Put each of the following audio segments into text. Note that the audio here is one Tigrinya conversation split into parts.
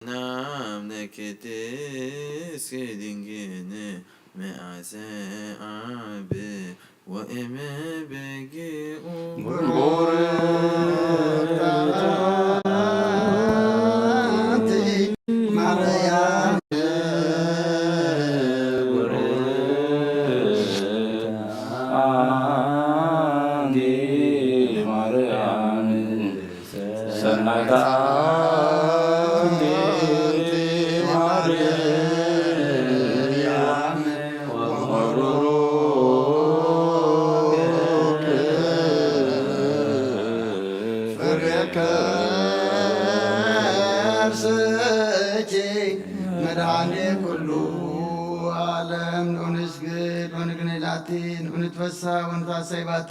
ናምነ ቅድስት ድንግል መዓዘ ኣብ ወእመ በጊኡ ማርያም ሰናይታ መድኃኔ ኩሉ ዓለም ንኡንስግድ ወንግነይ ላቲ ንኡንትፈሳ ወንታሰይ ባቲ።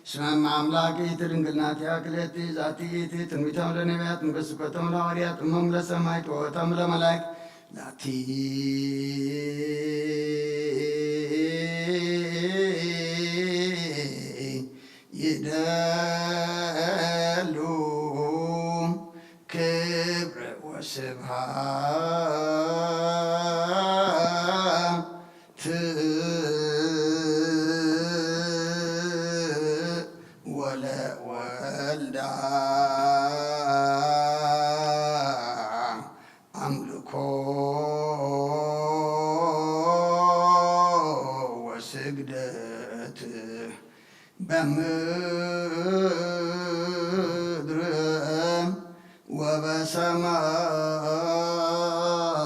ስመም አምላክ ይእቲ ድንግል ናቲያ ክልኤቲ ዛቲ ይእቲ ትንቢቶም ለነቢያት ንገስኮቶም ለሐዋርያት እሞም ለሰማይ ጥወቶም ለመላይክ ላቲ ይደሉ ክብረ ወስብሃት ወለወልዳ አምልኮ ወስግደት በምድር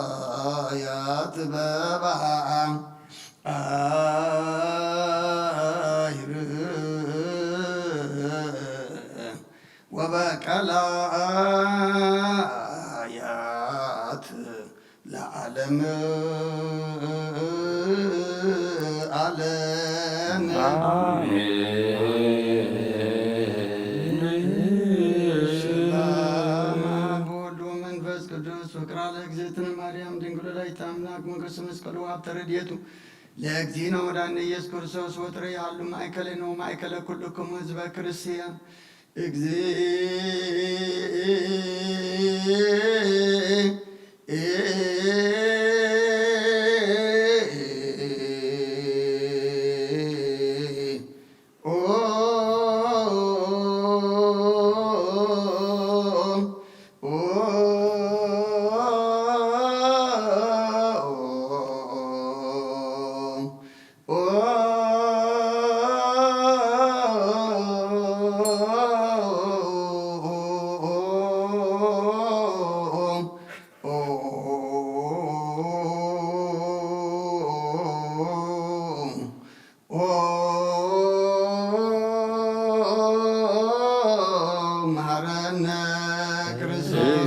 ወበሰማያት በባ አይር ወበቀላያት ለዓለም ዓለም። በስመ አብ ወወልድ ወመንፈስ ቅዱስ። ወቅራ ለእግዝእትነ ማርያም ድንግል ወላዲተ አምላክ መንግስተ መስቀሉ ሀብተ ረድኤቱ ለእግዚእነ ወዳነ ኢየሱስ ክርስቶስ ወጥረ ያሉ ማእከለነ ወማእከለ ኩልክሙ ህዝበ ክርስቲያን። እግዚእ መሐረነ ክርስቶስ።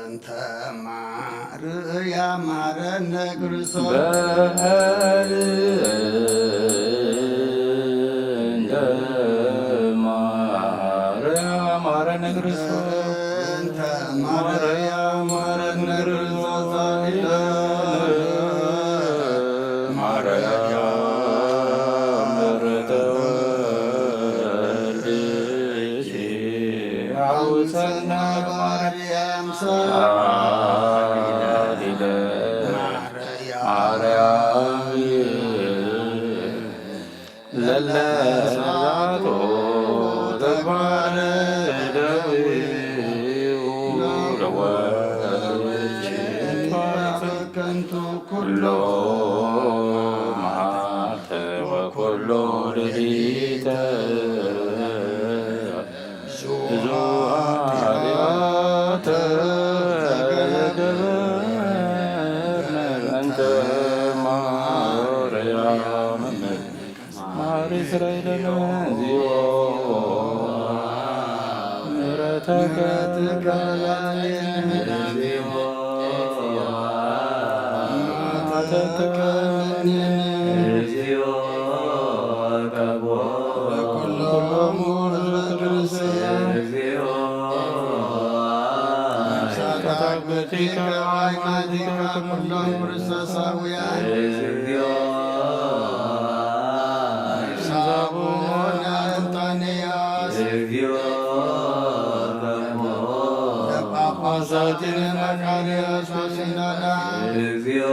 እንተ ማርያ ማረነ ክርስቶስ። በእንተ ማርያ ማረነ ክርስቶስ። እንተ ማርያ ማረነ ክርስቶስ። ማርያ ምሕረተ ወልድኪ አውፀነ ማርያም ሰአሊለ ማርያም ለለዛቶ ተግባረ ደዊው ለወልድ ከንቱ ኩሎ መዓልተ ወኩሎ ሌሊተ ብዙ ኃጢአተ ገበርነ በእንተ ማርያም ማሪ እስራኤልን እግዚኦ ምሕረተከ ላዕሌነ እግዚኦ ጳጳሳትን መካርያስ ወሲኖዳ እግዚኦ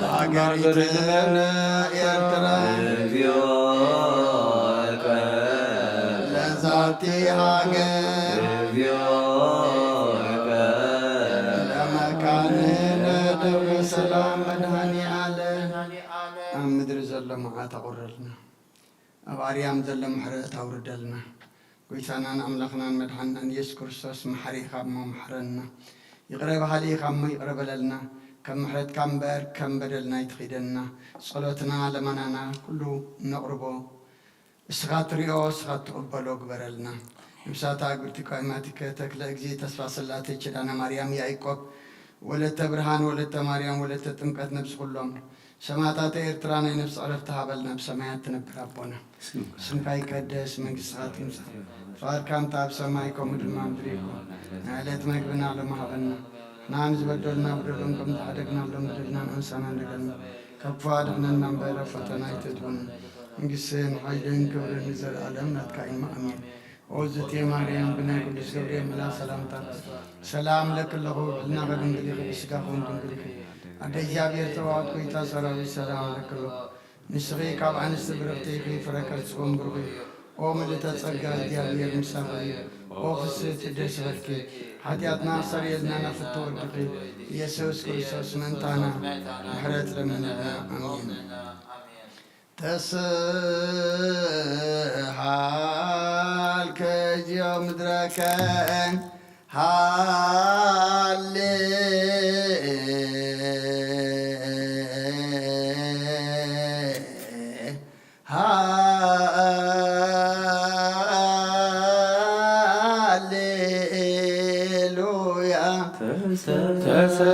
ለሀገሪትነ ኤርትራ እግዚኦ ለዛቲ ሃገር እግዚኦ ለመካንነ ደብረ ሰላም መድኃኔ ዓለም። ኣብ ምድሪ ዘሎ መዓት ኣቑረልና። ኣብ ኣርያም ዘሎ ምሕረት ኣውርደልና። ጎይታናን ኣምላኽናን መድሓንናን ኢየሱስ ክርስቶስ፣ መሓሪ ኢኻ እሞ መሓረና። ይቕረ በሃሊ ኢኻ እሞ ይቕረ በለልና። ከም ምሕረትካ እምበር ከም በደልና ኣይትኺደና። ጸሎትና ለመናና ኩሉ ነቕርቦ። እስኻ ትሪኦ፣ እስኻ ትቕበሎ ግበረልና። ነብሳታ እግብርቲ ቃይማቲከ ተክለ እግዚእ ተስፋ ስላሴ ኪዳነ ማርያም ያዕቆብ ወለተ ብርሃን ወለተ ማርያም ወለተ ጥምቀት ነብሲ ኩሎም ሰማዕታተ ኤርትራ ናይ ነፍሲ ዕረፍቲ ሃበልና። ብሰማያት ትነብር ኣቦና፣ ስምካ ይቀደስ፣ መንግስትኻ ትምጻእ፣ ፍቓድካ እንተ ኣብ ሰማይ ከምኡ ድማ ኣብ ምድሪ ይኹን። ናይ ዕለት መግብና ሎሚ ሃበና። ንሕና ንዝበደሉና በደሎም ከም ዝሓደግናሎም በደልና ንኣንሳና ንደገና። ካብ ክፉእ ኣድሕነና እምበር ኣብ ፈተና ኣይተእትወና። መንግስትን ሓይልን ክብርን ንዘለኣለም ናትካ እዩ። ኣሜን። ኦዝቴ ማርያም ብናይ ቅዱስ ገብርኤል መልኣክ ሰላምታ ሰላም ለኪ ኣለኹ፣ ብሕልናኺ ድንግል ኢኺ፣ ብስጋኺ እውን ድንግል ኢኺ። ኣደ እግዚኣብሔር ጸባኦት ጎይታ ሰራዊት ሰላም ለኪ ኣለኹ። ንስኺ ካብ ኣንስቲ ብርኽቲ ኢኺ፣ ፍረ ከርስኺ እውን ብሩኽ እዩ። ኦ ምልእተ ጸጋ እግዚኣብሔር ምሳኺ እዩ። ኦ ፍስሕቲ ደስ በልኪ፣ ሓጢኣትና ኣስተሰርየልና ናብ ፍትው ወድኺ ኢየሱስ ክርስቶስ ምእንታና ምሕረት ለምንልና። ኣሜን። ተስሃልከ ዚኦ ምድረከ ሃሌ ሃሌሉያ። ተሰ- ተሰ-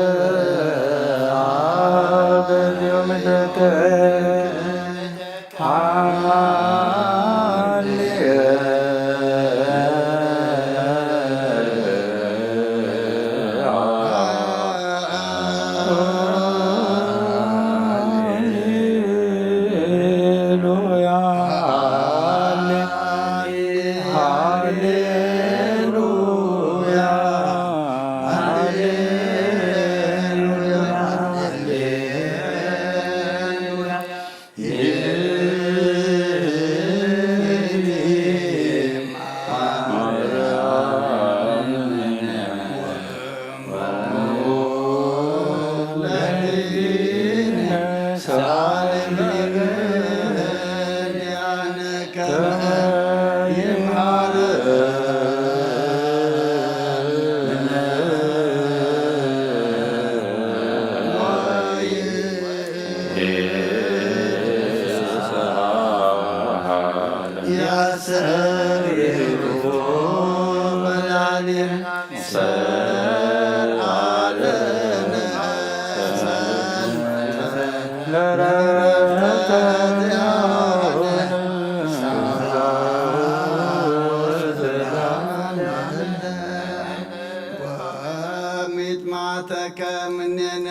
ወሚጥማተከ ምኔነ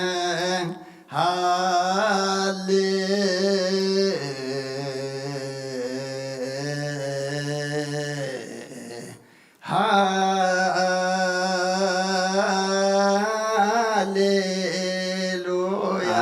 ሃሌ ሃሌሉያ።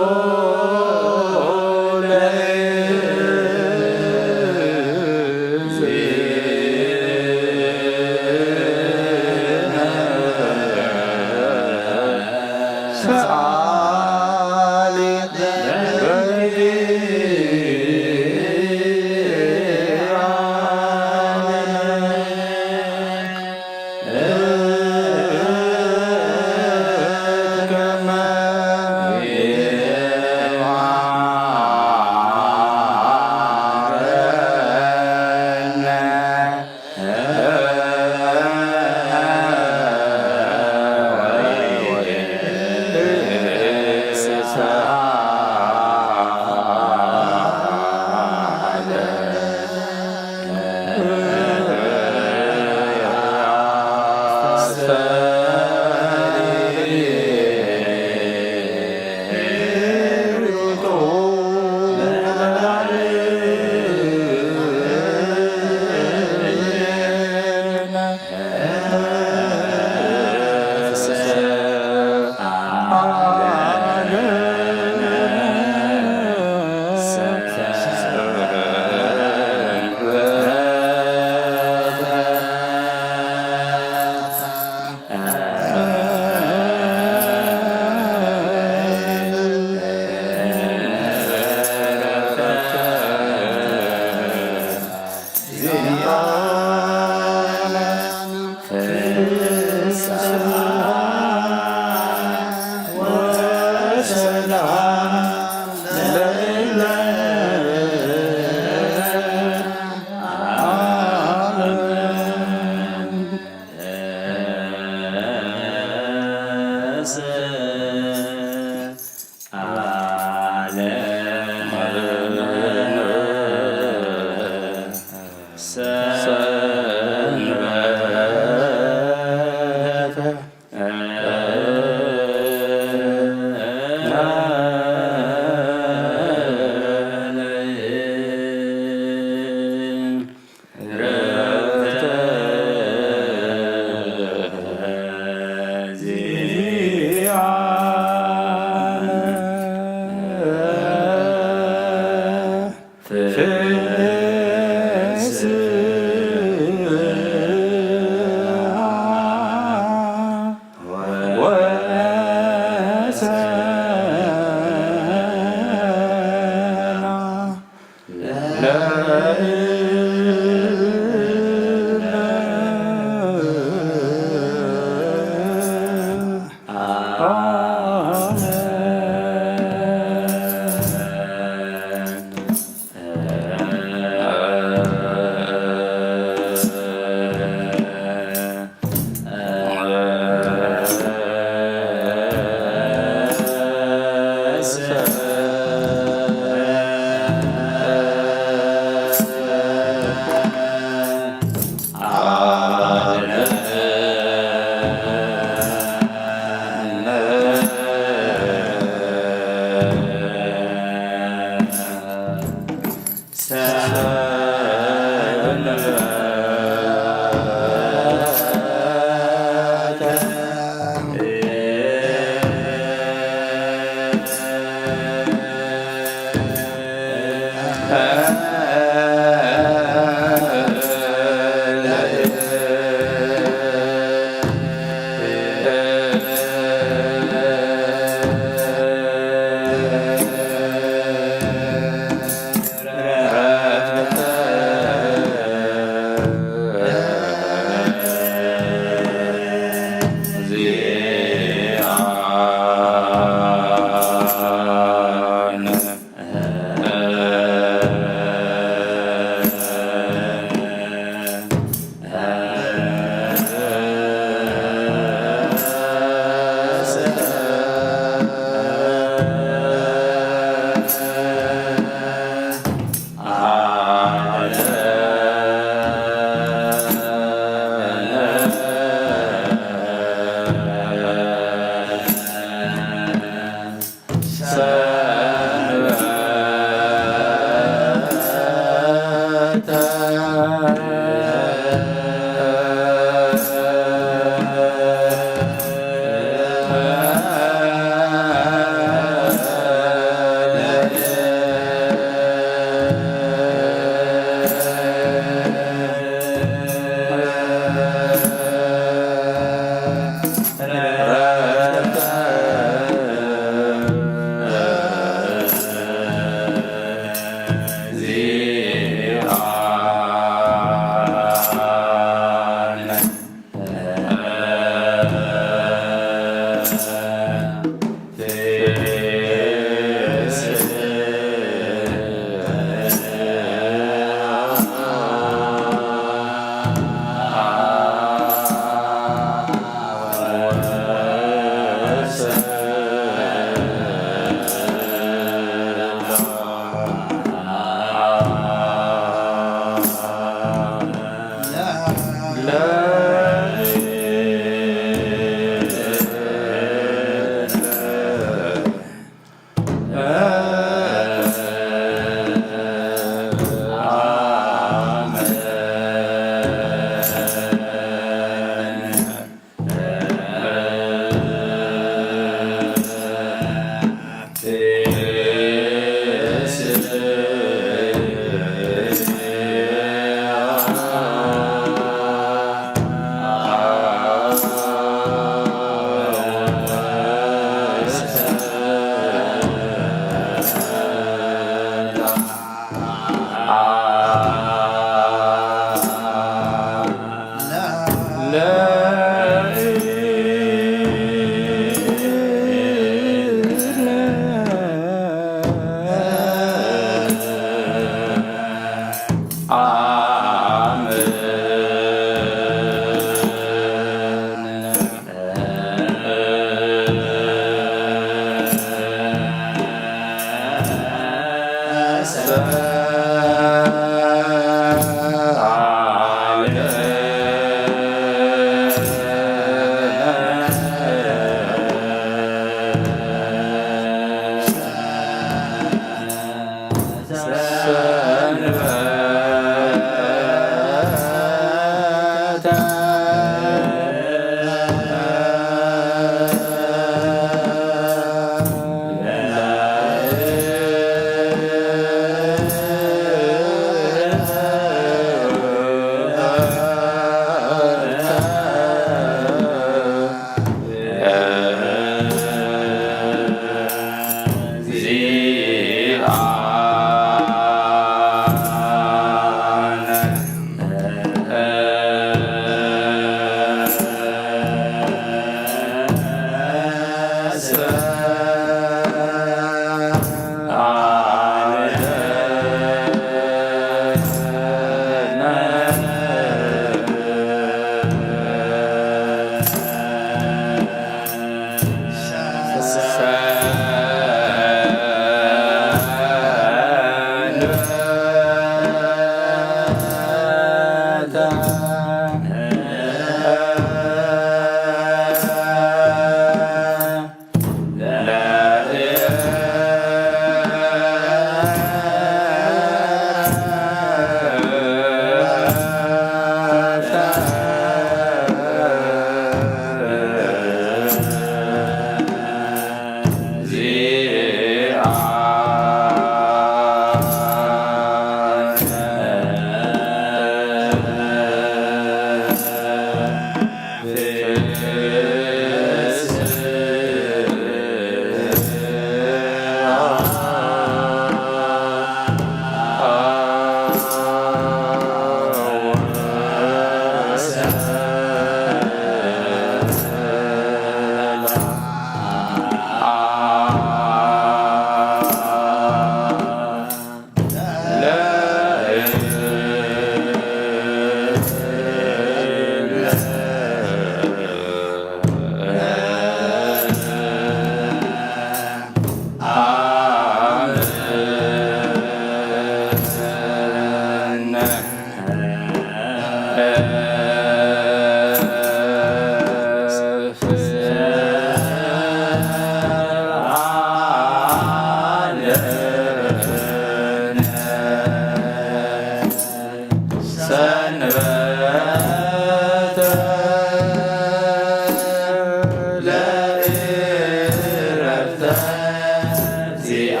ዚአነ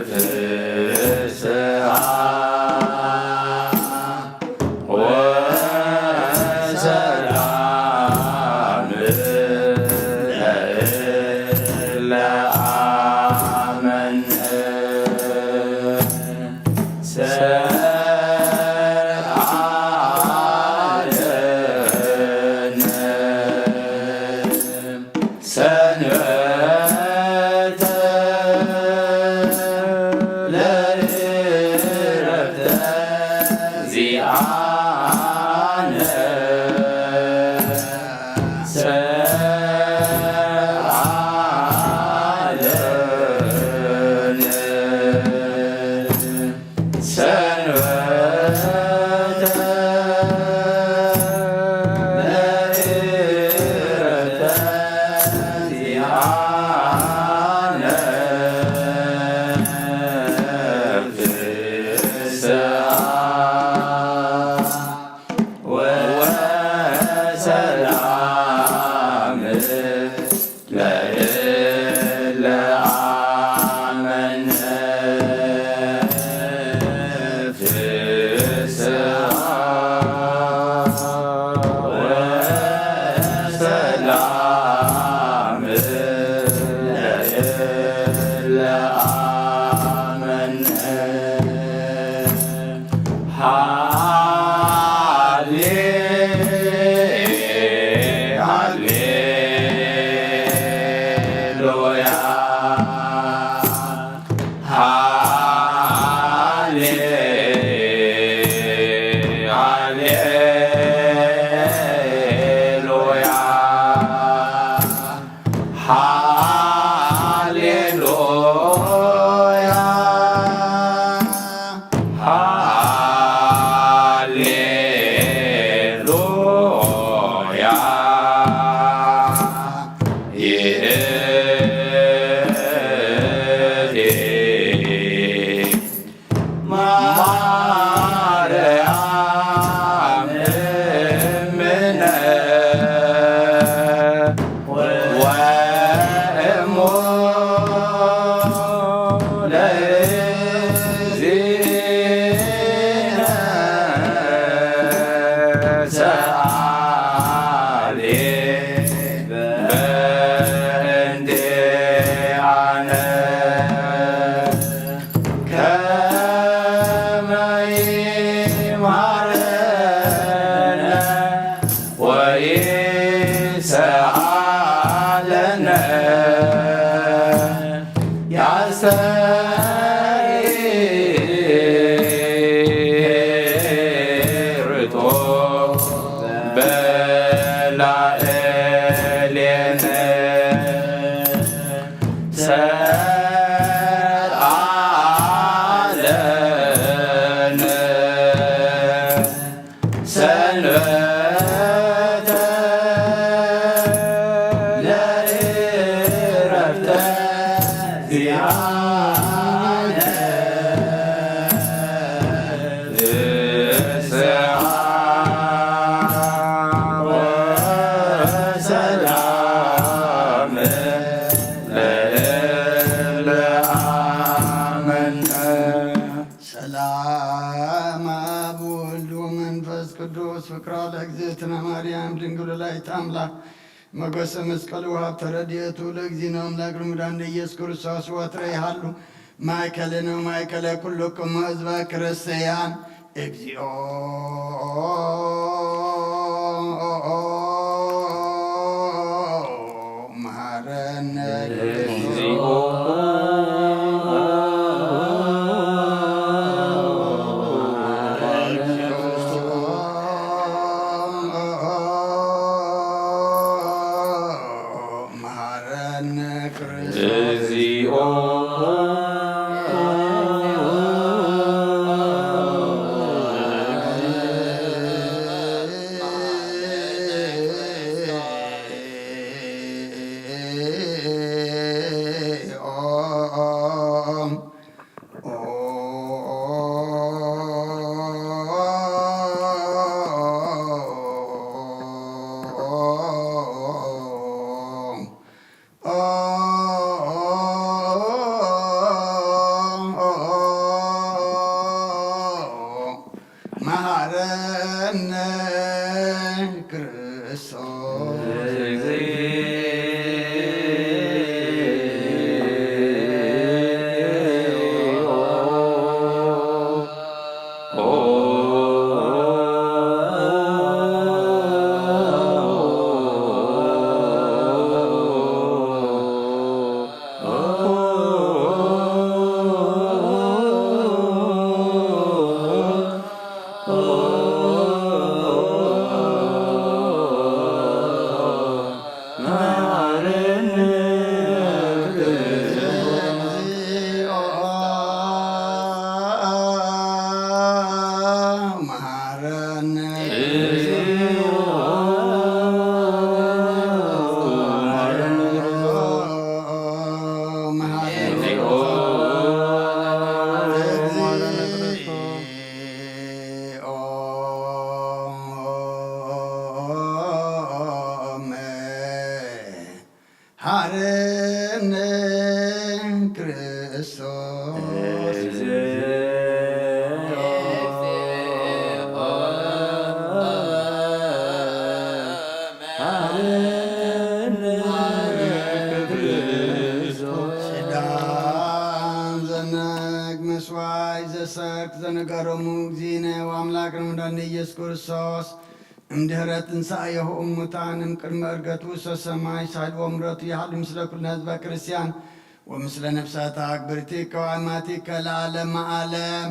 ፍስሃ ወሰላም ለእለ አመን። ሰንበተ ለእረፍተ ዚአነ ሰንበተ ለእረፍተ ዚአነ ፍስሃ ወሰላም ለእለ አመነ ፍስሃ ወሰላም ለእለ አመነ። ሃሌ ሃሌሉያ ሃሌ ሃሌሉያ ሃሌሉያ ሃሌሉያ። ይእቲ ማርያም እምነ ወእሙ ለእግዚእነ ሰአሊ በእንቲአነ ከመ ይምሃረነ ወይሰአለነ ያስተርእዮ በላዕሌነ ሰአለነ ሰንበተ ለእረፍተ ዚአነ ፍስሃ ወሰላም ለእለ አመነ። ሰላም አብ ወልድ ወመንፈስ ቅዱስ ፍቅራ ለእግዝእትነ ማርያም ድንግል ወላዲተ አምላክ ሞገሰ መስቀሉ ሀብተ ረድኤቱ ለእግዚእነ አምላክ ለመድኃኒነ ኢየሱስ ክርስቶስ ወትረ ይሃሉ ማእከልነ ወማእከለ ኩልክሙ ህዝበ ክርስቲያን። እግዚኦ መሐረነ። እግዚኦ መሐረነ ክርስቶስ። እግዚኦ መሓረነ ክርስቶስ። ኪዳን ዘነግ መስዋይ ዘሰርክ ዘነገሮሙ እግዚእነ ወአምላክነ ወመድኃኒነ ኢየሱስ ክርስቶስ እምድህረ ትንሣኤሁ እሙታን እምቅድመ ዕርገቱ ውስተ ሰማይ ሳህልዎ ምሕረቱ ይሃሉ ምስለ ኩልነ ህዝበ ክርስቲያን ወምስለ ነፍሳተ አግብርቲከ ወአማቲከ ለዓለመ ዓለም።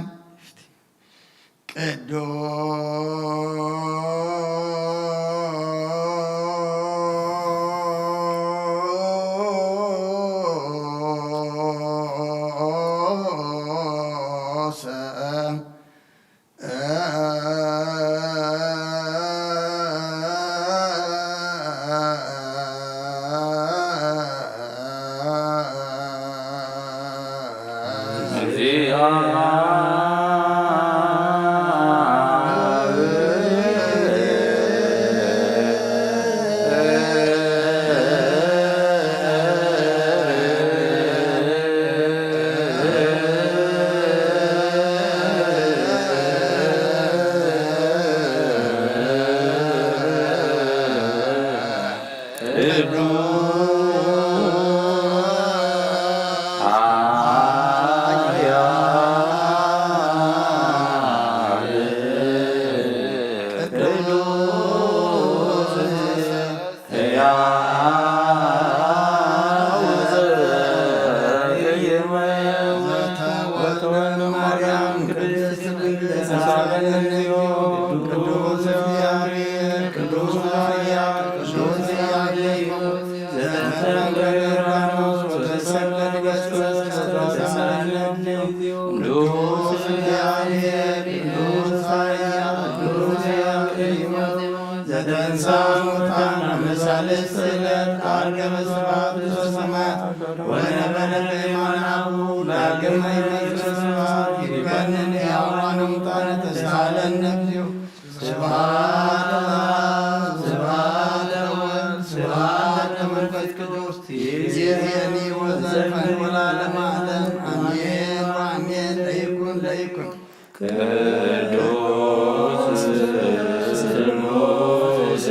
ቅዱስ ዘተንሳ ሙታን አመሳልስት ዕለት አርገበ ስብሐት ውስተ ሰማያት ወነበረ በየማነ አቡ ዳግመ ይመጽእ ስብሐት ይከንን ሕያዋነ ሙታነ ተሳሃለነ እግዚኦ። ስብሐት ለአብ ስብሐት ለወልድ ስብሐት ለመንፈስ ቅዱስ ይእዜኒ ወዘልፈኒ ወለዓለመ ዓለም አሜን ወአሜን። ለይኩን ለይኩን። ቅዱስ ስሉስ ስብሐት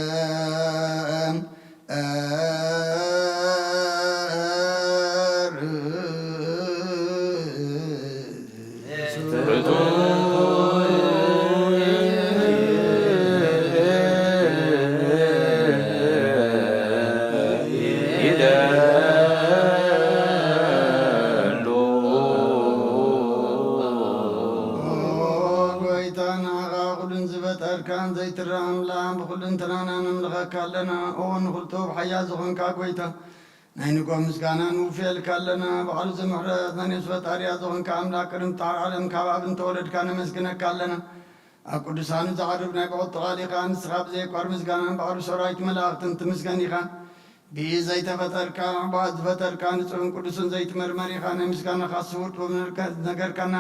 ለእግዚአብሔር። ኦ ጎይታ፣ ንዓኻ ኩሉን ዝፈጠርካን ዘይትረኣን ኣምላኽ ብኹልንትናና ነምልኸካ ኣለና። ኦ ንኹሉ ጥበብ ሓያል ዝኾንካ ጎይታ፣ ናይ ንጎ ምስጋና ንውፍየልካ ኣለና። ባዕሉ ዘምሕረት ናይ ነፍሲ ፈጣሪያ ዝኾንካ ኣምላኽ፣ ቅድሚ ፍጣር ዓለም ካብ ኣብ እንተወለድካ ነመስግነካ ኣለና። ኣብ ቅዱሳኑ ዝዓርብ ናይ ብቕጥቓል ኢኻ። ንስኻ ብዘይቋር ምስጋናን ባዕሉ ሰራዊት መላእኽትን ትምስገን ኢኻ። ብኢድ ዘይተፈጠርካ፣ ብኣፍ ዝፈጠርካ፣ ንጹሕን ቅዱስን ዘይትመርመር ኢኻ። ናይ ምስጋናኻ ስውር ጥበብ ዝነገርካና፣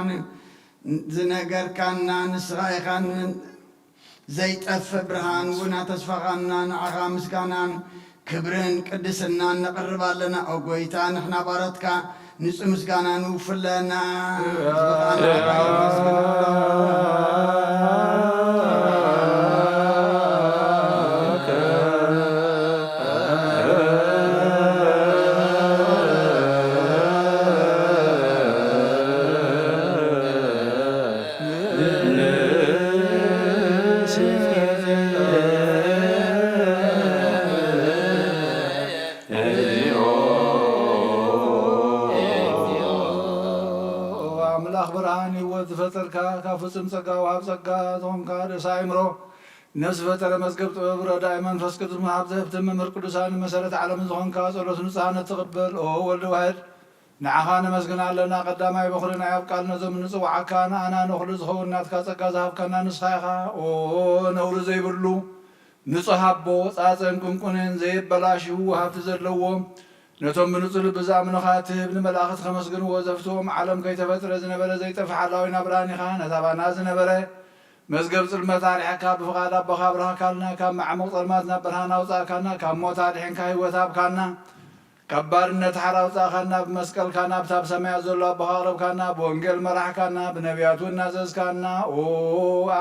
ዝነገርካና ንስኻ ኢኻ። ን-፣ ዘይጠፍእ ብርሃን እውን ኣተስፋኻና። ንዓኻ ምስጋናን ክብርን ቅድስናን ነቕርብ ኣለና። ኦ ጎይታ፣ ንሕና ባሮትካ ንጹህ ምስጋና ንውፍለና። ኣምላኽ ብርሃን ህይወት ዝፈጠርካ፣ ካብ ፍጹም ጸጋ ወሃብ ጸጋ ዝኾንካ ርእሰ ኣእምሮ፣ ነፍሲ ፈጠረ መዝገብ ጥበብ ረዳኢ መንፈስ ቅዱስ መሃብ ዘህብቲ መምህር ቅዱሳን መሰረት ዓለም ዝኾንካ ጸሎት ንጹሃነት ትቕበል። ኦ ወልድ ዋሕድ ንዓኻ ነመስግን ኣለና። ቀዳማይ በኹሪ ናይ ኣብ ቃል ነዞም እንጽውዓካ ንኣና ንኹሉ ዝኸውን ናትካ ጸጋ ዝሃብካና ንስኻ ኢኻ። ኦ ነውሪ ዘይብሉ ንጹህ ኣቦ፣ ጻጸን ቁንቁንን ዘየበላሽዉ ሃብቲ ዘለዎ፣ ነቶም ብንጹህ ልቢ ዝኣምኑኻ እትህብ ንመላእኽት ከመስግንዎ ዘፍትዎም፣ ዓለም ከይተፈጥረ ዝነበረ ዘይጠፍእ ሓላዊና ብርሃን ኢኻ። ነታ ባና ዝነበረ መዝገብ ጽልመት ኣርሒቕካ ብፍቓድ ኣቦኻ ኣብርሃካልና። ካብ መዓሙቕ ጸልማት ናብ ብርሃን ኣውጻእካና። ካብ ሞት ኣድሒንካ ህይወት ሃብካና። ካብ ባርነት ሓራ ኣውጻእካና። ብመስቀልካ ናብታ ብሰማያት ዘሎ ኣቦኻ ኣቕረብካና። ብወንጌል መራሕካና። ብነቢያት እውን ናዘዝካና። ኦ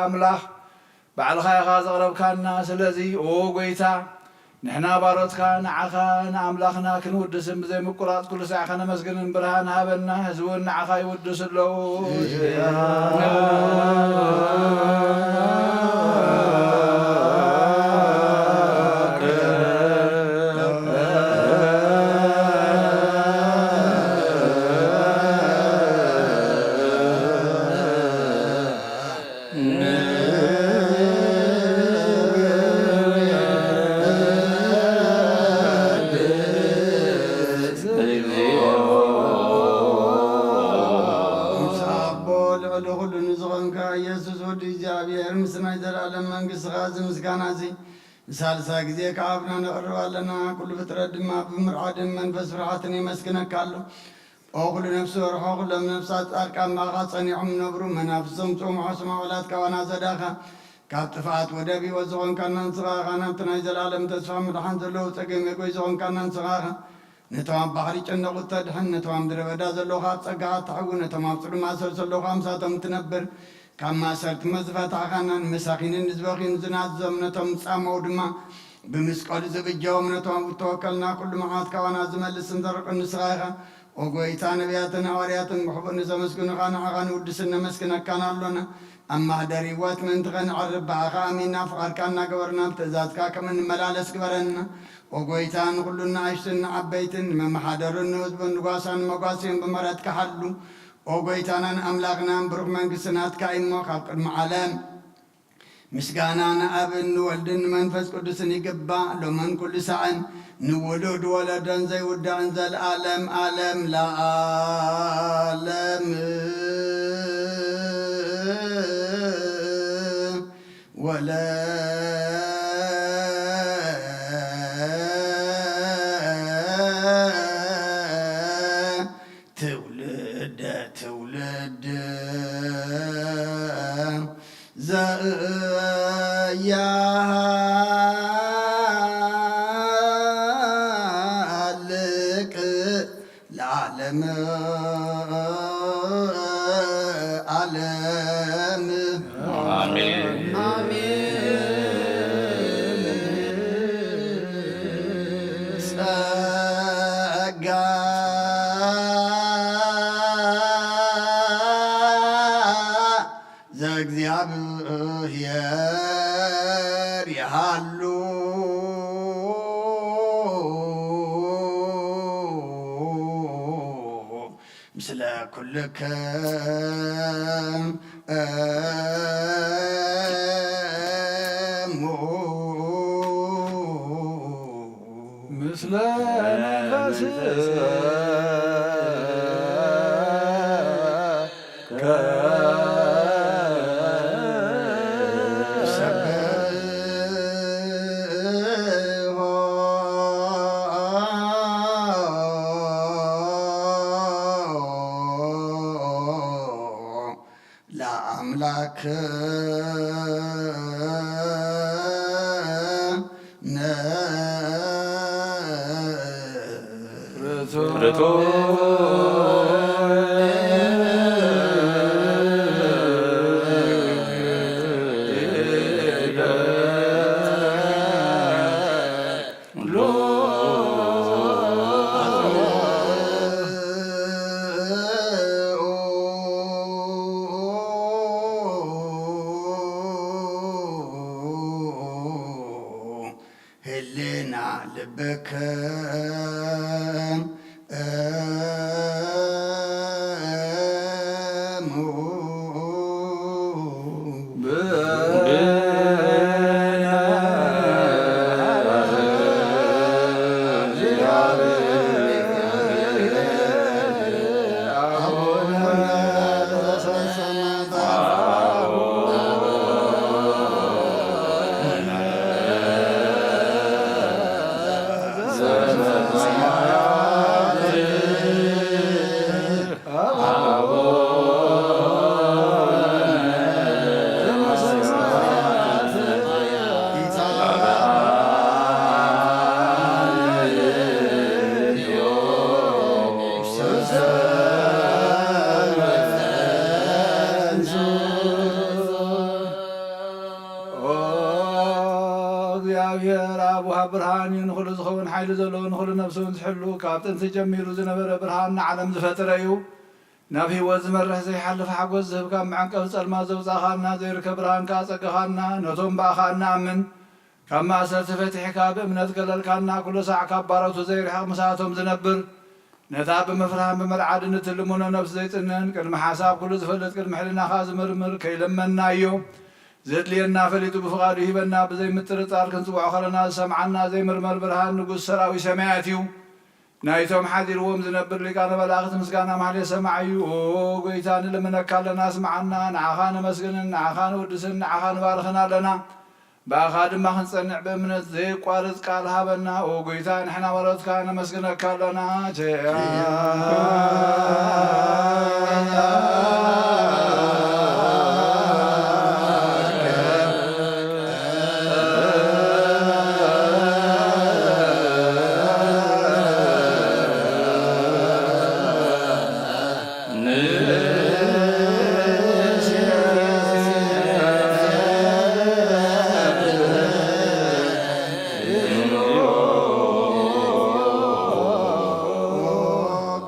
ኣምላኽ፣ ባዕልኻ ኢኻ ዘቕረብካና። ስለዚ ኦ ጐይታ፣ ንሕና ባሮትካ ንዓኻ ንኣምላኽና ክንውድስን ብዘይ ምቁራጽ ኩሉ ሳዕ ከነመስግንን ብርሃን ሃበና። ህዝቢ እውን ንዓኻ ይውድሱ ኣለዉ። ንቕድስ እግዚኦ። ምስ ኣቦ ልዕሊ ኩሉ ንዝኾንካ ኢየሱስ ወዲ እግዚኣብሔር፣ ምስ ናይ ዘላለም መንግስትኻ እዚ ምስጋና እዚ ንሳልሳይ ግዜ ከኣብና ነቕርብ ኣለና። ኩሉ ፍጥረት ድማ ብምርዓድን መንፈስ ፍርሃትን የመስግነካ ኣሎ። ኦ ኩሉ ነፍሲ ወርሖ፣ ኩሎም ነፍሳት ጻድቃን ብኣኻ ጸኒዖም ነብሩ፣ መናፍስቶም ጽሙዖ ስማዖላት ካባና ዘዳኻ፣ ካብ ጥፍኣት ወደብ ህይወት ዝኾንካና ንስኻ ኢኻ። ናብቲ ናይ ዘላለም ተስፋ ምድሓን ዘለዉ ጸገም የጎይ ዝኾንካና ንስኻ ኢኻ። ነቶም ኣብ ባሕሪ ጨነቑ እተድሕን፣ ነቶም ኣብ ምድረ በዳ ዘለዉ ካብ ጸጋኻ እተሕዊ፣ ነቶም ኣብ ጽሉም ማእሰር ዘለዉ ካብ ምሳቶም እትነብር፣ ካብ ማእሰርቲ እሞ ዝፈታሕካና፣ ንመሳኪንን ንዝበኽዩን ዝናዝዞም ነቶም ዝጻመዉ ድማ ብመስቀሉ ዝብጀዎም፣ ነቶም ኣብኡ እተወከልና ኩሉ መዓት ካባና ዝመልስን ዘርቕን ንስኻ ኢኻ። ኦ ጐይታ፣ ነቢያትን ሃዋርያትን ብሕቡእ ንዘመስግኑኻ ንዓኻ ንውድስን ነመስግነካን ኣሎና። ኣብ ማህደር ህይወት ምእንቲ ኸነዕርፍ ብኣኻ ኣሚንና ፍቓድካ እናገበርና ብትእዛዝካ ከም እንመላለስ ግበረና። ኦ ጐይታ፣ ንኹሉ ንኣሽቱን ንዓበይትን ንመመሓደሩን ንህዝቡን ንጓሳን ንመጓሰዩን ብምሕረትካ ሓሉ። ኦ ጐይታናን ኣምላኽናን፣ ብሩኽ መንግስቲ ናትካ እዩ እሞ፣ ካብ ቅድሚ ዓለም ምስጋና ንኣብን ንወልድን ንመንፈስ ቅዱስን ይግባእ፣ ሎምን ኩሉ ሳዕን፣ ንውሉድ ወለዶን ዘይውዳእን፣ ዘልኣለም ኣለም ለኣለም። ወለ ትውልደ ትውልድ ዘያሃልቅ ለዓለም ዓለም። ኣሜን። ኣሜን። ጸጋ ዘእግዚኣብሔር ይሃሉ ምስለ ኩልክም እሙ። ምስለ መንፈስከ ሰብሖ ለአምላክነ። ርቱዕ ህልና ልብክም እሙ። ሓይሊ ዘለዎ ንኹሉ ነፍሲ እውን ዝሕሉ ካብ ጥንቲ ጀሚሩ ዝነበረ ብርሃን ንዓለም ዝፈጠረ እዩ። ናብ ህይወት ዝመርሕ ዘይሓልፍ ሓጎስ ዝህብ ካብ መዐንቀፊ ጸልማት ዘውጻእኻና ዘይርከብ ብርሃን ከኣ ጸጋኻና ነቶም ብኣኻ እንኣምን ካብ ማእሰርቲ ፈቲሕካ ብእምነት ገለልካና ኩሉ ሳዕ ካብ ባሮቱ ዘይርሕቕ ምሳቶም ዝነብር ነታ ብምፍርሃን ብምርዓድን እትልምኖ ነፍሲ ዘይጽንን ቅድሚ ሓሳብ ኩሉ ዝፈልጥ ቅድሚ ሕልናኻ ዝምርምር ከይለመንናዮ ዘድልየና ፈሊጡ ብፍቓዱ ሂበና ብዘይምጥርጣር ክንጽውዖ ከለና ዝሰምዓና ዘይምርመር ብርሃን ንጉስ ሰራዊት ሰማያት እዩ። ናይቶም ሓዲርዎም ዝነብር ሊቃነ መላእኽት ምስጋና ማሕሌት ሰማዕ እዩ። ኦ ጎይታ ንልምነካ ኣለና ስምዓና፣ ንዓኻ ነመስግንን ንዓኻ ንውድስን ንዓኻ ንባርኽን ኣለና። ብኣኻ ድማ ክንጸንዕ ብእምነት ዘይቋርጽ ቃል ሃበና። ኦ ጎይታ ንሕና ባሮትካ ነመስግነካ ኣለና። ቸያ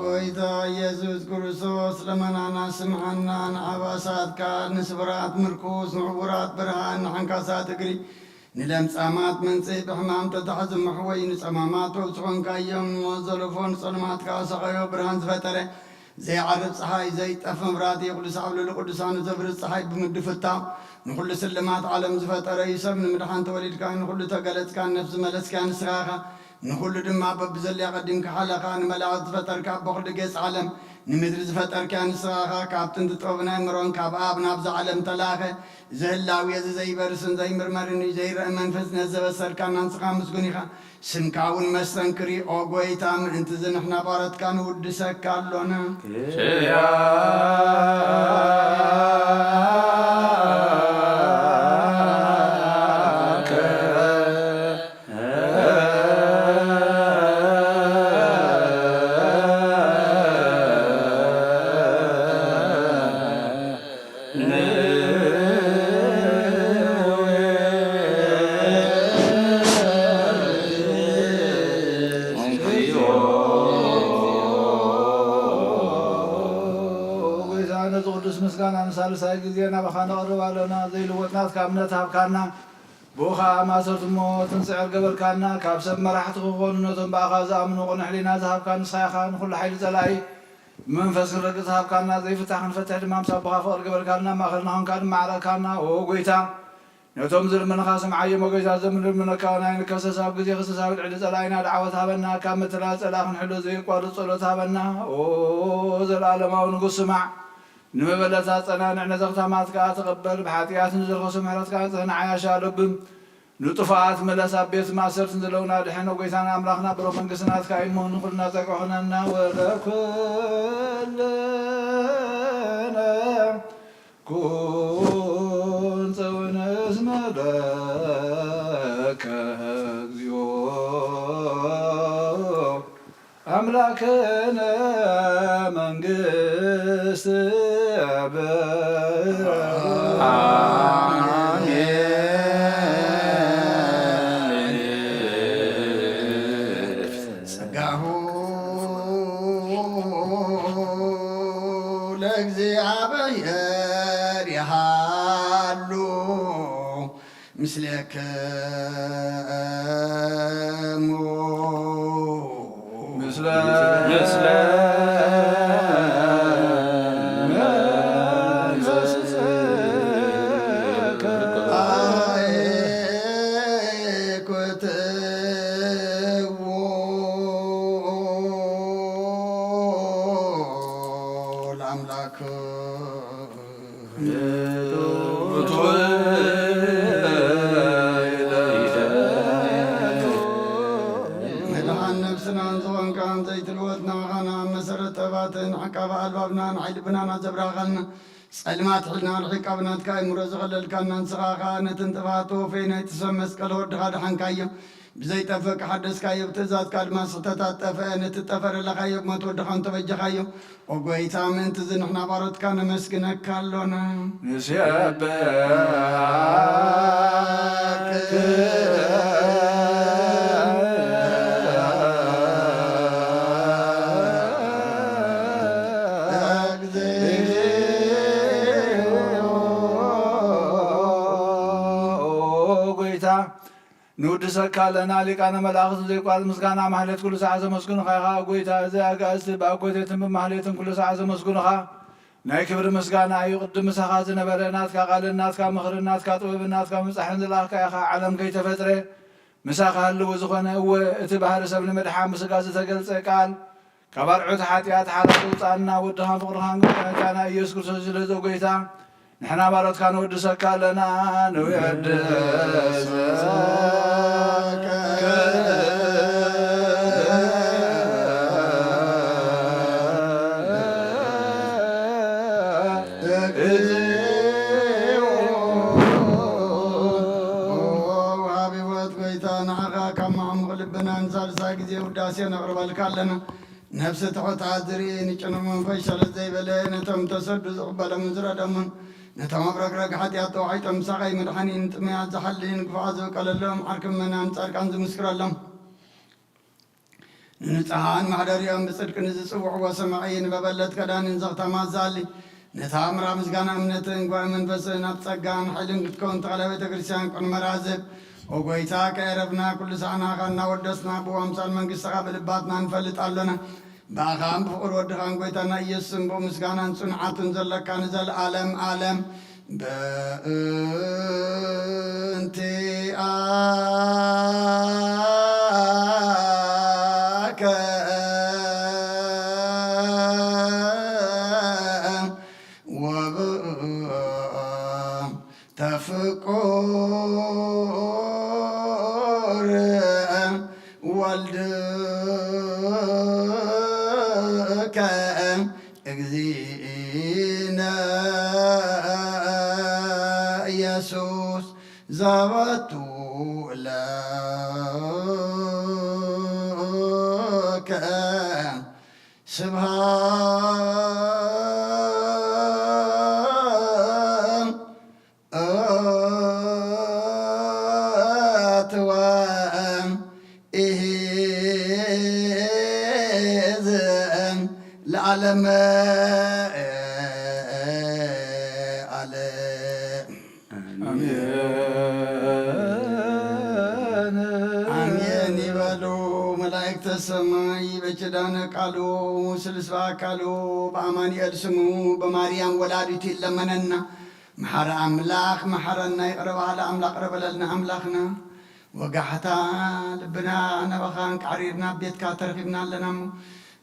ጎይታ ኢየሱስ ክርስቶስ ለመናና ስምዓና፣ ንዓባሳትካ፣ ንስብራት ምርኩስ፣ ንዕውራት ብርሃን፣ ንሓንካሳት እግሪ፣ ንለምጻማት መንጽሂ፣ ብሕማም ተታሕዙ መሕወይ፣ ንጸማማት ወብጽሑ እንካዮም፣ ንዘለፎ ንጸልማትካ ሰቐዮ ብርሃን ዝፈጠረ፣ ዘይዓርብ ጸሓይ፣ ዘይጠፍ መብራህቲ፣ ኩሉ ሳዕ ኣብ ልዕሊ ቅዱሳኑ ዘብርህ ጸሓይ ብምድፍታው፣ ንኹሉ ስልማት ዓለም ዝፈጠረ እዩ። ሰብ ንምድሓን ተወሊድካ፣ ንኹሉ ተገለጽካ፣ ነፍሲ መለስካ ንስኻ ኢኻ። ንኹሉ ድማ በብዘለያ ቀዲምካ ሓለኻ፣ ንመላእኽቲ ዝፈጠርካ፣ ኣቦ ኩሉ ጌጽ ዓለም፣ ንምድሪ ዝፈጠርካ ንስኻ ኢኻ። ካብ ጥንቲ ጥበብ ናይ ምሮን ካብ ኣብ ናብዛ ዓለም ተላኸ። እዚ ህላዌ እዚ ዘይበርስን ዘይምርመርን እዩ። ዘይረአ መንፈስ ነዚ ዘበሰርካና ንስኻ ምስጉን ኢኻ። ስምካ እውን መስተንክር እዩ። ኦ ጎይታ፣ ምእንቲ እዚ ንሕና ባሮትካ ንውድሰካ ኣሎና። ጎይታ፣ ነዚ ቅዱስ ምስጋና ንሳልሳይ ግዜ ናባኻ ነቕርብ ኣለና። ዘይልወጥ ናትካ እምነት ሃብካና። ብኡ ኸዓ ማእሰርቲ ሞት ክንስዕር ገበርካና። ካብ ሰብ መራሕቲ ክኾኑ ነቶም ብኣኻ ዝኣምኑ ቅኑዕ ሕሊና ዝሃብካ ንስኻ ኢኻ። ንኹሉ ሓይሊ ጸላኢ ብመንፈስ ክንረግጽ ሃብካና። ዘይፍታሕ ክንፈትሕ ድማ ምስ ኣቦኻ ፍቕሪ ገበርካልና። ማእኸልና ኾንካ ድማ ኣዕረቕካና። ኦ ጎይታ፣ ነቶም ዝልምንኻ ስምዓዮም። ኦ ጎይታ፣ እዞም ንልምነካ ናይ ንከሰስ ኣብ ግዜ ክሰስ ኣብ ልዕሊ ጸላኢና ደዓወት ሃበና። ካብ ምትላል ጸላኢ ክንሕሎ ዘየቋርጽ ጸሎት ሃበና። ኦ ዘለኣለማዊ ንጉስ ስማዕ። ንመበለታት ጸናንዕ፣ ነዘኽታማት ከኣ ተቐበል። ብሓጢኣት ንዝረኸሱ ምሕረትካ ኣንጽህ፣ ንዓያሻ ለብም። ንጥፉኣት ምለስ፣ ኣብ ቤት ማእሰርቲ ዘለዉና ድሕን። ኦ ጎይታና ኣምላኽና፣ ብሩኽ መንግስቲ ናትካ እዩ እሞ፣ ንኹልና ጸግዒ ኩነና። ወለኩልነ ኩን ጸውነ እስመ ለከ እግዚኦ አምላክነ መንግስት አብ። አሜን። ጸጋሁ ለእግዚአብሔር ይሃሉ ምስሌክሙ። ምስለ ምስለ መንፈስከ። አይ ኩትዎ ለአምላክ። መድሓን ነብስናን ዝኾንካን ዘይትልወጥ ንዓኻና መሰረት ጠባትን ዓቃቢ ኣልባብናን ሓይሊ ልብናና ዘብራኻልና ጸልማት ሕልና ርሒቃ ብናትካ ኣእምሮ ዝኸለልካና ንስኻ ኸኣ ነትን ጥፍኣት ተወፈይ ናይቲ ሰብ መስቀል ወድኻ ደሓንካዮ። ብዘይጠፍእ ከሓደስካዮ፣ ብትእዛዝካ ድማ ስሕተታት ጠፍአ። ነቲ ጠፈረ ለኻዮ ብሞት ወድኻ እንተበጀኻዮ፣ ኦ ጐይታ፣ ምእንቲ እዚ ንሕና ባሮትካ ነመስግነካ ኣሎና። ንሴብሐኪ ንውድሰካ ኣለና። ሊቃነ መላእኽት ዘይቋርጽ ምስጋና ማህሌት ኩሉ ሰዓት ዘመስግኑኻ ኢኻ። ጎይታ እዚ ኣጋእዝቲ ብኣኮቴትን ብማህሌትን ኩሉ ሰዓት ዘመስግኑኻ። ናይ ክብሪ ምስጋና እዩ። ቅድም ምሳኻ ዝነበረ ናትካ ቃልን ናትካ ምኽርን ናትካ ጥበብን ናትካ ምብጻሕን ዝለኣኽካ ኢኻ። ዓለም ከይተፈጥረ ምሳኻ ህልው ዝኾነ፣ እወ፣ እቲ ባህሪ ሰብ ንምድሓን ብስጋ ዝተገልጸ ቃል፣ ካብ ኣርዑት ሓጢኣት ሓራ ዘውጻኣና ወድኻን ፍቕርኻን ጎይታና ኢየሱስ ክርስቶስ ስለዚ ጎይታ፣ ንሕና ባሮትካ ነወድሰካ ኣለና፣ ንወድሰካ። ወሃቢ ሕይወት ጎይታ፣ ንዓኻ ካብ መዓሙቕ ልብና ንሳልሳይ ግዜ ውዳሴ ነቕርበልካ ኣለና። ነፍሲ ትሑታት ዝርኢ፣ ንጭኑቕ መንፈስ ሸለል ዘይበለ፣ ነቶም ተሰዱ ዝቕበሎምን ዝረደሙን፣ ነቶም ኣብ ረግረግ ሓጢኣት ተዋሒጦም ምሳኻ ይምድሓኒ፣ ንጥሙያት ዝሓሊ፣ ንግፉዓት ዝብቀለሎም፣ ዓርኪ ምእመናን ጻድቃን ዝምስክረሎም፣ ንንጹሃን ማሕደሪኦም ብጽድቂ ንዝጽውዕዎ ሰማዒ፣ ንመበለት ከዳንን ዘኽታማት ዝሃሊ፣ ነታ ኣምራ ምስጋና እምነትን ጉባኤ መንፈስን ኣብ ጸጋን ሓይልን ክትከውን ተኽለ ቤተ ክርስቲያን ቅኑዕ መራዝብ። ኦ ጎይታ፣ ከየረፍና ኩሉ ሳዕ ንዓኻ እናወደስና ብኣምሳል መንግስትኻ ብልባትና ንፈልጥ ኣሎና። ብኣኻን ብፍቕር ወድኻን ጎይታና ኢየሱስን ብኡ ምስጋናን ጽንዓትን ዘለካ ንዘለኣለም ኣለም። በእንቲኣከ ወብእንተ ፍቁር ወልድከ እግዚእነ ኢየሱስ ዘበቱ ለከ ስብሐት ወኢሕዝን ለዓለመ ዓለም። አሜን። አሜን ይበሉ መላእክተ ሰማይ። በኪዳነ ቃሉ ስሉስ በአካሉ በአማኑኤል ስሙ በማርያም ወላዲቱ ይለመነና። መሓሪ ኣምላኽ መሓረና፣ ይቕረ በሃሊ ኣምላኽ ይቕረ በለልና ኣምላኽና። ወጋሕታ ልብና ናባኻ እንቃዕሪርና ኣብ ቤትካ ተረኺብና ኣለና እሞ፣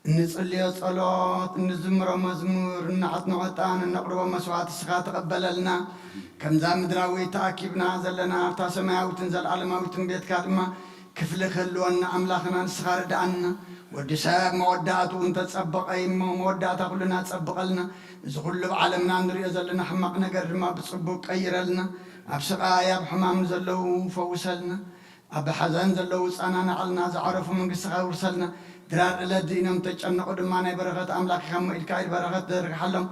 እንጽልዮ ጸሎት፣ እንዝምሮ መዝሙር፣ እንዓጥኖ ዕጣን፣ እነቕርቦ መስዋዕት ንስኻ ተቐበለልና። ከምዛ ምድራዊት ተኣኪብና ዘለና ኣብታ ሰማያዊትን ዘለዓለማዊትን ቤትካ ድማ ክፍሊ ክህልወና ኣምላኽና ንስኻ ርድኣና። ወዲ ሰብ መወዳእትኡ እንተጸበቐ እዩ እሞ፣ መወዳእታ ኩልና ጸብቐልና። እዚ ኩሉ ኣብ ዓለምና እንሪኦ ዘለና ሕማቕ ነገር ድማ ብጽቡቕ ቀይረልና። ኣብ ስቓይ ኣብ ሕማም ዘለዉ ፈውሰልና። ኣብ ሓዘን ዘለዉ ጻናናዓልና። ዝዓረፉ መንግስትኻ ኣውርሰልና። ድራር ዕለት ድኢኖም ተጨነቑ ድማ ናይ በረኸት ኣምላኽ ኢኻ እሞ ኢድካ ኢድ በረኸት ዘርግሓሎም።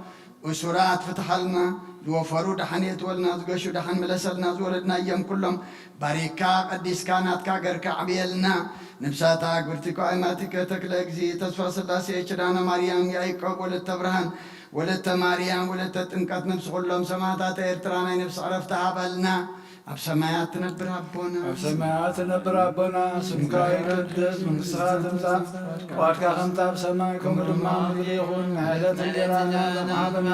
እሱራት ፍትሓልና። ዝወፈሩ ደሓን የእትወልና። ዝገሹ ደሓን ምለሰልና። ዝወለድናዮም ኩሎም ባሪካ ቀዲስካ ናትካ ገርካ ኣዕብየልና። ንብሳታ ግብርቲ ከዋይማቲከ ተክለ እግዚእ ተስፋ ስላሴ ኪዳነ ማርያም ያዕቆብ ወለተ ብርሃን ወለተ ማርያም ወለተ ጥምቀት ነብሲ ኩሎም ሰማዕታት ኤርትራ ናይ ነብሲ ዕረፍቲ ሃበልና። ኣብ ሰማያት ትነብር ኣቦና። ኣብ ሰማያት ትነብር ኣቦና፣ ስምካ ይቀደስ፣ መንግስትኻ ትምጻእ፣ ፍቃድካ ከምታ ኣብ ሰማይ ከምኡ ድማ ኣብ ምድሪ ይኹን። ናይ ዕለት እንጀራና ሎሚ ሃበና፣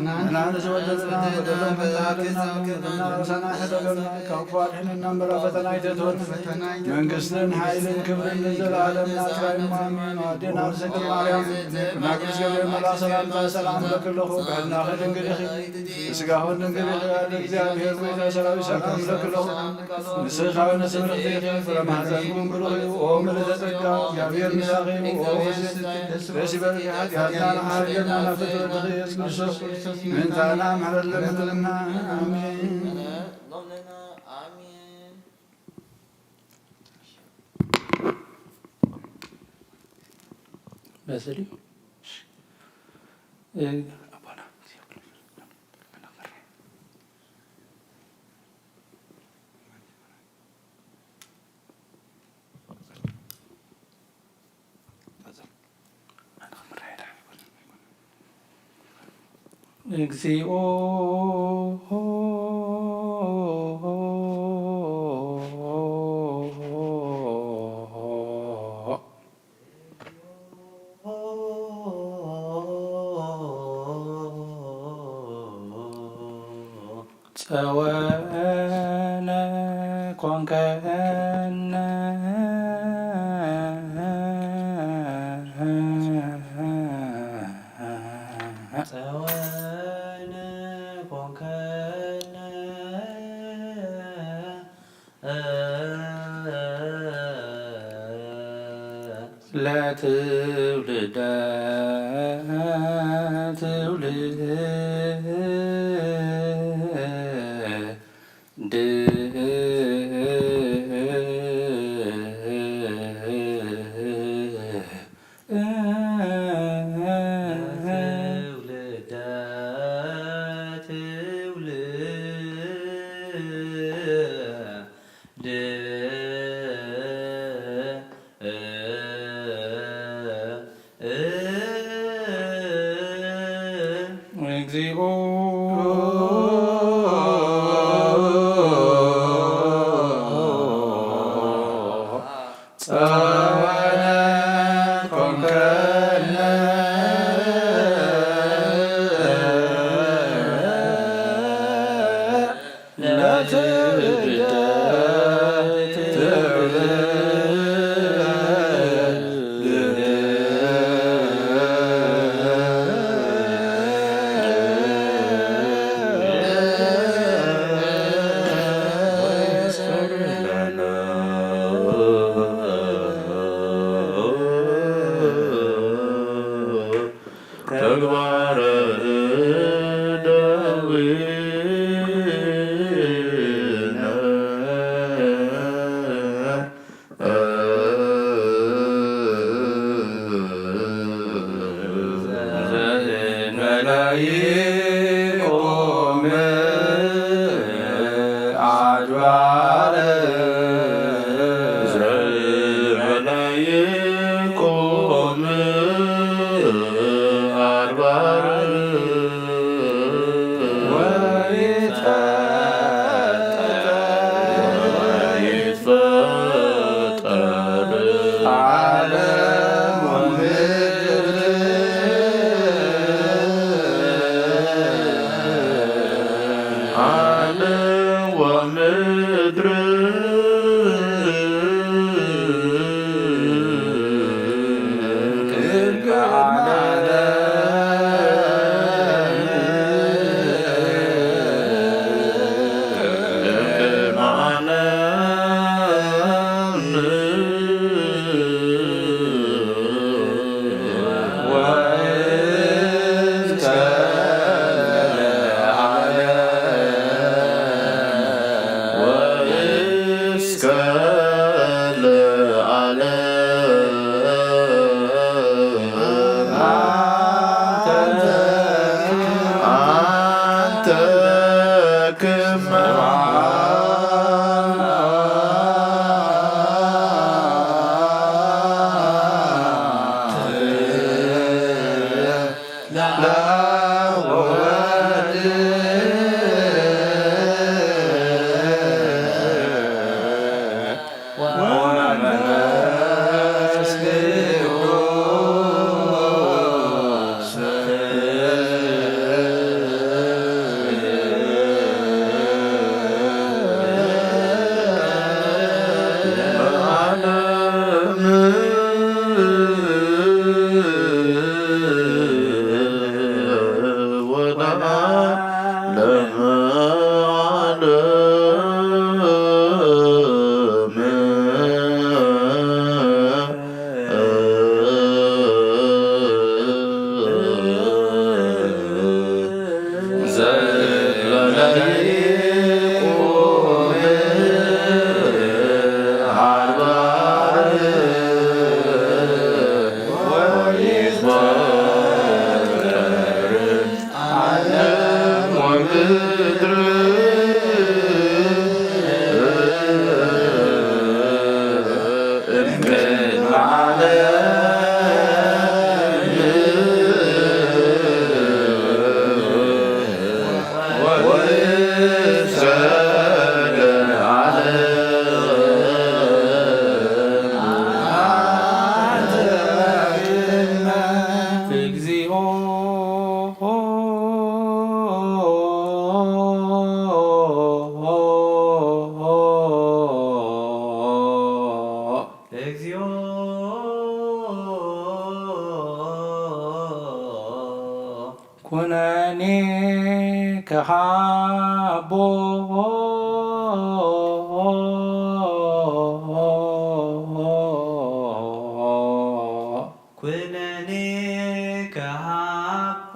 ንሕና ንዝበደሉና በደሎም ከምንሓድግ ንሕና በደልና ርእሳና ኣይሕደገና፣ ካብ ክፉ ኣድሕነና እምበር ኣብ ፈተና ኣይተእትወና። መንግስትን ሓይልን ክብርን ንዘለኣለም ናትካ እዩ እሞ ኣሜን። ኣዴና ቅድስት ድንግል ማርያም፣ ናብ ቅዱስ ገብርኤል መልኣኽ ሰላምታ ሰላም እብለኪ ኣለኹ፣ ብሕልናኺ ድንግል ኢኺ፣ ብስጋኺ እውን ድንግል ኢኺ። ኣደ እግዚኣብሔር ጎይታ ሰራዊት ሰላም እብለኪ ኣለኹ፣ ንስኺ ካብ ኣንስቲ ብርኽቲ ኢኺ፣ ፍረ ማህፀንኪ እውን ብሩኽ እዩ። ኦ ምልዕተ ጸጋ፣ እግዚኣብሔር ምሳኺ እዩ። ኦ ፍስሕቲ ደስ ይበልኪ፣ ሓጢኣትና ንሓርገልና፣ ናብ ፍትወትኺ ኢየሱስ ክርስቶስ ምእንታና ምሕረት ለምንልና። ኣሜን። በስል እዩ። እ፣ ኣቦና እግዚኦ ጸወነ ኮንከነ። ጸወነ ኮንከነ። ለትውልደ ትውልድ ለትውልደ ትውልድ እግዚኦ። ጸወነ ኮንከነ። ለትውልደ ትውልድ ተግባረ እደዊነ። ዘእንበለ ይቆም አድባር። ዘእንበለ ይቆም አድባር። ወይትፈጠር ወይትፈጠር ዓለም ወምድር። ዓለም ወምድር። ቅድመ ዓለም። ቅድመ ዓለም። ወእስከ ለዓለም። ወእስከ ለዓለም። አንተ አንተ ክመ ለወልድ ወመንፈስ ቅዱስ። ዓለም ወምድር። እምቅድመ ዓለም ወእስከ ለዓለም። አንተ እግዚኦ። ኩነኔ ከሃቦ ኩነኔ ከሃቦ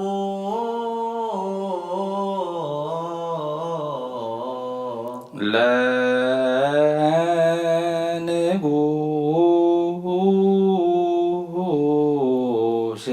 ለንጉስ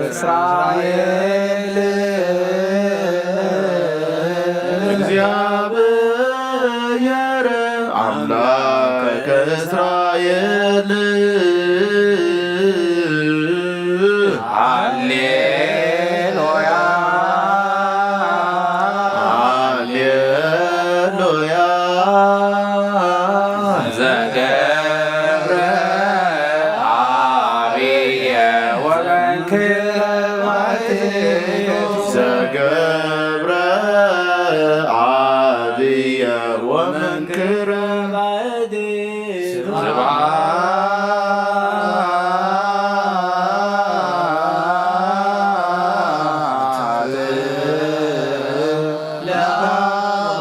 እስራኤል። እግዚአብሔር አምላከ እስራኤል። ሃሌሉያ፣ ሃሌሉያ። ዘገብረ አብየ ወመንክረ ባሕቲቱ። ዘገብረ አብየ ወመንክረ ባሕቲቱ። ስብሐት ለአብ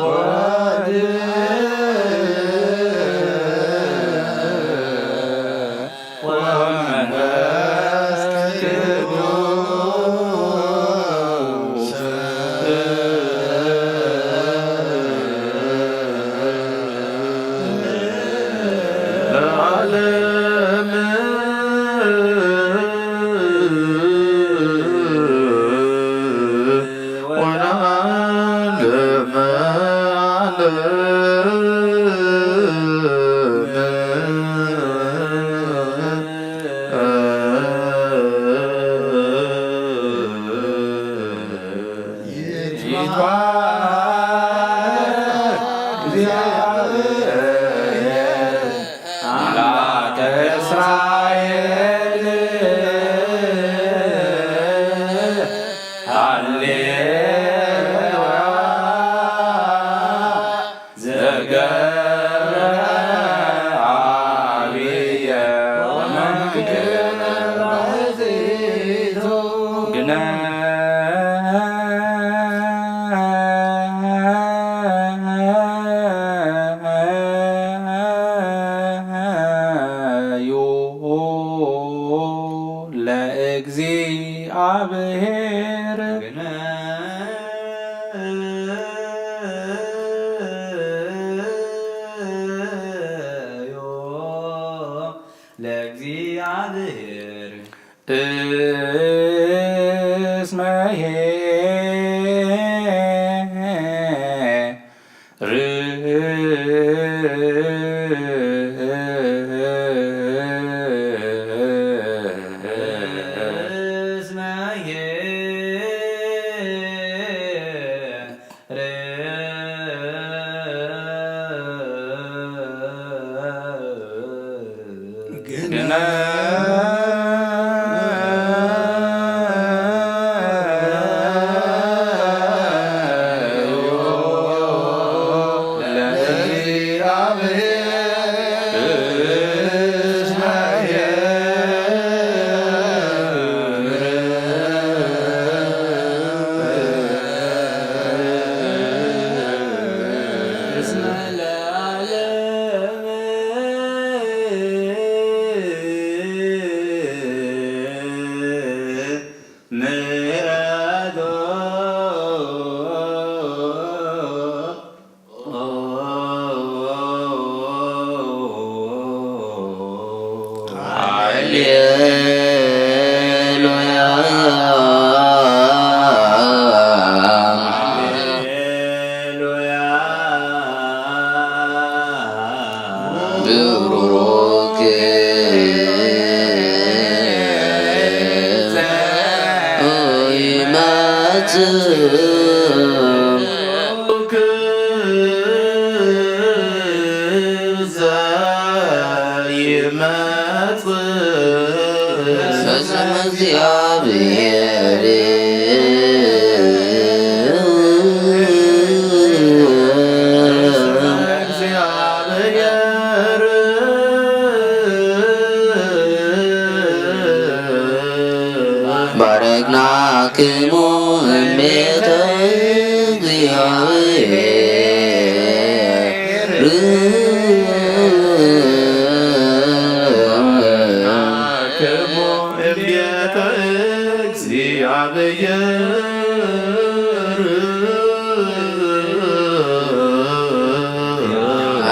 ወወልድ ወመንፈስ ቅዱስ ለዓለመ ዓለም። አምላከ እስራኤል። ሃሌሉያ። ዘገብረ አብየ ወመንክረ ባሕቲቱ። ግነዩ ለእግዚአብሔር። ግነዩ ለእግዚአብሔር። እስመ ኄር። እስመ ኄር። ግነ ምሕረቱ ሃሌሉያ ሃሌሉያ ብሩክ ይመጽእ ይመጽእ በስመ እግዚአብሔር እግዚአብሔር ባረክናክሙ እምቤተ እግዚአብሔር ክሙ እምቤተ እግዚአብሔር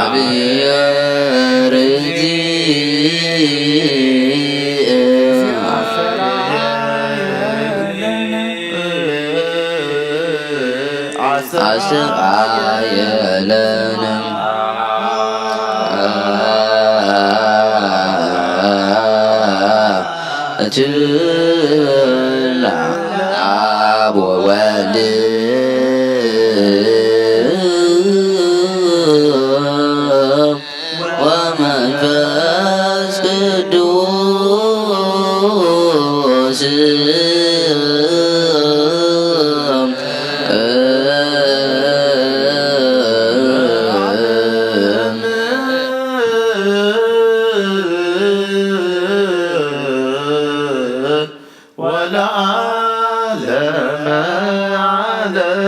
አብሔር እግዚእ አስተርአየለነ እትላ አብ ወወልድ ወመንፈስ ቅዱስ ወለዓለመ ዓለም።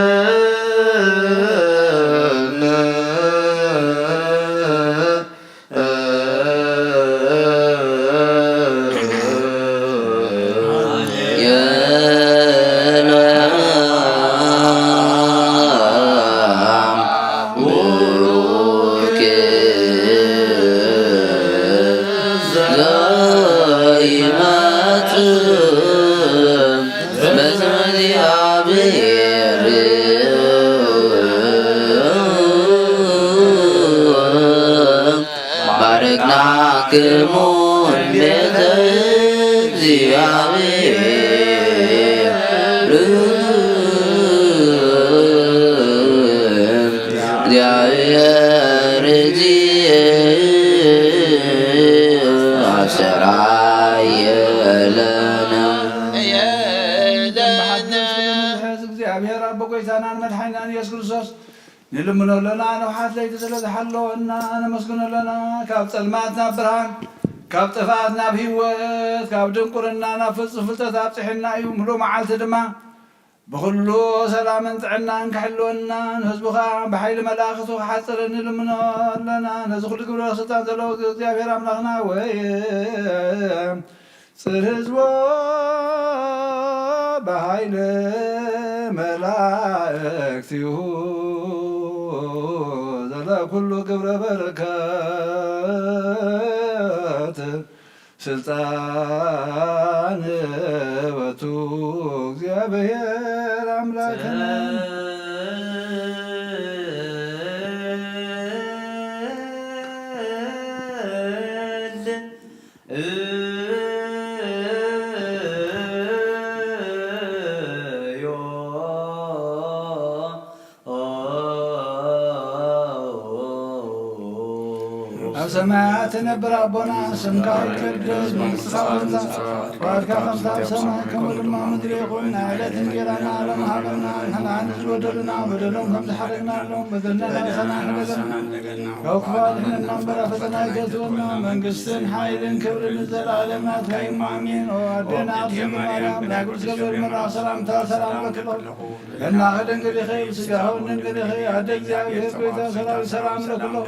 ባረክናክሙ እምቤተ እግዚአብሔር እግዚአብሔር እግዚእ አስተርአየ ለነ። እግዚአብሔር አብ ጎይታናን መድሓኒናን ኢየሱስ ክርስቶስ ንልምኖ ኣለና። ንውሓት ለይቲ ስለ ዝሓለወና ነመስግኖ ኣለና። ካብ ጸልማት ናብ ብርሃን፣ ካብ ጥፍኣት ናብ ህይወት፣ ካብ ድንቁርና ናብ ፍጹም ፍልጠት ኣብጽሐና እዩ። ምሉእ መዓልቲ ድማ ብኹሉ ሰላምን ጥዕናን ክሕልወና፣ ንህዝቡ ኸኣ ብሓይሊ መላእኽቱ ክሓጽርን ንልምኖ ኣለና። ነዚ ኩሉ ግብረ ስልጣን ዘለዎ እግዚኣብሔር ኣምላኽና ወይ ጽር ህዝቦ ብኃይለ መላእክቲሁ ዘለኩሉ ግብረ በረከት ስልጣን በቱ እግዚአብሔር አምላክነ። ኣብ ሰማያት ትነብር ኣቦና፣ ስምካ ይቀደስ፣ መንግስትኻ ትምጻእ፣ ፍቓድካ ከምታ ኣብ ሰማይ ከምኡ ድማ ምድሪ ይኹን። ናይ ዕለት እንጌራና ሎም ሃበና፣ ንሕና ንዝበደሉና በደሎም ከም ዝሓረግናሎም በደልና ንርእሰና ንገዘና ካብ ክፉ ኣድሕነና እምበር ኣብ ፈተና ኣይተእትወና። መንግስትን ሓይልን ክብርን ንዘለኣለም ናትካ እዩ። ኣሜን። ኦ ኣዴና ቅድስቲ ድንግል ማርያም፣ ናይ ቅዱስ ገብርኤል መልኣኽ ሰላምታ ሰላም እብለኪ ኣለኹ። በናኺ ድንግል ኢኺ፣ ብስጋኺ እውን ድንግል ኢኺ። ኣደ እግዚኣብሔር፣ ጎይታ ሰራዊት፣ ሰላም እብለኪ ኣለኹ።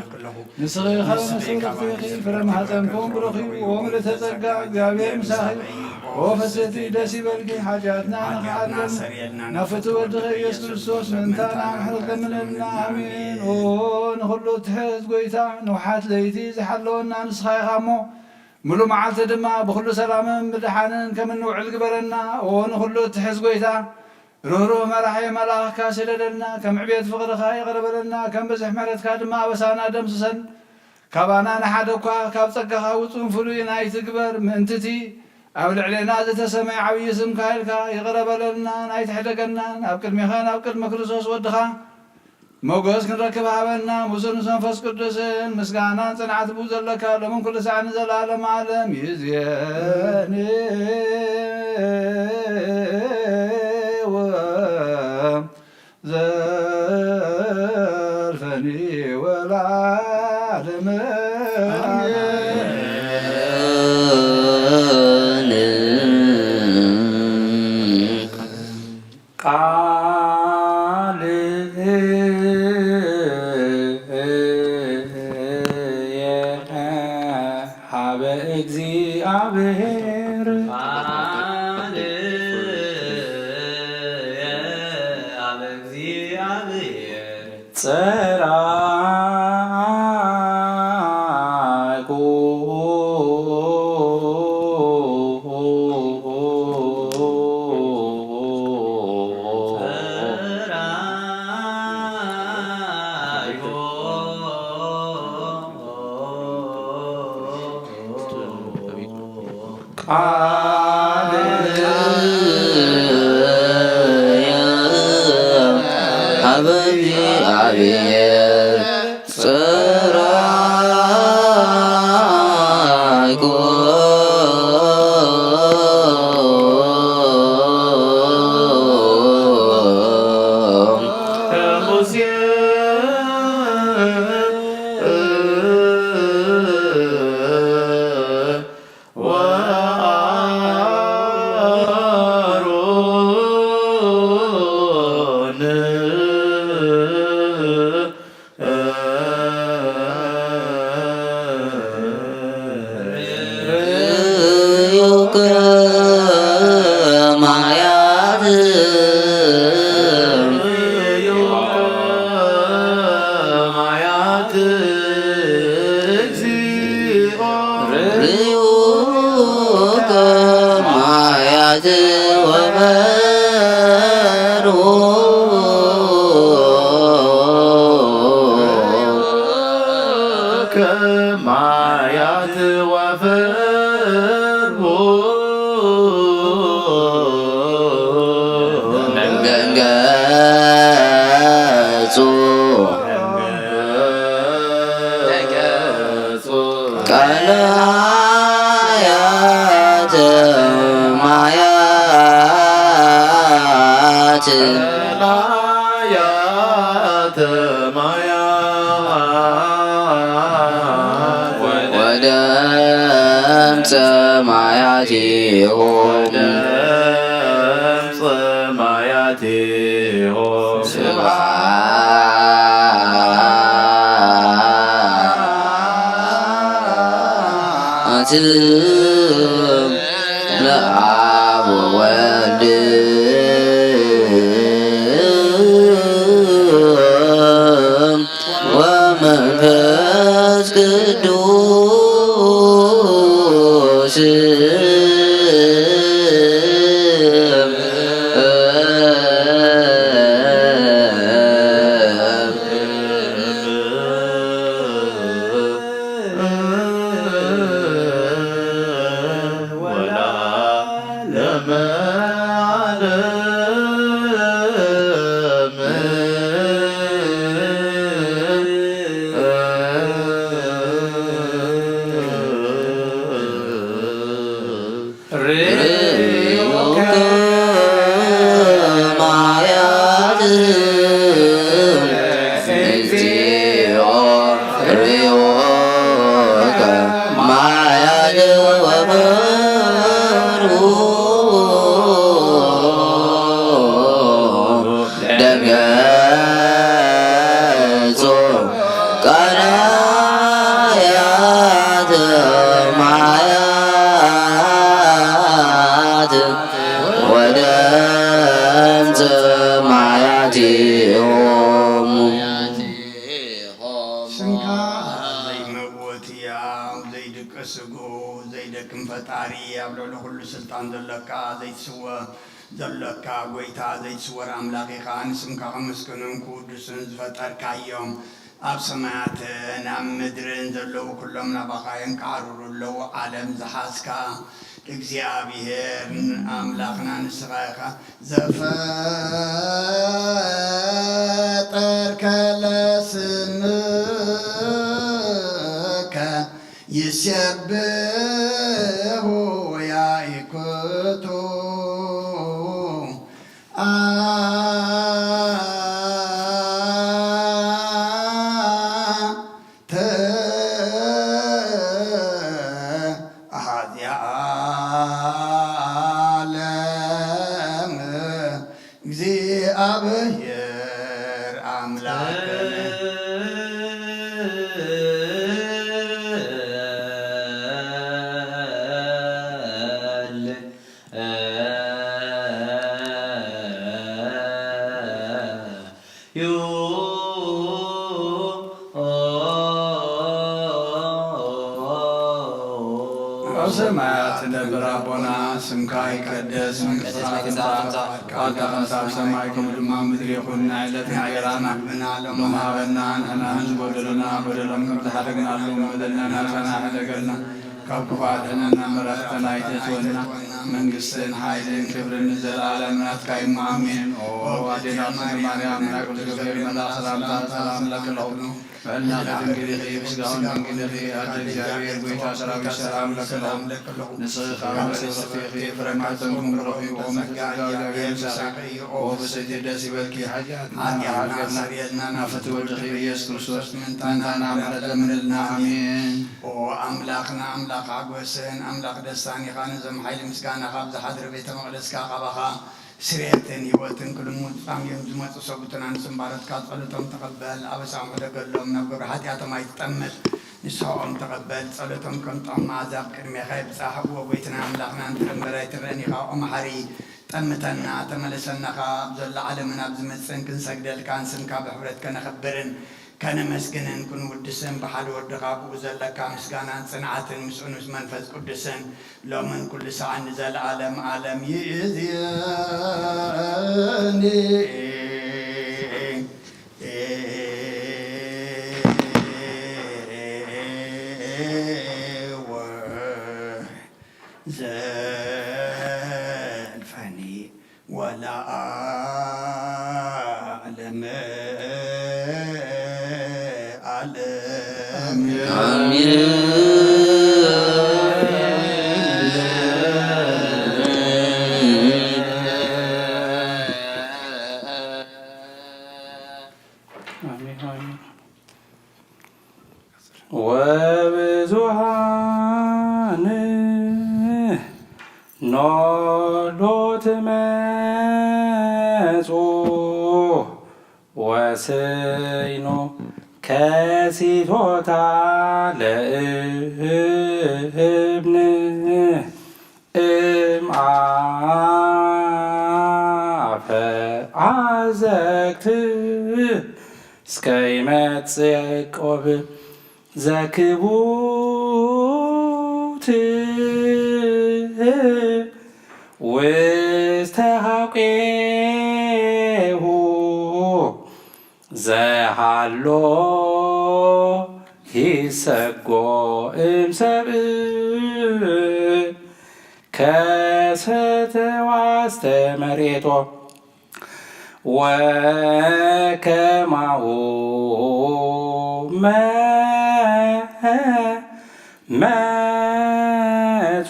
ንስኺ ካብ ኣንስቲ ተባረኽቲ ኢኺ፣ ፍረ ማህፀንኪ እውን ብሩኽ እዩ። ኦ ምልዕተ ጸጋ፣ እግዚኣብሔር ምሳኺ እዩ። ኦ ፈሰቲ ደስ ይበልኪ፣ ሓጢኣትና ንኽሓልፈልና ናብ ፍትዊ ወድኺ ኢየሱስ ክርስቶስ ምእንታና ምሕረት ለምነልና። ኣሜን። ኦ ንኹሉ እትሕዝ ጎይታ፣ ንውሓት ለይቲ ዝሓለወና ንስኻ ኢኻ እሞ፣ ምሉእ መዓልቲ ድማ ብኹሉ ሰላምን ብድሓንን ከም እንውዕል ግበረና። ኦ ንኹሉ እትሕዝ ጎይታ፣ ርህሩህ መራሒ መልኣኽካ ስደደልና፣ ከም ዕቤት ፍቕርኻ ይቕረ በለልና፣ ከም ብዝሕ ምሕረትካ ድማ ኣበሳና ደምስሰን። ካባና ንሓደ እኳ ካብ ጸጋኻ ውጹን ፍሉይን ኣይትግበር። ምእንቲ እቲ ኣብ ልዕሌና ዝተሰመየ ዓብዪ ስምካ ኢልካ ይቕረ በለልና፣ ኣይትሕደገናን። ኣብ ቅድሜኻን ኣብ ቅድሚ ክርስቶስ ወድኻ ሞገስ ክንረክብ ሃበና። ምስኡ ምስ መንፈስ ቅዱስን ምስጋናን ጽንዓት ብኡ ዘለካ ሎምን ኩሉ ሰዓት ንዘለዓለመ ዓለም ይእዜኒ ወዘልፈኒ ወለዓለመ። ቃል ሀበ እግዚኣብሔር። ቃል ሀበ እግዚኣብሔር። ጸራይኩ። ቃልየ ሀበ እግዚኣብሔር ጸራይኩ። ርእዩከ ማያት ወበርሁ ከማያት ወበርሁ ደንገጹ ቀላያተ ማያት ቀላያተ ማያት ወደምፀ ማያቲሆም ወደምፀ ማያቲሆም ስብሐት ለአብ ወወልድ ወመንፈስ ቅዱስ። ሰማያቲሆሙ። ስምካ ዘይመውት እያ፣ ዘይድቅስ ስግኡ፣ ዘይደክም ፈጣሪ፣ ኣብ ልዕሊ ኩሉ ስልጣን ዘለካ፣ ዘይትስወ ዘለካ ጎይታ፣ ዘይትስወር ኣምላኽ ኢኻ። ንስምካ ከመስግንን ክውድስን ዝፈጠርካዮም፣ ኣብ ሰማያትን ኣብ ምድርን ዘለዉ ኩሎም ናባኻ የንቃዕርሩ ኣለዉ። ዓለም ዝሓዝካ እግዚኣብሔር ኣምላኽና ንስኻ ኢኻ። ዘፈጠርከ ለስምከ ይሴብሑ ያኢኩቱ። ኣንተ ኣሃዚ ዓለም እግዚኣብሔር ኣምላክነ። ኣብ ሰማያት ትነብር ኣቦና፣ ስምካ ይቀደስ፣ መንግስትኻ ትምጻእ፣ ፍቃድካ ከምቲ ኣብ ሰማይ ከምኡ ድማ ኣብ ምድሪ ይኹን። ናይ ዕለት እንጀራና ሎሚ ሃበና፣ ንሕና ንዝበደሉና በደሎም ከም ዝሓደግናሎም በደልና ንሓሳና ሕደገልና፣ ካብ ክፉ ኣድሕነና፣ መራሕተና ኣይተእትወና። መንግስትን ሓይልን ክብርን ንዘለኣለም ናትካ እዩ፣ ኣሜን። ኦ ኣዴና ቅድስት ማርያም፣ ናይ ቅዱስ ገብርኤል መልኣክ ሰላምታ ሰላም እብለኪ ኣለኹ። ብሕልናኺ ድንግል ኢኺ፣ ብስጋኺ እውን ድንግል ኢኺ። ኣደ እግዚኣብሔር፣ ጎይታ ሰራዊት፣ ሰላም እብለኪ ኣለኹ። ንስኺ ከኣ ፍሬ ከርሥኺ ፍሬ ማህፀንኪ እውን ብሩኽ እዩ። ኦ ጸጋ እግዚኣብሔር ምሳኺ እዩ። ኦ ፍስሕቲ ደስ ይበልኪ፣ ሓጢኣትና ሓጢኣትና ኣስተሰርየልና፣ ናብ ፍትወድኺ ኢየሱስ ክርስቶስ ምእንታና ምሕረት ለምንልና። ኣሜን። ኦ ኣምላኽና፣ ኣምላኽ ሓጎስን ኣምላኽ ደስታን ኢኻ። ነዞም ሓይሊ ምስጋናኻ ኣብ ዝሓድር ቤተ መቕደስካ ካባኻ ስርየትን ህይወትን ክልምኑ ጻምዮም ዝመጹ ሰብኡትና ንስም ባሮትካ ጸሎቶም ተቐበል። ኣበሳኦም ሕደገሎም፣ ናብ ግብሪ ሓጢኣቶም ኣይትጠምት። ንስሓቖም ተቐበል፣ ጸሎቶም ከም ጥዑም መኣዛ ኣብ ቅድሜኻ ይብጻሕ። እወ ጐይትናን ኣምላኽናን፣ ፍረ እምበር ኣይትረእን ኢኻ። ኦ መሓሪ፣ ጠምተና፣ ተመለሰና፣ ካብ ዘሎ ዓለምን ኣብ ዝመጽእን ክንሰግደልካን ስምካ ብሕብረት ከነኽብርን ከነመስግንን ክንውድስን ብሓደ ወድኻ ብኡ ዘለካ ምስጋናን ጽንዓትን ምስኡ ምስ መንፈስ ቅዱስን ሎምን ኩሉ ሰዓን ንዘለዓለም ዓለም ይእዝየኒ። ወዘልፈኒ ወለዓለመ ዓለም። ኣሜን። ኣሜን፣ ኣሜን። ወብዙሃን ኖሎ ትመጹ ወስይኑ ከሲቶታ ለእብን እም ኣፈ ዓዘግት እስከ ይመጽእ ያዕቆብ ዘክቡት ውስተ ሐቄሁ ዘሃሎ ይሰጎ እምሰብእ ከሰተዋስተ መሬቶ ወከማሁ መጹ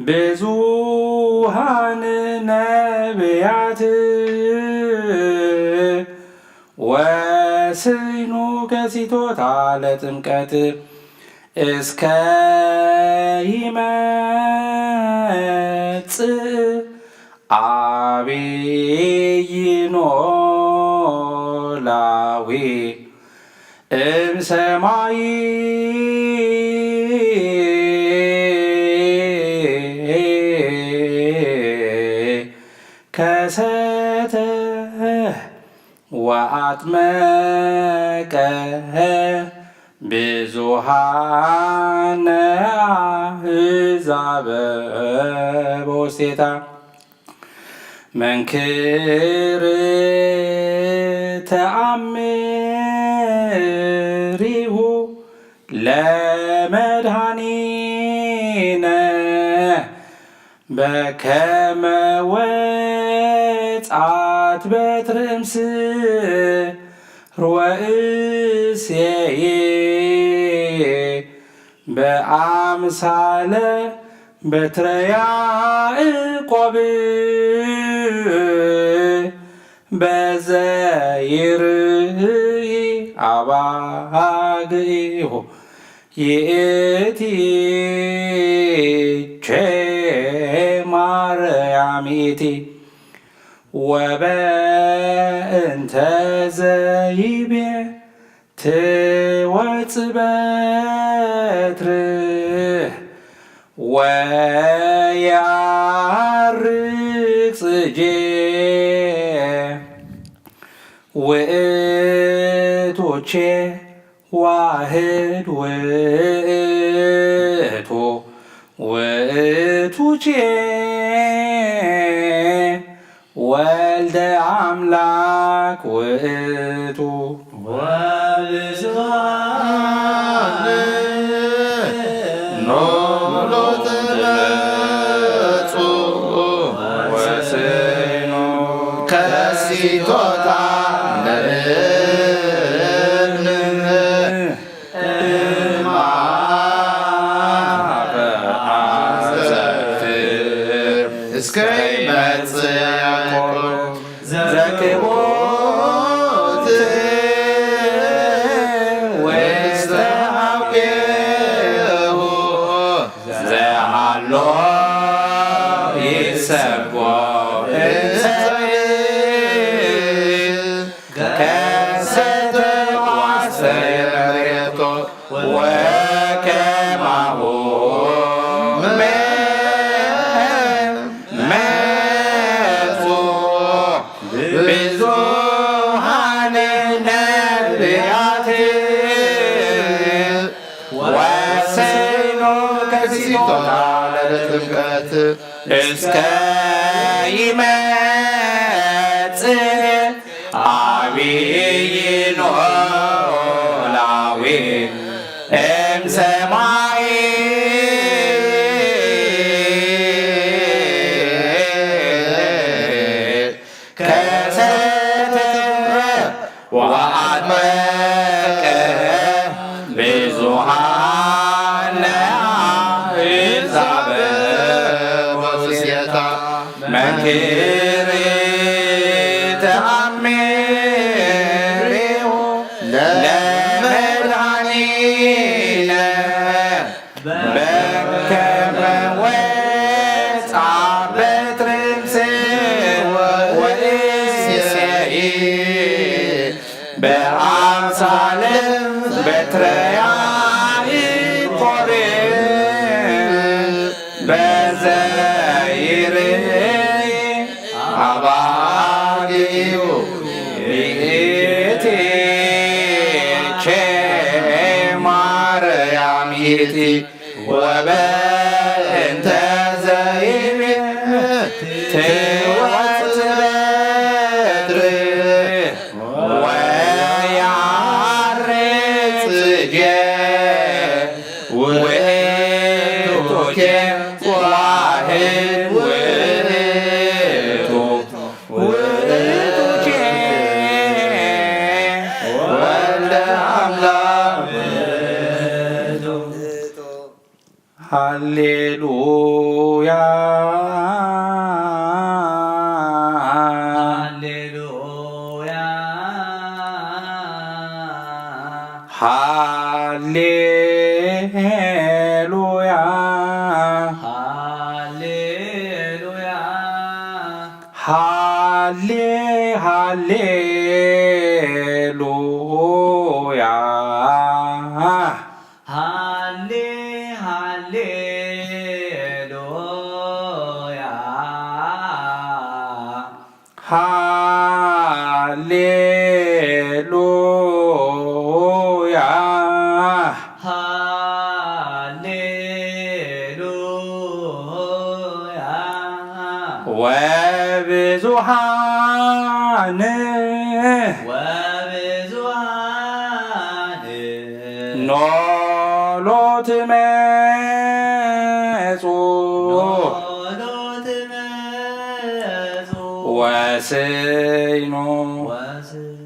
ብዙሃን ነብያት ወስኑ ከሲቶታ ለጥምቀት እስከ ይመጽእ አብይ ኖላዊ እምሰማይ ከሰተ ወአጥመቀ ብዙሃነ አሕዛበ በውስቴታ። መንክር ተአምሪሁ ለመድኃኒነ በከመ ወጻት በትርምስ ርወእሴ በአምሳለ በትረ ያዕቆብ በዘ ይርእይ አባግኢሁ ይእቲ ቼ ማርያም ይእቲ። ወበእንተ ዘይቤ ትወጽእ በትር ወያርግ ጽጌ ውእቱ ቼ ዋህድ ውእቱ ውእቱ ቼ ወልደ አምላክ ውእቱ። ወብዙኃን ኖሎት መጹ ወስኑ ከሲቶታ ለእብንን እምአፈ አዘት እስከ ይመጽእ ያዕቆብ ዘክቦት ውስተ ሐውየሁ ዘሃሎ ይሰጎ እምሰብእ ከሰተ ዋስተየመሬቶ ወከማሁ መጹ ብዙኃን ነቢያት ወሰይኖ ከሲቶታ ለጥምቀት እስከ ይመጽእ አብይ ኖላዊ እምሰማይ ከሰተ ወአጥመቀ ብዙኃነ አሕዛበ ወውስቴታ መንክር ተአምሪሁ ለመድኃኒነ በከመ ወፃ በትርምስ ወእሴይ በአምሳለ በትረ ያዕቆብ በዘ ይርእይ አባግዩ ይእቲ ቼ ማርያም ይእቲ። ወበእንተ ዘይቤ ትወጽእ በትር ወያርግ ጽጌ ውእቱ ኬ ዋህድ ውእቱ ውእቱ ኬ ወልደ አምላክ ውእቱ። ሃሌሉያ ሃሌሉያ ሃሌሉያ ሃሌሉያ ሃሌ ሃሌሉያ ሃሌ ሃሌሉያ ሃሌሉያ። ሃሌሉያ። ወብዙሃን ወብዙሃን ኖሎት መጹ ኖሎት መጹ ወስይኑ ወስይኑ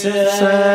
ሰማየ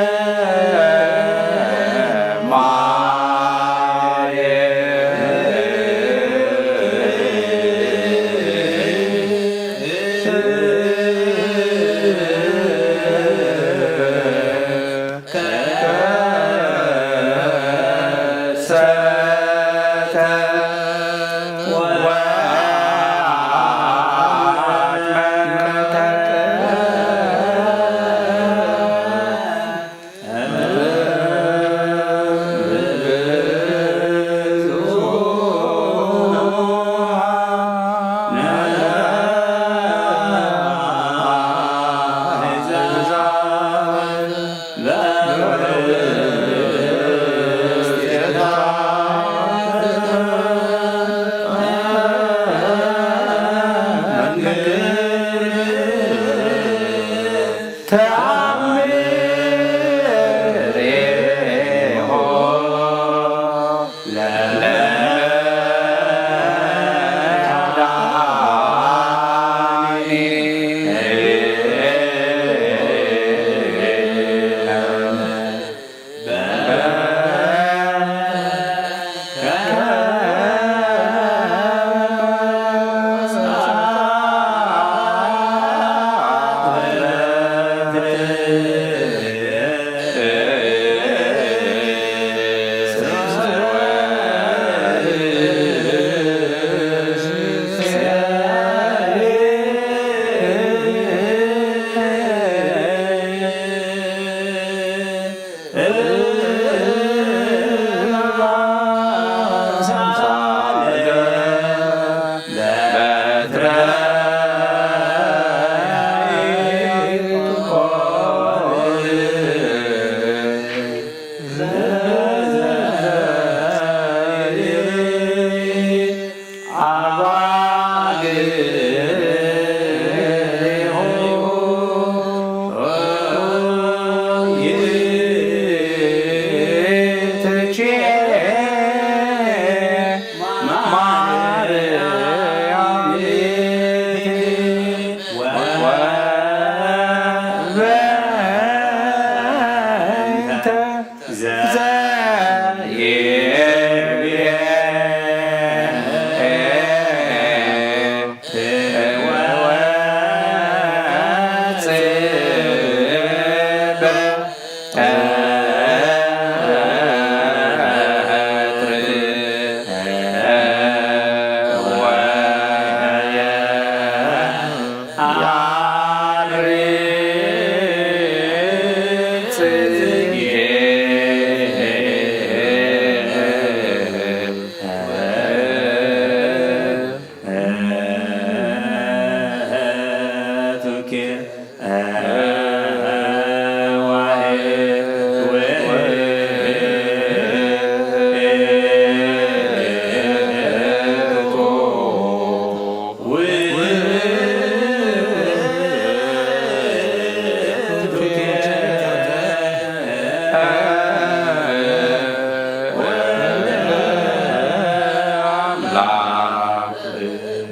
ከሰተ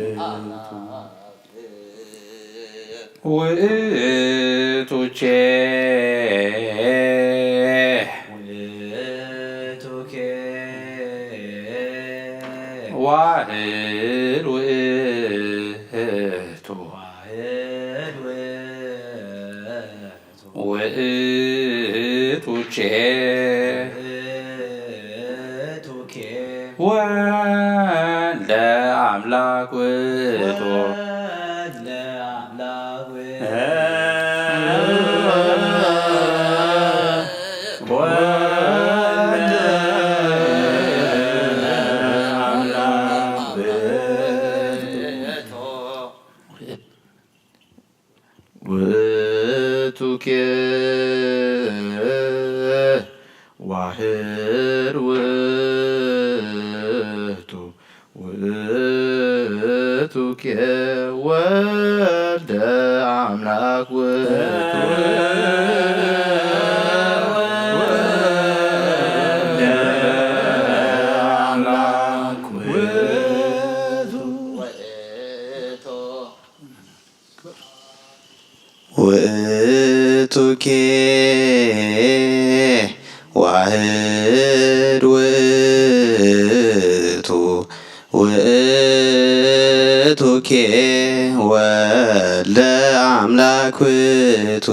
ወአድመተ ውእቱኬ ውእቱኬ ዋህድ ውእቱ ዋህድ ውእቱ ውእቱኬ ውእቱኬ ወልደ አምላክ ውእቱ ወልደ አምላክ ውእቱ ወልደ አምላክ ውእቱ ውእቱኬ ዋህድ ውእቱ ውእቱኬ ወልደ አምላክ ውእቱ ወልደ አምላክ ውእቱ ውእቱ ቱኬ ዋህድ ውእቱ፣ ውእቱኬ ወልደ አምላክ ውእቱ።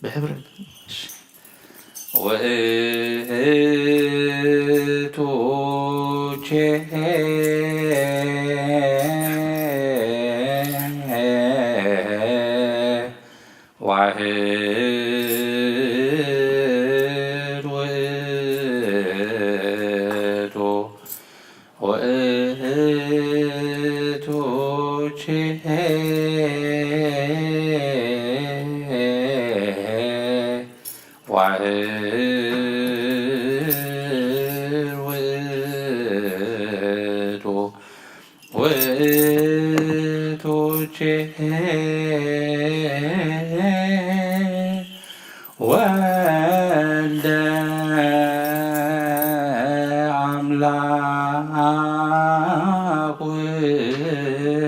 ብሕብረት። እሺ። ውእቱ ቼ ዋሕድ ውእቱ ውእቱ ቼ ዋሕድ ውእቱ ውእቱ ቼ ወልደ ኣምላክ ውእቱ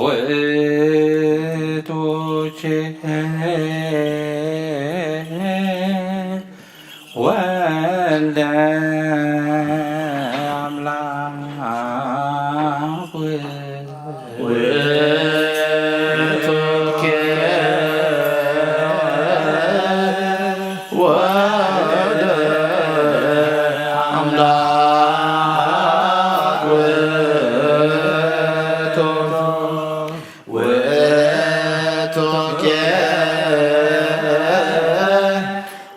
ውእቱ ቼ ወልደ ኣምላክ ውእቱ ኬ ወልደ ኣምላክ ውእቱ ውእቱ ኬ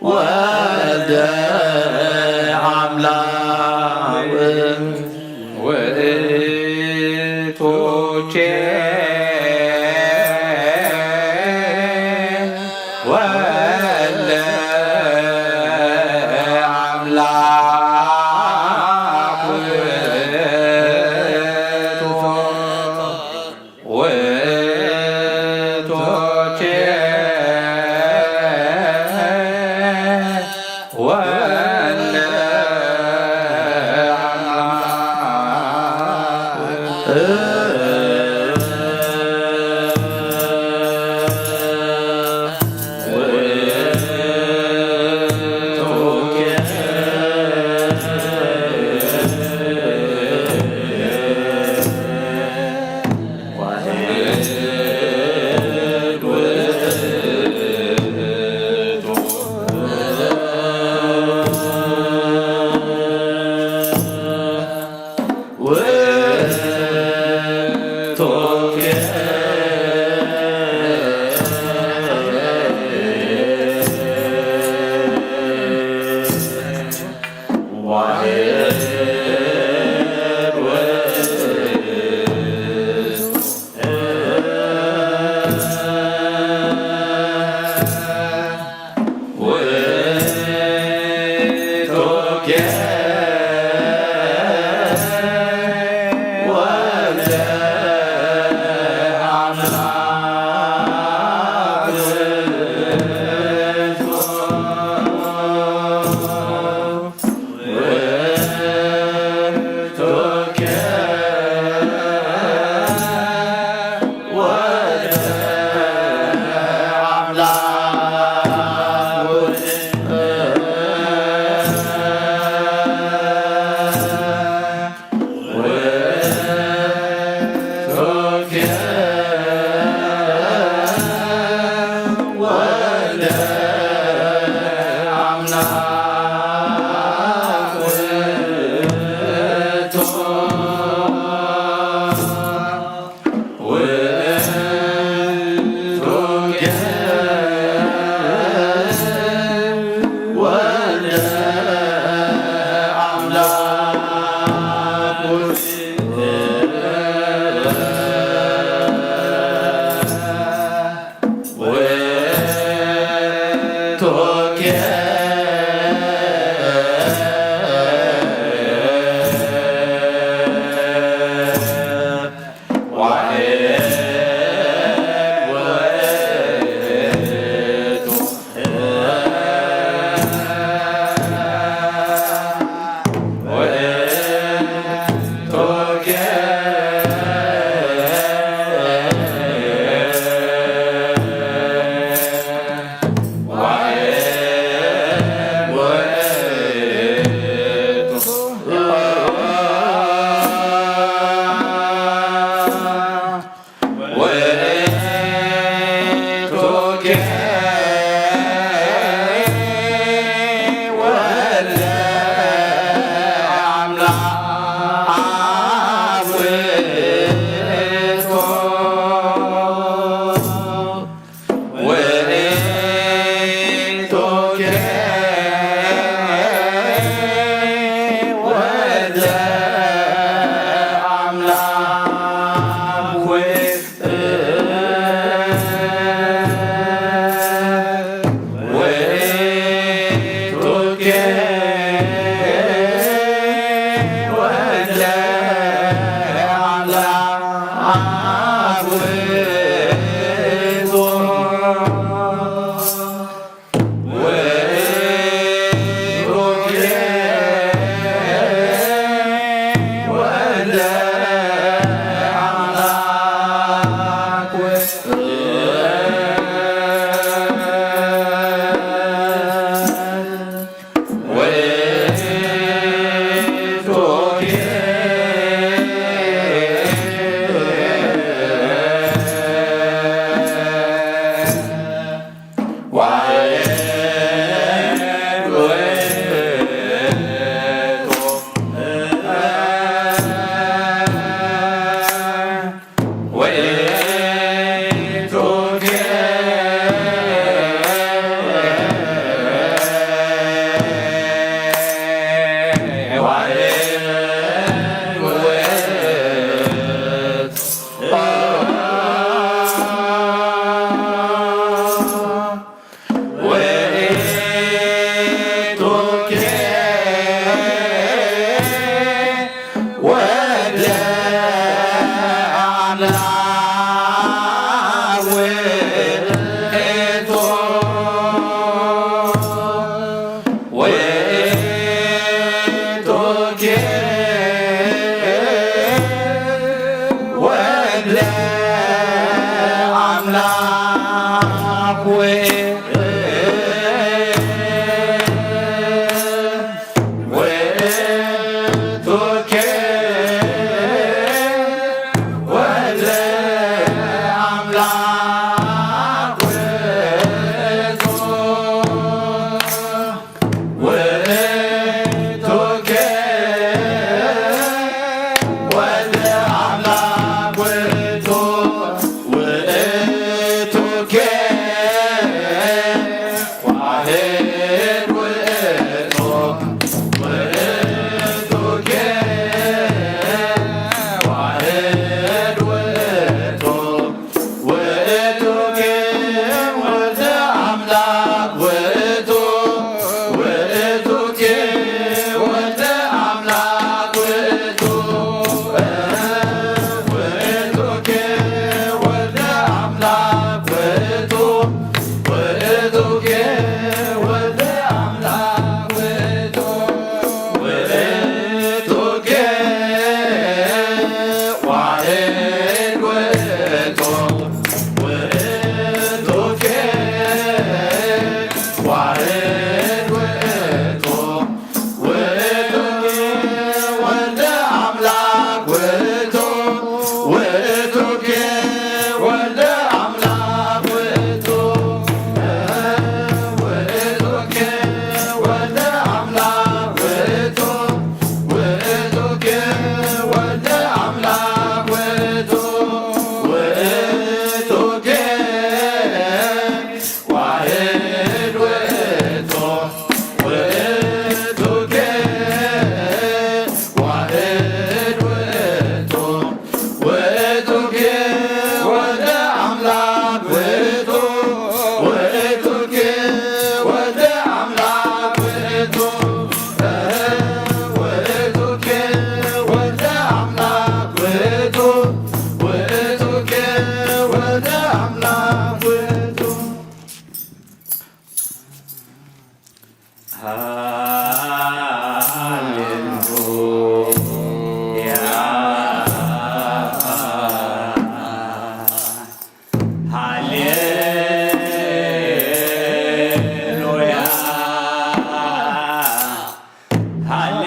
ወልደ ኣምላክ ውእቱ ኬ ወልደ ኣምላክ ውእቱ ውእቱ ኬ ውእቱኬ ወልደ አምላክ ውእቱ። ውእቱኬ ወልደ አምላክ ውእቱ። ውእቱኬ ዋሕድ ውእቱ። ውእቱኬ ዋሕድ ውእቱ። ውእቱኬ ወልደ አምላክ ውእቱ። ውእቱኬ ወልደ አምላክ ውእቱ። ውእቱኬ ወልደ አምላክ ውእቱ። ውእቱኬ ወልደ አምላክ ውእቱ። ውእቱኬ ዋሕድ ውእቱ። ውእቱኬ ዋሕድ ውእቱ። ውእቱኬ ወልደ አምላክ ውእቱ። ውእቱኬ ወልደ አምላክ ውእቱ። ውእቱኬ ወልደ አምላክ ውእቱ። ውእቱኬ ወልደ አምላክ ውእቱ። ውእቱኬ ዋሕድ ውእቱ። ውእቱኬ ዋሕድ ውእቱ። ውእቱኬ ወልደ አምላክ ውእቱ። ውእቱኬ ወልደ አምላክ ውእቱ። ውእቱኬ ወልደ አምላክ ውእቱ። ውእቱኬ ወልደ አምላክ ውእቱ። ሃሌሉያ፣ ሃሌሉያ፣ ሃሌ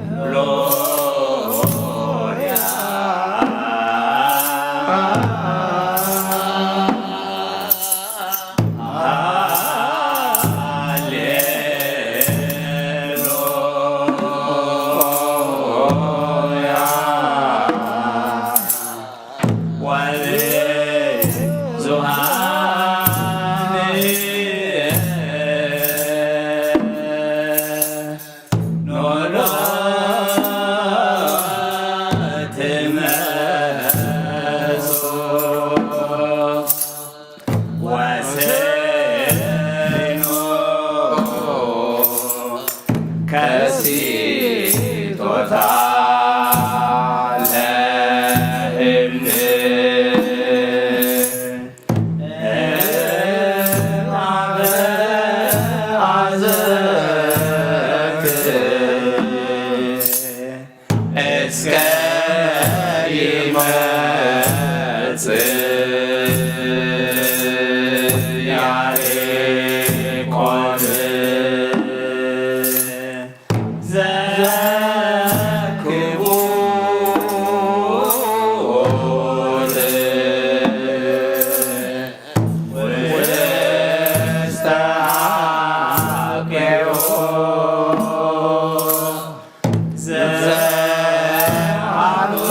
ሃሌሉያ። ከሲቶታ ለህምድ እባበ አዘክር እስከ ይመጽእ ያዕቆብ ዘክቡር ውስተ አቅዮ ዘአልቦ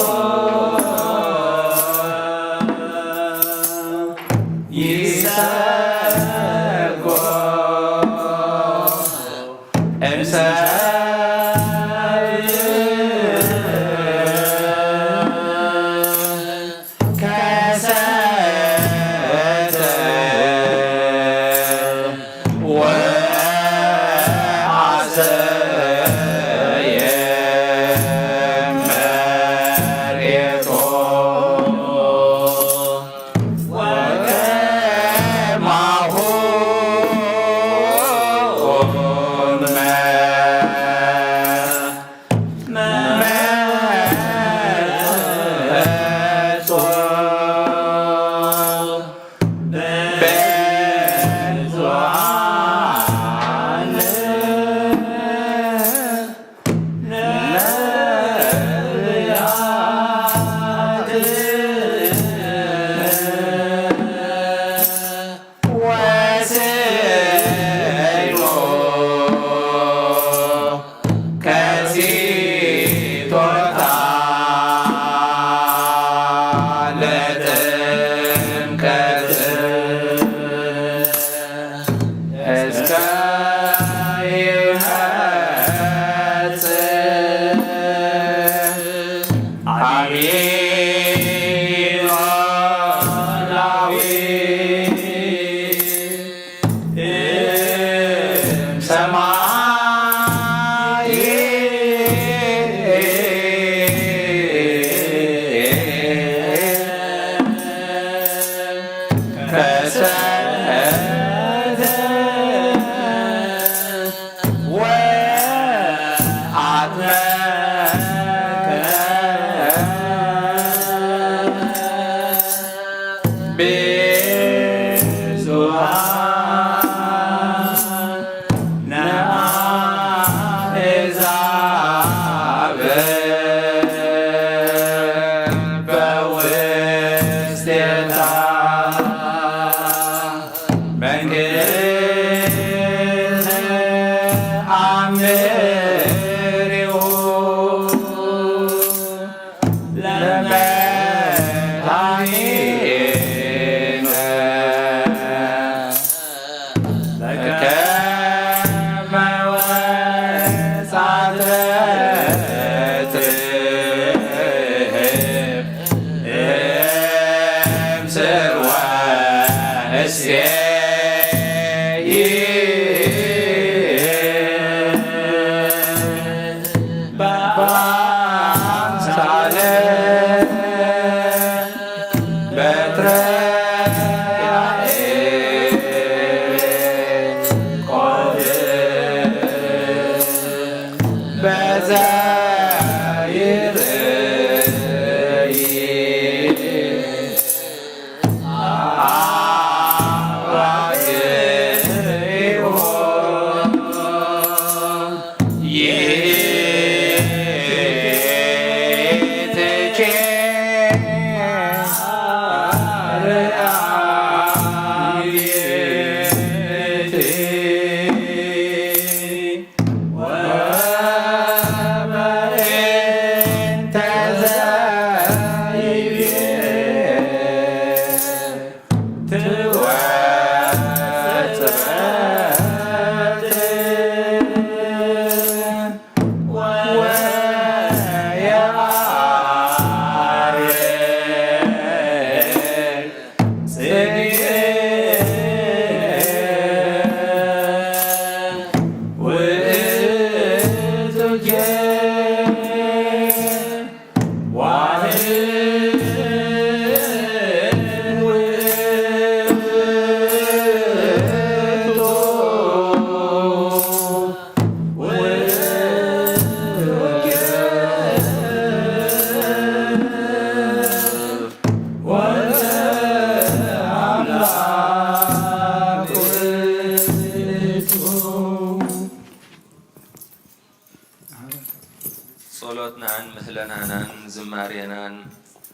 ጸሎትናን ምህለናናን ዝማሬናን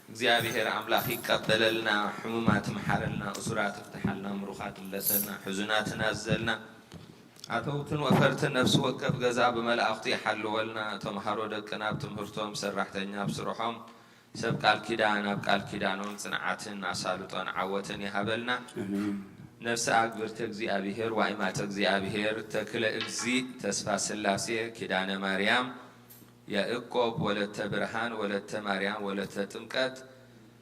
እግዚኣብሔር ኣምላኽ ይቀበለልና። ሕሙማት ምሓረልና፣ እሱራት ፍትሓልና፣ ምሩኻት ምለሰልና፣ ሕዙናት ናዘልና፣ ኣተውትን ወፈርትን ነፍሲ ወከፍ ገዛ ብመላእኽቱ ይሓልወልና። ተምሃሮ ደቅና ኣብ ትምህርቶም፣ ሰራሕተኛ ኣብ ስርሖም፣ ሰብ ቃል ኪዳን ኣብ ቃል ኪዳኖም ጽንዓትን ኣሳልጦን ዓወትን ይሃበልና። ኣሜን። ነፍሲ ኣግብርተ እግዚኣብሔር፣ ዋይማተ እግዚኣብሔር፣ ተክለ እግዚእ፣ ተስፋ ስላሴ፣ ኪዳነ ማርያም፣ ያእቆብ፣ ወለተ ብርሃን፣ ወለተ ማርያም፣ ወለተ ጥምቀት፣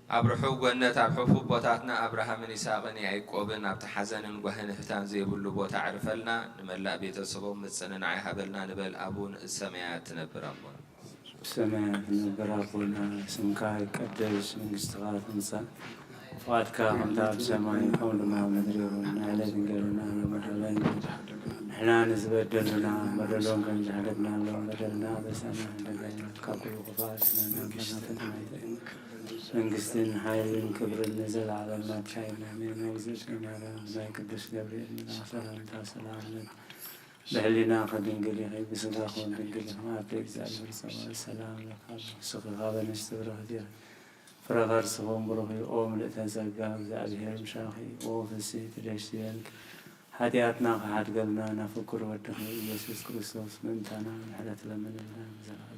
ኣብ ርሑቕ ገነት ኣብ ሕፉብ ቦታትና ኣብርሃምን ይስሐቅን ያዕቆብን ኣብቲ ሓዘንን ጓህን ህታን ዘይብሉ ቦታ ኣዕርፈልና። ንመላእ ቤተሰቦም ምጽንናዕ ይሃበልና ንበል። ኣቡነ ዘበሰማያት ትነብር ኣቦና። ብሰማያት ንነብር ኣቦና፣ ስምካ ይቀደስ፣ መንግስትኻ ትምጻእ፣ ፍቓድካ ከምታ ኣብ ሰማይ ከምኡ ድማ ኣብ ምድሪ ይኹን። ንዕለት እንጀራና ሎሚ ሃበና፣ ንሕና ንዝበደሉና በደሎም ከም ዝሕለፍናሎም በደልና ኣበሳና፣ ሓደጋና ካብ ኩሉ ክፉእ ኣድሕነና፣ ፈተና ኣይተእትወና። መንግስትን ሓይልን ክብርን ንዘለዓለም ናትካ እዩ። ኣሜን። መግዝእትነ ማርያም፣ ናይ ቅዱስ ገብርኤል መልኣኽ ሰላምታ ሰላም ለኪ። ብሕሊናኺ ድንግል ኢኺ፣ ብስጋኺ እውን ድንግል ኢኺ። ኣደ እግዚኣብሔር ጸባኦት ሰላም ለኪ። ንስኺ ካብ ኣንስቲ ብርኽቲ ኢኺ፣ ፍረ ከርስኺ እውን ብሩኽ እዩ። ኦ ምልእተ ጸጋ፣ እግዚኣብሔር ምሳኺ። ኦ ፍስሕቲ ደስ ይበልኪ፣ ሓጢኣትና ክሓድገልና ናብ ፍቁር ወድኺ ኢየሱስ ክርስቶስ ምእንታና ምሕረት ለምንልና ንዘለዓለሙ።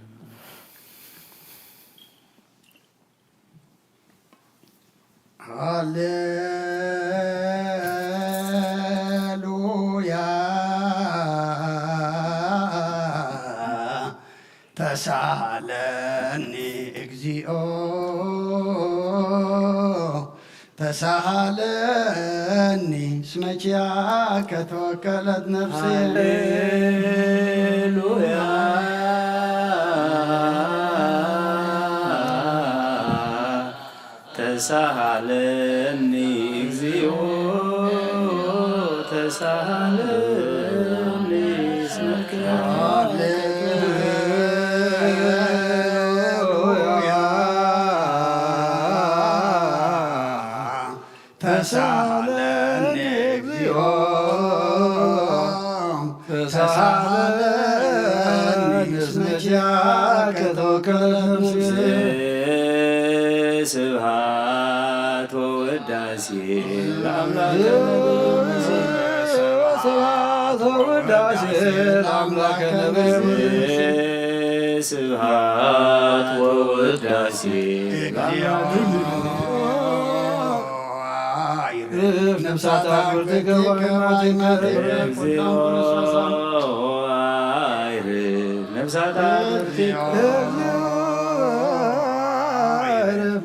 ሃሌሉያ ተሳሃለኒ እግዚኦ ተሳሃለኒ እስመ ኪያከ ተወከለት ነፍሴ። ሃሌሉያ። ተሳሃለኒ እግዚኦ ተሳሃለኒ እስመ ኪያከ። ሃሌሉያ። ተሳሃለኒ እግዚኦ ተሳሃለኒ እስመ ኪያከ ተወከለት ነፍሴ። ስብሐት ወውዳሴ ለአምላከ። ስብሐት ወውዳሴ ለአምላከ። ስብሐት ወውዳሴ ለአምላከ። ነፍሳት አክብርቲከ ወአይማቲከ። እግዚኦ አይርፍ ነፍሳት አክብርቲከ።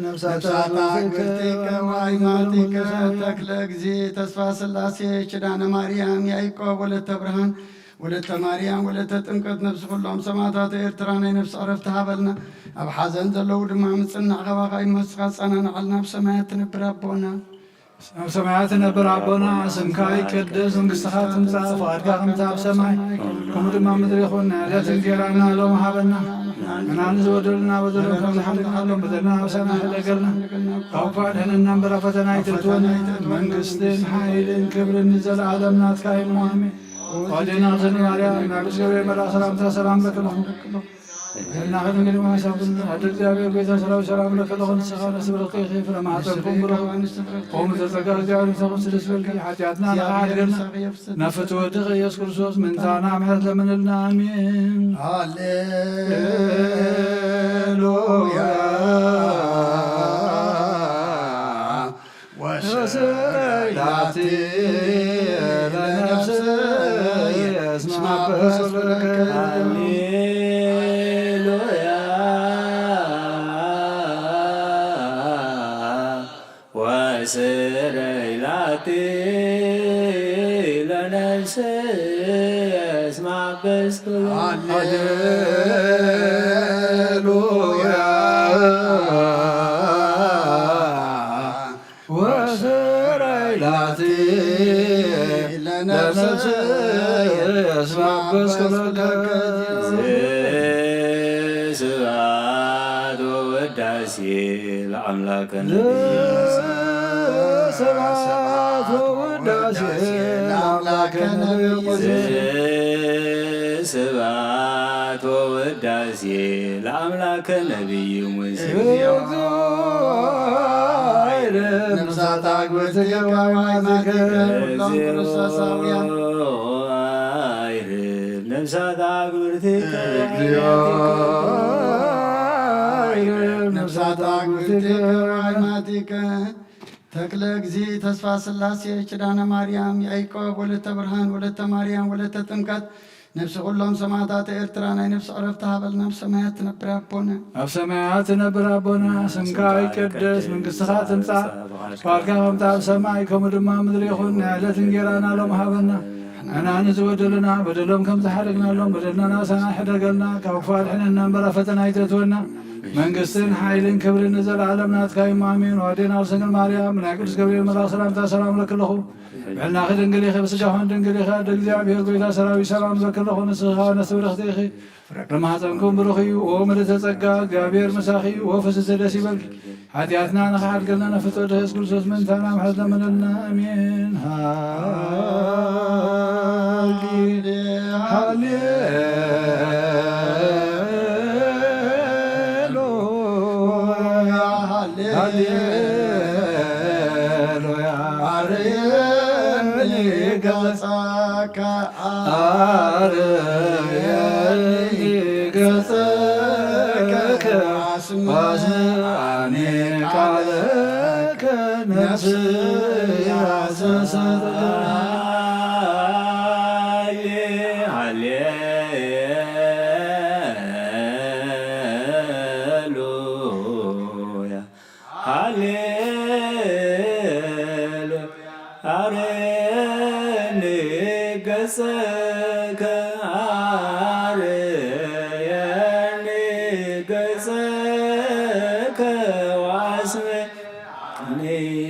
ነፍሳት አክብርቲከ ወአይማቲከ። ተክለ እግዚእ ተስፋ ስላሴ ኪዳነ ማርያም ያዕቆብ ወለተ ብርሃን ወለተ ማርያም ወለተ ጥምቀት ነፍሲ ኩሎም ሰማዕታት ኤርትራ ናይ ነፍሲ ዕረፍቲ ሃበልና። ኣብ ሓዘን ዘለዉ ድማ ምጽናዕ ካባኻ ይመስኻ ጸናንዓልና። ኣብ ሰማያት ትነብር ኣቦና። ኣብ ሰማያት ትነብር ኣቦና፣ ስምካ ይቀደስ፣ መንግስትኻ ትምጻእ፣ ፍቓድካ ከምቲ ኣብ ሰማይ ከምኡ ድማ ምድሪ ይኹን። ዕለት እንጌራና ሎም ሃበና። ንሕና ንዝበደሉና በደሎም ከም ዝሓለና በደልና ኣሳና ሕደገልና። ካብ ክፉእ ኣድሕነና እምበር ኣብ ፈተና ኣይተእትወና። መንግስትን ሓይልን ክብርን ንዘለኣለም ናትካ እዩ። ኣሜን። ወዴና ተኒ ማርያም፣ ናብ ገብርኤል መልኣክ ሰላምታ ሰላም ለክለኹ። እናኸ ድንግል ማርያም ሳብን ኣደ እግዚኣብሔር ጎይታ ሰራዊት ሰላም ለክለኹ። ንስኻ ነፍሲ ብርክቲ ኢኺ፣ ፍረ ማህፀንኩም ብሩኽ። ኦም ዘጸጋ እግዚኣብሔር ምሳኹም ስደስ በልኪ። ሓጢኣትና ንኽሓድገልና ናብ ፍትወ ወድኺ ኢየሱስ ክርስቶስ ምእንታና ምሕረት ለምንልና። ኣሜን። ሃሌሉያ። ወስረይ ላቲ ለነፍስየ እስመ አበስኩ ለከ። ሃሌሉያ። ወስረይ ላቲ ለነፍስየ እስመ አበስኩ። ሃሌሉያ። ወስረይ ላቲ ለነፍስየ እስመ አበስኩ ለከ። ስብሐት ወውዳሴ ለአምላከ ነቢይ። ስብሐት ወውዳሴ ለአምላከ ነቢይ ሙሴ። ስብሐት ወውዳሴ ለአምላከ ነቢይ ሙሴ። እግዚኦ አይርፍ ነፍሳት አግብርቲከ ወአይማቲከ። ኩሎም ክርስቶሳውያን። አይርፍ ነፍሳት አግብርቲከ። እግዚኦ አይርፍ ነፍሳት አግብርቲከ ወአይማቲከ። ተክለ እግዚእ ተስፋ ስላሴ ኪዳነ ማርያም ያዕቆብ ወለተ ብርሃን ወለተ ማርያም ወለተ ጥምቀት ነፍሲ ኩሎም ሰማዕታት ኤርትራ ናይ ነፍሲ ዕረፍቲ ሃበልና። ኣብ ሰማያት ትነብር ኣቦና። ኣብ ሰማያት ትነብር ኣቦና፣ ስምካ ይቀደስ፣ መንግስትኻ ትምጻእ፣ ፍቓድካ ከምቲ ኣብ ሰማይ ከምኡ ድማ ኣብ ምድሪ ይኹን። ናይ ዕለት እንጌራና ሎም ሃበና። ንሕና ንዝበደሉና በደሎም ከም ዝሓደግናሎም በደልና ናሳና ሕደገልና፣ ካብ ክፉእ ኣድሕነና እምበር ኣብ ፈተና ኣይተእትወና። መንግስትን ሓይልን ክብርን ንዘለኣለም ናትካ እዩ። ኣሜን። ወኣዴና ርሰንግል ማርያም፣ ብናይ ቅዱስ ገብርኤል መልኣኽ ሰላምታ ሰላም ለክለኹ። ብዕልናኺ ድንግል ኢኺ፣ ብስጋኽን ድንግል ኢኺ። ኣደ እግዚኣብሔር ጎይታ ሰራዊት ሰላም ለክለኹ። ንስኻ ነፍሲ ብርኽቲ ኢኺ፣ ፍረ ማህፀንኩም ብሩኽ እዩ። ኦ ምልዕተ ጸጋ፣ እግዚኣብሔር ምሳኺ እዩ። ኦ ፍስሕቲ ደስ ይበልኪ። ሓጢኣትና ንኽሓድገልና ነፍቶ ድህስ ክርስቶስ ምእንታና ምሕረት ለምነልና። ኣሜን። ሃሌ-፣ ሃሌሉያ፣ ሃሌሉያ። አርየኒ ገጸከ፣ አርየኒ ገጸከ፣ አስምዓኒ ቃለከ፣ ነፍስያ ዘሰተየ። ሃሌ-፣ ሃሌ-፣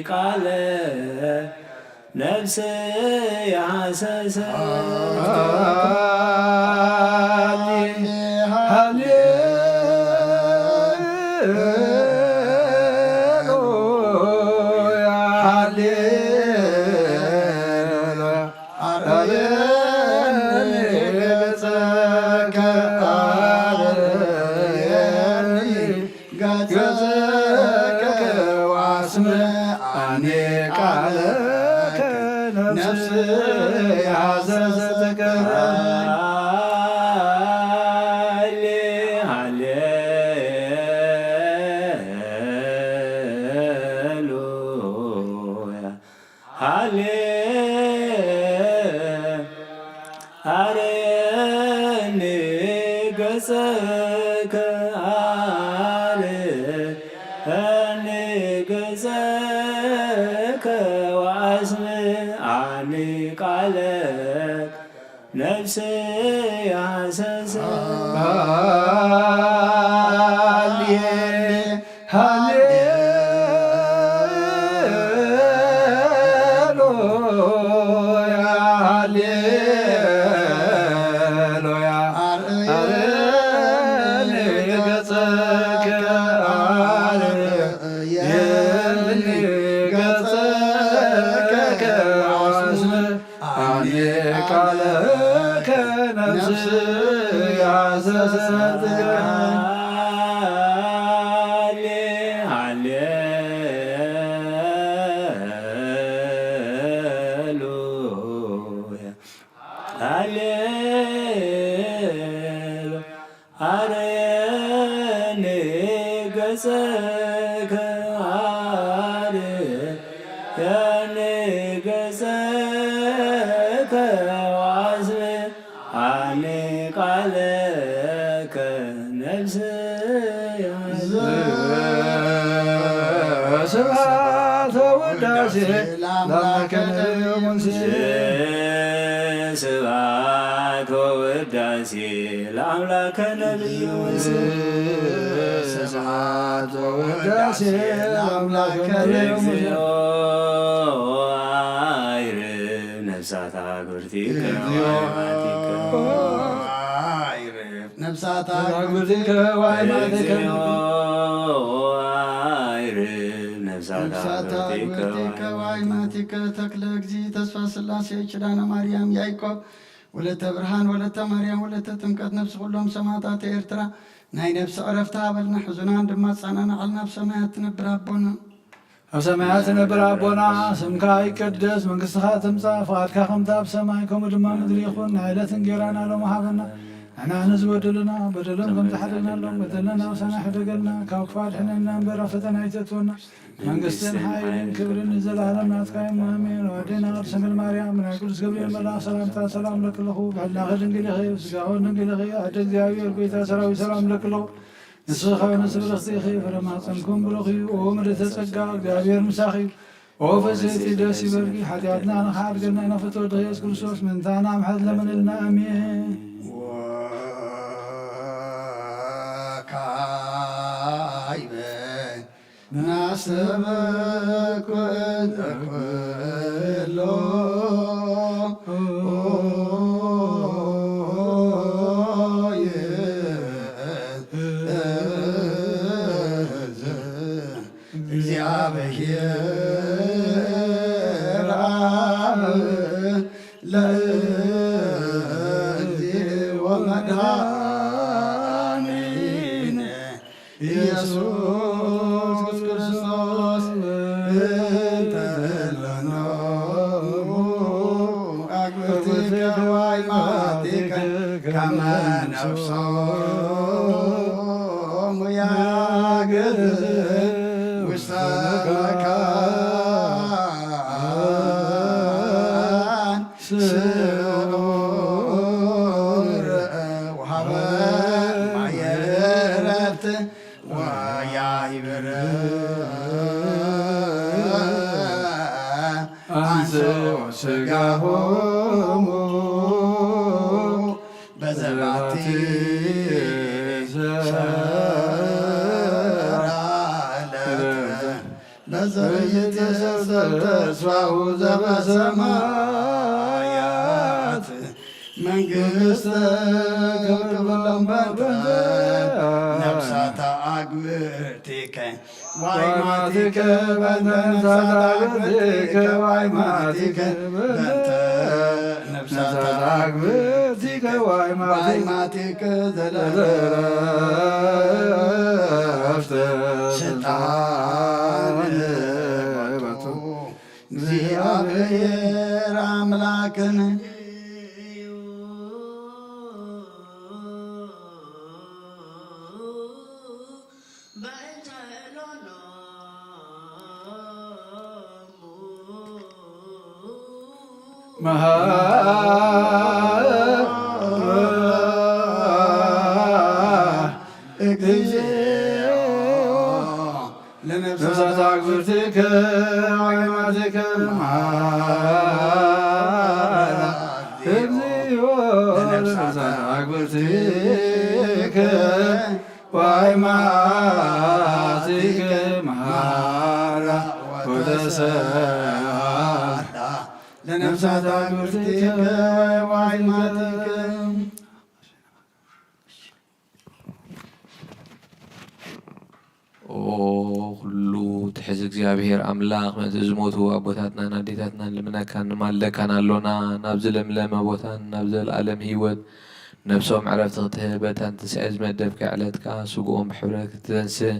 ቃለ ነፍስ የሐሰሰ አኔ ቃለከ ነፍስ ያዘዘትከ። ሃሌ ሃሌ ሉያ ሃሌ አርየኒ ገጸከ አርየኒ ገጸከ ወአስምዓኒ ቃለከ ነፍስ ያሰሰ ሃሌ ሃሌ ሃሌሉያ። አርየኒ ገጸከ አርየኒ ገጸከ ወአስምዓኒ ቃለከ ነፍስየ። ስብሐት ወውዳሴ ለአምላከ ነቢዩ ሙሴ። ስብሐት ወውዳሴ ለአምላከ ነቢዩ ሙሴ። ስብሐት ወውዳሴ ለአምላከ ነቢዩ ሙሴ። እግዚኦ አይርብ ነፍሳት አግብርቲከ ወአይማቲከ። ነፍሳት አግብርቲከ ወአይማቲከ። እግዚኦ አይርብ ነፍሳት አግብርቲከ ወአይማቲከ። ተክለ እግዚእ ተስፋ ስላሴ ኪዳነ ማርያም ያዕቆብ ወለተ ብርሃን ወለተ ማርያም ወለተ ጥምቀት ነፍሲ ኩሎም ሰማዕታት ኤርትራ ናይ ነፍሲ ዕረፍቲ ሃበልና፣ ሕዙናን ድማ ኣጸናንዓልና። ኣብ ሰማያት ትነብር ኣቦና። ኣብ ሰማያት ትነብር ኣቦና፣ ስምካ ይቀደስ፣ መንግስትኻ ትምጻእ፣ ፍቓድካ ከምቲ ኣብ ሰማይ ከምኡ ድማ ምድሪ ይኹን። ናይ ዕለት እንጌራና ሎሚ ሃበና። ንሕና ንዝበደሉና በደሎም ከም ዝሓደግናሎም በደልና ንኣውሳና ሕደገልና፣ ካብ ክፉእ ኣድሕነና እምበር ኣብ ፈተና ኣይተእትወና። መንግስትን ሓይልን ክብርን ንዘለኣለም ናትካ እዮም። ኣሜን። ኣዴና ቅድስት ድንግል ማርያም፣ ናይ ቅዱስ ገብርኤል መልኣክ ሰላምታ ሰላም ለክለኹ። ብሕልናኺ ድንግል ኢኺ፣ ብስጋኺ ድንግል ኢኺ። ኣደ እግዚኣብሔር፣ ጎይታ ሰራዊት፣ ሰላም ለክለኹ። ንስኺ ከበነ ስብርኽቲ ኢኺ፣ ፍረ ማፀንኩም ብሩኽ እዩ። ኦ ምልዕተ ጸጋ፣ እግዚኣብሔር ምሳኺ እዩ። ኦ ፍስሕቲ ደስ ይበልኪ፣ ሓጢኣትና ንኽሓድገና ኢና ፍትወ ወልድኺ ኢየሱስ ክርስቶስ ምእንታና ምሕረት ለምንልና። ኣሜን። ወካይበ ናስተበኩ እንተ ኩሎ እግዚአብሔር አብ ለእግዚእ ወመድኃኒነ ኢየሱስ ክርስቶስ እንተ እለኖሙ አግብርቲከ ወአይማቲከ ከመ ነፍሶሙ ያግዝ ውስተ መካን ስዑር ወሀበ ማየ ዕረፍት ወያይብር አንሶ ስጋሆሙ በዘባቲ ሰራለት ዘይትሰሰብ ተስፋሁ ዘበሰማያት መንግስተ ክብሎም በንተ ነፍሳታ ኣግብርቲከ ዋይ ማቲከ በንተ ነፍሳታ ኣግብርቲከ ዋይ ማቲከ በንተ ነፍሳታ ኣግብርቲከ ዋይ ማቲከ ዘለረፍተ ስልጣን በቱ እግዚኣብሔር ኣምላክን መሃ- እግዚኦ ለነፍሳት ኣግብርቲከ ወይማቲከ መሃራ። እግዚኦ ለነፍሳት ኣግብርቲከ ወይማቲከ መሃራ ወተሰሃላ ለነፍሳት ኣግብርቲከ ወይማቲከ። ኦ ኩሉ ትሕዝ እግዚኣብሔር ኣምላኽ፣ ነቲ ዝሞቱ ኣቦታትናን ኣዴታትናን ልምነካን ንማልደካን ኣሎና። ናብዚ ለምለመ ቦታን ናብ ዘለኣለም ህይወት ነፍሶም ዕረፍቲ ክትህብ፣ በታን ትንሳኤ ዝመደብካ ዕለት ከኣ ስግኦም ብሕብረት ክትተንስእ፣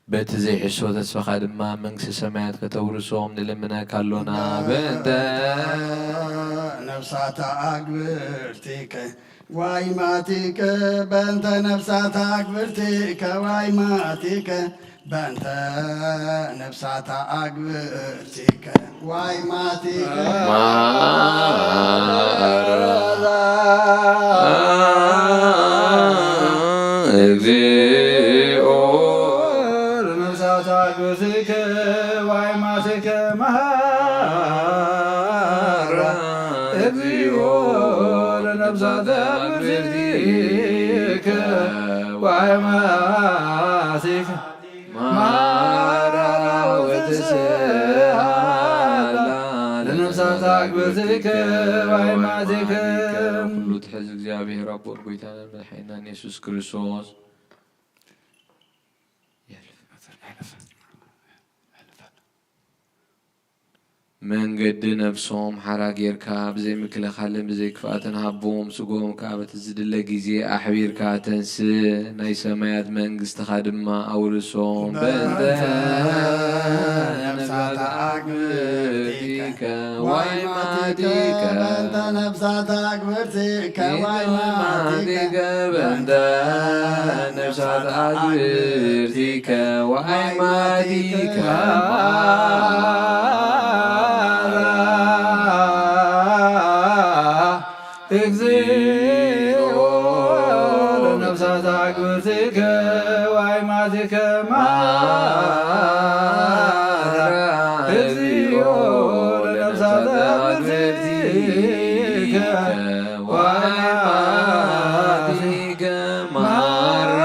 በቲ ዘይሕሶ ተስፋኻ ድማ መንግስቲ ሰማያት ከተውርሶም ንልምነካ ኣሎና። በእንተ ነፍሳታ ኣግብርቲከ ዋይ ማቲከ በእንተ ነፍሳታ ኣግብርቲከ ዋይ ማቲከ በእንተ ነፍሳታ ኣግብርቲከ ዋይ ማቲከ ማራ እግዚኦ ለነፍሳታ ኣግብርቲከ ዋይ ማቲከ ማራ እግዚኦ ለነፍሳት ኣግብርቲከ ወአይማቲከ ማራ ወተስሃላ ለነፍሳት ኣግብርቲከ ወአይማቲከ። ኩሉ ትሕዝ እግዚኣብሔር ኣቦን ጎይታናን መድሓኒናን የሱስ ክርስቶስ መንገዲ ነፍሶም ሓራ ጌርካ፣ ብዘይ ምክልኻልን ብዘይ ክፍኣትን ሃቦም። ስግኦም ከኣ በቲ ዝድለ ግዜ ኣሕቢርካ ተንስእ፣ ናይ ሰማያት መንግስትኻ ድማ ኣውርሶም። በእንተ ነፍሳት ኣግብርቲከ ዋይማቲከ፣ በእንተ ነፍሳት ኣግብርቲከ ዋይማቲከ፣ በእንተ ነፍሳት ኣግብርቲከ ዋይማቲከ ማራ እግዚኦ ለነፍሳት ኣግብርቲከ ዋይማቲከ ማራ እግዚኦ ለነፍሳት ኣግብርቲከ ዋይማቲከ ማራ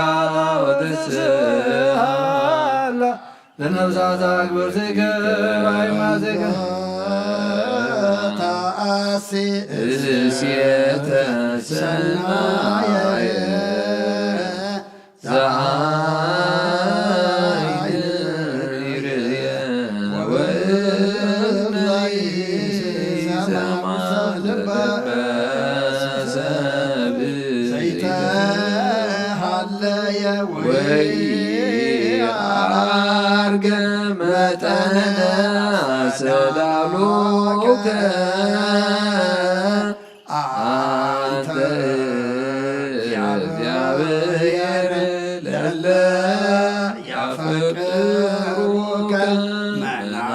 ወተስሃላ ለነፍሳት ኣግብርቲከ ወአይማቲከ ተአሲ እሴተ ሰናየ ዘአይን ይርየ ወእብለይ ሰማ ልበ ሰብ ዘይተ ሃለየ ወይ አርገ መጠነ አሰላሉከ አንተ እግዚአብሔር ለለ ያፈቅሩከ መናየ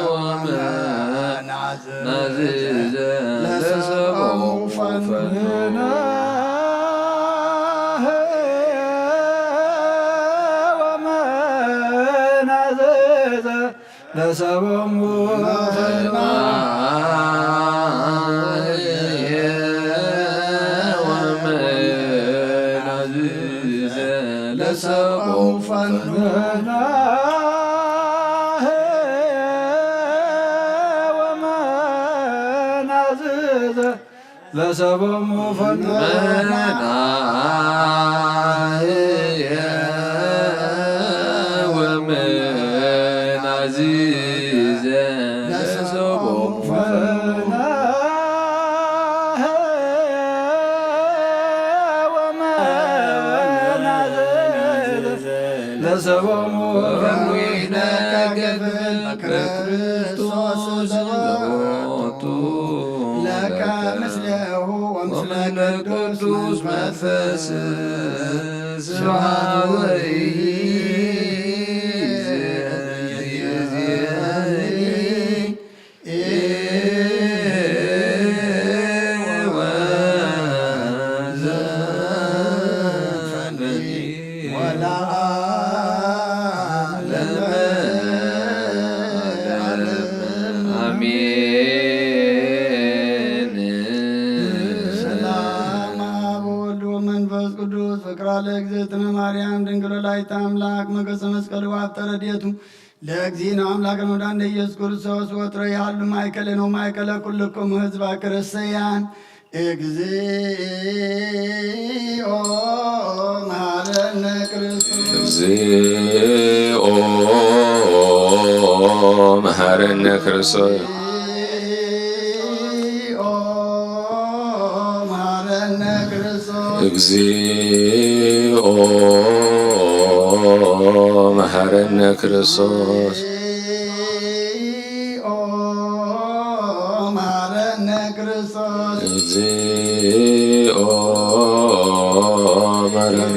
ወመናዘ ናዝዘ ለሰብኦ ፈንና ወመናዘዘ ለሰቦሙ ፈንና ወመናዘዘ ለሰብኦም ፈንወና ወመናዝዘ ለሰቦሙ ፈንወና ወመናዝዘ ለሰቦሙ ፈንወና ወመናዝዘ ለሰቦሙ ፈንወና ከፍል ክርስቶስ ዘወቱ ለከ ምስሌሁ ወምስለ ቅዱስ መንፈስ ስብሐት ወይዜ አሜን። ሰላም አብ ወወልድ ወመንፈስ ቅዱስ ፍቅራ ለእግዝእትነ ማርያም ድንግል ወላዲተ አምላክ መገሰ መስቀል ወአብ ተረድኤቱ ለእግዚእነ አምላክነ ወዳነ ኢየሱስ ክርስቶስ ወትረ ያሉ ማእከለ ነው ማእከለ ኩልክሙ ህዝበ ክርስቲያን። እግዚኦ መሐረነ ክርስቶስ። እግዚኦ መሐረነ ክርስቶስ። እግዚኦ መሐረነ ክርስቶስ። እግዚኦ መሐረነ ክርስቶስ። እግዚኦ መሐረነ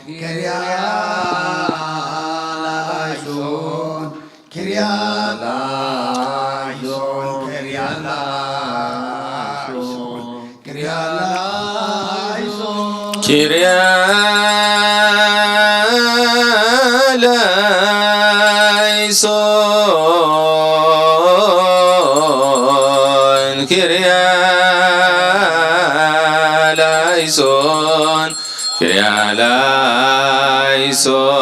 ኪርያ ላይሶን፣ ኪርያ ላይሶን፣ ኪርያ ላይሶን፣ ኪርያ ላይሶን። ኪርያ ላይሶን፣ ኪርያ ላይሶን፣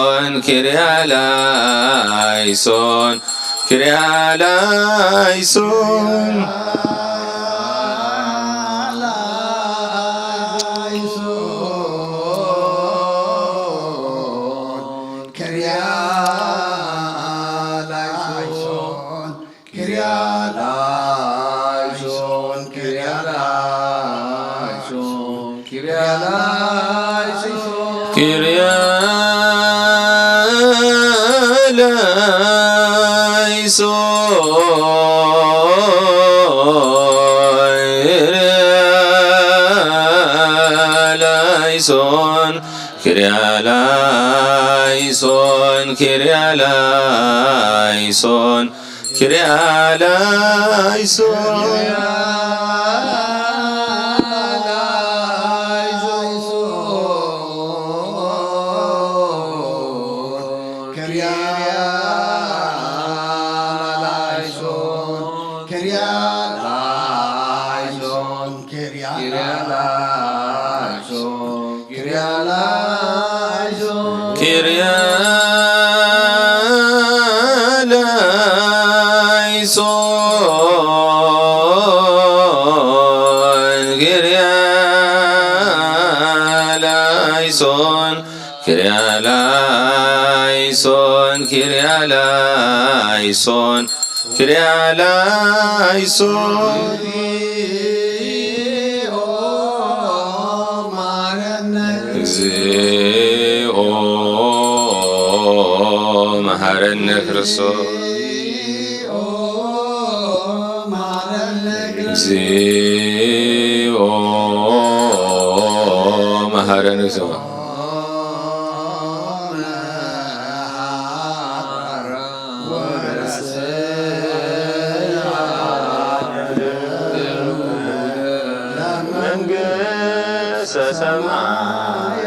ኪርያ ላይሶን፣ ኪርያ ላይሶን፣ ኪርያ ላይሶን። ኪርያ ላይሶን፣ ኪርያ ላይሶን፣ ኪርያ ላይሶን፣ ኪርያ ላይሶን። ኪርያ ላይሶን፣ ኪርያ ላይሶን፣ ኪርያ ላይሶን፣ ኪርያ ላይሶን፣ ኪርያ ላይሶን። ኪርያ ላይሶን፣ ኪርያ ላይሶን፣ ኪርያ ላይሶን፣ ኪርያ ላይሶን። ኪርያ ላይሶን፣ ኪርያ ላይሶን፣ ኪርያ ላይሶን፣ ኪርያ ላይሶን፣ ኪርያ ላይሶን። እግዚኦ መሐረነ ክርስቶስ። እግዚኦ መሐረነ ክርስቶስ። መንግስተ ሰማያት።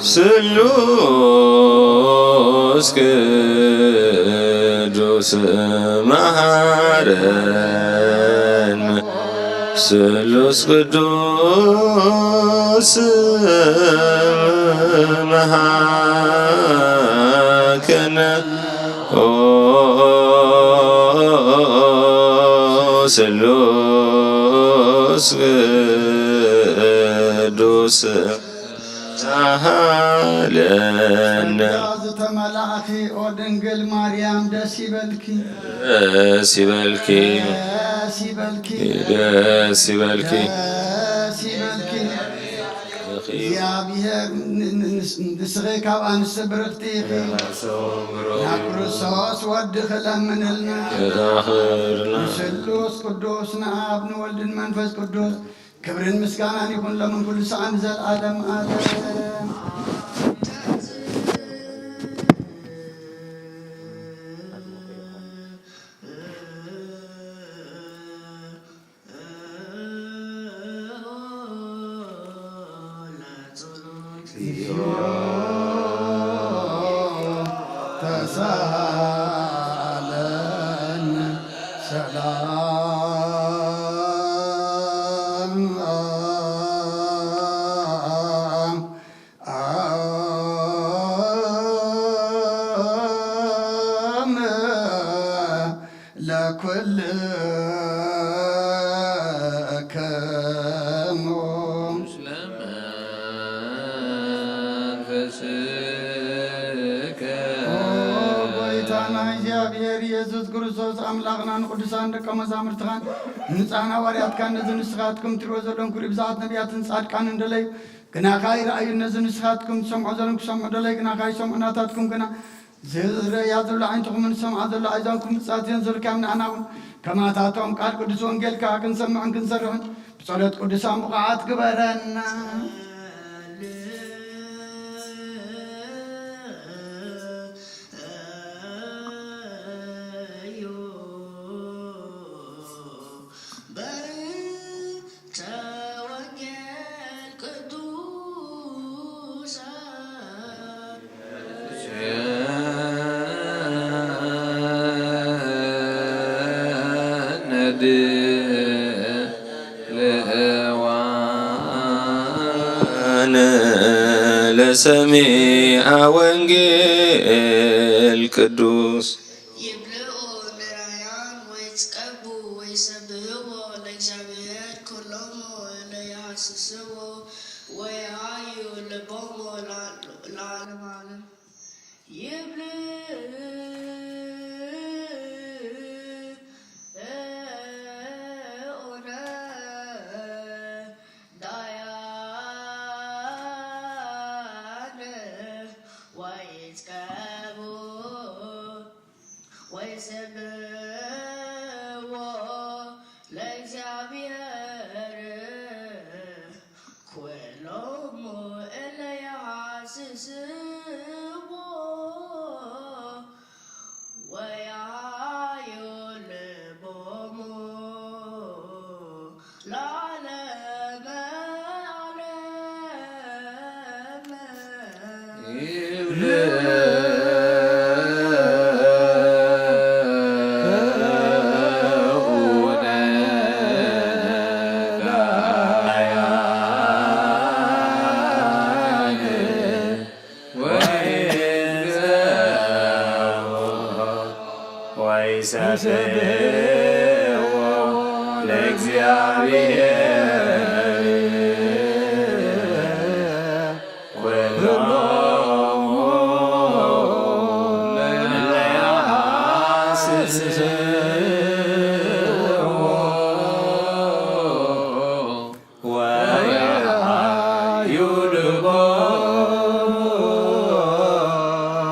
ስሉስ ቅዱስ መሃረን፣ ስሉስ ቅዱስ መሃከነ። ኦ ስሉስ ቅዱስ ተሃለነ። ጸጋ ዝተመላእኪ ኦ ድንግል ማርያም ደስ ይበልኪ። ደስ ይበልኪ። ደስ ይበልኪ። ደስ ይበልኪ። ደስ ይበልኪ። እግዚኣብሔር ን-፣ ን-፣ ንስ-፣ ንስኺ ካብ ኣንስቲ ብርኽቲ ኢኺ። ናብ ክርስቶስ ወዲ ክለምንልና። ንስሉስ ቅዱስ ንኣብ ንወልድን መንፈስ ቅዱስ ክብርን ምስጋናን ይኹን ሎምን ኩሉ ሰዓን ንዘለዓለም ዓለም። ተሳለን ሰላም ለኩልክሙ። ኦ ጎይታና እግዚኣብሔር ኢየሱስ ክርስቶስ ኣምላኽና ንቅዱሳን ደቀ መዛሙርትኻን ንጻና ዋርያትካን ነዚ ንስኻትኩም ትሪእዎ ዘለኹም ክብሪ ብዝሓት ነቢያትን ጻድቃንን ደለዩ ግናኻ ይረኣዩ። ነዚ ንስኻትኩም ትሰምዖ ዘለኹም ክሰምዑ ደለዩ ግናኻ ይሰምዑ ናታትኩም ግና ዝርእያ ዘሎ ዓይንትኹምን ዝሰምዓ ዘሎ ኣእዛንኩም ብጻት እየን ዘልካዮም ንኣና እውን ከማታቶም ቃል ቅዱስ ወንጌልካ ክንሰምዕን ክንሰርሕን ብጸሎት ቅዱሳን ብቑዓት ግበረና። በርንተ ወንጌል ቅዱሳን ለሰሚዐ ወንጌል ቅዱስ። ይብልዑ ንራያን ወይጽቀቡ ወይሰብህዎ ለእግዚኣብሔር ኩሎሙ ለየሃስስዎ ወየሃዩ ልቦሙ ለዓለመ ዓለም። ይብልዑ ነዳያን ወይጽቀቡ ወይስምዎ ለእግዚኣብሔር ኩሎሙ እለ ይሃስስዎ ወያዩ ልቦሙ ለዓለመ ዓለም። ወይሰብሕዎ ለእግዚኣብሔር ኩሎሙ እለ ይሃስስዎ ወያዩ ልቦሙ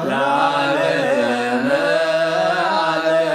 ለዓለመ ዓለም።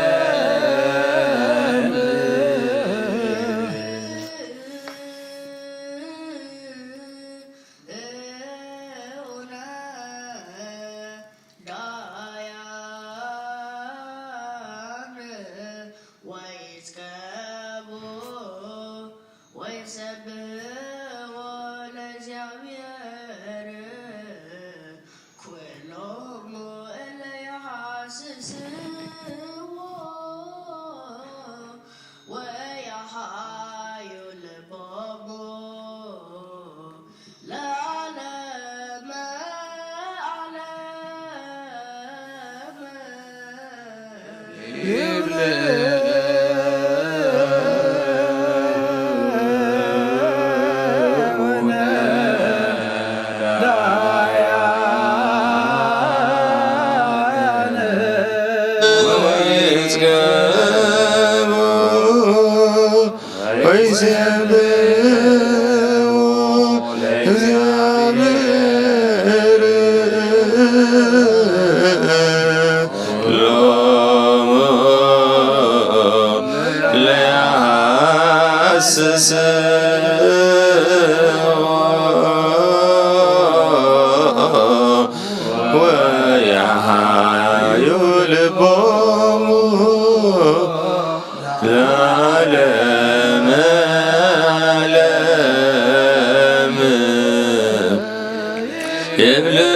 ይብልዑ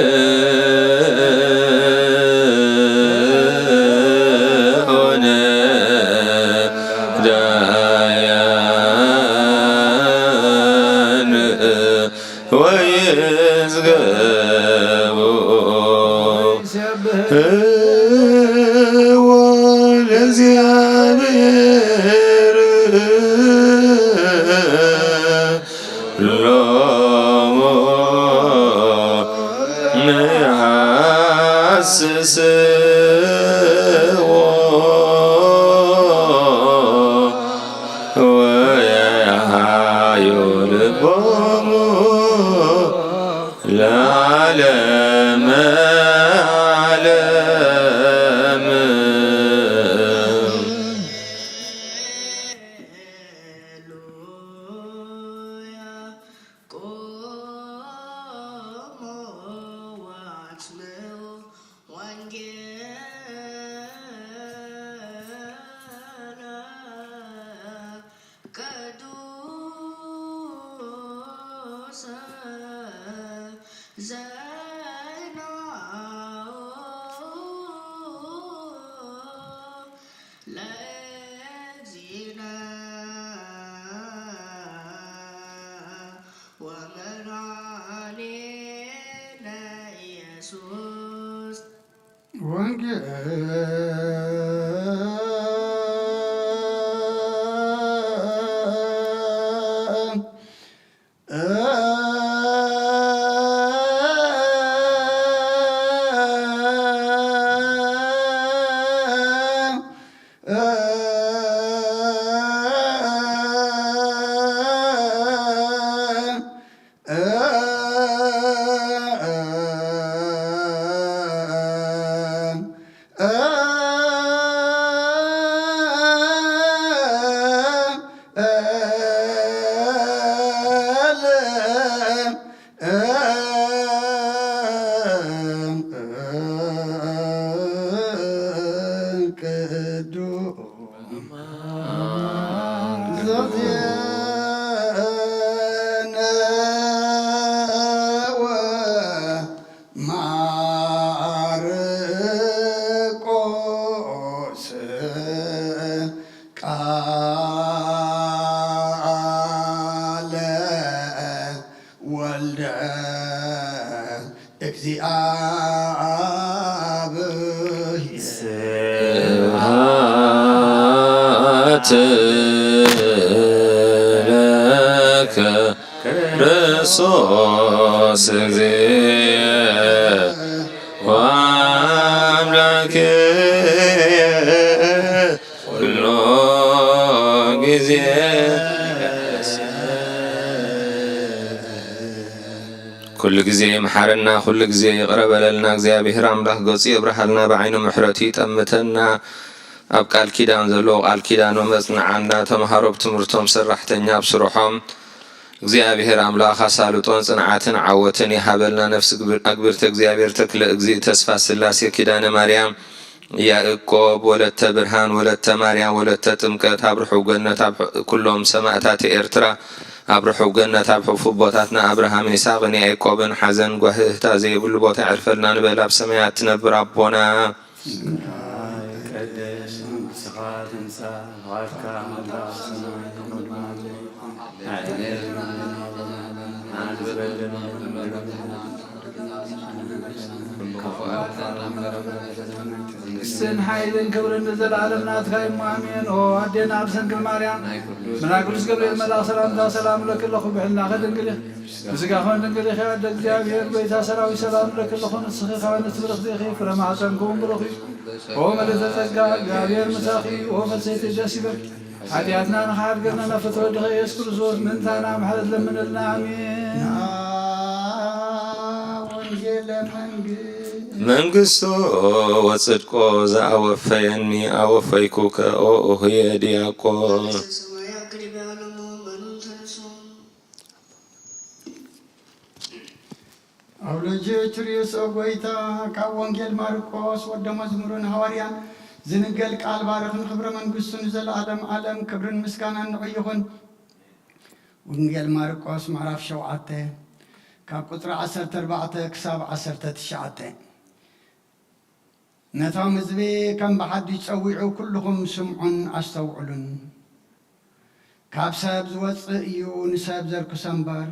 ነዳያን ወይጽገቡ። ይሴብሕዎ ለእግዚኣብሔር ኩሎሙ ይሃስስዎ ወየሃዩ ልቦሙ ለዓለመ ዓለም። ሃሌሉያ። ቆሙ ወአስምዑ ወንጌለ ቅዱስ ዜናሁ ለእግዚእነ ወመድኃኒነ ኢየሱስ። ወንጌል ቅዱስ ዘዜነወ ማርቆስ ቃለ ወልደ እግዚአብሔር። ስብሐት ለከ ክርስቶስ እግዚእ ወአምላክ ኩሎ ጊዜ። ኩሉ ግዜ ይምሓረና፣ ኩሉ ግዜ ይቕረ በለልና። እግዚኣብሔር ኣምላኽ ገጹ የብርሃልና፣ ብዓይኑ ምሕረቱ ይጠምተና። ኣብ ቃል ኪዳን ዘለዉ ቃል ኪዳኖም የጽንዓልና። ተምሃሮ ብትምህርቶም፣ ሰራሕተኛ ኣብ ስርሖም፣ እግዚኣብሔር ኣምላኽ ኣሳልጦን ጽንዓትን ዓወትን ይሃበልና። ነፍሲ ግብር-፣ ኣግብርተ እግዚኣብሔር ተክለ እግዚእ ተስፋ ስላሴ ኪዳነ ማርያም ያእቆብ ወለተ ብርሃን ወለተ ማርያም ወለተ ጥምቀት ኣብ ርሑው ገነት ኣብ ሕ-፣ ኩሎም ሰማእታት ኤርትራ ኣብ ርሑው ገነት ኣብ ሕፉብ ቦታትና ኣብርሃም ይስሐቅን ያእቆብን ሓዘን ጓህህታ ዘይብሉ ቦታ የዕርፈልና ንበል። ኣብ ሰማያት ትነብር ኣቦና። ስምካ ይቀደስ፣ መንግስትኻ ትምጻእ፣ ፍቓድካ ኣብ ምድሪ ከም ኣብ ሰማይ ትኹን። መንግስትን ሓይልን ክብርን ንዘለኣለም ናትካ እዩ። ኣሜን። ኦ ኣዴና ቅድስት ድንግል ማርያም፣ መልኣክ ቅዱስ ገብርኤል መልኣክ ሰላምታ ሰላም እለኪ ኣለኹ። ብሕልናኺ ድንግል ኢኺ፣ ብስጋኺ እውን ድንግል ኢኺ። ኣደ እግዚኣብሔር፣ ጎይታ ሰራዊት ሰላም እለኪ ኣለኹ። ንስኺ ከኣ ንስብርኽቲ ኢኺ፣ ፍረ ማህፀንኪ እውን ብሩኽ እዩ። ኦ ምልእተ ጸጋ፣ እግዚኣብሔር ምሳኺ፣ ኦ ፍስሕቲ ደስ ይበልኪ። ሓጢኣትና ንኽሓድገና ናብ ፍትወ ወድኻ ኢየሱስ ክርስቶስ ምእንታና ምሕረት ለምንልና። ኣሜን። ወንጌለ መንግስት መንግስቶ ወጽድቆ ዘአወፈየኒ አወፈይኩከ ኦ ኡህየ ዲያቆን። ኣውሎጂ ትሪዮስ ኦ ጎይታ፣ ካብ ወንጌል ማርቆስ ወደ መዝሙርን ሃዋርያን ዝንገል ቃል ባርኽን ክብረ መንግስቱ ንዘለዓለም ዓለም ክብርን ምስጋናን ንዑ ይኹን። ወንጌል ማርቆስ ምዕራፍ ሸውዓተ። ካብ ቁጽሪ ዓሰርተ ኣርባዕተ ክሳብ ዓሰርተ ትሽዓተ። ነቶም ህዝቢ ከም ብሓድሽ ጸዊዑ፣ ኩልኹም ስምዑን ኣስተውዕሉን። ካብ ሰብ ዝወጽእ እዩ ንሰብ ዘርክሶ እምበር፣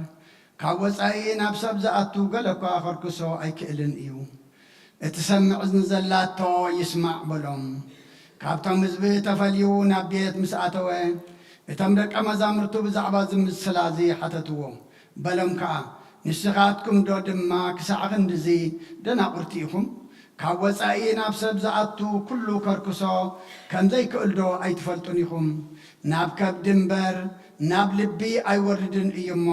ካብ ወጻኢ ናብ ሰብ ዝኣቱ ገለ እኳ ከርክሶ ኣይክእልን እዩ። እትሰምዕ እዝኒ ዘላቶ ይስማዕ በሎም። ካብቶም ህዝቢ ተፈልዩ ናብ ቤት ምስ ኣተወ፣ እቶም ደቀ መዛሙርቱ ብዛዕባ እዚ ምስላ እዚ ሓተትዎ። በሎም ከኣ፣ "ንስኻትኩም ዶ ድማ ክሳዕ ክንድዚ ደናቑርቲ ኢኹም? ካብ ወጻኢ ናብ ሰብ ዝኣቱ ኩሉ ከርክሶ ከም ዘይክእል ዶ ኣይትፈልጡን ኢኹም? ናብ ከብዲ እምበር ናብ ልቢ ኣይወርድን እዩ እሞ፣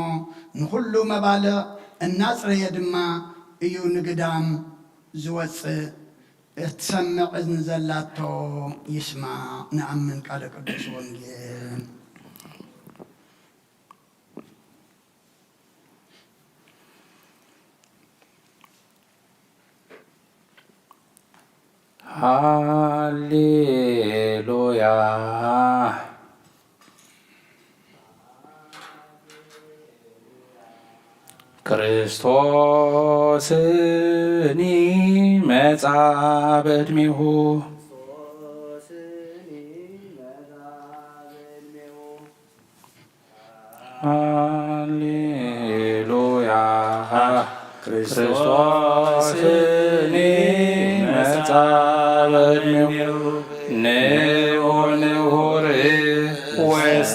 ንኹሉ መባልዕ እናጽረየ ድማ እዩ ንግዳም ዝወጽእ። እትሰምዕ እዝኒ ዘላቶ ይስማዕ። ንኣምን ቃለ ቅዱስ ወንጌል። ሃሌሉያ። ክርስቶስኒ መጻ በድሚሁ። ሃሌሉያ። ክርስቶስኒ መጻ በድሚሁ። ንዑ ንሁር ወስተቀበላሁ።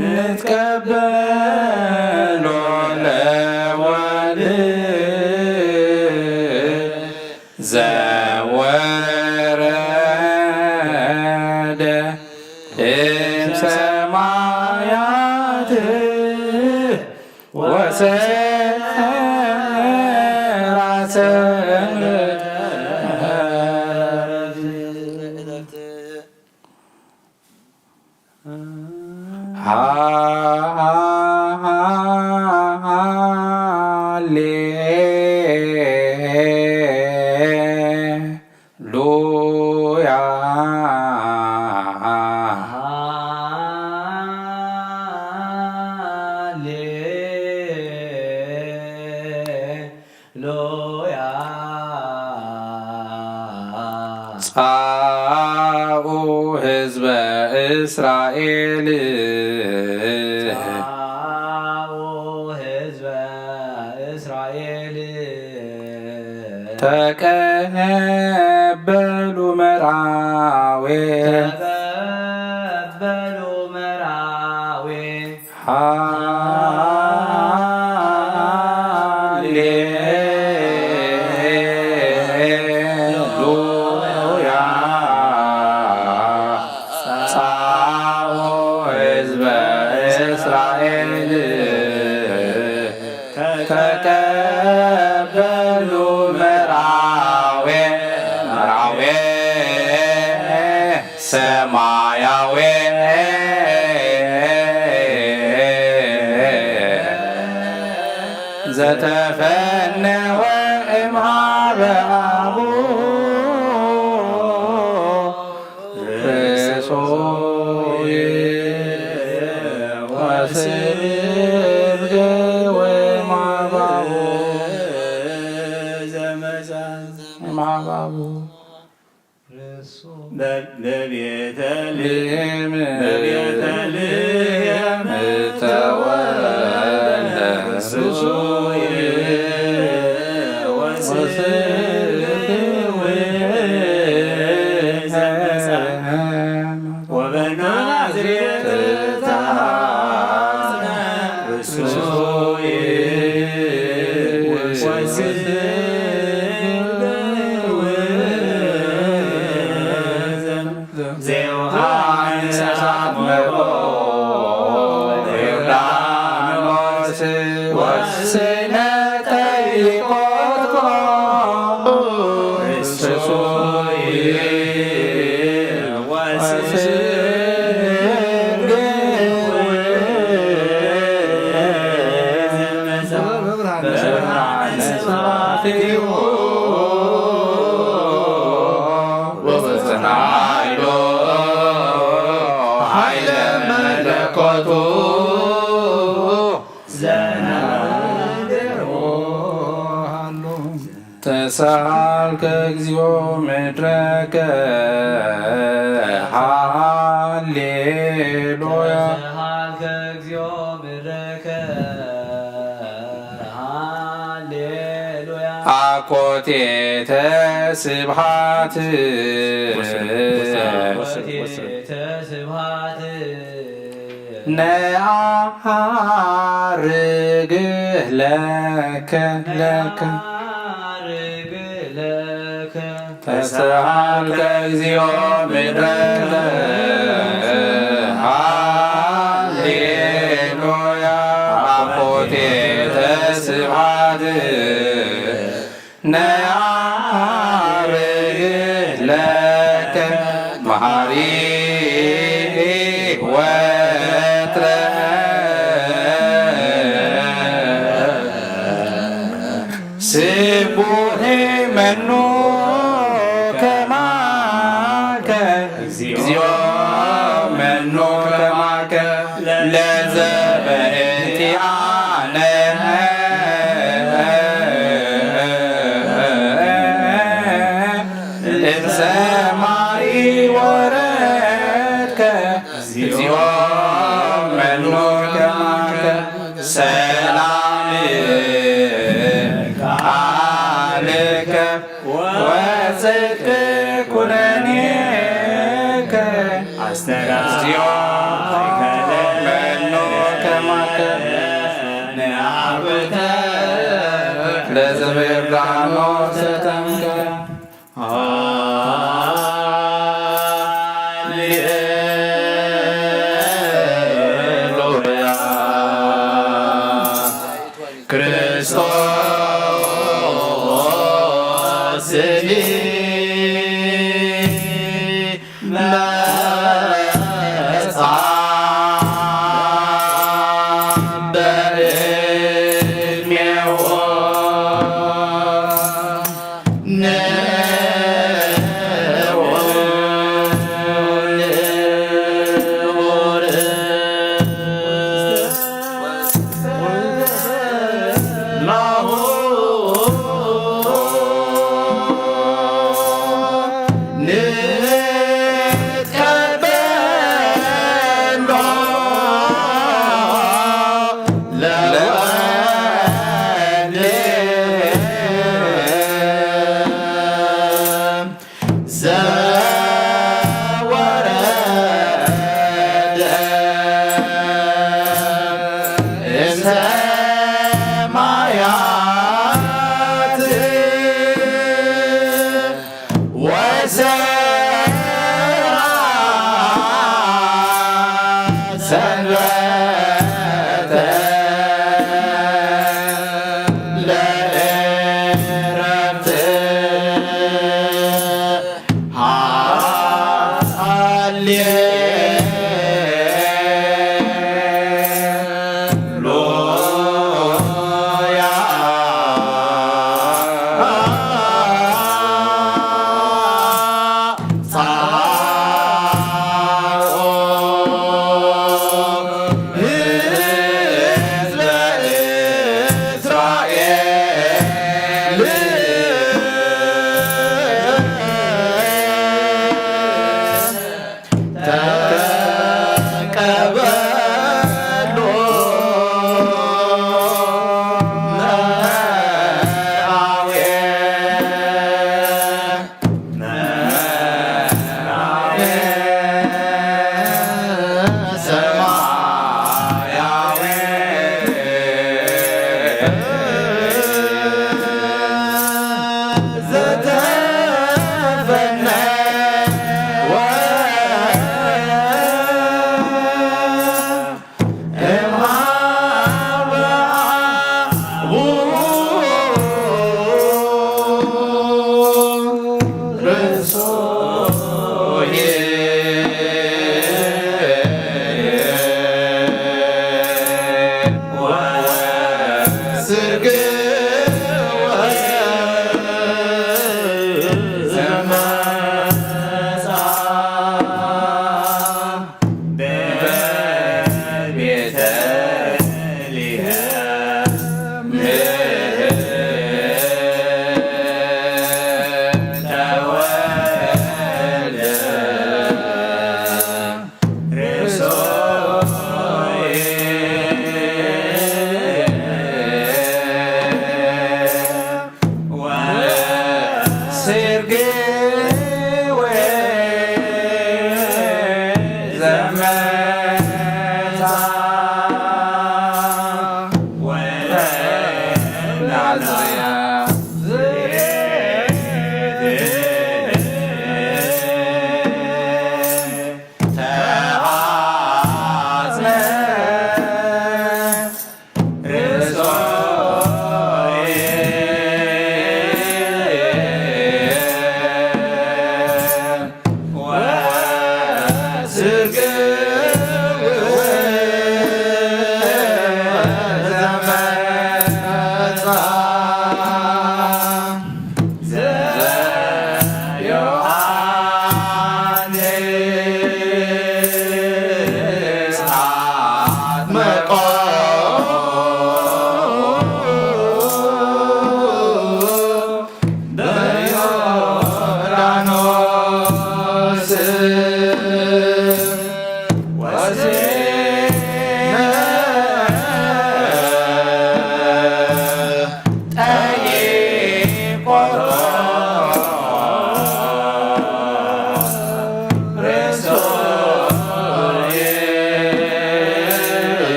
ንትቀበሎ ለወልድ ዘወረደ እምሰማያት ወሰራሰ ሃሌሉያ። ሃሌ ሉያ። ጻኡ ህዝበ እስራኤል። ጻኡ ህዝበ እስራኤል። ተቀበሉ መርዓዌ። ተቀበሉ መርዓዌ። ሃሌሉያ። ጻኡ ህዝበ እስራኤል ተቀበሉ መርዓዌ፣ መርዓዌ ሰማያዊ ዘተፈነወ እምሃበ አቡ ርእሶ ወስርግ ወማባቡ ማባቡ በቤተልሔም በቤተልሔም ተወልደ ርሱይ ወስብእ ወበናዝሬት ተሐጽነ ርሱይ ወስብእ ዘዮሐንስ አጥምቆ በዮርዳኖስ ወስነ ጠይቆቶ ርሱይ ተሰሃልከ እግዚኦ ምድረከ ሃሌሉያ። ተሰሃልከ እግዚኦ ምድረከ ሃሌሉያ። አኮቴተ ስብሃት። አኮቴተ ስብሃት። ነዐርግ ለከ ለከ። ነዐርግ ለከ። ተሰሃልከ እግዚኦ ምድረከ ሃሌሉያ። አኮቴተ ስብሃት። ነዐርግ ለከ መሐሪ ወትረ ስቡሕ መኑ ከማከ። እግዚኦ መኑ ከማከ ለዘበእንቲአነ እምሰማይ ወረድከ። እግዚኦ መኑ ከማከ ሰላም ቃልከ ወጽድቅ ኩነኔከ። አስተርአይከ መኑ ከማከ ንአብተ ለዘበዮርዳኖስ ተጠምቀ። ሃሌሉያ ክርስቶስ ስሚ መጻ በእድሜዎ ንዑ ንዑ ላሁ ንትቀበሎ ለወልድ ዘወረደ እምሰማያት ወሰራ ሰንበተ ለእረፍት ሃሌ ሉያ። ጻኦ ህዝበ እስራኤል ተቀበሎ መርአዊ መርአዊ ሰማያዊ ዘተፈነወ እምሃበ አቡሁ ርእሶ ወስግወ ዘመጻ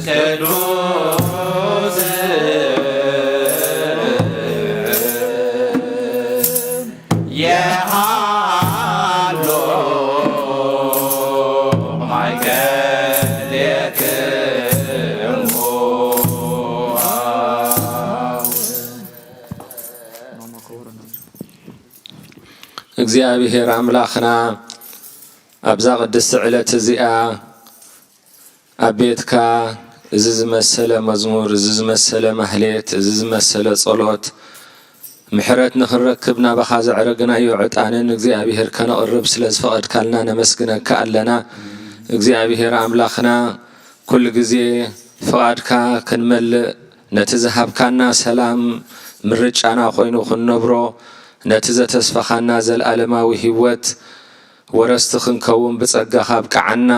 ቅዱስ የሃሎ ማእከሌክሙ። እግዚኣብሔር ኣምላኽና ኣብዛ ቅድስቲ ዕለት እዚኣ ኣብ ቤትካ እዚ ዝመሰለ መዝሙር፣ እዚ ዝመሰለ ማህሌት፣ እዚ ዝመሰለ ጸሎት፣ ምሕረት ንኽንረክብ ናባኻ ዘዕረግናዮ ዕጣንን እግዚኣብሔር ከነቕርብ ስለ ዝፈቐድካልና ነመስግነካ ኣለና። እግዚኣብሔር ኣምላኽና፣ ኩሉ ግዜ ፍቓድካ ክንመልእ፣ ነቲ ዝሃብካና ሰላም ምርጫና ኮይኑ ክንነብሮ፣ ነቲ ዘተስፈኻና ዘለኣለማዊ ህይወት ወረስቲ ክንከውን ብጸጋኻ ኣብቅዓና።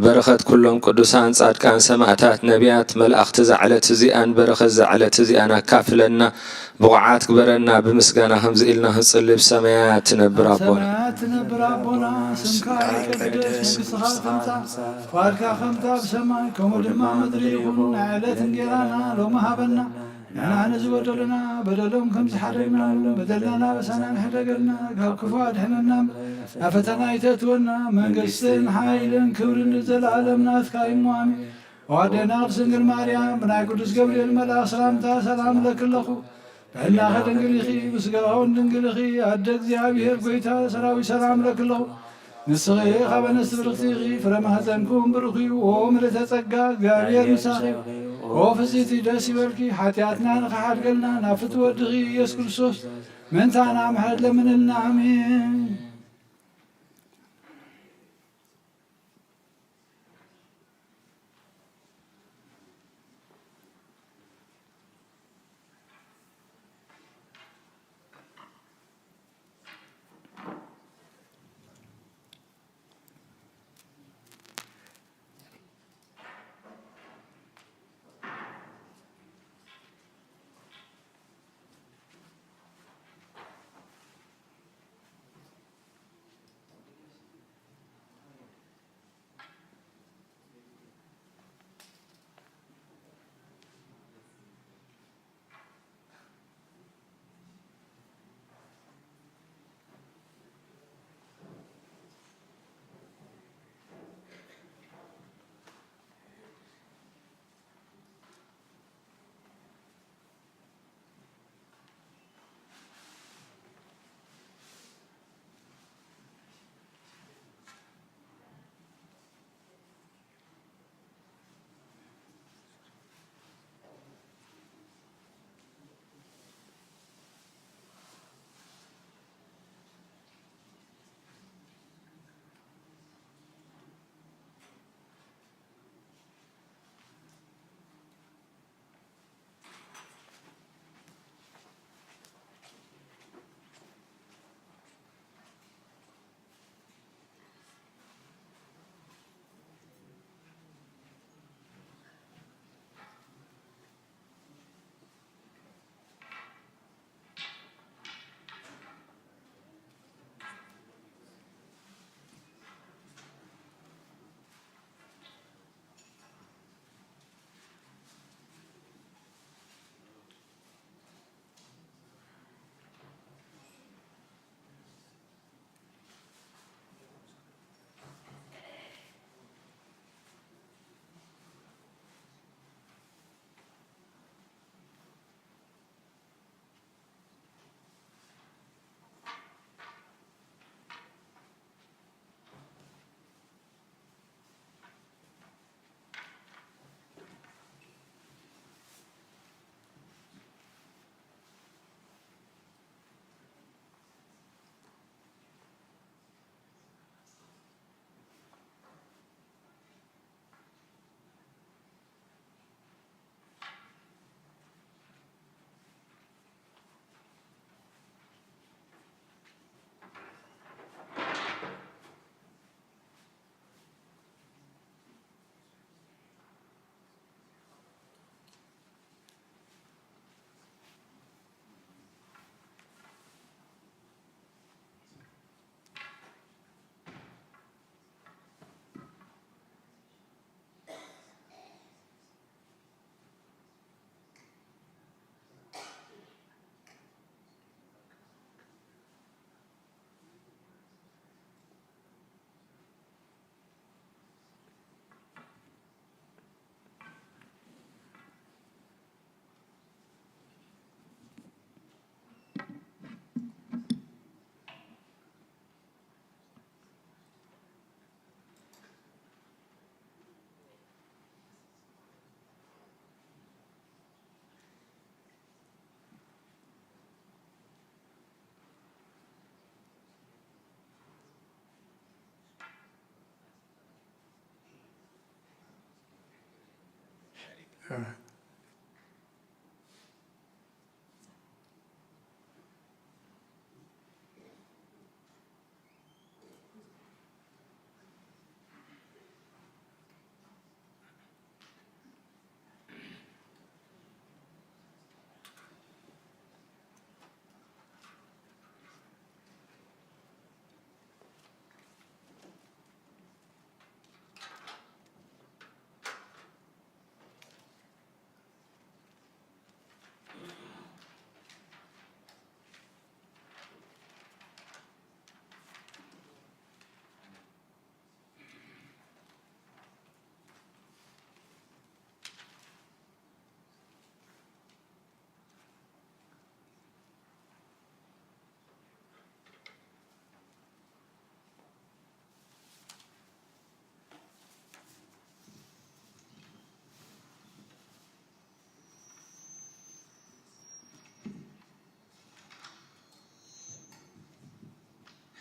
በረኸት ኩሎም ቅዱሳን፣ ጻድቃን፣ ሰማዕታት፣ ነቢያት፣ መላእኽቲ ዛዕለት እዚኣን በረኸት ዛዕለት እዚኣን ኣካፍለና፣ ብቑዓት ግበረና። ብምስጋና ከምዚ ኢልና ክንጽሊ፣ ብሰማያት ትነብር ኣቦና። ሰማያት ትነብር ኣቦና፣ ስምካ ይቀደስ፣ መንግስትኻ ትምጻእ፣ ፍቓድካ ከምታ ብሰማይ ከምኡ ድማ ምድሪ ይኹን። ናይ ዕለት እንጌራና ሎሚ ሃበና፣ ንሕና ንዝበደሉና በደሎም ከም ዝሓደግናሎም በደልና ናበሳና ንሕደገልና፣ ካብ ክፉ ኣድሕነና፣ ናብ ፈተና ኣይተእትወና፣ መንግስትን ሓይልን ክብርን ንዘለኣለም ናትካ እዩ። ኣሜን። ኣደና ቅድስት ድንግል ማርያም፣ ብናይ ቅዱስ ገብርኤል መልኣኽ ሰላምታ ሰላም እለኪ ኣለኹ። በእናኸ ድንግል ኢኺ፣ ብስጋኸ እውን ድንግል ኢኺ። ኣደ እግዚኣብሔር፣ ጎይታ ሰራዊት፣ ሰላም እለኪ ኣለኹ። ንስኺ ካብ ኣንስቲ ብርኽቲ ኢኺ፣ ፍረ ማህፀንኩም ብሩኽ እዩ። ኦ ምልእተ ጸጋ፣ እግዚኣብሔር ምሳኺ እዩ። ኦ ፍጽይቲ፣ ደስ ይበልኪ። ሓጢኣትና ንኽሓድገልና፣ ናብ ፍትወ ወድኺ ኢየሱስ ክርስቶስ ምእንታና ምሕረት ለምንልና። ኣሜን።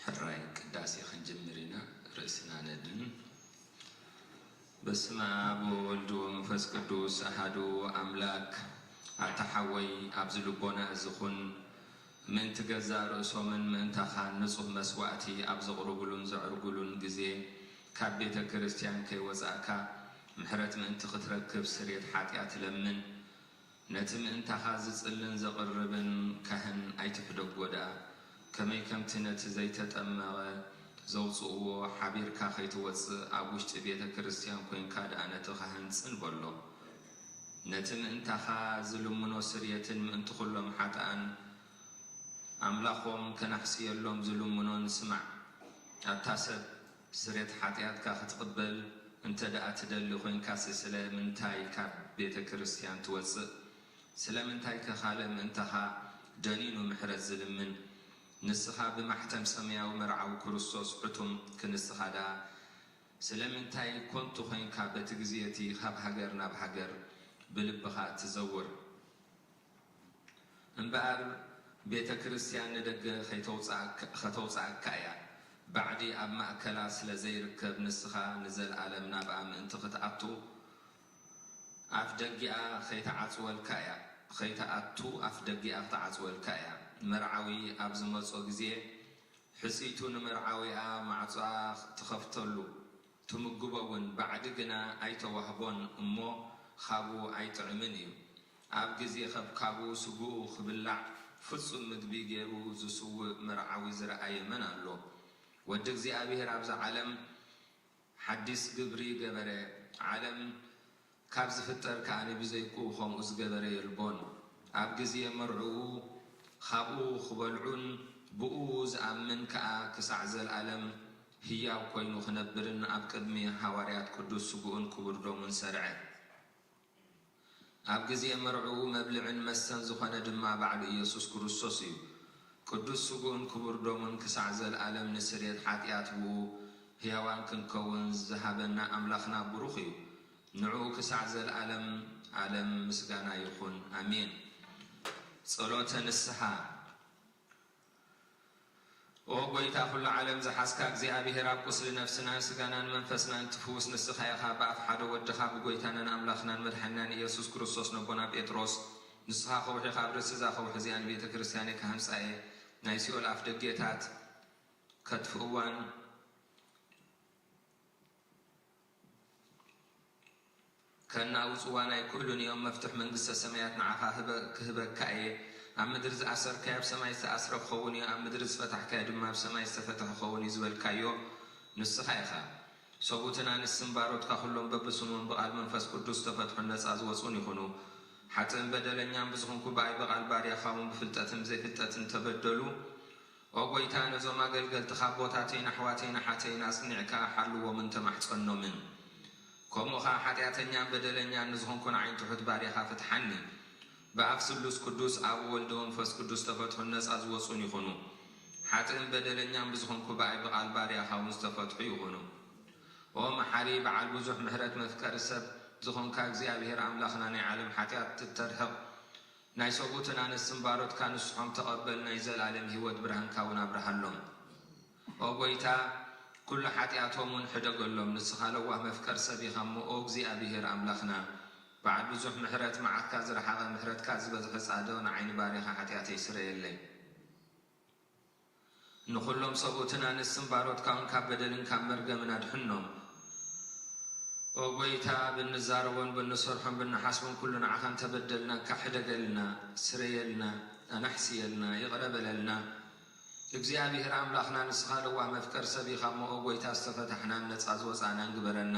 ሕራይ ቅዳሴ ክንጅምር ኢና። ርእስና ነድን። በስመ አብ ወወልድ ወመንፈስ ቅዱስ አሐዱ አምላክ። ኣታ ሓወይ፣ ኣብዚ ልቦና እዚ ኩን፣ ምእንቲ ገዛእ ርእሶምን ምእንታኻን ንጹህ መስዋእቲ ኣብ ዘቕርቡሉን ዘዕርጉሉን ግዜ፣ ካብ ቤተ ክርስቲያን ከይወጻእካ፣ ምሕረት ምእንቲ ክትረክብ ስርየት ሓጢኣት ለምን። ነቲ ምእንታኻ ዝጽልን ዘቕርብን ካህን ኣይትሕደጎ ደኣ፣ ከመይ ከምቲ ነቲ ዘይተጠመቐ ዘውጽእዎ ሓቢርካ ከይትወጽእ፣ ኣብ ውሽጢ ቤተ ክርስቲያን ኮይንካ ደኣ ነቲ ካህን ጽን በሎ። ነቲ ምእንታኻ ዝልምኖ ስርየትን ምእንቲ ኩሎም ሓጥኣን ኣምላኾም ከናሕስየሎም ዝልምኖን ስማዕ። ኣታ ሰብ፣ ስርየት ሓጢኣትካ ክትቕበል እንተ ደኣ ትደሊ ኮይንካሲ፣ ስለምንታይ ካብ ቤተ ክርስቲያን ትወጽእ? ስለምንታይከ ካልእ ምእንታኻ ደኒኑ ምሕረት ዝልምን? ንስኻ ብማሕተም ሰማያዊ መርዓዊ ክርስቶስ ሕቱም ክንስኻ ደኣ፣ ስለምንታይ ኮንቱ ኮይንካ በቲ ግዜ እቲ ካብ ሃገር ናብ ሃገር ብልብኻ እትዘውር? እምበኣር ቤተ ክርስቲያን ንደገ ኸይተውጽኣካ-፣ ኸተውጽኣካ እያ። ባዕዲ ኣብ ማእከላ ስለ ዘይርከብ፣ ንስኻ ንዘለኣለም ናብኣ ምእንቲ ኽትኣቱ፣ ኣፍ ደጊኣ ኸይትዓጽወልካ እያ። ኸይትኣቱ ኣፍ ደጊኣ ኽትዓጽወልካ እያ። መርዓዊ ኣብ ዝመጾ ግዜ፣ ሕጽይቱ ንመርዓዊኣ ማዕጾኣ ትኸፍተሉ፣ ትምግቦ እውን፣ ባዕዲ ግና ኣይተዋህቦን እሞ፣ ኻብኡ ኣይጥዕምን እዩ። ኣብ ግዜ ኸብካቡ ስግኡ ኽብላዕ፣ ፍጹም ምግቢ ገይሩ ዝስውእ መርዓዊ ዝረኣየ መን ኣሎ? ወዲ እግዚኣብሔር ኣብዛ ዓለም ሓዲስ ግብሪ ገበረ። ዓለም ካብ ዝፍጠር ከኣ ብዘይክኡ ኸምኡ ዝገበረ የልቦን። ኣብ ግዜ መርዕኡ ኻብኡ ኽበልዑን ብኡ ዝኣምን ከኣ ክሳዕ ዘለኣለም ህያው ኮይኑ ኽነብርን ኣብ ቅድሚ ሃዋርያት ቅዱስ ስግኡን ክቡር ደሙን ሰርዐ። ኣብ ግዜ መርዕኡ መብልዕን መስተን ዝኾነ ድማ ባዕሉ ኢየሱስ ክርስቶስ እዩ። ቅዱስ ስግኡን ክቡር ደሙን ክሳዕ ዘለኣለም ንስርየት ሓጢኣት ብኡ ህያዋን ክንከውን ዝሃበና ኣምላኽና ብሩኽ እዩ። ንዕኡ ክሳዕ ዘለኣለም ኣለም ምስጋና ይኹን። ኣሜን። ጸሎተ ንስሓ። ኦ ጐይታ ኵሉ ዓለም ዝሓዝካ እግዚኣብሔር፣ ኣብ ቁስሊ ነፍስናን ስጋናን መንፈስናን እትፍውስ ንስኻ ኢኻ። ብኣፍ ሓደ ወድኻ ብጐይታናን ኣምላኽናን መድሓኒናን ኢየሱስ ክርስቶስ ነቦና ጴጥሮስ፣ ንስኻ ከውሒ ኢኻ፣ ኣብ ርእሲ እዛ ከውሒ እዚኣ ንቤተ ክርስቲያነይ ክሃንጻ እየ፣ ናይ ሲኦል ኣፍ ደጌታት ከጥፍእዋን ከናውጽዋን ኣይክእሉን እዮም። መፍትሕ መንግስተ ሰማያት ንዓኻ ህበ-፣ ክህበካ እየ። ኣብ ምድሪ ዝኣሰርካዮ ኣብ ሰማይ ዝተኣስረ ክኸውን እዩ፣ ኣብ ምድሪ ዝፈታሕካዮ ድማ ኣብ ሰማይ ዝተፈትሐ ክኸውን እዩ ዝበልካዮ ንስኻ ኢኻ። ሰብኡትን ኣንስትን ባሮትካ ኩሎም በብስሞም ብቓል መንፈስ ቅዱስ ዝተፈትሑን ነጻ ዝወጹን ይኹኑ። ሓጥእን በደለኛን ብዝኹንኩ ብኣይ ብቓል ባርያኻ እውን ብፍልጠትን ብዘይፍልጠትን ተበደሉ። ኦ ጐይታ፣ ነዞም ኣገልገልትኻ ኣቦታተይን ኣሕዋተይን ኣሓተይን ኣጽኒዕካ ሓልዎምን ተማሕጸኖምን። ከምኡ ኸኣ ሓጢኣተኛን በደለኛን ንዝኹንኩ ንዓይ ትሑት ባርያኻ ፍትሓኒ። ብኣፍ ስሉስ ቅዱስ ኣብ ወልድ ወመንፈስ ቅዱስ ዝተፈትሑን ነጻ ዝወጹን ይኹኑ። ሓጥእን በደለኛን ብዝኹንኩ ብኣይ ብቓል ባርያኻ እውን ዝተፈትሑ ይኹኑ። ኦ መሓሪ፣ በዓል ብዙሕ ምሕረት፣ መፍቀሪ ሰብ ዝኾንካ እግዚኣብሔር ኣምላኽና፣ ናይ ዓለም ሓጢኣት እተርሕቕ፣ ናይ ሰብኡትን ኣንስትን ባሮትካ ንስሖም ተቐበል፣ ናይ ዘለኣለም ህይወት ብርሃንካ እውን ኣብርሃሎም። ኦ ጐይታ፣ ኩሉ ሓጢኣቶም እውን ሕደገሎም። ንስኻ ለዋህ መፍቀር ሰብ ኢኻ እሞ፣ ኦ እግዚኣብሔር ኣምላኽና፣ በዓል ብዙሕ ምሕረት፣ መዓትካ ዝረሓቐ፣ ምሕረትካ ዝበዝሐ ጻድቕ፣ ንዓይኒ ባሪኻ ሓጢኣተይ ስረየለይ። ንኹሎም ሰብኡትን ኣንስትን ባሮትካ እውን ካብ በደልን ካብ መርገምን ኣድሕኖም። ኦ ጐይታ፣ ብንዛረቦን ብንሰርሖን ብንሓስቦን ኩሉ ንዓኻ እንተበደልናካ፣ ሕደገልና፣ ስረየልና፣ ኣናሕስየልና፣ ይቕረ በለልና። እግዚኣብሔር ኣምላኽና፣ ንስኻ ለዋህ መፍቀር ሰብ ኢኻ እሞ፣ ኦ ጐይታ፣ ዝተፈታሕናን ነጻ ዝወጻእናን ግበረና።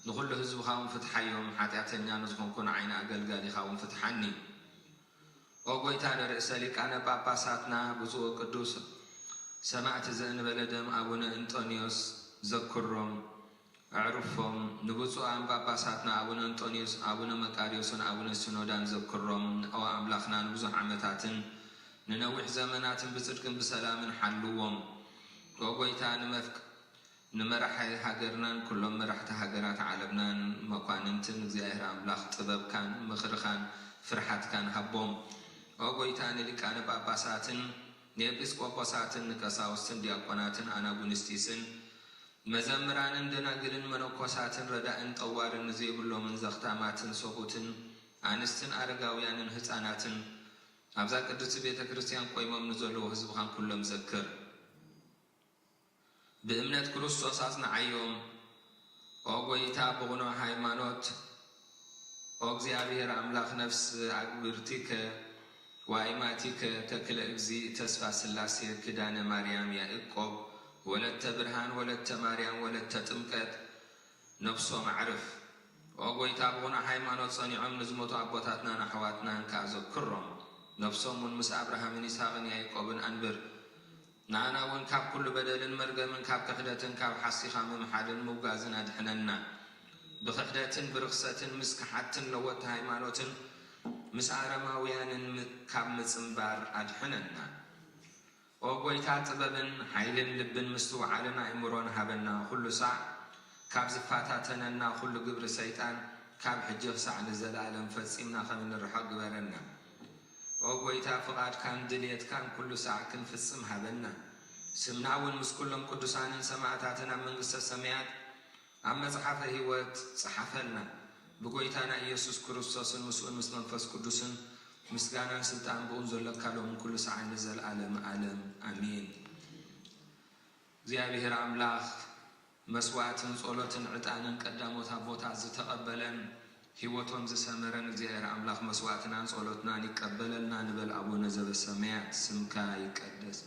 ንኹሉ ህዝብኻ እውን ፍትሓዮም፣ ሓጢኣተኛ ንዝኾንኩ ንዓይኒ ኣገልጋሊኻ እውን ፍትሓኒ። ኦ ጐይታ፣ ንርእሰ ሊቃነ ጳጳሳትና ብፁዕ ወቅዱስ ሰማዕት ዘእንበለ ደም ኣቡነ እንጦንዮስ ዘክሮም፣ ኣዕርፎም። ንብፁዓን ጳጳሳትና ኣቡነ እንጦንዮስ፣ ኣቡነ መቃርዮስን ኣቡነ ሲኖዳን ዘክሮም። ኦ ኣምላኽና፣ ንብዙሕ ዓመታትን ንነዊሕ ዘመናትን ብጽድቅን ብሰላምን ሓልዎም። ኦ ጐይታ፣ ንመፍቅ-፣ ንመራሒ ሃገርናን ኩሎም መራሕቲ ሃገራት ዓለምናን መኳንንትን እግዚኣብሔር ኣምላኽ ጥበብካን ምኽርኻን ፍርሓትካን ሃቦም። ኦ ጐይታ፣ ንሊቃነ ጳጳሳትን ንኤጲስቆጶሳትን ንቀሳውስትን ዲያቆናትን ኣናጉንስጢስን መዘምራንን ደናግልን መነኮሳትን ረዳእን ጠዋርን ንዘይብሎምን ዘኽታማትን ሰብኡትን ኣንስትን ኣረጋውያንን ህፃናትን ኣብዛ ቅድስቲ ቤተ ክርስቲያን ቆይሞም ንዘለዉ ህዝብኻን ኩሎም ዘክር። ብእምነት ክርስቶስ ኣጽንዓዮም። ኦ ጐይታ፣ ብቕኑዕ ሃይማኖት፣ ኦ እግዚኣብሔር ኣምላኽ፣ ነፍስ ኣግብርቲከ ወኣይማቲከ፣ ተክለ እግዚእ፣ ተስፋ ሥላሴ፣ ኪዳነ ማርያም፣ ያዕቆብ፣ ወለተ ብርሃን፣ ወለተ ማርያም፣ ወለተ ጥምቀት፣ ነፍሶም ኣዕርፍ። ኦ ጐይታ፣ ብቕኑዕ ሃይማኖት ጸኒዖም ንዝሞቱ ኣቦታትናን ኣሕዋትናን ከኣ ዘክሮም። ነፍሶም እውን ምስ ኣብርሃምን ይስሐቅን ያዕቆብን ኣንብር። ንኣና እውን ካብ ኩሉ በደልን መርገምን ካብ ክሕደትን ካብ ሓሲኻ ምምሓልን ምውጋዝን ኣድሕነና። ብክሕደትን ብርኽሰትን ምስ ከሓድትን ለወጥቲ ሃይማኖትን ምስ ኣረማውያንን ም-፣ ካብ ምጽንባር ኣድሕነና። ኦ ጐይታ፣ ጥበብን ሓይልን ልብን ምስትውዓልን ኣእምሮን ሃበና። ኩሉ ሳዕ ካብ ዝፈታተነና ኩሉ ግብሪ ሰይጣን ካብ ሕጂ ክሳዕ ንዘለኣለም ፈጺምና ከም እንርሕቕ ግበረና። ኦ ጐይታ፣ ፍቓድካን ድልየትካን ኩሉ ሳዕ ክንፍጽም ሃበና። ስምና እውን ምስ ኩሎም ቅዱሳንን ሰማዕታትን ኣብ መንግስተ ሰማያት ኣብ መጽሓፈ ሕይወት ጸሓፈልና። ብጐይታና ኢየሱስ ክርስቶስን ምስኡን ምስ መንፈስ ቅዱስን ምስጋናን ስልጣን ብኡን ዘለካ ሎምን ኩሉ ሰዓን ንዘለዓለመ ዓለም ኣሜን። እግዚኣብሔር ኣምላኽ መስዋዕትን ጸሎትን ዕጣንን ቀዳሞት ኣቦታት ዝተቐበለን ሕይወቶም ዝሰመረን እግዚኣብሔር ኣምላኽ መስዋዕትናን ጸሎትናን ይቀበለልና ንበል። ኣቡነ ዘበሰማያት ስምካ ይቀደስ።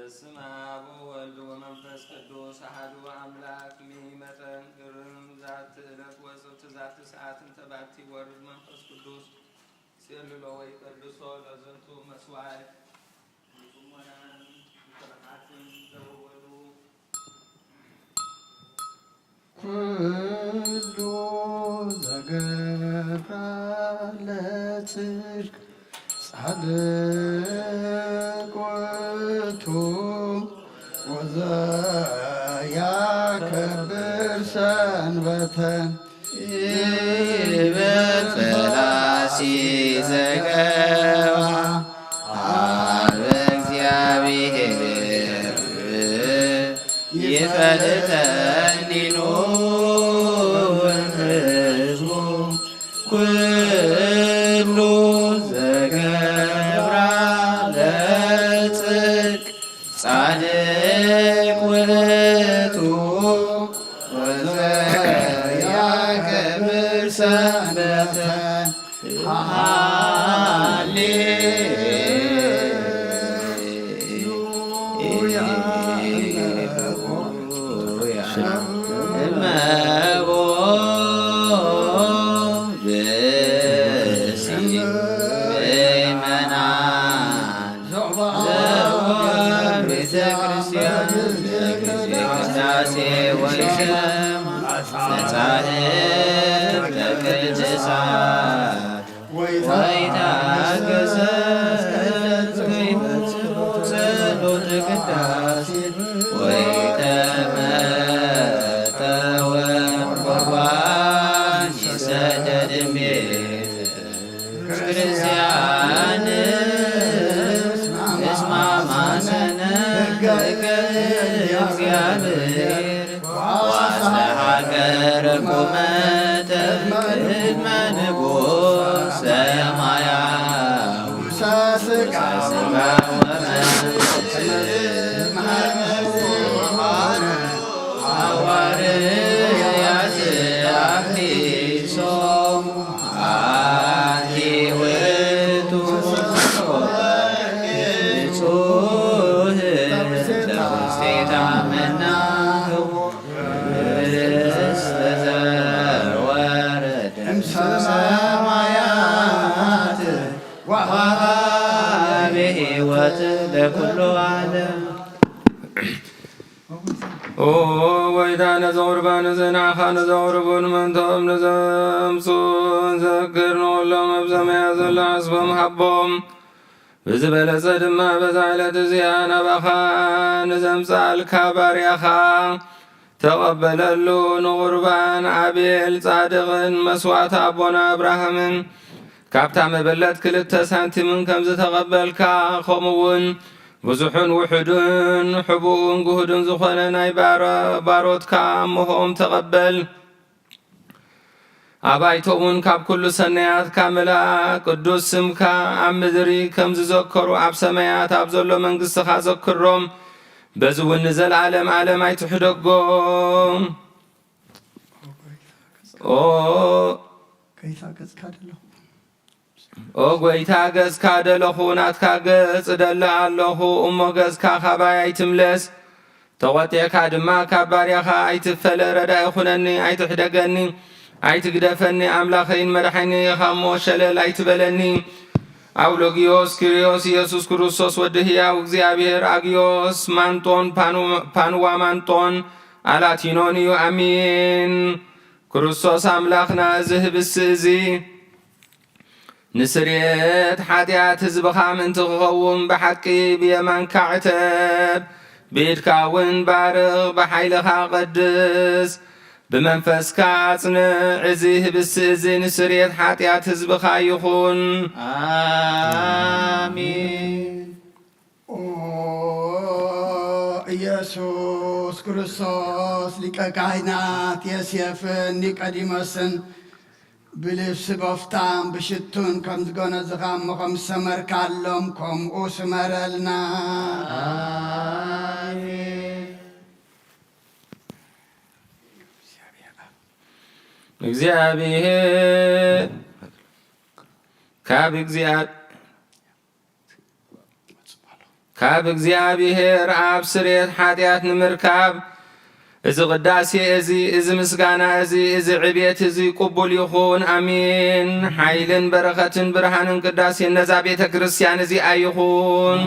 በስመ አብ ወወልድ ወመንፈስ ቅዱስ አሐዱ አምላክ። ሚመጠን ግርም ዛቲ ዕለት ወጽብት ዛቲ ሰዓት እንተ ባቲ ወርድ መንፈስ ቅዱስ ሴልሎ ወይ ቀድሶ ለዝንቱ መስዋዕት። ብጽሞናን ብፍርሃትን ዘወወሉ ኩሉ ዘገብራ ለጽድቅ ጻድቅ ውእቱ ወዘያከብር ሰንበተን። ይበል ፈላሲ ዘገባ ሀበ እግዚአብሔር ይፈልጠኒኑ ህዝቡ ኩሉ ዘገብራ ለጽድቅ ጻድቅ ውእቱ ወዘያከብር ሰንበተ። ሃሌሉያ። እመቦ ብእሲ ምእመናን ዘወር ቤተ ክርስቲያን ቅዳሴ ወይሰማ ጻድቅ ቅዱሳት ወይታገሰ ጸሎተ ቅዳሴ ወይተመጠወ ቁርባን ይሰደድ እምቤት። ክርስቲያን እስማ ማሰነ ሕገ እግዚአብሔር ዋስተሃገር ቁመተ ቅድመ ንጉሥ ሰማያዊ። ስጋ ወመንፈስ ሐዋርያት አፍሪሶ አንቲ ውእቱ ንጹሕ ተውስቴታ መናህቡ ርስት ዘወረደ እምሰማያት ወሃቤ ሕይወት ለኩሉ ዓለም። ኦ ጎይታ፣ ነዚ ቁርባን እዚ ንዓኻ ነዘቕርቡን ምእንቶም ንዘምጹ ንዘክር ንኹሎም ኣብ ሰማያት ዘሎ ዓስቦም ሃቦም። ብዝበለጸ ድማ በዛ ዕለት እዚኣ ናባኻ ንዘምጽኣልካ ባርያኻ ተቐበለሉ። ንቑርባን ኣቤል ጻድቕን መስዋዕቲ ኣቦና ኣብርሃምን ካብታ መበለት ክልተ ሳንቲምን ከም ዝተቐበልካ፣ ከምኡ እውን ብዙሑን ውሑዱን ሕቡኡን ግሁዱን ዝኾነ ናይ ባሮ-፣ ባሮትካ እሞሆኦም ተቐበል። ኣባይቶ እውን ካብ ኩሉ ሰናያትካ ምልኣ። ቅዱስ ስምካ ኣብ ምድሪ ከም ዝዘከሩ ኣብ ሰማያት ኣብ ዘሎ መንግስትኻ ዘክሮም። በዚ እውን ንዘለዓለም ዓለም ኣይትሕደጎም። ኦ ጎይታ፣ ገጽካ ደለኹ። ኦ ጎይታ፣ ገጽካ ደለኹ፣ ናትካ ገጽ ደለ ኣለኹ፣ እሞ ገጽካ ካባይ ኣይትምለስ። ተቖጢዕካ ድማ ካብ ባርያኻ ኣይትፈለ። ረዳኢ ኩነኒ፣ ኣይትሕደገኒ፣ ኣይትግደፈኒ። ኣምላኸይን መድሓኒይ ኢኻ እሞ ሸለል ኣይትበለኒ። ኣውሎጊዮስ ኪርዮስ ኢየሱስ ክርስቶስ ወዲ ህያው እግዚኣብሔር፣ ኣግዮስ ማንጦን ፓኑ-፣ ፓንዋ ማንጦን ኣላቲኖን እዩ። ኣሚን። ክርስቶስ ኣምላኽና፣ እዚ ህብስቲ እዚ ንስርየት ሓጢኣት ህዝብኻ ምእንቲ ክኸውን ብሓቂ ብየማንካ ዕተብ፣ ብኢድካ እውን ባርኽ፣ ብሓይልኻ ቀድስ፣ ብመንፈስካ ኣጽንዕ። እዚ ህብስቲ እዚ ንስርየት ሓጢኣት ህዝብኻ ይኹን። ኣሜን። ኦ ኢየሱስ ክርስቶስ፣ ሊቀ ካህናት ዮሴፍን ኒቆዲሞስን ብልብሲ በፍታን ብሽቱን ከም ዝጎነዝኻ እሞ ከም ዝሰመርካሎም፣ ከምኡ ስመረልና። ኣሜን። እግዚኣብሔር ካብ እግዚኣብሔር ካብ እግዚኣብሔር ኣብ ስርየት ሓጢኣት ንምርካብ፣ እዚ ቅዳሴ እዚ፣ እዚ ምስጋና እዚ፣ እዚ ዕቤት እዚ ቅቡል ይኹን። ኣሜን። ሓይልን በረኸትን ብርሃንን ቅዳሴን ነዛ ቤተ ክርስቲያን እዚኣ ይኹን።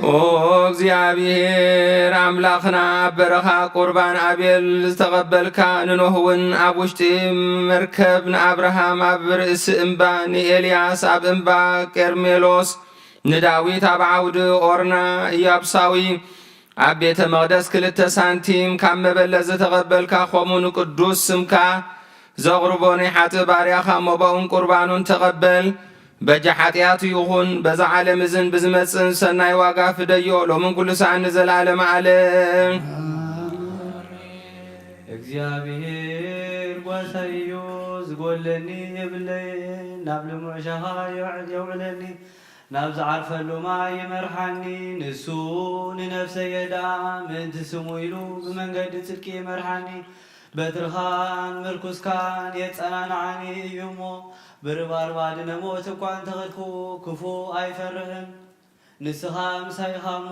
ኦ እግዚኣብሔር ኣምላኽና፣ ኣብ በረኻ ቁርባን ኣቤል ዝተቐበልካ፣ ንኖህ እውን ኣብ ውሽጢ መርከብ፣ ንኣብርሃም ኣብ ርእሲ እምባ፣ ንኤልያስ ኣብ እምባ ቀርሜሎስ፣ ንዳዊት ኣብ ዓውዲ ኦርና ኢያቡሳዊ፣ ኣብ ቤተ መቕደስ ክልተ ሳንቲም ካብ መበለት ዝተቐበልካ፣ ከምኡ ንቅዱስ ስምካ ዘቕርቦ ናይ ሓጥእ ባርያኻ መባኡን ቁርባኑን ተቐበል። በጃ ሓጢኣቱ ይኹን፣ በዛ ዓለም እዝን ብዝመጽእን ሰናይ ዋጋ ፍደዮ፣ ሎምን ኩሉ ሰዓን ንዘለዓለመ ዓለም። እግዚኣብሔር ጓሳይ እዩ፣ ዝጎለኒ የብለይን፣ ናብ ልሙዕ ሻኻ የውዕ-፣ የውዕለኒ፣ ናብ ዝዓርፈሉ ማይ ይመርሓኒ። ንሱ ንነፍሰየ ደኣ ምእንቲ ስሙ ኢሉ ብመንገዲ ጽድቂ ይመርሓኒ። በትርኻን ምርኩስካን የጸናንዓኒ እዩ እሞ፣ ብርባርብ ኣድነ ሞት እኳ እንተኸድኩ፣ ክፉእ ኣይፈርህን። ንስኻ ምሳይ ኢኻ እሞ፣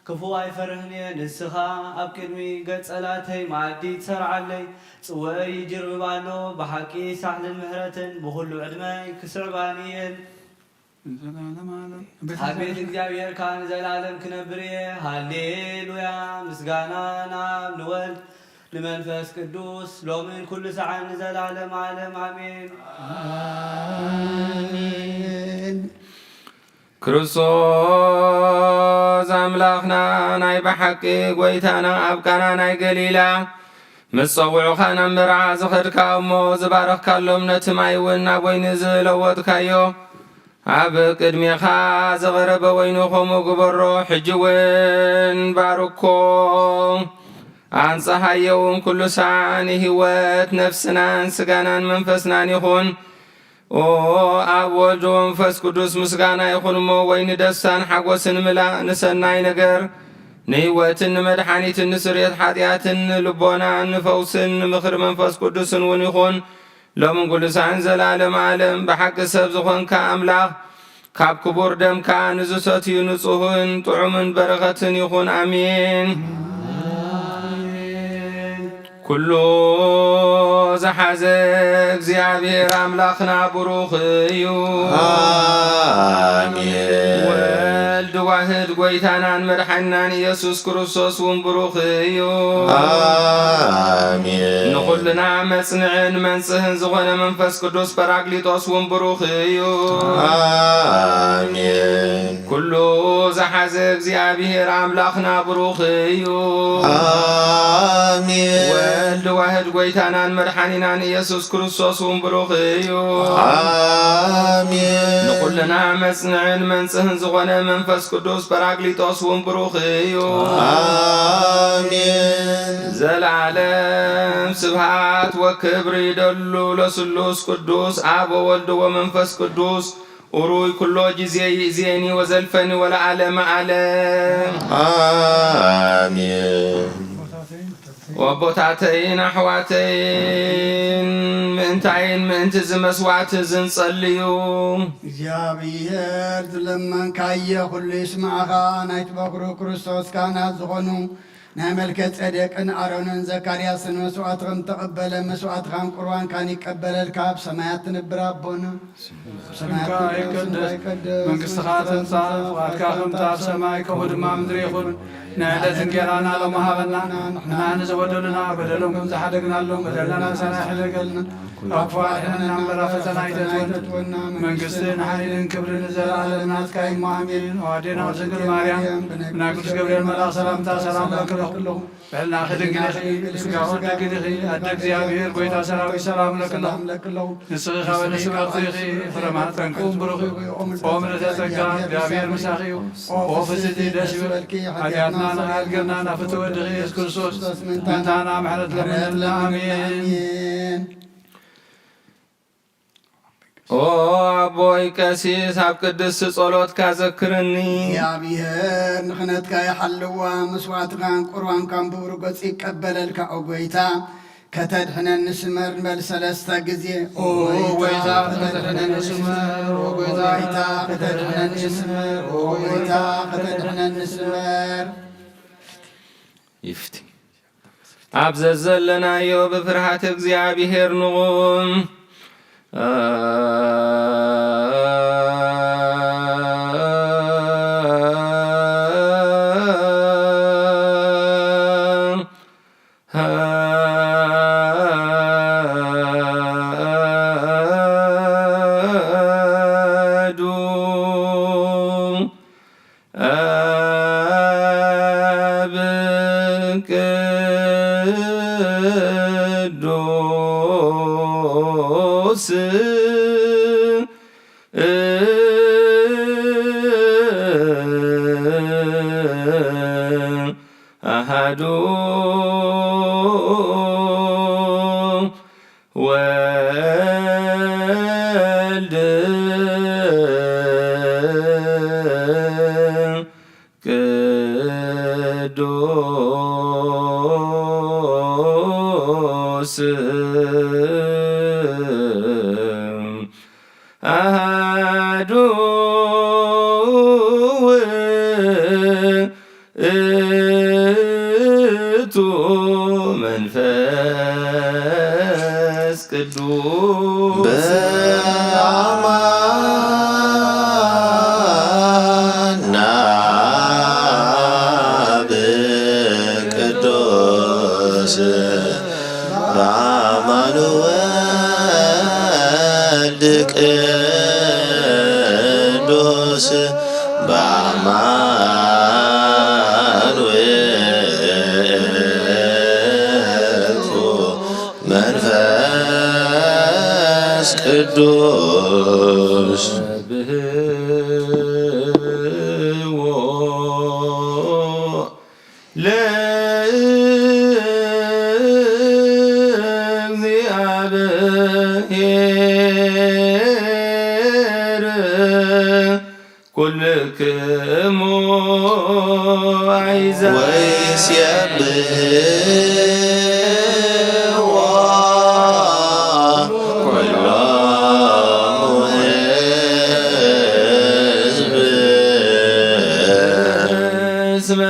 ክፉእ ኣይፈርህን እየ። ንስኻ ኣብ ቅድሚ ገጽ ጸላእተይ መኣዲ ትሰርዓለይ። ጽውአይ ይጅርብብ ኣሎ፣ ብሓቂ ሳሕልን ምሕረትን ብኹሉ ዕድመይ ክስዕባኒ እየን። ንዘለዓለመ ዓለም። ኣብ ቤት እግዚኣብሔር ከኣ ንዘለዓለም ክነብር እየ። ሃሌሉያ! ምስጋና ንኣብ ንወልድ ንመንፈስ ቅዱስ ሎምን ኩሉ ሰዓን ንዘለዓለም ዓለም ኣሜን። ኣሜን። ክርስቶስ ኣምላኽና ናይ ብሓቂ ጐይታና ኣብ ቃና ናይ ገሊላ ምስ ጸውዑኻ ናብ መርዓ ዝኸድካ እሞ ዝባረኽካሎም ነቲ ማይ እውን ናብ ወይኒ ዝለወጥካዮ ኣብ ቅድሜኻ ዝቐረበ ወይኒ ከምኡ ግበሮ። ሕጂ እውን ባርኮ ኣንጽሃዮ እውን ኩሉ ሳዕ ንህይወት ነፍስናን ስጋናን መንፈስናን ይኹን። ኦ ኣብ ወልድ ወመንፈስ ቅዱስ ምስጋና ይኹን እሞ፣ ወይኒ ደስታን ሓጎስን ምላእ፣ ንሰናይ ነገር፣ ንህይወትን ንመድሓኒትን ንስርየት ሓጢኣትን ንልቦናን ንፈውስን ንምኽሪ መንፈስ ቅዱስን እውን ይኹን። ሎምን ኩሉ ሳዕን ዘላለም ዓለም። ብሓቂ ሰብ ዝኾንካ ኣምላኽ፣ ካብ ክቡር ደምካ ንዝሰትዩ ንጹህን ጥዑምን በረኸትን ይኹን። ኣሜን። ኩሉ ዝሓዘ እግዚኣብሔር ኣምላኽና ብሩኽ እዩ። ኣሜን። ወልድ ዋህድ ጐይታናን መድሓኒናን ኢየሱስ ክርስቶስ እውን ብሩኽ እዩ። ኣሜን። ንኹልና መጽንዕን መንጽህን ዝኾነ መንፈስ ቅዱስ ጳራቅሊጦስ እውን ብሩኽ እዩ። ኣሜን። ኩሉ ዝሓዘ እግዚኣብሔር ኣምላኽና ብሩኽ እዩ። ኣሜን። ወልድ ዋህድ ጐይታናን መድሓኒናን ኢየሱስ ክርስቶስ እውን ብሩኽ እዩ። ኣሜን። ንኹልና መጽንዕን መንጽህን ዝኾነ መንፈስ ቅዱስ ጳራቅሊጦስ እውን ብሩኽ እዩ። ኣሜን። ዘለዓለም ስብሃት ወክብሪ ይደሉ ለስሉስ ቅዱስ ኣብ ወወልድ ወመንፈስ ቅዱስ ኡሩይ ኩሎ ጊዜ ይእዜኒ ወዘልፈኒ ወለዓለመ ዓለም። ኣሜን። ወቦታተይን ኣሕዋተይን ምእንታይን ምእንቲ እዚ መስዋዕቲ ዝንጸልዩ። እግዚኣብሔር ዝለመንካዮ ኩሉ ይስማዕኻ። ናይቲ በኩሩ ክርስቶስ ካህናት ዝኾኑ ናይ መልከ ጼዴቅን ኣሮንን ዘካርያስን መስዋዕትኽም ተቐበለ። መስዋዕትኻን ቁርባንካን ይቀበለልካ። ኣብ ሰማያት ትነብር ኣቦና፣ ስምካ ይቀደስ፣ መንግስትኻ ትምጻእ፣ ፍቓድካ ከምቲ ኣብ ሰማይ ከምኡ ድማ ኣብ ምድሪ ይኹን። ንዕለት እንጌራና ሎሚ ሃበና፣ ንሕና ንዝበደሉና በደሎም ከም ዝሓደግናሎም በደልና ንሳና ይሕደገልና፣ ካብ ክፉእ ኣድሕነና እምበር ኣብ ፈተና ኣይተእትወና። መንግስትን ሓይልን ክብርን ንዘለኣለም ናትካ እዩ እሞ ኣሜን። ኣዴና ድንግል ማርያም፣ ብናይ ቅዱስ ገብርኤል መልኣኽ ሰላምታ ሰላም እብለኪ ኣለኹ። ብሕልናኺ ድንግል ኢኺ፣ ብስጋኺ ድንግል ኢኺ። ኣደ እግዚኣብሔር፣ ጐይታ ሰራዊት ሰላም እብለኪ ኣለኹ። ንስኺ ካብ ኣንስቲ ብሩኽቲ ኢኺ፣ ፍረ ማህፀንኪ እውን ብሩኽ እዩ። ኦ ምልዕተ ጸጋ፣ እግዚኣብሔር ምሳኺ እዩ። ኦ ፍስሕቲ ደስ ይበልኪ፣ ሓጢኣትና ንኽሕልገልና ናብ ፍትው ወድኺ ኢየሱስ ክርስቶስ ምእንታና ምሕረት ለምንልና። ኣሜን። ኦ ኣቦይ ቀሲስ፣ ኣብ ቅድስቲ ጸሎትካ ዘክርኒ። እግዚኣብሔር ንኽነትካ ይሓልዋ፣ መስዋዕትኻን ቁርባንካን ብብሩህ ገጹ ይቀበለልካ። ኦ ጐይታ፣ ከተድሕነኒ ስመር ንበል ሰለስተ ግዜ። ኦ ጎይታ፣ ከተድሕነኒ ስመር፣ ኦ ጎይታ፣ ከተድሕነኒ ስመር፣ ኦ ጎይታ፣ ከተድሕነኒ ስመር። ይፍቲ። ኣብ ዘዘለናዮ ብፍርሃት እግዚኣብሔር ንቑም። አብ ቅዱስ አሃዱ ወልድ ቅዱስ አሃዱ ውእቱ መንፈስ ቅዱስ። በአማን አብ ቅዱስ በአማን ወልድ ቅዱስ በአማን ውእቱ መንፈስ ቅዱስ። ብህዎ ለእግዚአብሔር ኩልክሙ አሕዛብ። ወይሴብሕዎ ኩሎሙ ሕዝብ። እስመ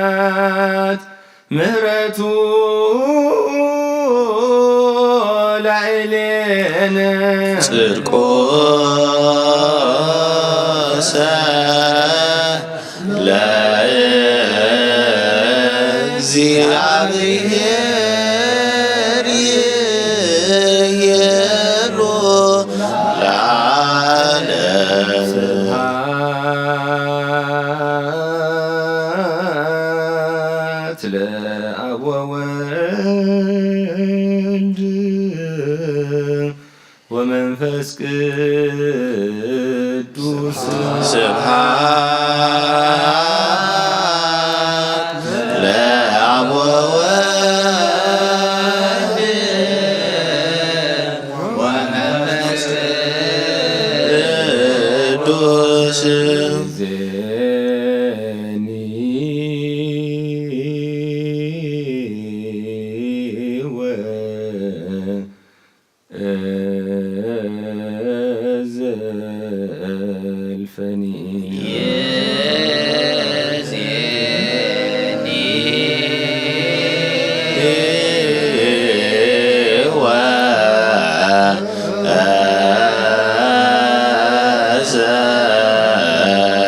ጽንዓት ምህረቱ ላዕሌነ። ጽድቆሰ ለእግዚአብሔር ይቤሉ ለዓለም። ስብሐት ለአብ ወወልድ ወመንፈስ ቅዱስ። ስብሐት ለአብ ወወልድ ወመንፈስ ቅዱስ። ዜኒ ወ ዘልፈኒ።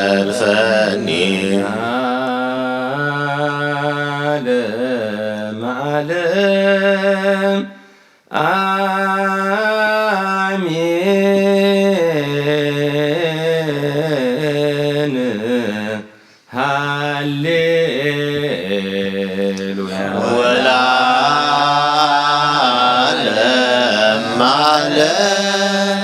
ዘልፈኒ። ዓለም ዓለም አሜን። ሃሌሉያ። ወለዓለም ዓለም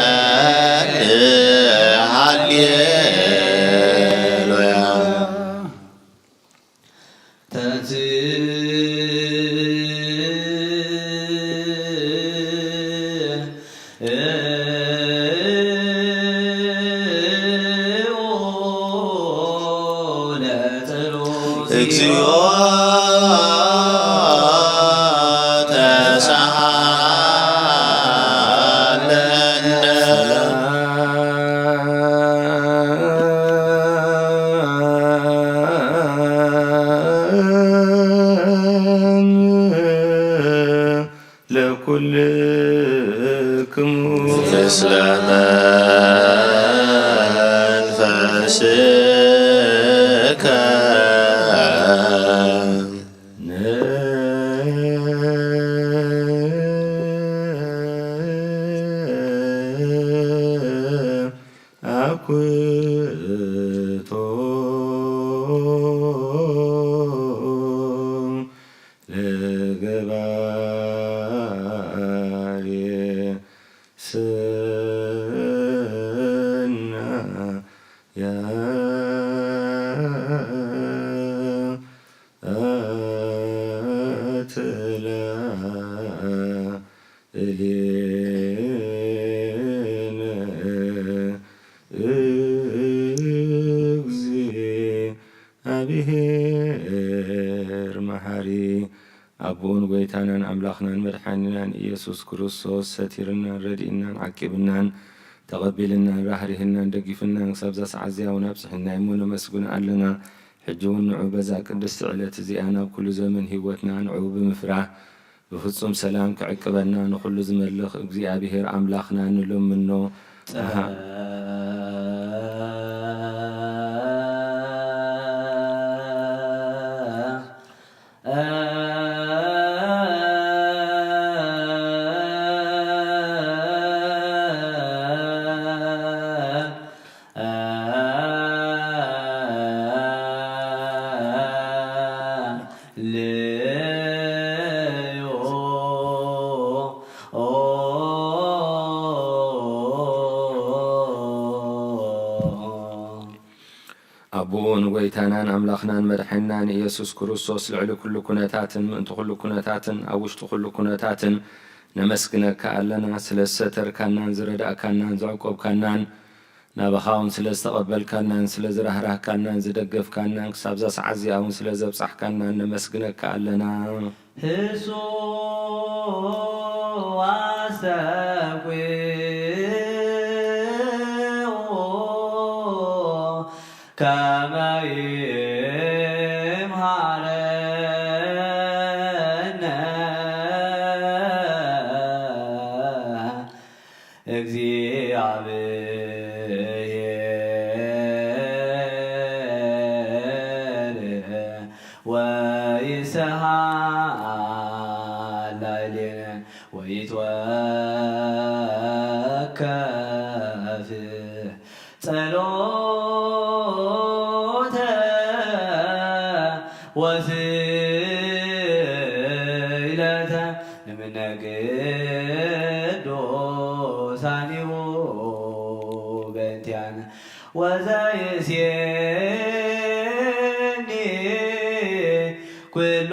አሜን። ሃሌሉያ። ተንሥእ እግዚኦ ተሳሃለነ። ለኩልክሙ። ምስለ መንፈስከ። አኩቶ ለገባሬ ስናያ አትላ እሌነ እግዚአብሔር መሐሪ። ኣቦን ጐይታናን ኣምላኽናን መድሓኒናን ኢየሱስ ክርስቶስ ሰቲርናን ረዲእናን ዓቂብናን ተቐቢልናን ራህሪህናን ደጊፍናን ክሳብ እዛ ሰዓት እዚኣ እውን ኣብጽሕና እሞ ነመስግኖ ኣለና። ሕጂ እውን ንዑ በዛ ቅድስቲ ዕለት እዚኣ ናብ ኩሉ ዘመን ህይወትና ንዑ ብምፍራህ ብፍጹም ሰላም ክዕቅበና ንኹሉ ዝመልኽ እግዚኣብሔር ኣምላኽና ንልምኖ። ኣቦኡ ንጐይታናን ኣምላኽናን መድሓኒናን ኢየሱስ ክርስቶስ ልዕሊ ኩሉ ኩነታትን ምእንቲ ኩሉ ኩነታትን ኣብ ውሽጢ ኩሉ ኩነታትን ነመስግነካ ኣለና። ስለ ዝሰተርካናን ዝረዳእካናን ዘዕቆብካናን ናባኻ እውን ስለ ዝተቐበልካናን ስለ ዝራህራህካናን ዝደገፍካናን ክሳብዛ ሰዓት እዚኣ እውን ስለ ዘብጻሕካናን ነመስግነካ ኣለና። ህሱ ኣስተብቅዑ ከመ ይምሃረነ እግዚአብሔር ወይስሐቅ ላዕሌነ ወይትወከፍ ጸሎተ ወስእለተ እምነ ቅዱሳኒሁ በእንቲአነ ወዘይሴኒ ኩሉ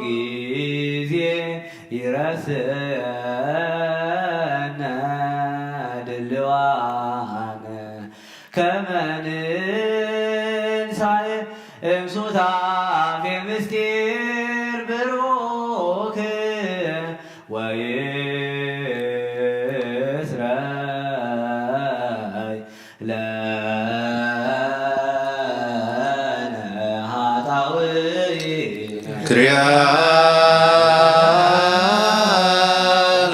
ጊዜ ይረስየነ ድልዋነ ከመ ንንሳእ እምሱታፌ ምስጢር ብሩክ ወይስረይ ለነ ኃጣውኢነ። ክርያ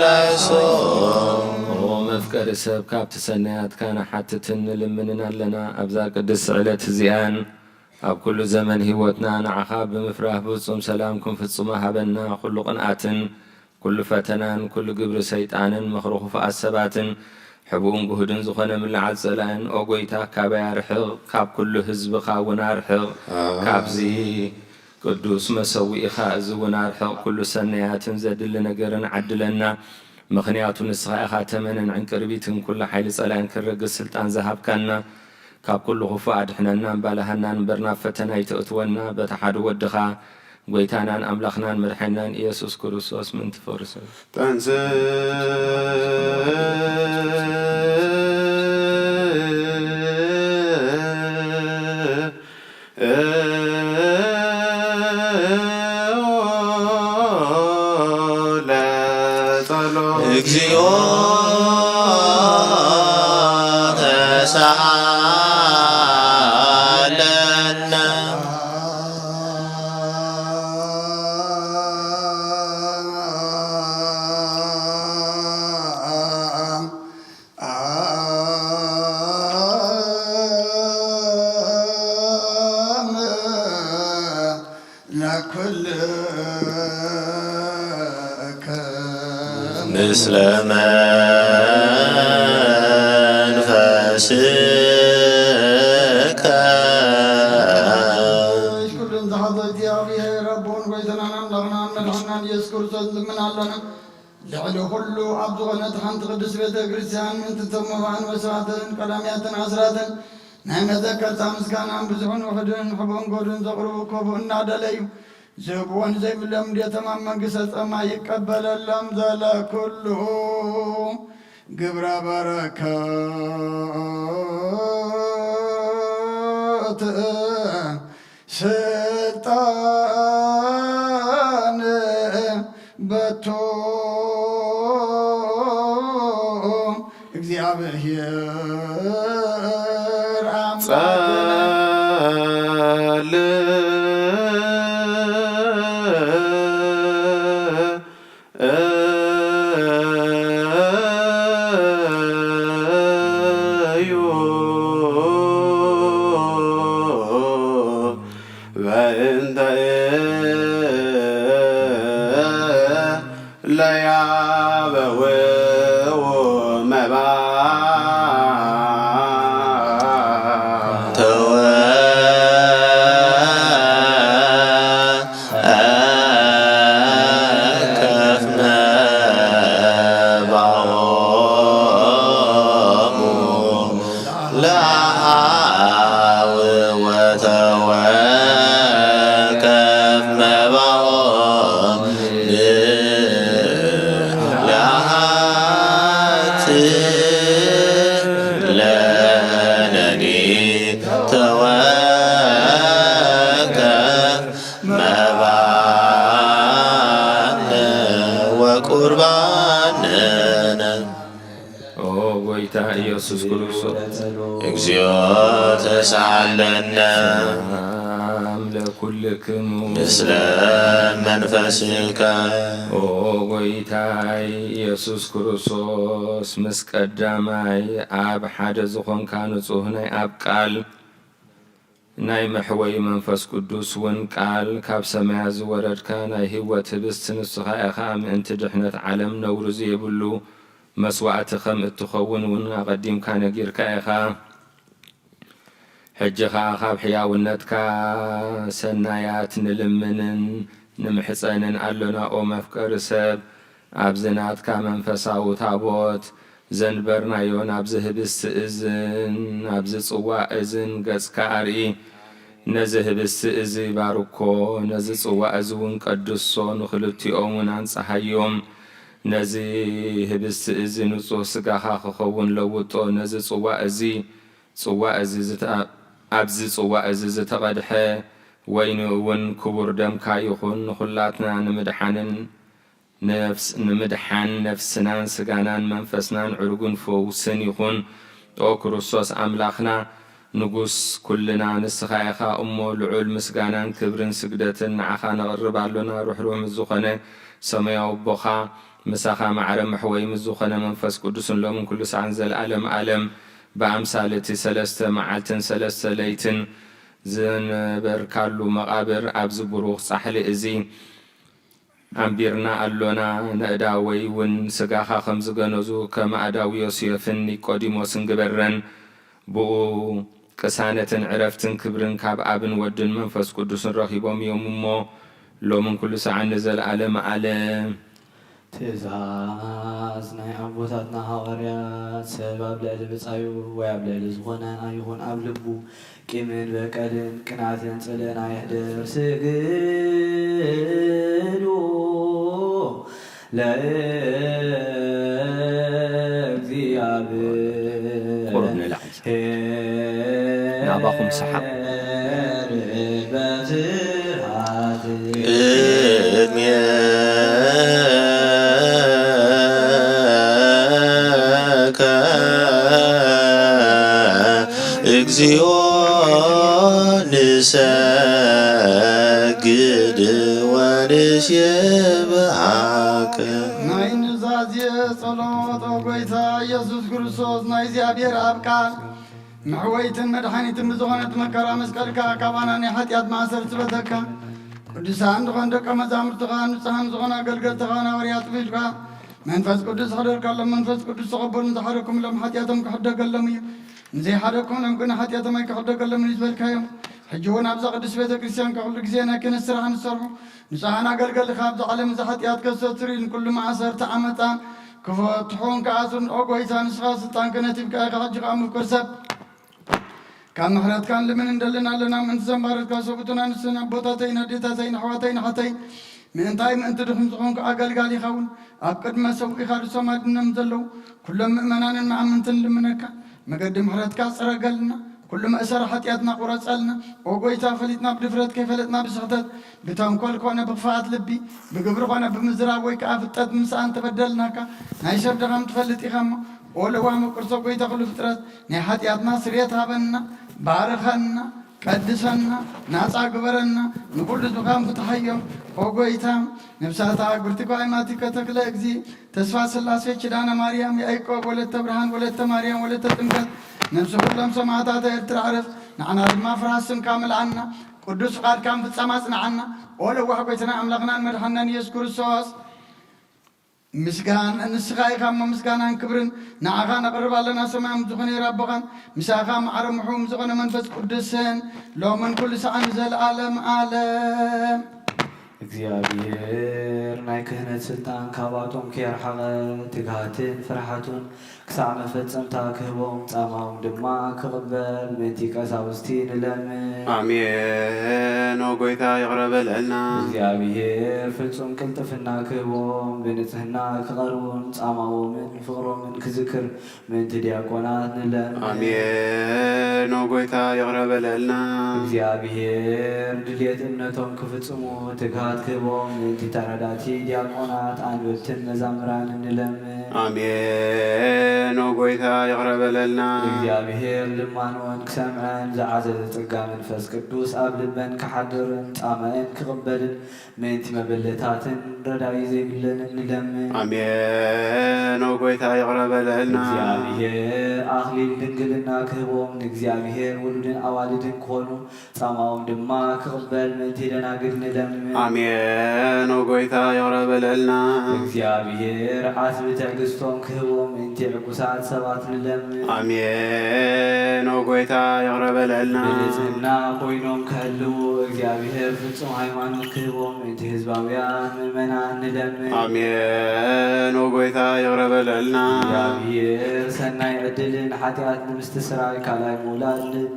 ላይሶ። ኦ መፍቀሪ ሰብ፣ ካብቲ ሰናያትካ ንሓትትን ንልምንን ኣለና። ኣብዛ ቅድስቲ ዕለት እዚኣን ኣብ ኩሉ ዘመን ህይወትና ንዓኻ ብምፍራህ ብፍጹም ሰላም ክንፍጽሞ ሃበና። ኩሉ ቅንኣትን ኩሉ ፈተናን ኩሉ ግብሪ ሰይጣንን ምኽሪ ክፉኣት ሰባትን ሕቡእን ግሁድን ዝኾነ ምልዓል ጸላእን፣ ኦ ጐይታ፣ ካባይ ኣርሕቕ፣ ካብ ኩሉ ህዝብኻ እውን ኣርሕቕ። ኣሜን። ካብዚ ቅዱስ መሰውኢኻ እዚ እውን ኣርሕቕ። ኩሉ ሰናያትን ዘድሊ ነገርን ዓድለና። ምኽንያቱ ንስኻ ኢኻ ተመንን ዕንቅርቢትን ኩሉ ሓይሊ ጸላእን ክረግጽ ስልጣን ዝሃብካና። ካብ ኩሉ ክፉእ ኣድሕነና እምባልሃናን እምበር ናብ ፈተና ኣይተእትወና። በቲ ሓደ ወድኻ ጐይታናን ኣምላኽናን መድሓኒናን ኢየሱስ ክርስቶስ ምእንቲ ፍቕሪ ሰብ። ተንሥእ ተሳሃለነ። ለኩልክም ምስለ መንፈስከ። ኩሉን ዝሓዘ እግዚኣብሔር ኣቦን ጎይታናን ኣምላኽናን መድሓናን ኢየሱስ ክርስቶስ ንልምን ኣለና። ልዕሊ ኩሉ ኣብ ዝኾነት ሓንቲ ቅድስት ቤተ ክርስቲያን ምእንቲ ተሞባን መስዋዕትን ቀዳሚያትን ኣስራትን ናይ መዘከርታ ምስጋናን ብዙሕን ውሑድን ሕቦን ጎድን ዘቕርቡ ኮቡ እናደለዩ ዝህብዎን ዘይብሎም ድየቶም ኣብ መንግስተ ሰማይ ይቀበለሎም። ዘለኩሉ ግብረ በረከት ስልጣን በቱ እግዚኣብሔር ኣምላክ። ጸል እዩ በእንተ ለያበውዎ መባ ተወ ከፍነ ባኦሙ ለሃው ወተወከፍ መባኦም ለሃት ለነኒ ተወከፍ መባነ ወቁርባንነ። ኦ ጎይታ ኢየሱስ ክርስቶስ። እግዚኦ ተሳሃለነ። ሰላም ለኩልክሙ። ምስለ መንፈስከ። ኦ ጎይታይ ኢየሱስ ክርስቶስ፣ ምስ ቀዳማይ ኣብ ሓደ ዝኾንካ ንጹህ ናይ ኣብ ቃል ናይ መሕወዪ መንፈስ ቅዱስ እውን ቃል ካብ ሰማያት ዝወረድካ ናይ ህይወት ህብስት ንስኻ ኢኻ። ምእንቲ ድሕነት ዓለም ነውሪ ዘይብሉ መስዋዕቲ ከም እትኸውን እውን ኣቐዲምካ ነጊርካ ኢኻ። ሕጂ ኸኣ ካብ ሕያውነትካ ሰናያት ንልምንን ንምሕጸንን ኣሎና። ኦ መፍቀሪ ሰብ፣ ኣብዚ ናትካ መንፈሳዊ ታቦት ዘንበርናዮ ናብዚ ህብስቲ እዝን ናብዚ ጽዋእ እዝን ገጽካ ኣርኢ። ነዚ ህብስቲ እዚ ባርኮ፣ ነዚ ጽዋእ እዚ እውን ቀድሶ፣ ንኽልቲኦም እውን ኣንጽሃዮም። ነዚ ህብስቲ እዚ ንጹህ ስጋኻ ክኸውን ለውጦ። ነዚ ጽዋእ እዚ፣ ጽዋእ እዚ ዝተ-፣ ኣብዚ ጽዋእ እዚ ዝተቐድሐ ወይኒ እውን ክቡር ደምካ ይኹን። ንኹላትና ንምድሓንን ነፍስ-፣ ንምድሓን ነፍስናን ስጋናን መንፈስናን ዕሩግን ፈውስን ይኹን። ኦ ክርስቶስ ኣምላኽና ንጉስ ኩልና ንስኻ ኢኻ እሞ፣ ልዑል ምስጋናን ክብርን ስግደትን ንዓኻ ነቕርብ ኣሎና። ርሕሩሕ ምስ ዝኾነ ሰማያዊ ኣቦኻ፣ ምሳኻ ማዕረ መሕወዪ ምስ ዝኾነ መንፈስ ቅዱስን ሎምን ኩሉ ሰዓን ዘለኣለም ኣለም፣ ብኣምሳል እቲ ሰለስተ መዓልትን ሰለስተ ለይትን ዝነበርካሉ መቓብር፣ ኣብዚ ብሩኽ ጻሕሊ እዚ ኣንቢርና ኣሎና። ነእዳወይ እውን ስጋኻ ከም ዝገነዙ፣ ከም ኣእዳው ዮሴፍን ኒቆዲሞስን ግበረን። ብኡ ቅሳነትን ዕረፍትን ክብርን ካብ ኣብን ወድን መንፈስ ቅዱስን ረኺቦም እዮም እሞ፣ ሎምን ኩሉ ሰዓን ንዘለኣለም ኣለም። ትእዛዝ ናይ ኣቦታትና ሃዋርያት፣ ሰብ ኣብ ልዕሊ ብጻዩ ወይ ኣብ ልዕሊ ዝኾነ ኣይኹን ኣብ ልቡ ቂምን በቀልን ቅንኣትን ጽልእን ኣየሕድር። ስግዱ ለእግዚኣብሔር። ቁሩብ ንላዕሊ። ናባኹም ሰሓቕ። ቅድሜከ እግዚኦ ንሰግድ ወንሴብሐከ። ናይ ኑዛዜ ጸሎት። ኦ ጎይታ ኢየሱስ ክርስቶስ፣ ናይ እግዚኣብሔር ኣብ ቃል መሕወይትን መድሓኒትን ብዝኾነት መከራ መስቀልካ ካባና ናይ ሓጢኣት ማእሰር ትፈተካ። ቅዱሳን ዝኾኑ ደቀ መዛሙርትኻ፣ ንጹሃን ዝኾኑ ኣገልገልትኻ፣ ናብ ኣርያ ጥፊልካ መንፈስ ቅዱስ ሕደርካሎም። መንፈስ ቅዱስ ተቐበሉ፣ ንዝሓደግኩምሎም ሓጢኣቶም ክሕደገሎም እዩ፣ ንዘይሓደግኩምሎም ግን ሓጢኣቶም ኣይክሕደገሎምን እዩ ዝበልካዮም። ሕጂ እውን ኣብዛ ቅድስት ቤተ ክርስቲያን ከኹሉ ግዜ ናይ ክህነት ስራሕ ንሰርሑ ንጹሃን ኣገልገልትኻ ኣብዚ ዓለም እዚ ሓጢኣት ከስተስርዩን ኩሉ ማእሰርቲ ዓመጻን ክፈትሑን ክኣስሩን፣ ኦ ጎይታ፣ ንስኻ ስልጣን ክህነት ሂብካ ኢኻ። ሕጂ ከኣ ምፍቅር ሰብ ካብ ምሕረትካ ንልምን እንደልን ኣለና። ምእንቲ ዘንባረትካ ሰብኡትን ኣንስትን ኣቦታተይን ኣዴታተይን ኣሕዋተይን ኣሓተይን፣ ምእንታይ ምእንቲ ድኹም ዝኾንኩ ኣገልጋሊኻ እውን ኣብ ቅድመ ሰብኡኻ ርእሶም ኣድነም ዘለዉ ኩሎም ምእመናንን መኣምንትን ልምነካ። መገዲ ምሕረትካ ጽረገልና፣ ኩሉ መእሰሪ ሓጢኣትና ቁረጸልና። ኦ ጎይታ፣ ፈሊጥና ብድፍረት፣ ከይፈለጥና ብስሕተት፣ ብተንኮል ኮነ ብኽፍኣት ልቢ፣ ብግብሪ ኮነ ብምዝራብ ወይ ከኣ ፍልጠት ምስኣን ተበደልናካ። ናይ ሰብ ድኻም ትፈልጥ ኢኻ እሞ፣ ኦ ለዋህ ምቁርቶ ጎይታ ኩሉ ፍጥረት፣ ናይ ሓጢኣትና ስርየት ሃበና፣ ባርኸና፣ ቀድሰና፣ ናጻ ግበረና፣ ንኹሉ ድኻም ፍትሓዮም። ኦ ጎይታ፣ ነብሳታ ጉርቲ ጓይማቲከ ተክለ እግዚእ፣ ተስፋ ስላሴ፣ ኪዳነ ማርያም፣ ያዕቆብ፣ ወለተ ብርሃን፣ ወለተ ማርያም፣ ወለተ ጥምቀት፣ ነብሲ ኩሎም ሰማዕታት ኤርትራ ዕረፍ። ንዓና ድማ ፍርሃት ስምካ ምልኣና፣ ቅዱስ ፍቓድካ ምፍጻም ኣጽንዓና። ኦ ለዋህ ጎይታና ኣምላኽናን መድሓንናን ኢየሱስ ክርስቶስ፣ ምስጋን ንስኻ ኢኻ እሞ፣ ምስጋናን ክብርን ንዓኻ ነቕርብ ኣለና። ሰማያዊ ዝኾነ ኣቦኻን ምሳኻ ማዕረ ምሑም ዝኾነ መንፈስ ቅዱስን ሎምን ኩሉ ሰዓን ንዘለኣለም ዓለም። እግዚኣብሔር ናይ ክህነት ስልጣን ካብኣቶም ከየርሓቐ፣ ትግሃትን ፍርሓቱን ክሳዕ መፈጸምታ ክህቦም፣ ጻማኦም ድማ ክቕበል ምእንቲ ቀሳውስቲ ንለምን። ኣሜን። ኦ ጐይታ፣ ይቕረ በለልና። እግዚኣብሔር ፍጹም ቅልጥፍና ክህቦም፣ ብንጽህና ክቐርቡን ጻማኦምን ፍቕሮምን ክዝክር ምእንቲ ዲያቆናት ንለምን። ኣሜን። ኦ ጐይታ፣ ይቕረ በለልና። እግዚኣብሔር ድልየት እምነቶም ክፍጽሙ ትግሃት ክህቦም፣ ምእንቲ ተረዳእቲ ዲያቆናት፣ ኣንበብትን መዛምራንን ንለምን። ኣሜን። ኦ ጐይታ፣ ይቕረ በለልና። እግዚኣብሔር ልማኖን ክሰምዐን፣ ዝዓዘዘ ጸጋ መንፈስ ቅዱስ ኣብ ልበን ክሓድርን ጻማኤን ክቕበልን፣ ምእንቲ መበለታትን ረዳኢ ዘይብለንን ንለምን። ኣሜን። ኦ ጐይታ፣ ይቕረ በለልና። እግዚኣብሔር ኣኽሊል ድንግልና ክህቦም፣ ንእግዚኣብሔር ውሉድን ኣዋልድን ክኾኑ፣ ጻማኦም ድማ ክቕበል ምእንቲ ደናግል ንለምን። ኣሜን። ኦ ጐይታ፣ ይቕረ በለልና። እግዚኣብሔር ዓስቢ ትዕግስቶም ክህቦም፣ ምእንቲ ዕጉሳት ሰባት ንለምን። ኣሜን። ኦ ጐይታ፣ ይቕረ በለልና። ብንጽህና ኮይኖም ክሕልዉ፣ እግዚኣብሔር ፍጹም ሃይማኖት ክህቦም፣ ምእንቲ ህዝባውያን ምእመናን ንለምን። ኣሜን። ኦ ጐይታ፣ ይቕረ በለልና። እግዚኣብሔር ሰናይ ዕድልን ሓጢኣት ንምስትስራይ ካልኣይ ምውላድ ን-፣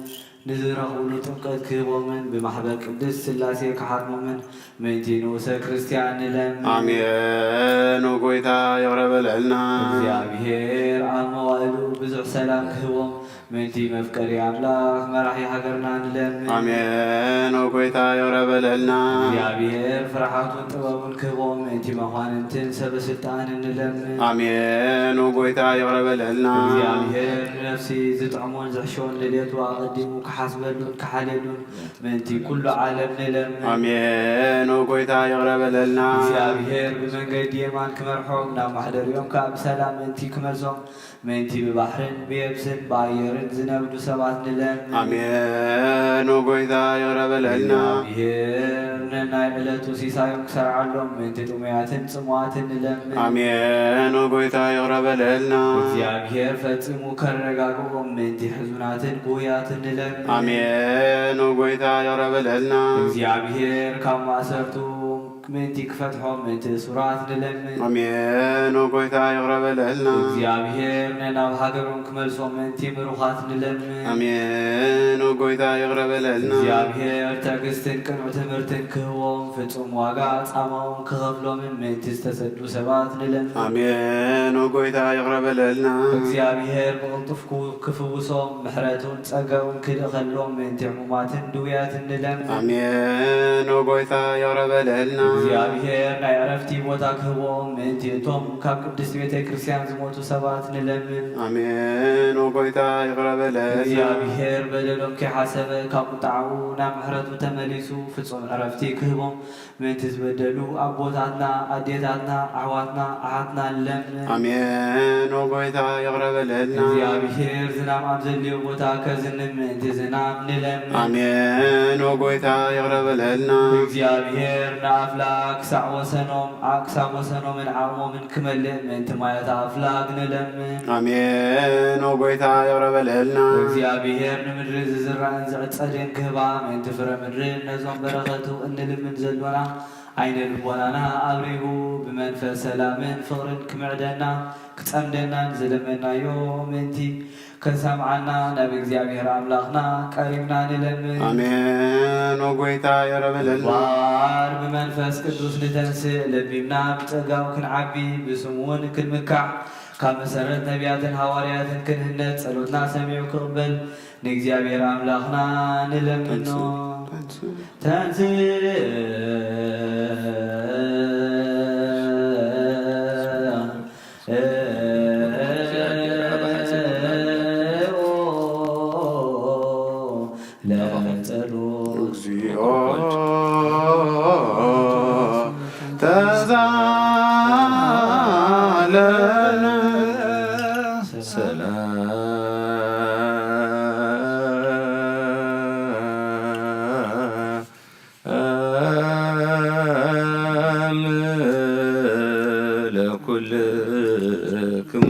ንዝረኽብሉ ጥምቀት ክህቦምን ብማሕበር ቅድስት ስላሴ ክሓድሞምን ምእንቲ ንኡሰ ክርስቲያን ንለምን። ኣሜን። ኦ ጐይታ፣ ይቕረ በለልና። እግዚኣብሔር ኣብ መዋእሉ ብዙሕ ሰላም ክህቦም ምእንቲ መፍቀሪ ኣምላኽ መራሒ ሃገርና ንለምን። ኣሜን። ኦ ጐይታ፣ ይቕረ በለልና። እግዚኣብሔር ፍርሓቱን ጥበቡን ክህቦም ምእንቲ መኳንንትን ሰበ ስልጣንን ንለምን። ኣሜን። ኦ ጐይታ፣ ይቕረ በለልና። እግዚኣብሔር ንነፍሲ ዝጥዕሞን ዝሕሸዎን ድልየቱ ኣቐዲሙ ክሓስበሉን ክሓልየሉን ምእንቲ ኩሉ ዓለም ንለምን። ኣሜን። ኦ ጐይታ፣ ይቕረ በለልና። እግዚኣብሔር ብመንገዲ የማን ክመርሖም፣ ናብ ማሕደሪኦም ከኣ ብሰላም ምእንቲ ክመልሶም፣ ምእንቲ ብባሕርን ብየብስን ብኣየርን ዝነብዱ ሰባት ንለምን። ኣሜን። ኦ ጐይታ፣ ይቕረ በለልና። እግዚኣብሔር ነናይ ዕለቱ ሲሳዮም ክሰርዓሎም፣ ምእንቲ ጥሙያትን ጽሙዋትን ንለምን። ኣሜን። ኦ ጐይታ፣ ይቕረ በለልና። እግዚኣብሔር ፈጺሙ ከረጋግኦም፣ ምእንቲ ሕዙናትን ግውያትን ንለምን። ኣሜን። ኦ ጐይታ፣ ይቕረ በለልና። እግዚኣብሔር ካብ ማእሰርቱ ምእንቲ ክፈትሖም፣ ምእንቲ እሱራት ንለምን። ኣሜን። ኦ ጐይታ፣ ይቕረ በለልና። እግዚኣብሔር ነናብ ሃገሮም ክመልሶም፣ ምእንቲ ምሩኻት ንለምን። ኣሜን። ኦ ጐይታ፣ ይቕረ በለልና። እግዚኣብሔር ትዕግስትን ቅኑዕ ትምህርትን ክህቦም፣ ፍጹም ዋጋ ጻማኦም ክኸፍሎምን፣ ምእንቲ ዝተሰዱ ሰባት ንለምን። ኣሜን። ኦ ጐይታ፣ ይቕረ በለልና። እግዚኣብሔር ብቕልጡፍ ክው-፣ ክፍውሶም፣ ምሕረቱን ጸጋኡን ክልእኸሎም፣ ምእንቲ ሕሙማትን ድውያትን ንለምን። ኣሜን። ኦ ጐይታ፣ ይቕረ በለልና። እግዚኣብሔር ናይ ዕረፍቲ ቦታ ክህቦም ምእንቲ እቶም ካብ ቅድስቲ ቤተ ክርስቲያን ዝሞቱ ሰባት ንለምን። ኣሜን። ኦ ጎይታ ይቕረ በለልና። እግዚኣብሔር በደሎም ከይሓሰበ ካብ ቁጥዓኡ ናብ ምሕረቱ ተመሊሱ ፍጹም ዕረፍቲ ክህቦም ምእንቲ ዝበደሉ ኣቦታትና፣ ኣዴታትና፣ ኣሕዋትና፣ ኣሓትና ንለምን። ኣሜን። ኦ ጎይታ ይቕረ በለልና። እግዚኣብሔር ዝናም ኣብ ዘድልዮ ቦታ ከዝንብ ምእንቲ ዝናም ንለምን። ኣሜን። ኦ ጎይታ ይቕረ በለልና። እግዚኣብሔር ንኣፍላክ ክሳዕ ወሰኖም፣ ኣ-፣ ክሳብ ወሰኖምን ዓቕሞምን ክመልእ ምእንቲ ማያት ኣፍላክ ንለምን። ኣሜን። ኦ ጎይታ ይቕረ በለልና። እግዚኣብሔር ንምድሪ ዝዝራእን ዝዕጸድን ክህባ ምእንቲ ፍረ ምድርን ነዞም በረኸቱ እንልምን ዘሎና ዓይነ ልቦናና ኣብሪሁ ብመንፈስ ሰላምን ፍቕርን ክምዕደና ክጸምደናን ዝለመናዮ ምእንቲ ከሰምዓና ናብ እግዚኣብሔር ኣምላኽና ቀሪብና ንለምን። ኣሜን። ኦ ጎይታ ይቕረ በለልና። እምበኣር ብመንፈስ ቅዱስ ንተንስእ፣ ለቢምና ብጸጋኡ ክንዓቢ፣ ብስሙ እውን ክንምካሕ፣ ካብ መሰረት ነቢያትን ሃዋርያትን ክንህነጽ፣ ጸሎትና ሰሚዑ ክቕበል ንእግዚኣብሔር ኣምላኽና ንለምኖ። ተንስእ፣ ተንስእ። ተንስእ። ለጸሎት። እግዚኦ ተዛለነ ሰላም ለኩልክሙ።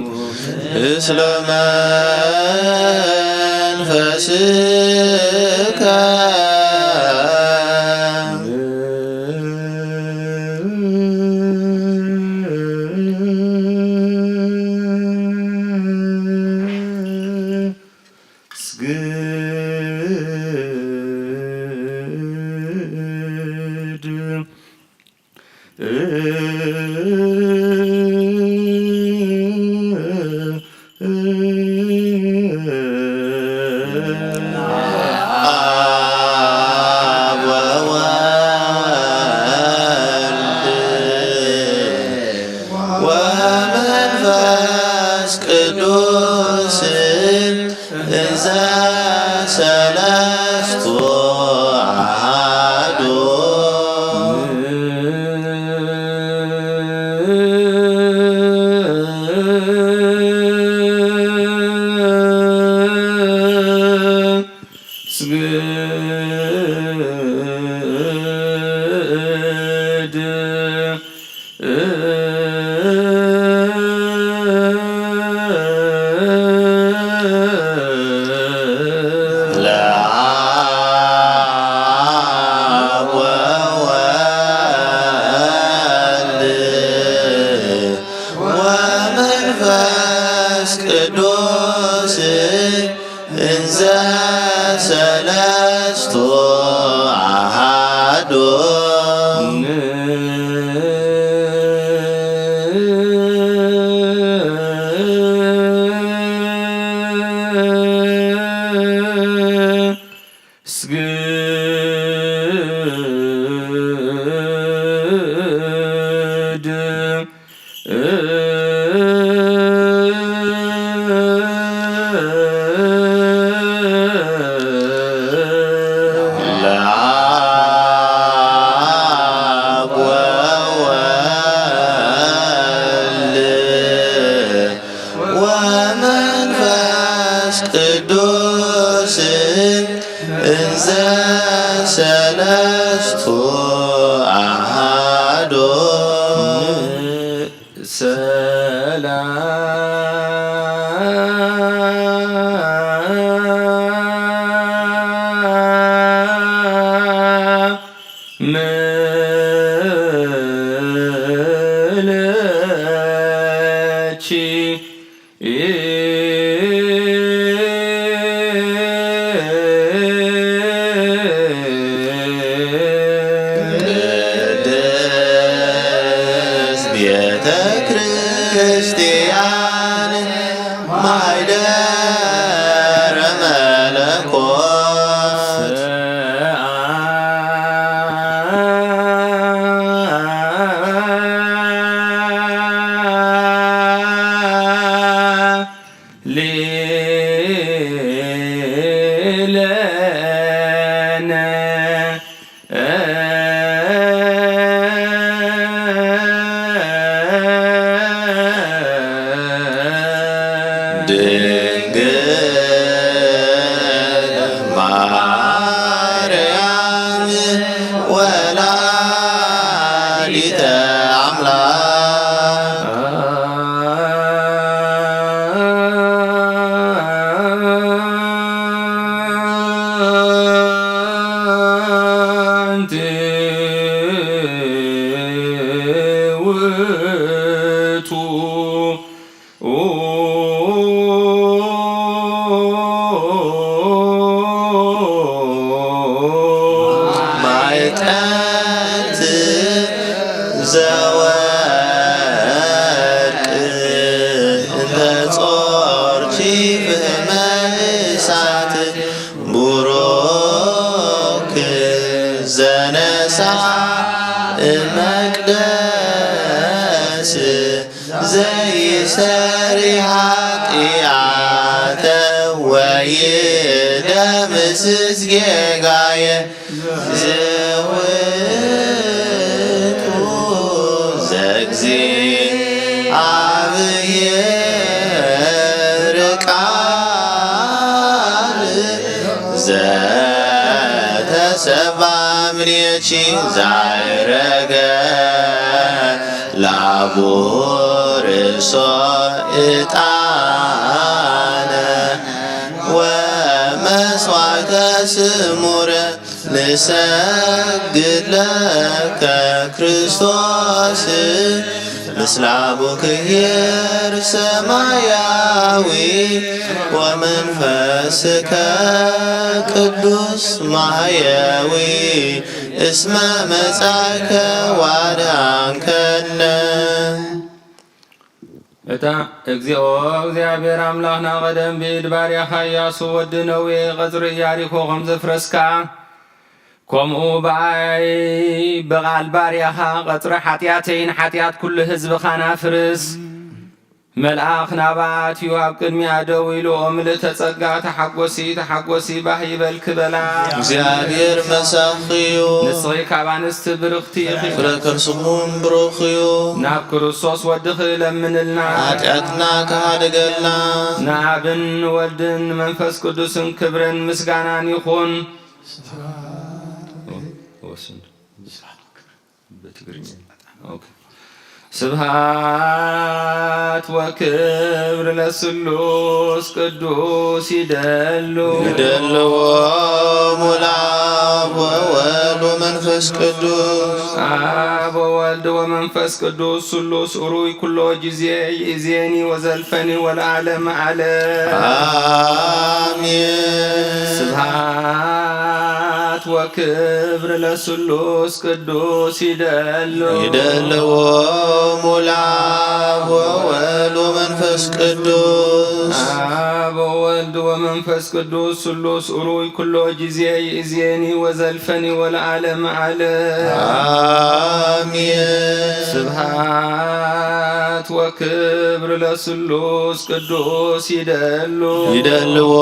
ምስለ መንፈስከ። ስግድ። አብ ወወልድ ወመንፈስ ቅዱስ እንዘ ሰለስቱ አሐዱ። ስግድ። ለአብ ወወልድ ወመንፈስ ቅዱስ እንዘ ሰለስቱ አሐዱ። ስግድ። ለአብ ወወልድ ወመንፈስ ቅዱስ እንዘ ሰለስቱ አሐዱ። ሰላም ምለኪ። ወይደምስስ ጌጋየ ዘውቱ ዘእግዚኣብሔር ቃል ዘተሰባ እምኔኪ ዛዕረገ ላቡ ርእሶ ዕጣነ ወመስዋዕተ ስሙረ ንሰግድ ለከ ክርስቶስ ምስለ አቡክሔር ሰማያዊ ወመንፈስከ ቅዱስ ማህየዊ እስመ መጻእከ ዋድሃንከነ። እታ እግዚኦ እግዚኣብሔር ኣምላኽና ቀደም ብኢድ ባርያኻ ኢያሱ ወዲ ነዌ ቐጽሪ ኢያሪኮ ከም ዘፍረስካ፣ ከምኡ ብኣይ ብቓል ባርያኻ ቐጽሪ ሓጢኣተይን ሓጢኣት ኩሉ ህዝብኻን ኣፍርስ። መልኣኽ ናብኣ ኣትዩ ኣብ ቅድሚኣ ደው ኢሉ፣ "ኦ ምልእተ ጸጋ፣ ተሓጎሲ፣ ተሓጎሲ፣ ባህ ይበልኪ" በላ። እግዚኣብሔር ምሳኺ እዩ። ንስኺ ካብ ኣንስቲ ብርኽቲ ኢኺ። ፍረ ከርስኹም ብሩኽ እዩ። ናብ ክርስቶስ ወድኺ ለምንልና። ሓጢኣትና ክሓድገልና። ንኣብን ንወልድን ንመንፈስ ቅዱስን ክብርን ምስጋናን ይኹን። ወስን። በትግርኛ። ኦኬ። ስብሐት ወክብር ለስሉስ ቅዱስ ይደሉ። ይደልዎ ሙላ ወወልድ ወመንፈስ ቅዱስ። አብ ወወልድ ወመንፈስ ቅዱስ ስሉስ ኡሩይ ኩሎ ጊዜ ይእዜኒ ወዘልፈኒ ወለዓለመ ዓለም። አሜን። ስብሐት ወክብር ለስሉስ ቅዱስ ይደሉ። ይደልዎ ሙላ ወወልድ ወመንፈስ ቅዱስ። አብ ወወልድ ወመንፈስ ቅዱስ ስሉስ ኡሩይ ኩሎ ጊዜ ይእዜኒ ወዘልፈኒ ወለዓለመ ዓለም። አሜን። ስብሐት ወክብር ለስሉስ ቅዱስ ይደሉ። ይደልዎ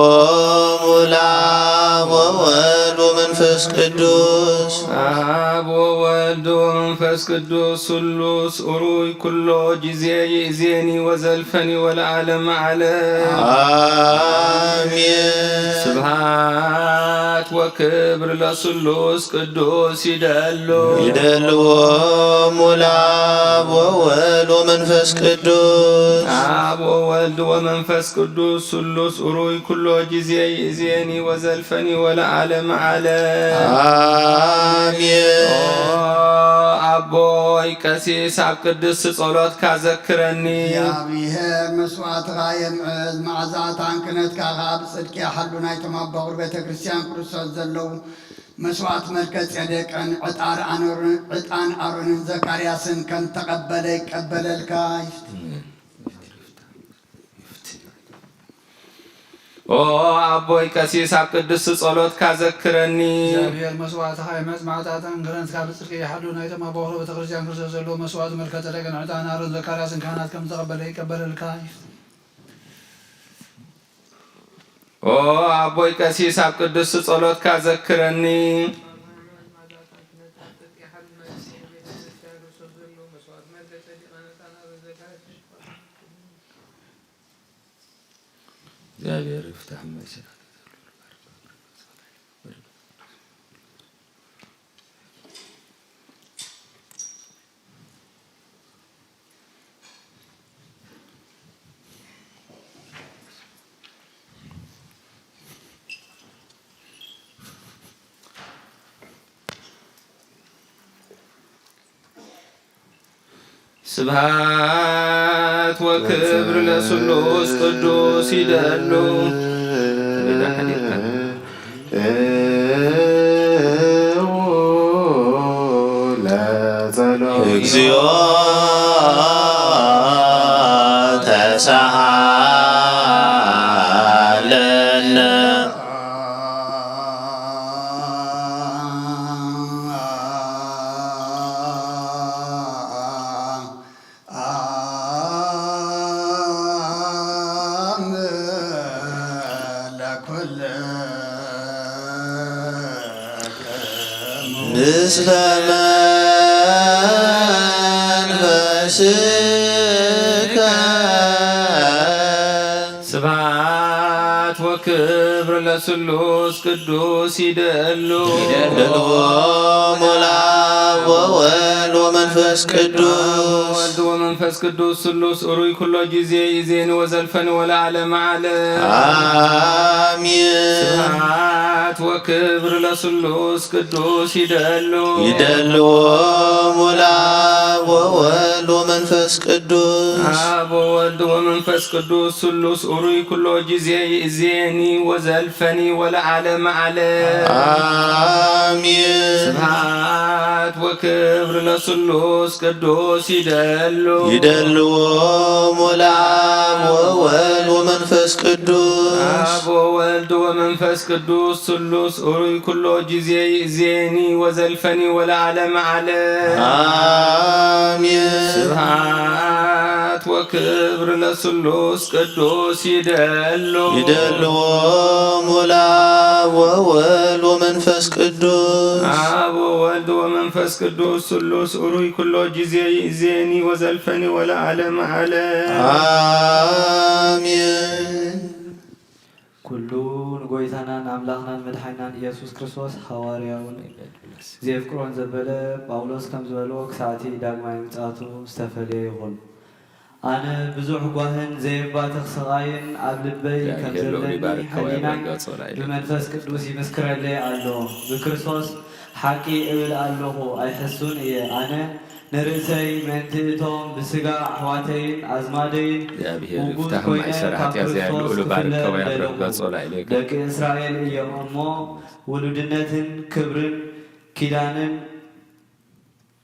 ሙላ ወወልድ ወመንፈስ ቅዱስ። አብ ወወልድ ወመንፈስ ቅዱስ ስሉስ ኡሩይ ኩሎ ጊዜ ይእዜኒ ወዘልፈኒ ወለዓለመ ዓለም። አሜን። ስብሐት ወክብር ለስሉስ ቅዱስ ይደሉ። ይደልዎ ሙላ ወወልድ ወመንፈስ ቅዱስ። አብ ወወልድ ወመንፈስ ቅዱስ ስሉስ ኡሩይ ኩሎ ጊዜ ይእዜኒ ወዘልፈኒ ወለዓለመ ዓለም። አሜን። ኦ አቦይ ቀሲስ ኣብ ቅድስቲ ጸሎትካ ዘክረኒ። እግዚኣብሔር መስዋዕትኻ የምዕዝ፣ መዓዛታን ክህነትካ ኸኣ ብጽድቂ ይሓሉ። ናይቶም ኣብ በኹር ቤተ ክርስቲያን ክርስቶስ ዘለዉ መስዋዕት መልከ ጼዴቅን ዕጣን ኣሮን-፣ ዕጣን ኣሮንን ዘካርያስን ከም ተቐበለ ይቀበለልካ። ኦ ኣቦይ ቀሲስ፣ ኣብ ቅድስቲ ጸሎትካ ዘክረኒ። እግዚኣብሔር መስዋዕትኻ ይመጽ፣ መዓዛታን ክህነትካ ብጽድቂ ይሓሉ። ናይቶም ኣብ በኹር ቤተ ክርስቲያን ክርስቶስ ዘለዉ መስዋዕት መልከ ጼዴቅን ዕጣን ኣሮን ዘካርያስን ካህናት ከም ተቐበለ ይቀበለልካ። ኦ ኣቦይ ቀሲስ፣ ኣብ ቅድስቲ ጸሎትካ ዘክረኒ። እግዚኣብሔር ይፍታሕ መሲና። ስብሐት ወክብር ለስሉስ ቅዱስ ይደሉ። እግዚኦ ተሳሃለነ። ምስለ መንፈስከ። ስብሐት ወክብር ለስሉስ ቅዱስ ይደሉ። ይደልዎ ሞላ ወወልድ ወመንፈስ ቅዱስ። ወልድ ወመንፈስ ቅዱስ ስሉስ ኡሩይ ኩሎ ጊዜ ይዜኒ ወዘልፈኒ ወለዓለመ ዓለም። አሜን። ስብሐት ወክብር ለስሉስ ቅዱስ ይደሉ። ይደልዎ ሞላ ወወልድ ወመንፈስ ቅዱስ። አብ ወወልድ ወመንፈስ ቅዱስ ስሉስ ኡሩይ ኩሎ ጊዜ ይእዜኒ ወዘልፈኒ ወለዓለመ ዓለም። አሜን። ስብሐት ወክብር ለስሉስ ቅዱስ ይደሉ። ይደልዎ ሞላ ወወልድ ወመንፈስ ቅዱስ። አብ ወወልድ ወመንፈስ ቅዱስ ስሉስ ኡሩይ ኩሎ ጊዜ ይእዜኒ ወዘልፈኒ ወለዓለመ ዓለም። አሜን። ስብሐት ወክብር ለስሉስ ቅዱስ ይደሉ። ይደልዎ ሞላ ወወልድ ወመንፈስ ቅዱስ። አብ ወወልድ ወመንፈስ ቅዱስ ስሉስ ኡሩይ ኩሎ ጊዜ ይእዜኒ ወዘልፈኒ ወለዓለመ ዓለም። አሜን። ኩሉ ንጎይታናን ኣምላኽናን መድሓኒናን ኢየሱስ ክርስቶስ ሃዋርያውን ዘየፍቅሮን ዘበለ ጳውሎስ ከም ዝበሎ ክሳዕቲ ዳግማይ ምጽኣቱ ዝተፈልየ ይኹን። ኣነ ብዙሕ ጓህን ዘየባትኽ ስቓይን ኣብ ልበይ ከም ዘለኒ ሕሊናይ ብመንፈስ ቅዱስ ይምስክረለይ ኣሎ። ብክርስቶስ ሓቂ እብል ኣለኹ፣ ኣይሕሱን እየ። ኣነ ንርእሰይ ምእንቲ እቶም ብስጋ ኣሕዋተይን ኣዝማደይን ውጉዝ ኮይነ ካብ ክርስቶስ ክፍለ ምደለኹ። ደቂ እስራኤል እዮም እሞ፣ ውሉድነትን ክብርን ኪዳንን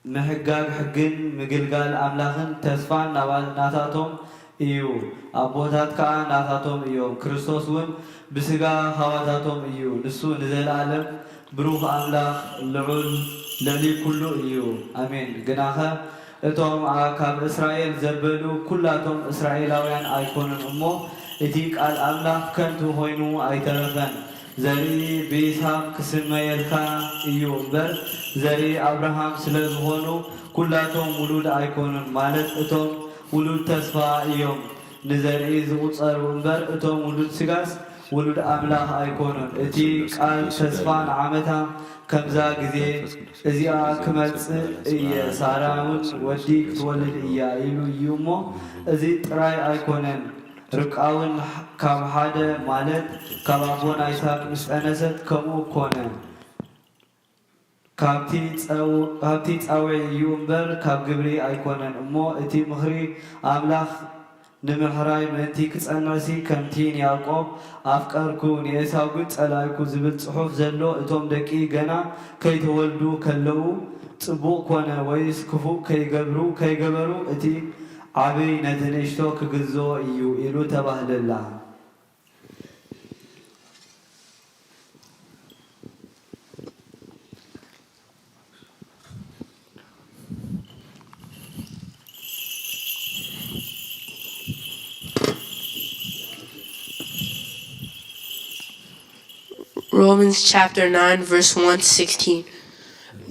ምሕጋግ ሕግን ምግልጋል ኣምላኽን ተስፋን ናባ-፣ ናታቶም እዩ፣ ኣቦታት ከኣ ናታቶም እዮም። ክርስቶስ እውን ብስጋ ሃዋታቶም እዩ። ንሱ ንዘለኣለም ብሩኽ ኣምላኽ፣ ልዑል፣ ልዕሊ ኩሉ እዩ። ኣሜን። ግናኸ እቶም ኣ-፣ ካብ እስራኤል ዘበሉ ኩላቶም እስራኤላውያን ኣይኮኑን እሞ፣ እቲ ቃል ኣምላኽ ከንቱ ኮይኑ ኣይተረፈን። ዘርኢ ብይስሃቅ ክስመየልካ እዩ እምበር፣ ዘርኢ ኣብርሃም ስለ ዝኾኑ፣ ኩላቶም ውሉድ ኣይኮኑን፣ ማለት እቶም ውሉድ ተስፋ እዮም ንዘርኢ ዝቑጸሩ እምበር፣ እቶም ውሉድ ስጋስ ውሉድ ኣምላኽ ኣይኮኑን። እቲ ቃል ተስፋ ንዓመታ ከምዛ ግዜ እዚኣ ክመጽእ እየ፣ ሳራ እውን ወዲ ክትወልድ እያ ኢሉ እዩ እሞ፣ እዚ ጥራይ ኣይኮነን። ርብቃ እውን ካብ ሓደ፣ ማለት ካብ ኣቦና ይስሃቅ ምስ ጸነሰት፣ ከምኡ ኮነ። ካብቲ ጸው-፣ ካብቲ ጻውዒት እዩ እምበር፣ ካብ ግብሪ ኣይኮነን። እሞ እቲ ምኽሪ ኣምላኽ ንምሕራይ ምእንቲ ክጸንዕሲ፣ ከምቲ ንያዕቆብ ኣፍቀርኩ፣ ንኤሳው ግን ጸላእኩ ዝብል ጽሑፍ ዘሎ፣ እቶም ደቂ ገና ከይተወልዱ ከለዉ ጽቡቕ ኮነ ወይስ ክፉእ ከይገብሩ፣ ከይገበሩ፣ እቲ ዓብይ ነቲ ንእሽቶ ክግዝኦ እዩ ኢሉ ተባህለላ። Romans chapter nine, verse one to sixteen.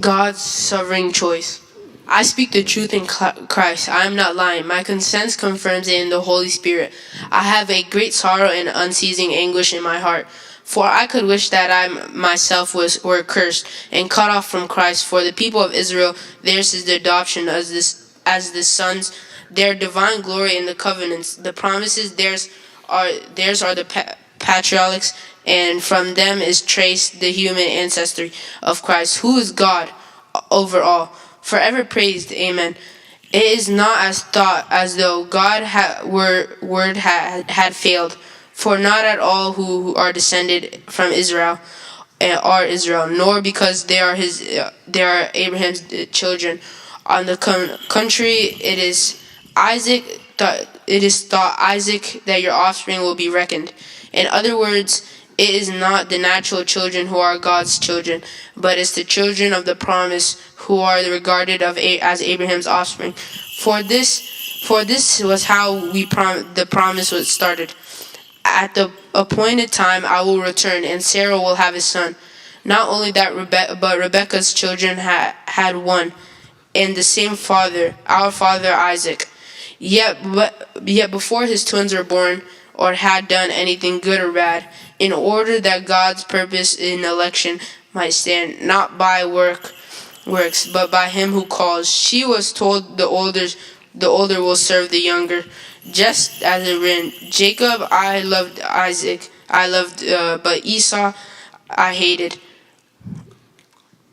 God's sovereign choice. I speak the truth in Cl-, Christ. I am not lying. My conscience confirms it in the Holy Spirit. I have a great sorrow and unceasing anguish in my heart. For I could wish that I m-, myself was, were cursed and cut off from Christ. For the people of Israel, theirs is the adoption as this, as the sons. Their divine glory in the covenants, the promises, theirs are, theirs are the pa-, patriarchs, and from them is traced the human ancestry of Christ, who is God over all, forever praised. Amen. It is not as thought as though God ha-, were, word ha-, had failed, for not at all who, who are descended from Israel, uh, are Israel, nor because they are his, uh, they are Abraham's, uh, children. On the con-, contrary, it is Isaac, th-, it is thought Isaac that your offspring will be reckoned. In other words, it is not the natural children who are God's children, but it's the children of the promise who are regarded of A-, as Abraham's offspring. For this, for this was how we prom-, the promise was started. At the appointed time I will return, and Sarah will have a son. Not only that, Rebe- but Rebekah's children ha- had one, and the same father, our father Isaac. Yet, but, yet before his twins were born, or had done anything good or bad, in order that God's purpose in election might stand, not by work works, but by him who calls. She was told, the older the older will serve the younger, just as it written, Jacob I loved, Isaac I loved, uh, but Esau I hated.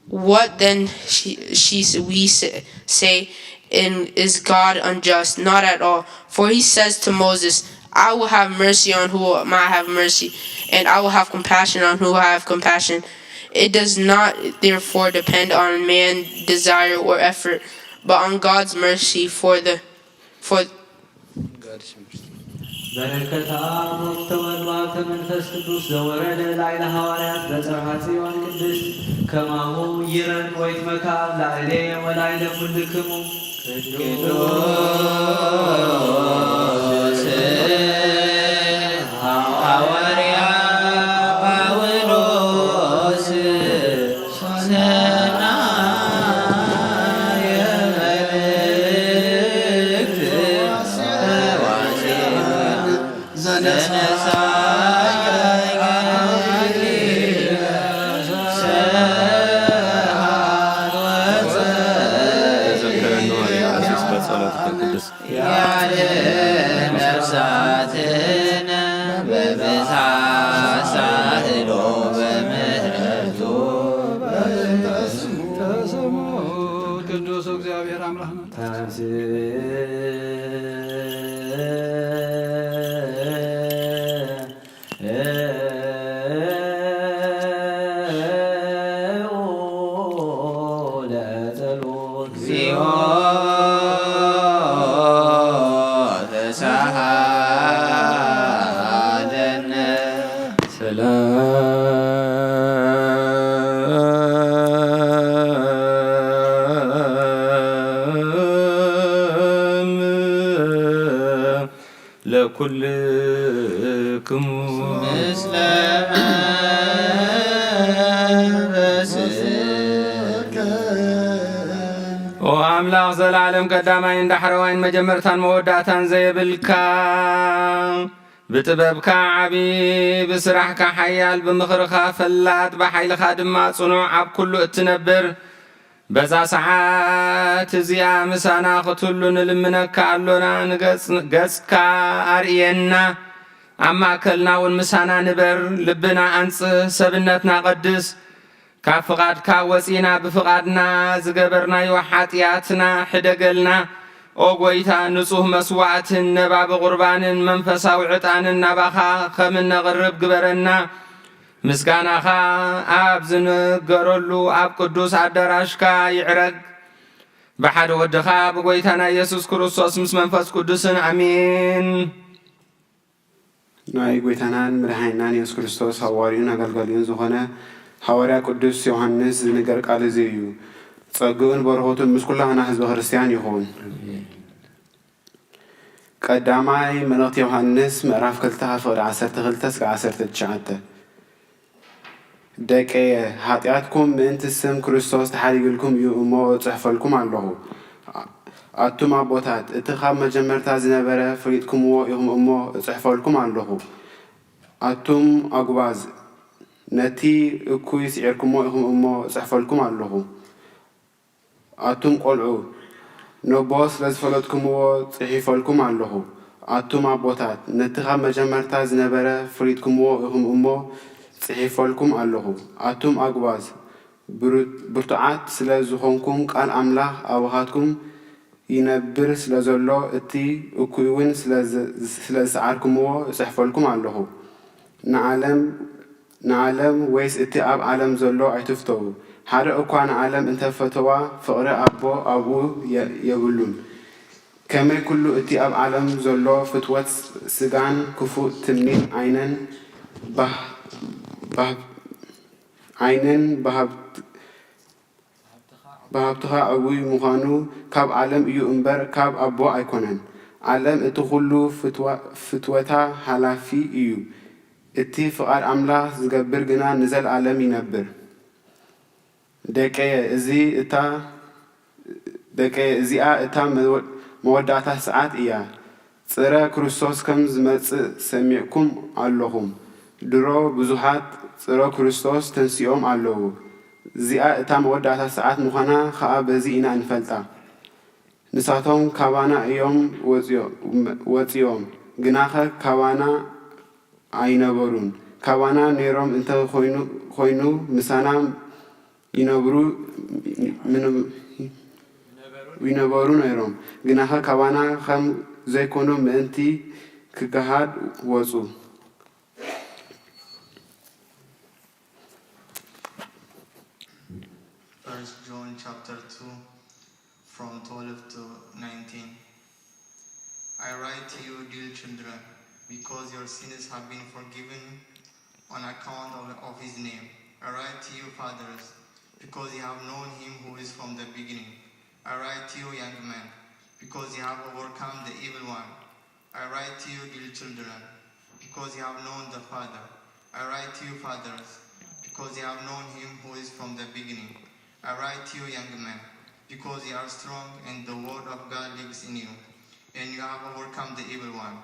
What then she, she we say, say, and is God unjust? Not at all. For he says to Moses, I will have mercy on who I have mercy, and I will have compassion on who I have compassion. It does not therefore depend on man's desire or effort, but on God's mercy for the for በረከተ አብ ወወልድ ወሀብተ መንፈስ ቅዱስ ዘወረደ ላዕለ ሃዋርያት በጽርሐ ጽዮን ቅድስት ከማሁ ይረን ወይትመካ ላዕሌ ወላዕለ ኩልክሙ ቅዱስ ሐዋርያ ጳውሎስ ሰናየ መልእክት ዋሴ ዘነሳ ያለ ነፍሳትን በብዝሃ ሳህሎ በምህረቱ ቅዱስ እግዚአብሔር አምላክ ነው። ለኩልክሙ ምስለ መንፈስከ። ኦ ኣምላኽ፣ ዘለዓለም ቀዳማይን ዳሕረዋይን መጀመርታን መወዳእታን ዘየብልካ፣ ብጥበብካ ዓቢ፣ ብስራሕካ ሓያል፣ ብምኽርኻ ፈላጥ፣ ብሓይልኻ ድማ ጽኑዕ፣ ኣብ ኩሉ እትነብር፣ በዛ ሰዓት እዚኣ ምሳና ክትህሉ ንልምነካ ኣሎና። ንገጽ- ገጽካ ኣርእየና። ኣብ ማእከልና እውን ምሳና ንበር። ልብና ኣንጽህ፣ ሰብነትና ቀድስ። ካብ ፍቓድካ ወጺና ብፍቓድና ዝገበርናዮ ሓጢኣትና ሕደገልና። ኦ ጐይታ፣ ንጹህ መስዋእትን ነባቢ ቁርባንን መንፈሳዊ ዕጣንን ናባኻ ከም እነቕርብ ግበረና። ምስጋናኻ ኣብ ዝንገረሉ ኣብ ቅዱስ ኣዳራሽካ ይዕረግ። ብሓደ ወድኻ ብጎይታና ኢየሱስ ክርስቶስ ምስ መንፈስ ቅዱስን ኣሜን። ናይ ጎይታናን መድሓኒናን የሱስ ክርስቶስ ሃዋርዩን ኣገልጋሊኡን ዝኾነ ሃዋርያ ቅዱስ ዮሃንስ ዝንገር ቃል እዚ እዩ። ጸግኡን በረኸቱን ምስ ኩላህና ህዝበ ክርስትያን ይኹን። ቀዳማይ መልእኽቲ ዮሃንስ ምዕራፍ ክልተ ካብ ፍቕዲ ዓሰርተ ክልተ እስከ ዓሰርተ ትሽዓተ። ደቀየ፣ ሓጢኣትኩም ምእንቲ ስም ክርስቶስ ተሓዲግልኩም እዩ እሞ እጽሕፈልኩም ኣለኹ። ኣቱም ኣቦታት፣ እቲ ካብ መጀመርታ ዝነበረ ፈሊጥኩምዎ ኢኹም እሞ እጽሕፈልኩም ኣለኹ። ኣቱም ኣጉባዝ፣ ነቲ እኩይ ስዒርኩምዎ ኢኹም እሞ እጽሕፈልኩም ኣለኹ። ኣቱም ቆልዑ፣ ነቦ ስለ ዝፈለጥኩምዎ ጽሒፈልኩም ኣለኹ። ኣቱም ኣቦታት፣ ነቲ ካብ መጀመርታ ዝነበረ ፈሊጥኩምዎ ኢኹም እሞ ጽሒፈልኩም ኣለኹ። ኣቱም ኣጉባዝ፣ ብርቱዓት ስለ ዝኾንኩም ቃል ኣምላኽ ኣባኻትኩም ይነብር ስለ ዘሎ፣ እቲ እኩይውን ስለ ዝሰዓርኩምዎ እጽሕፈልኩም ኣለኹ። ንዓለም ንዓለም ወይስ እቲ ኣብ ዓለም ዘሎ ኣይትፍተዉ። ሓደ እኳ ንዓለም እንተ ፈተዋ፣ ፍቕሪ ኣቦ ኣብኡ የብሉን። ከመይ ኩሉ እቲ ኣብ ዓለም ዘሎ ፍትወት ስጋን ክፉእ ትምኒት ዓይንን፣ ዓይንን ብሃብትኻ ዕቡይ ምዃኑ ካብ ዓለም እዩ እምበር ካብ ኣቦ ኣይኮነን። ዓለም እቲ ኹሉ ፍትዋ-፣ ፍትወታ ሓላፊ እዩ። እቲ ፍቓድ ኣምላኽ ዝገብር ግና ንዘለኣለም ይነብር። ደቀየ፣ እዚ እታ፣ ደቀየ፣ እዚኣ እታ መወ-፣ መወዳእታ ሰዓት እያ። ጽረ ክርስቶስ ከም ዝመጽእ ሰሚዕኩም ኣለኹም። ድሮ ብዙሓት ጽረ ክርስቶስ ተንሲኦም ኣለዉ። እዚኣ እታ መወዳእታ ሰዓት ምዃና ኸኣ በዚ ኢና እንፈልጣ። ንሳቶም ካባና እዮም ወጽዮ-፣ ወጽዮም፣ ግናኸ ካባና ኣይነበሩን። ካባና ነይሮም እንተ ኾይኑ፣ ኾይኑ ምሳና ይነብሩ፣ ምንም፣ ይነበሩ ነይሮም። ግናኸ ካባና ከም ዘይኮኑ ምእንቲ ክገሃድ ወጹ። First John chapter two, from twelve to nineteen. I write to you, dear children, because your sins have been forgiven on account of, of his name. I write to you, fathers, because you have known him who is from the beginning. I write to you, young men, because you have overcome the evil one. I write to you, dear children, because you have known the Father. I write to you, fathers, because you have known him who is from the beginning. I write to you, young men, because you are strong and the word of God lives in you, and you have overcome the evil one.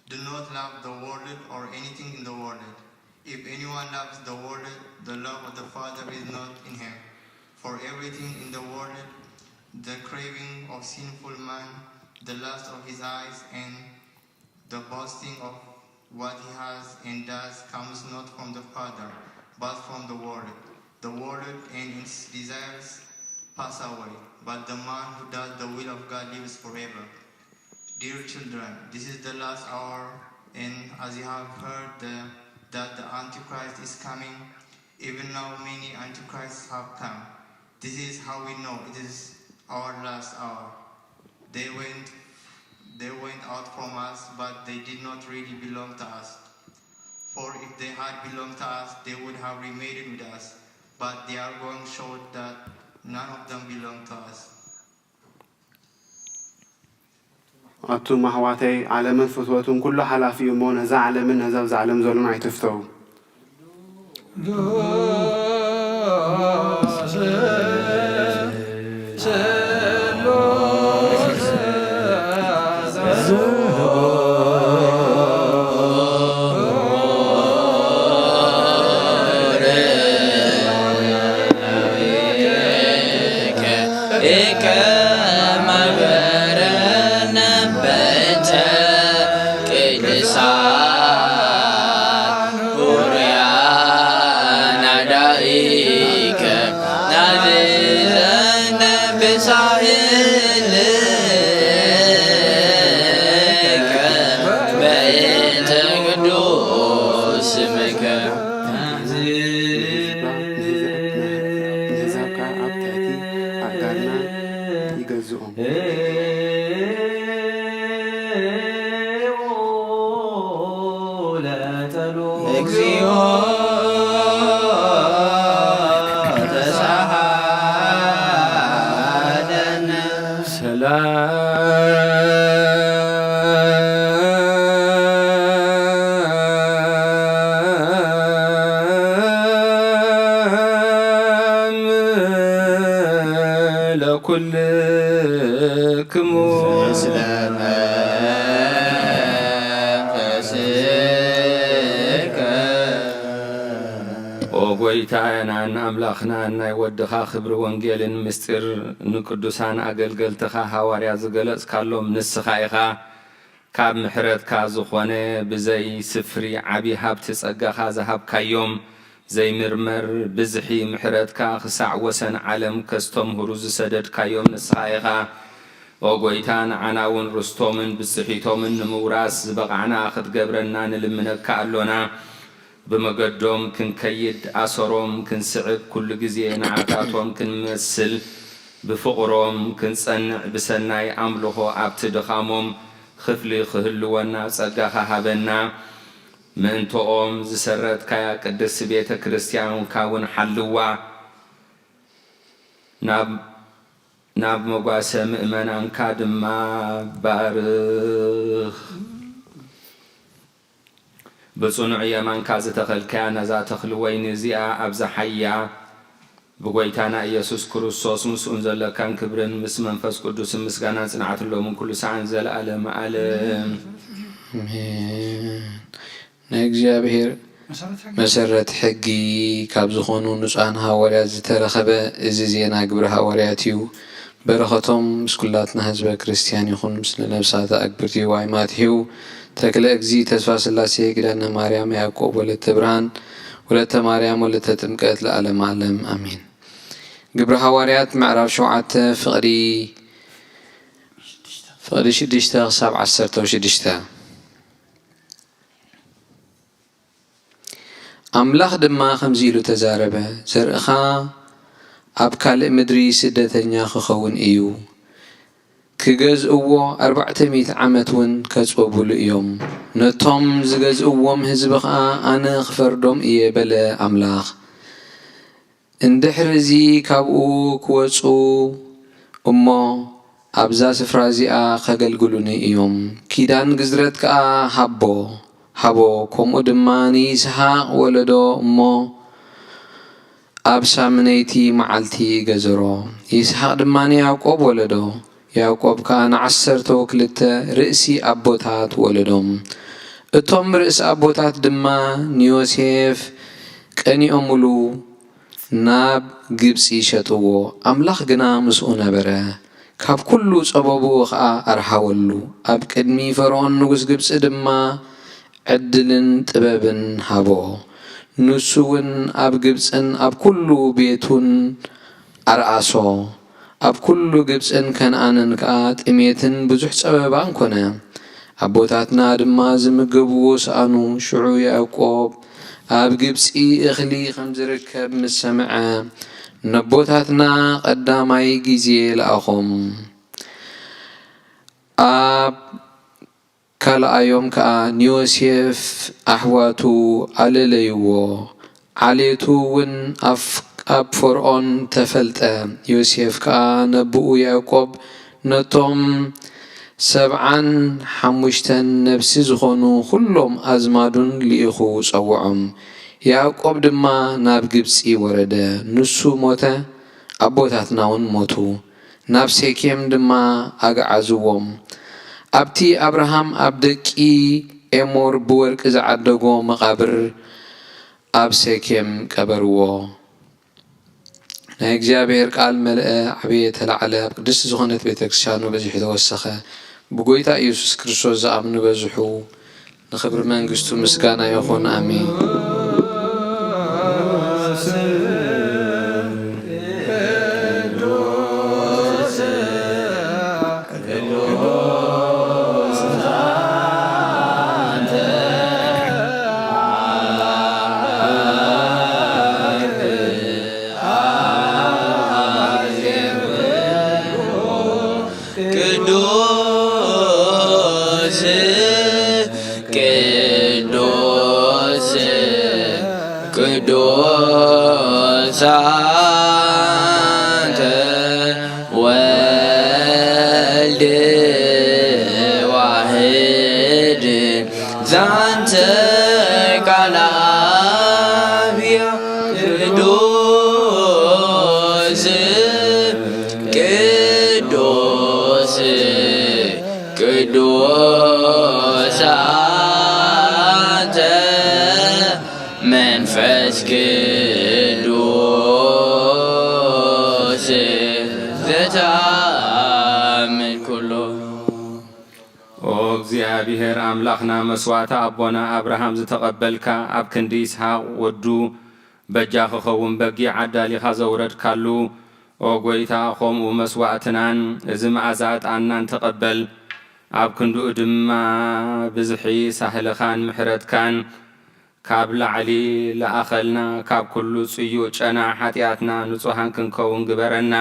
Do not love the world or anything in the world. If anyone loves the world, the love of the Father is not in him. For everything in the world, the craving of sinful man, the lust of his eyes, and the boasting of what he has and does comes not from the Father, but from the world. The world and its desires pass away, but the man who does the will of God lives forever. Dear children, this is the last hour, and as you have heard the, that the Antichrist is coming, even now many antichrists have come. This is how we know it is our last hour. They went, they went out from us, but they did not really belong to us. For if they had belonged to us, they would have remained with us. But their going showed that none of them belonged to us. ኣቱም ኣሕዋተይ፣ ዓለምን ፍትወቱን ኩሉ ሓላፊ እዩ እሞ፣ ነዛ ዓለምን ነዚ ኣብዛ ዓለም ዘሎን ኣይትፍተዉ። ንህዝብካ ኣብ ትሕቲ ኣእጋርና ይገዝኦም። እግዚኦ ተሳሃለነ። ሰላም ለኩልክሙ። ኦ ጎይታናን ኣምላኽናን፣ ናይ ወድኻ ክብሪ ወንጌልን ምስጢር ንቅዱሳን ኣገልገልትኻ ሃዋርያ ዝገለጽካሎም ንስኻ ኢኻ። ካብ ምሕረትካ ዝኾነ ብዘይ ስፍሪ ዓቢ ሃብቲ ጸጋኻ ዝሃብካዮም፣ ዘይምርመር ብዝሒ ምሕረትካ ክሳዕ ወሰን ዓለም ከስተምህሩ ዝሰደድካዮም ንስኻ ኢኻ። ኦ ጎይታ፣ ንዓና እውን ርስቶምን ብጽሒቶምን ንምውራስ ዝበቓዕና ክትገብረና ንልምነካ ኣሎና። ብመገዶም ክንከይድ፣ ኣሰሮም ክንስዕብ፣ ኩሉ ግዜ ንዓታቶም ክንመስል፣ ብፍቕሮም ክንጸንዕ፣ ብሰናይ ኣምልኾ ኣብቲ ድኻሞም ክፍሊ ክህልወና ጸጋኻ ሃበና። ምእንተኦም ዝሰረትካያ ቅድስቲ ቤተ ክርስቲያንካ እውን ሓልዋ። ናብ ናብ መጓሰ ምእመናንካ ድማ ባርኽ። ብጽኑዕ የማንካ ዝተኸልካያ ነዛ ተኽሊ ወይኒ እዚኣ ኣብዝሓያ። ብጎይታና ኢየሱስ ክርስቶስ ምስኡን ዘለካን ክብርን ምስ መንፈስ ቅዱስን ምስጋናን ጽንዓትን ሎምን ኩሉ ሰዓን ዘለዓለም ዓለም። ኣሜን። ናይ እግዚኣብሔር መሰረት ሕጊ ካብ ዝኾኑ ንጹሓን ሃዋርያት ዝተረኸበ እዚ ዜና ግብረ ሃዋርያት እዩ። በረኸቶም ምስ ኩላትና ህዝበ ክርስቲያን ይኹን፣ ምስለ ነብሳተ ኣግብርቲ ዋይ ማትሄው ተክለ እግዚ፣ ተስፋ ስላሴ፣ ኪዳነ ማርያም፣ ያዕቆብ ወለተ ብርሃን፣ ወለተ ማርያም፣ ወለተ ጥምቀት ለዓለም ዓለም ኣሜን። ግብረ ሃዋርያት ምዕራፍ ሸውዓተ ፍቕዲ ፍቕዲ ሽዱሽተ ክሳብ ዓሰርተ ሽዱሽተ። ኣምላኽ ድማ ከምዚ ኢሉ ተዛረበ፣ ዘርእኻ ኣብ ካልእ ምድሪ ስደተኛ ክኸውን እዩ። ክገዝእዎ ኣርባዕተ ሚእቲ ዓመት እውን ከጽብብሉ እዮም። ነቶም ዝገዝእዎም ህዝቢ ኸኣ ኣነ ክፈርዶም እየ በለ ኣምላኽ። እንድሕሪ እዚ ካብኡ ክወጹ እሞ ኣብዛ ስፍራ እዚኣ ከገልግሉኒ እዮም። ኪዳን ግዝረት ከኣ ሃቦ፣ ሃቦ፣ ከምኡ ድማ ንይስሓቅ ወለዶ እሞ ኣብ ሳምነይቲ መዓልቲ ገዘሮ። ይስሓቅ ድማ ንያዕቆብ ወለዶ፣ ያዕቆብ ከኣ ንዓሰርተው ክልተ ርእሲ ኣቦታት ወለዶም። እቶም ርእሲ ኣቦታት ድማ ንዮሴፍ ቀኒኦምሉ ናብ ግብጺ ሸጥዎ። ኣምላኽ ግና ምስኡ ነበረ፣ ካብ ኩሉ ጸበብኡ ኸኣ ኣርሃወሉ። ኣብ ቅድሚ ፈርኦን ንጉስ ግብጺ ድማ ዕድልን ጥበብን ሃቦ። ንሱ እውን ኣብ ግብጽን ኣብ ኩሉ ቤቱን ኣርኣሶ። ኣብ ኩሉ ግብጽን ከነኣንን ከኣ ጥሜትን ብዙሕ ጸበባን ኮነ። ኣቦታትና ድማ ዝምገብዎ ሰኣኑ። ሽዑ ያዕቆብ ኣብ ግብጺ እኽሊ ከም ዝርከብ ምስ ሰምዐ፣ ነቦታትና ቀዳማይ ግዜ ለኣኾም። ኣብ ካልኣዮም ከኣ ንዮሴፍ ኣሕዋቱ ኣለለይዎ። ዓሌቱ እውን ኣፍ-፣ ኣብ ፈርኦን ተፈልጠ። ዮሴፍ ከኣ ነቦኡ ያዕቆብ ነቶም ሰብዓን ሓሙሽተን ነፍሲ ዝኾኑ ኹሎም ኣዝማዱን ልኢኹ ጸውዖም። ያዕቆብ ድማ ናብ ግብጺ ወረደ። ንሱ ሞተ፣ ኣቦታትና እውን ሞቱ። ናብ ሴኬም ድማ ኣግዓዝዎም። ኣብቲ ኣብርሃም ኣብ ደቂ ኤሞር ብወርቂ ዝዓደጎ መቓብር ኣብ ሴኬም ቀበርዎ። ናይ እግዚኣብሔር ቃል መልአ፣ ዓበየ፣ ተላዕለ፣ ኣብ ቅድስቲ ዝኾነት ቤተ ክርስቲያኑ በዚሑ ተወሰኸ። ብጎይታ ኢየሱስ ክርስቶስ ዝኣምኑ በዝሑ፣ ንኽብሪ መንግስቱ ምስጋና ይኹን። ኣሜን። ቅዱስ፣ ቅዱስ፣ ቅዱስ ኣንተ ወልድ ዋሕድ ዛንተ ቃል ኣብ ቅዱስ፣ ቅዱስ፣ ቅዱስ ኣንተ መንፈስ ቅዱስ ዘተኣምን ኩሉ። ኦ እግዚኣብሔር ኣምላኽና፣ መስዋዕቲ ኣቦና ኣብርሃም ዝተቐበልካ፣ ኣብ ክንዲ ይስሓቅ ወዱ በጃ ክኸውን በጊዕ ኣዳሊኻ ዘውረድካሉ፣ ኦ ጐይታ፣ ኸምኡ መስዋዕትናን እዚ መኣዛ ዕጣንናን ተቐበል። ኣብ ክንድኡ ድማ ብዝሒ ሳህልኻን ምሕረትካን ካብ ላዕሊ ለኣኸልና፣ ካብ ኩሉ ጽዩእ ጨና ሓጢኣትና ንጹሃን ክንከውን ግበረና።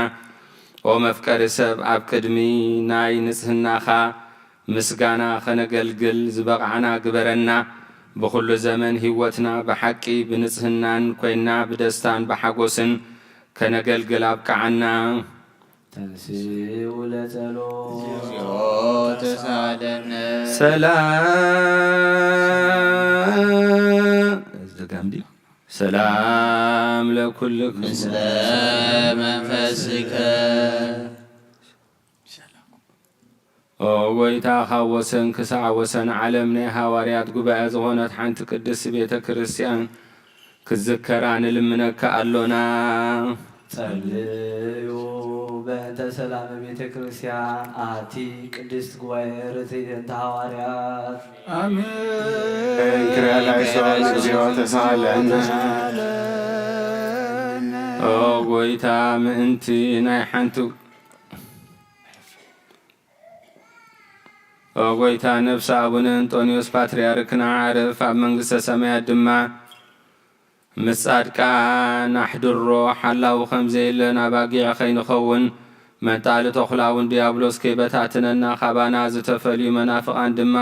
ኦ መፍቀሪ ሰብ፣ ኣብ ቅድሚ ናይ ንጽህናኻ ምስጋና ኸነገልግል ዝበቕዓና ግበረና። ብኹሉ ዘመን ህይወትና ብሓቂ ብንጽህናን ኮይና ብደስታን ብሓጎስን ከነገልግል ኣብቅዓና። ተንሥኡ ለጸሎት። እግዚኦ ተሳለነ። ሰላም እዚህ ጋር እንዲህ ሰላም ለኩልክ ምስለ መንፈስከ። ኦ ጎይታ፣ ካብ ወሰን ክሳዕ ወሰን ዓለም ናይ ሃዋርያት ጉባኤ ዝኾነት ሓንቲ ቅድስት ቤተ ክርስቲያን ክትዝከራ ንልምነካ ኣሎና። ጸልዩ በእንተ ሰላም ቤተ ክርስቲያን ኣቲ ቅድስት ጉባኤ ርትዕት እንተ ሃዋርያት። እንክርያላይሶን እግዚኦ ተሳለነ። ኦ ጎይታ፣ ምእንቲ ናይ ሓንቲ ኦ ጎይታ፣ ነፍሲ ኣቡነ እንጦንዮስ ፓትርያርክና ዓርፍ፣ ኣብ መንግስተ ሰማያት ድማ ምስ ጻድቃን ኣሕድሮ። ሓላዊ ከም ዘየለን ኣባጊዕ ከይንኸውን፣ መንጣሊ ተኹላ እውን ዲያብሎስ ከይበታትነና፣ ካባና ዝተፈልዩ መናፍቓን ድማ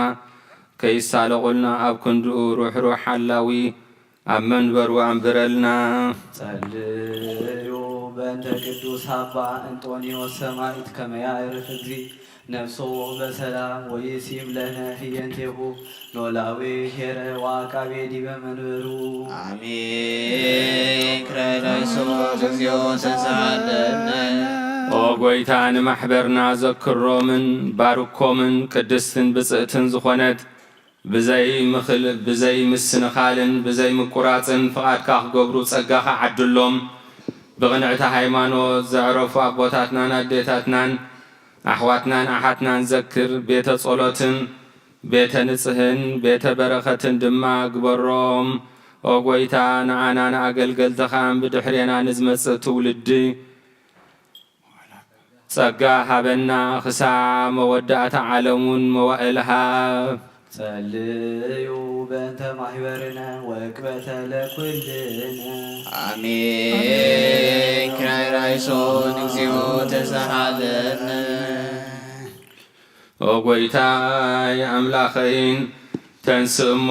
ከይሳለቑልና፣ ኣብ ክንድኡ ሩሕሩሕ ሓላዊ ኣብ መንበሩ ኣንብረልና። ጸልዩ በእንተ ቅዱስ ኣባ እንጦንዮስ ሰማዕት ከመ ያዕርፍ እግዚእ ነፍሶ በሰላም ወይሲም ለነ ህየንቴሁ ኖላዊ ኄረ ወአቃቤ ዲበ መንበሩ። አሜን። ክራይ ላይሶን እግዚኦ ተሳለነ። ኦ ጎይታ፣ ንማሕበርና ዘክሮምን ባርኮምን ቅድስትን ብጽእትን ዝኾነት ብዘይ ምኽል ብዘይ ምስንኻልን ብዘይ ምቁራጽን ፍቓድካ ክገብሩ ጸጋኻ ዓድሎም። ብቕንዕቲ ሃይማኖት ዘዕረፉ ኣቦታትናን ኣዴታትናን ኣሕዋትናን ኣሓትናን ዘክር። ቤተ ጸሎትን ቤተ ንጽህን ቤተ በረኸትን ድማ ግበሮም። ኦ ጎይታ፣ ንዓና ንኣገልገልትኻን ብድሕሬና ንዝመጽእ ትውልዲ ጸጋ ሃበና። ክሳብ መወዳእታ ዓለም እውን መዋእል ሃብ። ጸልዩ በእንተ ማሕበርነ ወእቅበተ ለኩልነ። አሜን። ክራይ ላይሶን እግዚኦ ተሳሃለነ። ኦ ጎይታይ ኣምላኸይን፣ ተንስእ እሞ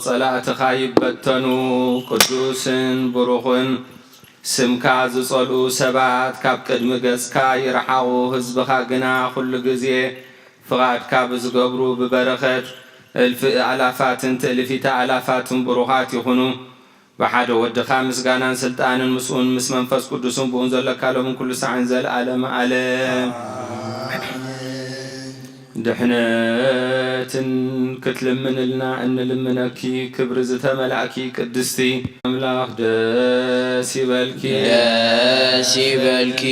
ጸላእትኻ ይበተኑ። ቅዱስን ብሩኽን ስምካ ዝጸልኡ ሰባት ካብ ቅድሚ ገጽካ ይርሓቑ። ህዝብኻ ግና ኩሉ ግዜ ፍቓድካ ብዝገብሩ ብበረኸት እልፊ ኣእላፋትን ትእልፊተ ኣእላፋትን ብሩኻት ይኹኑ። ብሓደ ወድኻ ምስጋናን ስልጣንን ምስኡን ምስ መንፈስ ቅዱስን ብኡን ዘለካ ሎምን ኩሉ ሳዕን ዘለዓለመ ዓለም። ድሕነትን ክትልምንልና እንልምነኪ ክብሪ ዝተመላእኪ ቅድስቲ ኣምላኽ ደስ ይበልኪ። ደስ ይበልኪ።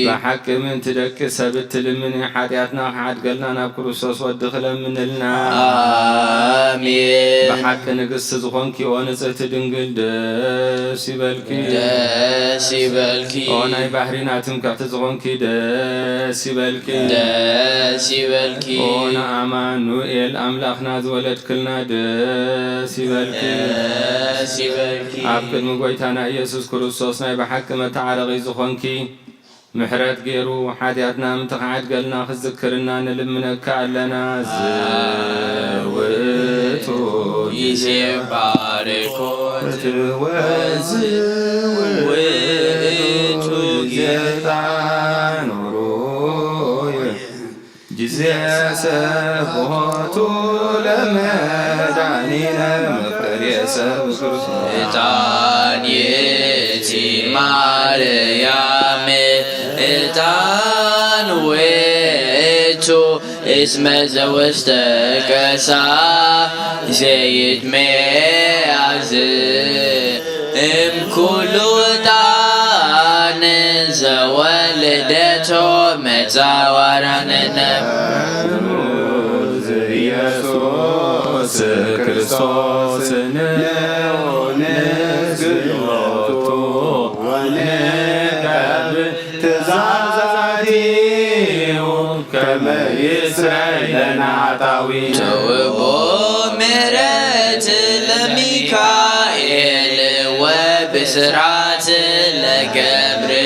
ብሓቂ ምንቲ ደቂ ሰብ እትልምኒ ሓጢኣትና ክሓድገልና ናብ ክርስቶስ ወዲ ክለምንልና። ኣሜን። ብሓቂ ንግስቲ ዝኾንኪ ኦ ንጽህቲ ድንግል ደስ ይበልኪ። ደስ ይበልኪ። ኦ ናይ ባህሪና ትምክሕቲ ዝኾንኪ ደስ ይበልኪ። ደስ ይበልኪ። ኦ ንኣማኑኤል ኣምላኽና ዝወለድክልና ደስ ይበልኪ። ደስ ይበልኪ። ኣብ ቅድሚ ጎይታና ኢየሱስ ክርስቶስ ናይ ብሓቂ መተዓረቒ ዝኾንኪ ምሕረት ገይሩ ሓጢኣትና ምትኻዓት ገልና ክዝክርና ንልምነካ ኣለና። ዝውእቱ ጊዜ ባርኮት ወዝውእቱ ውእቱ ጊዜ ኖሩ ጊዜ ሰብሖቱ ለመድኃኒነ መፍቀሬ ሰብ ክርስቶስ። ዕጣን ይእቲ ማርያም ዕጣን ውእቱ እስመ ዘውስተ ከሳ ዘይትሜአዝ እምኩሉ ዕጣን ዘወለደቶ መጻዋራንነ ኢየሱስ ክርስቶስ ንስግደቱ ወንቀብ ትእዛዛቲሁ ከመ ይስረይ ለነ ኃጣዊ። ተውቦ ምሕረት ለሚካኤል ወብስራት ለገብርኤል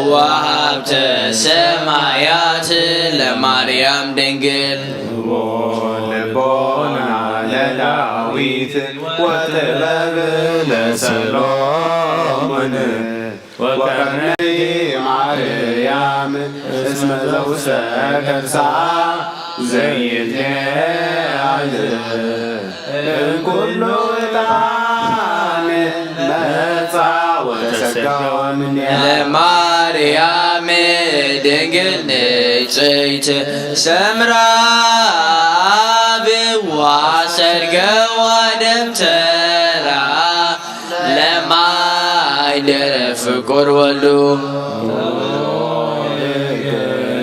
ወሀብተ ሰማያት ለማርያም ድንግል። ልቦና ለዳዊት ወጥበብ ለሰሎሞን ወከመ ማርያም እስመ ዘውስተ ከርሳ ዘይትለዓል እምኩሉ ዕጣን መጻ ወተሰገወ እምኔሃ። ለማርያም ድንግል ንጽሕት ሰምራ ብዋ ሰርገዋ ደብተራ ለማይ ደረ ፍቁር ወልዱ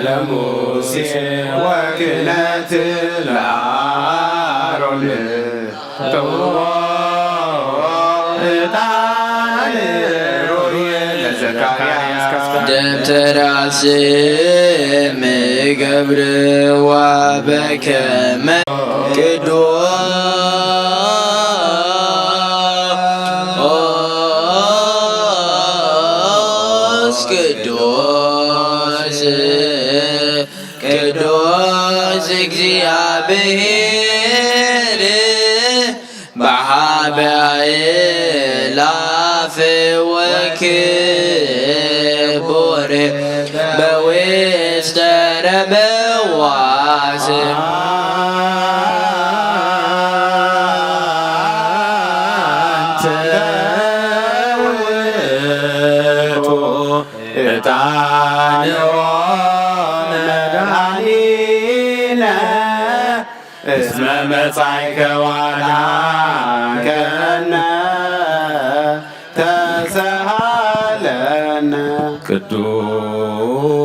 ለሙሴ ወክህነት ለአሮን ተውዎ ዕጣን ሩር ለዘካርያስ። ደብተራ ስም ገብርዋ በከመ ቅዱስ ቅዱስ ቅዱስ እግዚአብሔር በሀበ አእላፍ ወክቡር በውስተ ረበዋት። አንተ ውእቱ ዕጣንዎ መድኃኒነ እስመ መጻእከ ወአድኃንከነ ተሰሃለነ። ቅዱስ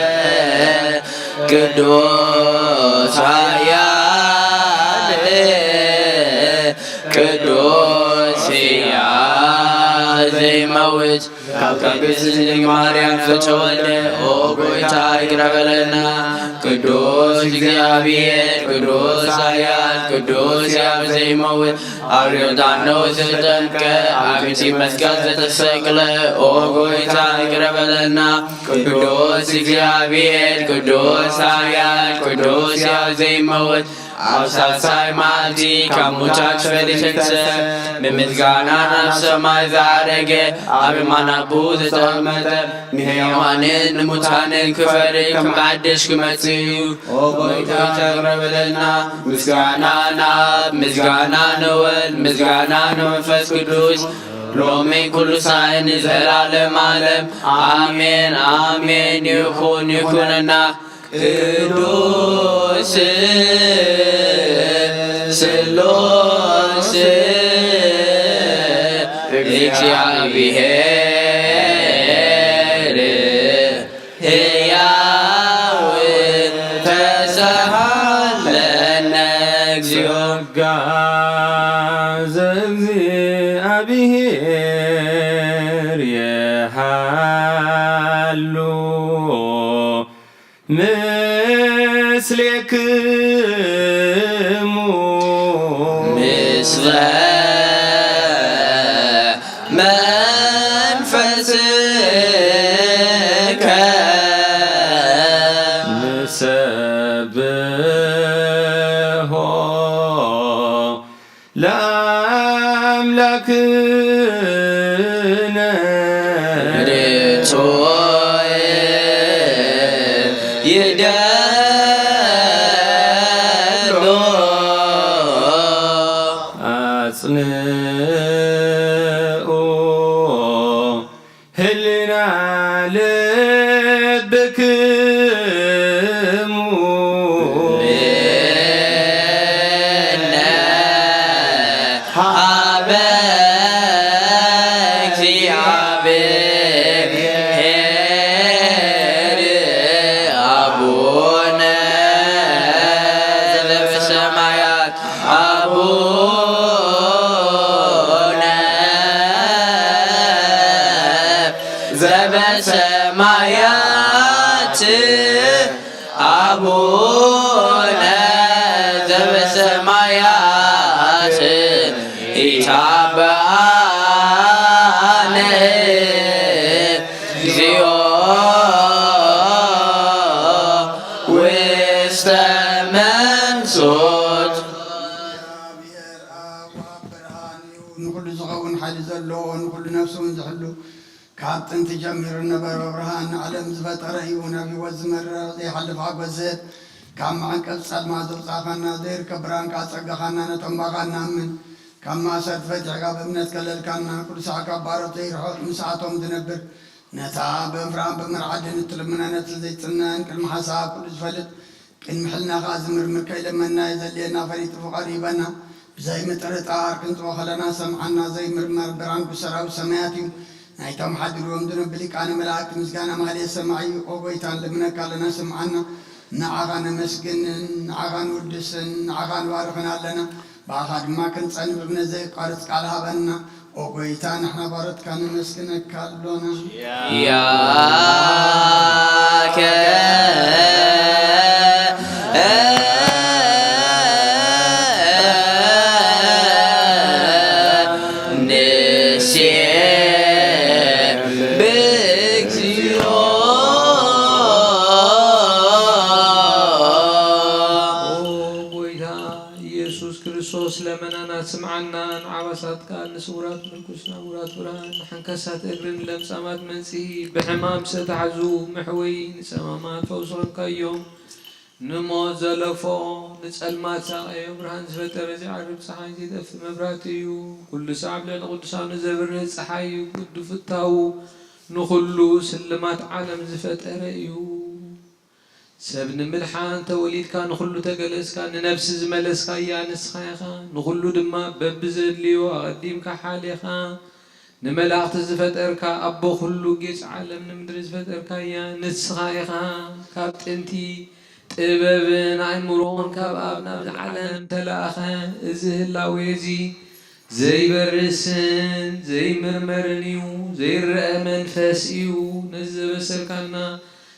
እግዚአብሔር ቅዱስ ኃያል ቅዱስ ሕያው ዘይመውት ካብ ቅድስት ድንግል ማርያም ዝተወልደ ኦ ጎይታ ይቅረ በለና። ቅዱስ እግዚኣብሔር ቅዱስ ኃያል ቅዱስ ሕያው ዘይመውት ኣብ ዮርዳኖስ ዝተጠምቀ ኣብ እቲ መስቀል ዝተሰቅለ ኦ ጎይታ ይቅረ በለና። ቅዱስ እግዚኣብሔር ቅዱስ ኃያል ቅዱስ ሕያው ዘይመውት ኣብ ሳልሳይ መዓልቲ ካብ ሙታን ፈሊሑ ዝተንስአ ብምስጋና ናብ ሰማይ ዝዓረገ ኣብ የማን ኣቦኡ ዝተቐመጠ ንሕያዋንን ንሙታንን ክፈርድ ከም ሓድሽ ክመጽእ እዩ። ኦ ጎይታ ይቅረ በለልና። ምስጋና ናብ ምስጋና ንወል ምስጋና ንመንፈስ ቅዱስ ሎሚ ኩሉ ሳዕ ንዘላለም ዓለም ኣሜን ኣሜን ይኹን ይኹንና። ቅዱስ ስሉስ እግዚአብሔር ሕያው ተሳሃለነ እግዚኦ። ጸጋ ዘእግዚአብሔር የሃሉ ምስሌክሙ ምስለ መንፈስከ ንሰብሖ ለአምላክነ ርቱዕ ይደሎ አጽንኡ ህልና ልብክሙ ሀበ እግዚአብሔር አቡነ ዘበሰማያት አቡነ ዘበሰማያት አቡነ ዘበሰማያት ኢታ አበአነ እግዚኦ ውስተ መንሱት። ንኹሉ ዝኸውን ሓይሊ ዘለዎ፣ ንኹሉ ነፍሱ እውን ዝሕሉ፣ ካብ ጥንቲ ጀሚሩ ነበረ። ብርሃን ንዓለም ዝፈጠረ እዩ፣ ናብ ህይወት ዝመርሕ ዘይሓልፍ ሓጎስ ዝህብ፣ ካብ መዐንቀጺ ጸልማት ዘውጻእካና፣ ዘይርከብ ብርሃን ከኣ ጸጋኻና ነቶም ባኻ ንኣምን። ካብ ማእሰርቲ ፈቲሕካ ብእምነት ከለልካና፣ ቅዱሳካ ባሮት ዘይርሕቕ ምስኣቶም ዝነብር፣ ነታ ብምፍራን ብምርዓድን እትልምና ነፍሲ ዘይጽነን ቅድሚ ሓሳብ ኩሉ ዝፈልጥ ቅድሚ ሕልና ከኣ ዝምርምር ከይለመና የዘልየና ፈሊጡ ፍቓዱ ይበና። ብዘይ ምጥርጣር ክንጽዎ ከለና ሰምዓና ዘይምርመር ብርሃን ሰራዊት ሰማያት እዩ። ናይቶም ሓዲርዎም ዝነብ ሊቃነ መላእክት ምስጋና ማህሌት ሰማዒ እዩ። ኦ ጎይታ ንልምነካ ኣለና ስምዓና። ንዓኻ ነመስግንን ንዓኻ ንውድስን ንዓኻ ንባርኽን ኣለና። ብኣኻ ድማ ክንጸንብ እምነት ዘይቋርጽ ቃል ሃበና። ኦ ጎይታ ንሕና ባሮትካ ነመስግነካ ኣሎና። ያከ ንሴ ብእግዚኦ። ኦ ጎይታ ኢየሱስ ክርስቶስ ለመናና ስምዓና፣ ንዓባሳት ቃል፣ ንስውራት ምርኩስ፣ ንዕውራት ብርሃን፣ ንሓንካሳት እግርን ለምጻማት መንጽሂ፣ ብሕማም ዝተታሕዙ ምሕወይ፣ ንጸማማት ፈውሲ ኾንካዮም። ንሞት ዘለፎ፣ ንጸልማት ሳቐዮ፣ ብርሃን ዝፈጠረ፣ ዘይዓርብ ጸሓይ፣ ዘይጠፍእ መብራህቲ እዩ። ኩሉ ሳዕ ኣብ ልዕሊ ቅዱሳኑ ዘብርህ ጸሓይ እዩ። ግዱ ፍታዉ ንኹሉ ስልማት ዓለም ዝፈጠረ እዩ። ሰብ ንምድሓን ተወሊድካ፣ ንኹሉ ተገለጽካ፣ ንነፍሲ ዝመለስካያ ንስኻ ኢኻ። ንኹሉ ድማ በብዘድልዮ ኣቐዲምካ ሓሊኻ። ንመላእኽቲ ዝፈጠርካ፣ ኣቦ ኩሉ ጌጽ ዓለም ንምድሪ ዝፈጠርካያ ንስኻ ኢኻ። ካብ ጥንቲ ጥበብን ኣእምሮን ካብ ኣብ ናብዚ ዓለም ተላእኸ። እዚ ህላዌ እዚ ዘይበርስን ዘይምርመርን እዩ፣ ዘይረአ መንፈስ እዩ። ነዚ ዘበሰርካና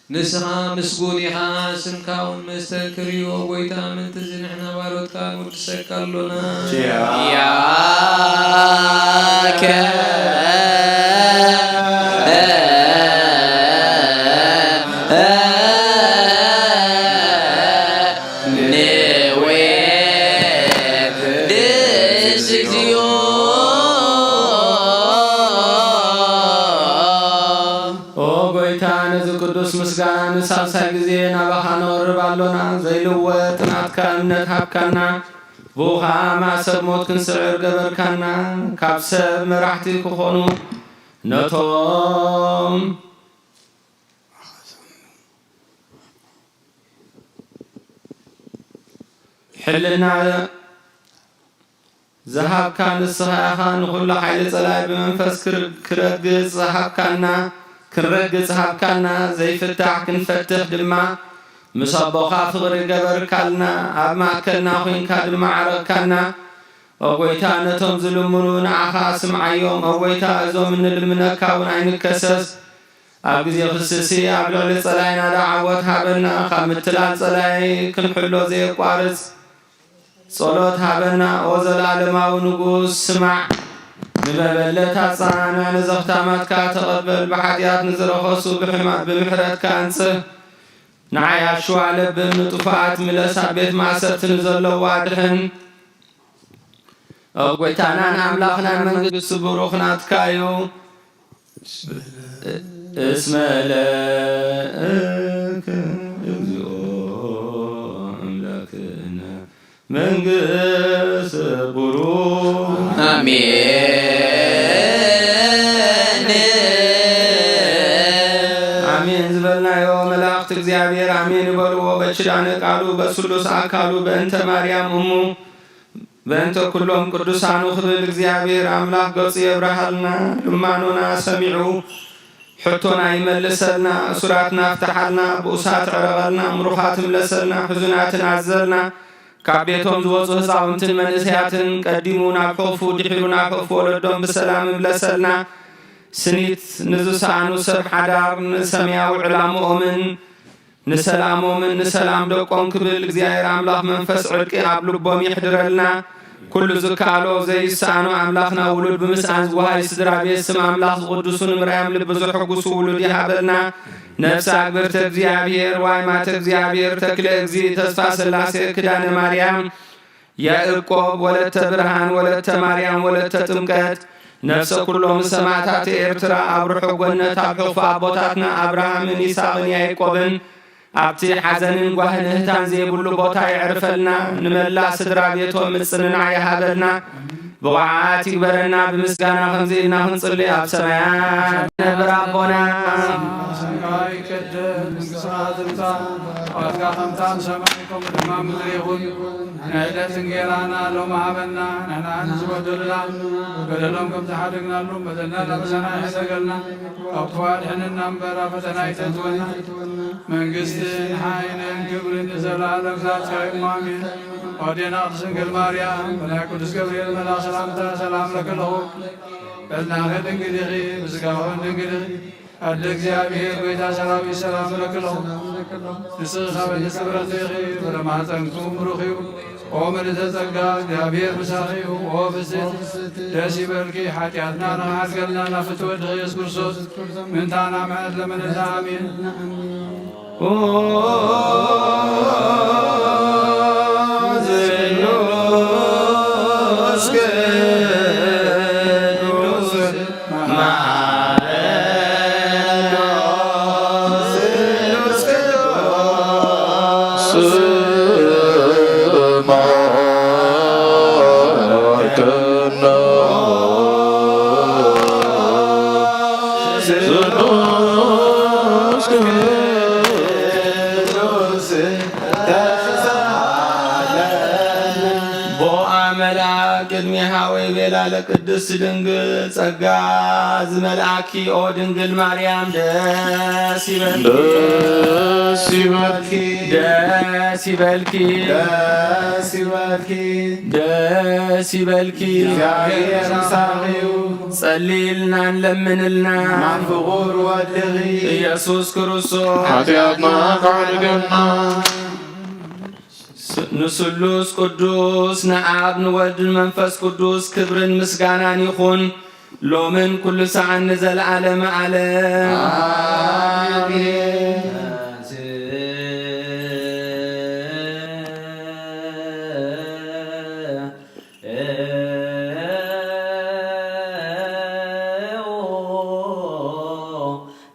ንስኻ ምስጉን ኢኻ፣ ስምካ እውን መስተንክር እዩ። ኦ ጎይታ፣ ምእንቲ እዚ ንሕና ባሮትካ ንውድሰካ ኣሎና። ያከ ንዌድስ እግዚኦ። ኦ ጎይታ፣ ነዚ ቅዱስ ምስጋና ንሳልሳይ ግዜ ናባኻ ነቕርብ ኣሎና። ዘይልወጥ ናትካ እምነት ሃብካና፣ ብኡ ኸኣ ማእሰር ሞት ክንስዕር ገበርካና። ካብ ሰብ መራሕቲ ክኾኑ ነቶም ሕልና ዝሃብካ ንስኻ ኢኻ። ንኹሉ ሓይሊ ጸላኢ ብመንፈስ ክር-፣ ክረግጽ ዝሃብካና፣ ክንረግጽ ሃብካና፣ ዘይፍታሕ ክንፈትሕ ድማ ምስ ኣቦኻ ፍቕሪ ገበርካልና፣ ኣብ ማእከልና ኾይንካ ድማ ዓረቕካና። ኦ ጎይታ፣ ነቶም ዝልምኑ ንዓኻ ስምዓዮም። ኦ ጎይታ፣ እዞም እንልምነካ እውን ኣይንከሰስ። ኣብ ግዜ ክስሲ ኣብ ልዕሊ ጸላኢና ደኣ ዓወት ሃበና፣ ካብ ምትላል ጸላኢ ክንሕሎ ዘየቋርጽ ጸሎት ሃበና። ኦ ዘላለማዊ ንጉስ፣ ስማዕ፣ ንመበለት ኣጸናንዕ፣ ንዘኽታማትካ ተቐበል። ብሓጢኣት ንዝረኸሱ ብሕማ-፣ ብምሕረትካ ኣንጽህ። ንዓያሹ ኣለብም፣ ንጥፉኣት ምለስ፣ ኣብ ቤት ማእሰርቲ ንዘለዉ ኣድሕን። ኦ ጎይታናን ኣምላኽናን መንግስቲ ብሩኽ ናትካ እዩ። እስመ ለከ እግዚኦ ኣምላክነ መንግስት ብሩኽ። አሜን። ኣሜን ዝበልናዮ መላእኽቲ እግዚኣብሔር ኣሜን ይበልዎ። በኪዳነ ቃሉ በስሉስ ኣካሉ በእንተ ማርያም እሙ በእንተ ኩሎም ቅዱሳኑ ክብል እግዚኣብሔር ኣምላኽ ገጹ የብርሃልና፣ ልማኖና ሰሚዑ ሕቶና ይመልሰልና፣ እሱራትና ፍትሓልና፣ ብኡሳት ዕረቐልና፣ ምሩኻት ምለሰልና፣ ሕዙናትን ኣዘልና፣ ካብ ቤቶም ዝወጹ ህፃውንትን መንእሰያትን ቀዲሙ ናብ ሕቑፉ ድሒሩ ናብ ሕቑፉ ወለዶም ብሰላም ምለሰልና። ስኒት ንዝሰኣኑ ሰብ ሓዳር ንሰማያዊ ዕላምኦምን ንሰላሞምን ንሰላም ደቆም ክብል እግዚኣብሔር ኣምላኽ መንፈስ ዕርቂ ኣብ ልቦም የሕድረልና። ኩሉ ዝከኣሎ ዘይሰኣኖ ኣምላኽና ውሉድ ብምስኣን ዝወሃይ ስድራ ቤት ስም ኣምላኽ ዝቕድሱ ንምርኣዮም ልቢ ዘሐጉሱ ውሉድ ይሃበልና። ነፍሲ ኣግብርተ እግዚኣብሔር ዋይ ማተ እግዚኣብሔር ተክለ እግዚእ ተስፋ ሥላሴ ክዳነ ማርያም ያዕቆብ ወለተ ብርሃን ወለተ ማርያም ወለተ ጥምቀት ነፍሰ ኩሎም ሰማዕታት ኤርትራ ኣብ ርሑቕ ጎነት ኣብ ሕቑፍ ኣቦታትና ኣብርሃምን ይስሐቅን ያዕቆብን ኣብቲ ሓዘንን ጓህን እህታን ዘይብሉ ቦታ የዕርፈልና። ንመላእ ስድራ ቤቶም ምጽንናዕ ይሃበልና። ብቑዓት ይግበረና። ብምስጋና ከምዚ ኢልና ክንጽሊ ኣብ ሰማያት ነብር ኣቦና። ስምካ ይቀደስ፣ መንግስትካ ትምጻእ፣ ፈቃድካ ከምታ ኣብ ሰማይ ከምኡ ድማ ኣብ ምድሪ ይኹን። ንዕለት እንጌራና ሎሚ ሃበና፣ ንሕና ንዝበደሉና በደሎም ከም ዝሓደግናሉ በደልና ከበሰና ይሕደገልና፣ ካብ ክፉእ ኣድሕነና እምበር ኣብ ፈተና ኣይተእትወና። መንግስትን ሓይልን ክብርን ንዘለኣለም ናትካ እዩ፣ ኣሜን። ኣዴና ቅድስት ድንግል ማርያም ብናይ ቅዱስ ገብርኤል መልኣኽ ሰላምታ ሰላም እለኪ ኣለኹ። በልናኺ ድንግል ኢኺ፣ ብስጋኺ እውን ድንግል ኢኺ። ኣደ እግዚኣብሔር ጐይታ ሰራዊት ሰላም እለኪ ኣለኹ። ንስኺ ካብ ኣንስቲ ክብርቲ ኢኺ፣ ፍረ ማህፀንኪ እውን ብሩኽ እዩ። ኦ ምልዕተ ጸጋ፣ እግዚኣብሔር ምሳኺ እዩ። ኦ ፍስሕቲ ደስ ይበልኪ፣ ሓጢኣትና ንኽሓድገልና ናብ ፍትወ ወድኺ ኢየሱስ ክርስቶስ ምእንታና ምሕረት ለምንልና። ኣሜን። ኦ ስሉስ ቅዱስ መዓረዶ ስሉስ ቅዱስ ስምዐ ቦአ መልአክ ቅድሜሃ ወይቤላ ለቅድስት ድንግል ጸጋ ዝመልአኪ ኦ ድንግል ማርያም ደስ ይበልኪ። ደስ ይበልኪ። ደስ ይበልኪ። ደስ ይበልኪ። ደስ ይበልኪ። እግዚኣብሔር ምሳኺ እዩ። ጸልይልና ንለምንልና። ናብ ፍቑር ወድኺ ኢየሱስ ክርስቶስ ሓጢኣትና ካሕድገና። ስ-፣ ንስሉስ ቅዱስ ንኣብ ንወልድ ንመንፈስ ቅዱስ ክብርን ምስጋናን ይኹን። ሎምን ኩሉ ሰዓን ንዘለዓለመ ዓለም። ኣሜን።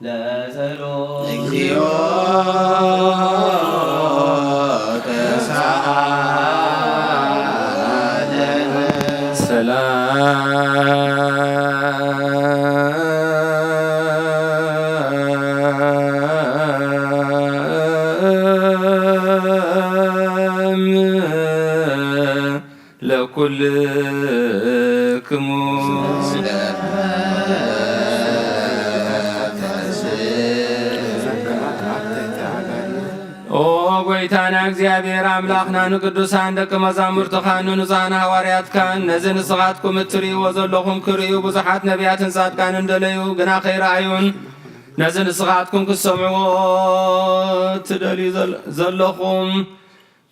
ለጸሎት እግዚኦ ተሳሃለነ። ሰላም ለኩልክሙ። ኦ ጎይታና እግዚኣብሔር ኣምላኽና፣ ንቅዱሳን ደቂ መዛሙርትኻን ንንጹሃን ሃዋርያትካን ነዚ ንስኻትኩም እትርእይዎ ዘለኹም ክርእዩ ብዙሓት ነቢያትን ጻድቃንን ደለዩ፣ ግና ከይረኣዩን ነዚ ንስኻትኩም ክትሰምዕዎ እትደልዩ ዘል-፣ ዘለኹም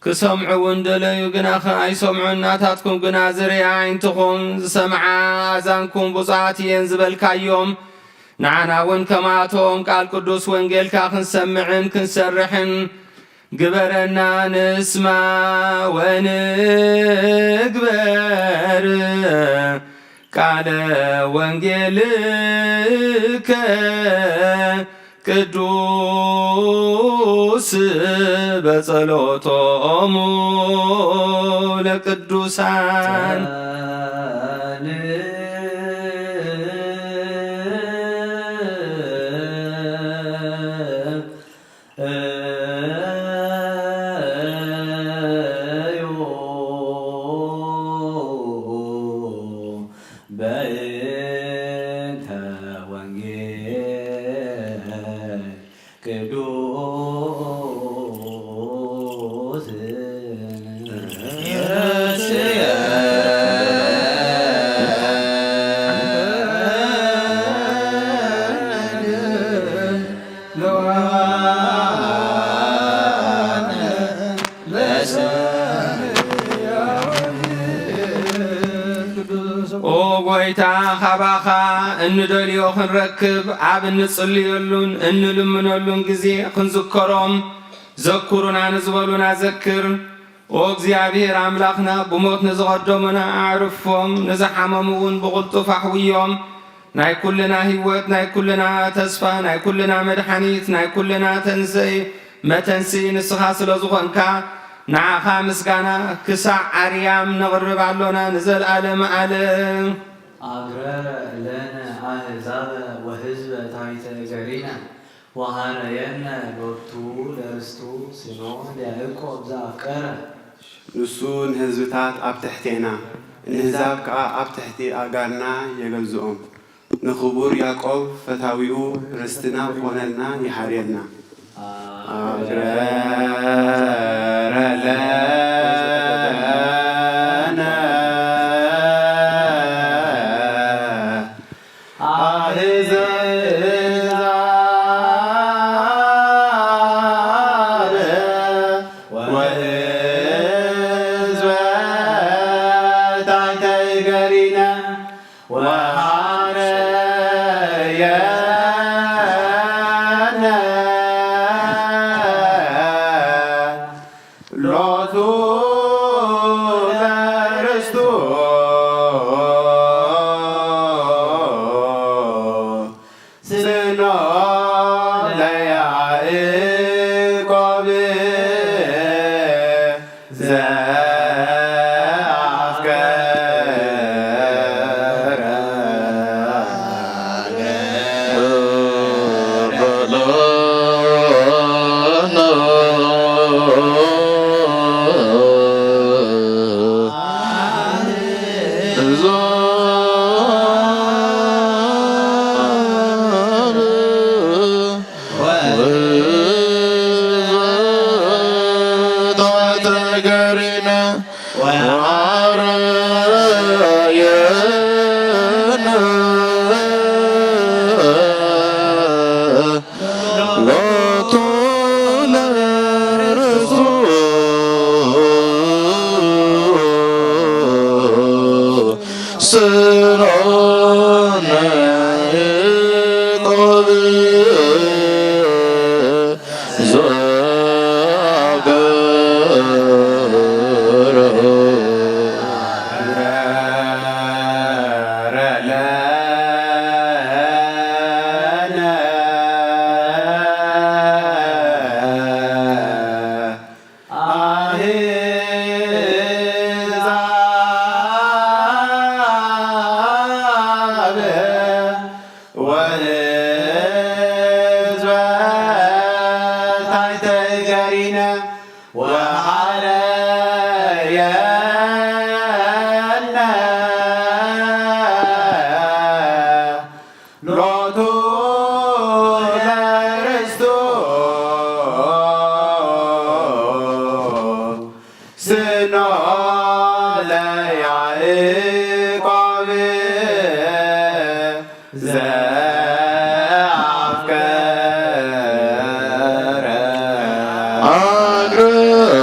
ክሰምዑ እውን ደለዩ፣ ግና ኸ ኣይሰምዑን። ናታትኩም ግና ዝርእያ ኣዒንትኹም፣ ዝሰምዓ ኣእዛንኩም ብፁዓት እየን ዝበልካዮም፣ ንዓና እውን ከምኣቶም ቃል ቅዱስ ወንጌልካ ክንሰምዕን ክንሰርሕን ግበረና። ንስማ ወንግበር ቃለ ወንጌልከ ቅዱስ በጸሎቶሙ ለቅዱሳን። በእንተ ወንጌል ቅዱስ ጎይታ፣ ካባኻ እንደልዮ ክንረክብ ኣብ እንጽልየሉን እንልምነሉን ግዜ ክንዝከሮም፣ ዘኩሩና ንዝበሉና ዘክር። ኦ እግዚኣብሔር ኣምላኽና፣ ብሞት ንዝቐደሙና ኣዕርፎም፣ ንዝሓመሙ እውን ብቕልጡፍ ኣሕውዮም። ናይ ኩልና ህይወት፣ ናይ ኩልና ተስፋ፣ ናይ ኩልና መድሓኒት፣ ናይ ኩልና ተንሰኢ መተንስኢ ንስኻ ስለ ዝኾንካ፣ ንዓኻ ምስጋና ክሳዕ ኣርያም ነቕርብ ኣሎና ንዘለኣለም ዓለም። ኣግረረ ለነ ኣህዛበ ወህዝበ ታሕተ እገሪነ፣ ወሃረየነ ሎቱ ለርስቱ ስኖ ለያዕቆብ ዘኣፍቀረ። ንሱ ንህዝብታት ኣብ ትሕቴና፣ ንህዛብ ከኣ ኣብ ትሕቲ ኣእጋርና የገዝኦም። ንኽቡር ያዕቆብ ፈታዊኡ ርስትና ክኾነልና ይሓርየልና። ኣግረረ ለነ ኣህዛብ ወህዝበ ታሕተ እገሪነ ወሃረየነ ሎቱ ለርስቱ ስኖ ለያዕቆብ ዘኣፍቀረ። ኣህዛብ ወህዝበ ታሕተ እገሪነ ወሃረየነ ሎቱ ለርስቱ ስኖ ለያዕቆብ ዘኣፍቀረ። ኣግረረ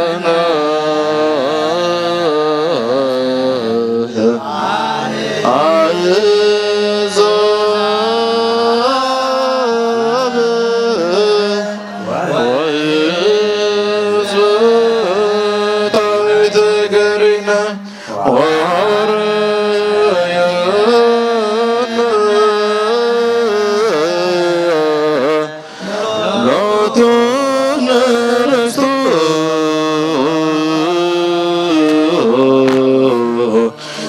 ለነ ኣህዛብ ወህዝበ ታሕተ እገሪነ ወሃረየነ ሎቱ ለርስቱ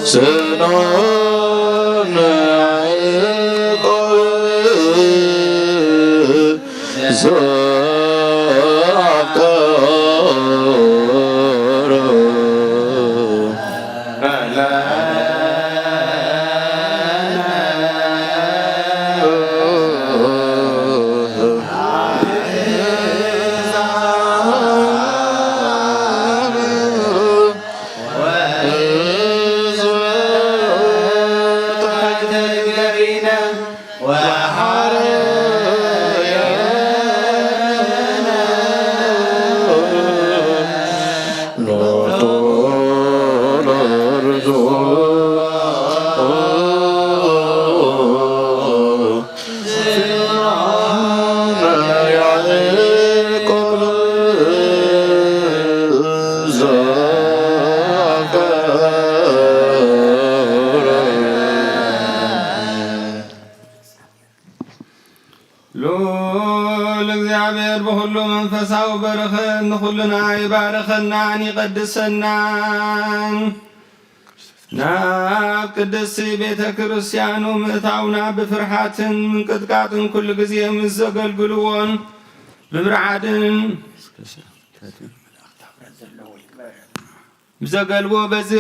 ስኖ ለያዕቆብ ዘኣፍቀረ። ንኹልና ይባርኸናን ይቐድሰናን። ናብ ቅድስቲ ቤተ ክርስቲያኑ ምእታውና ብፍርሓትን ምንቅጥቃጥን ኩሉ ግዜ ምስ ዘገልግልዎን ብምርዓድን ብዘገልዎ በዚ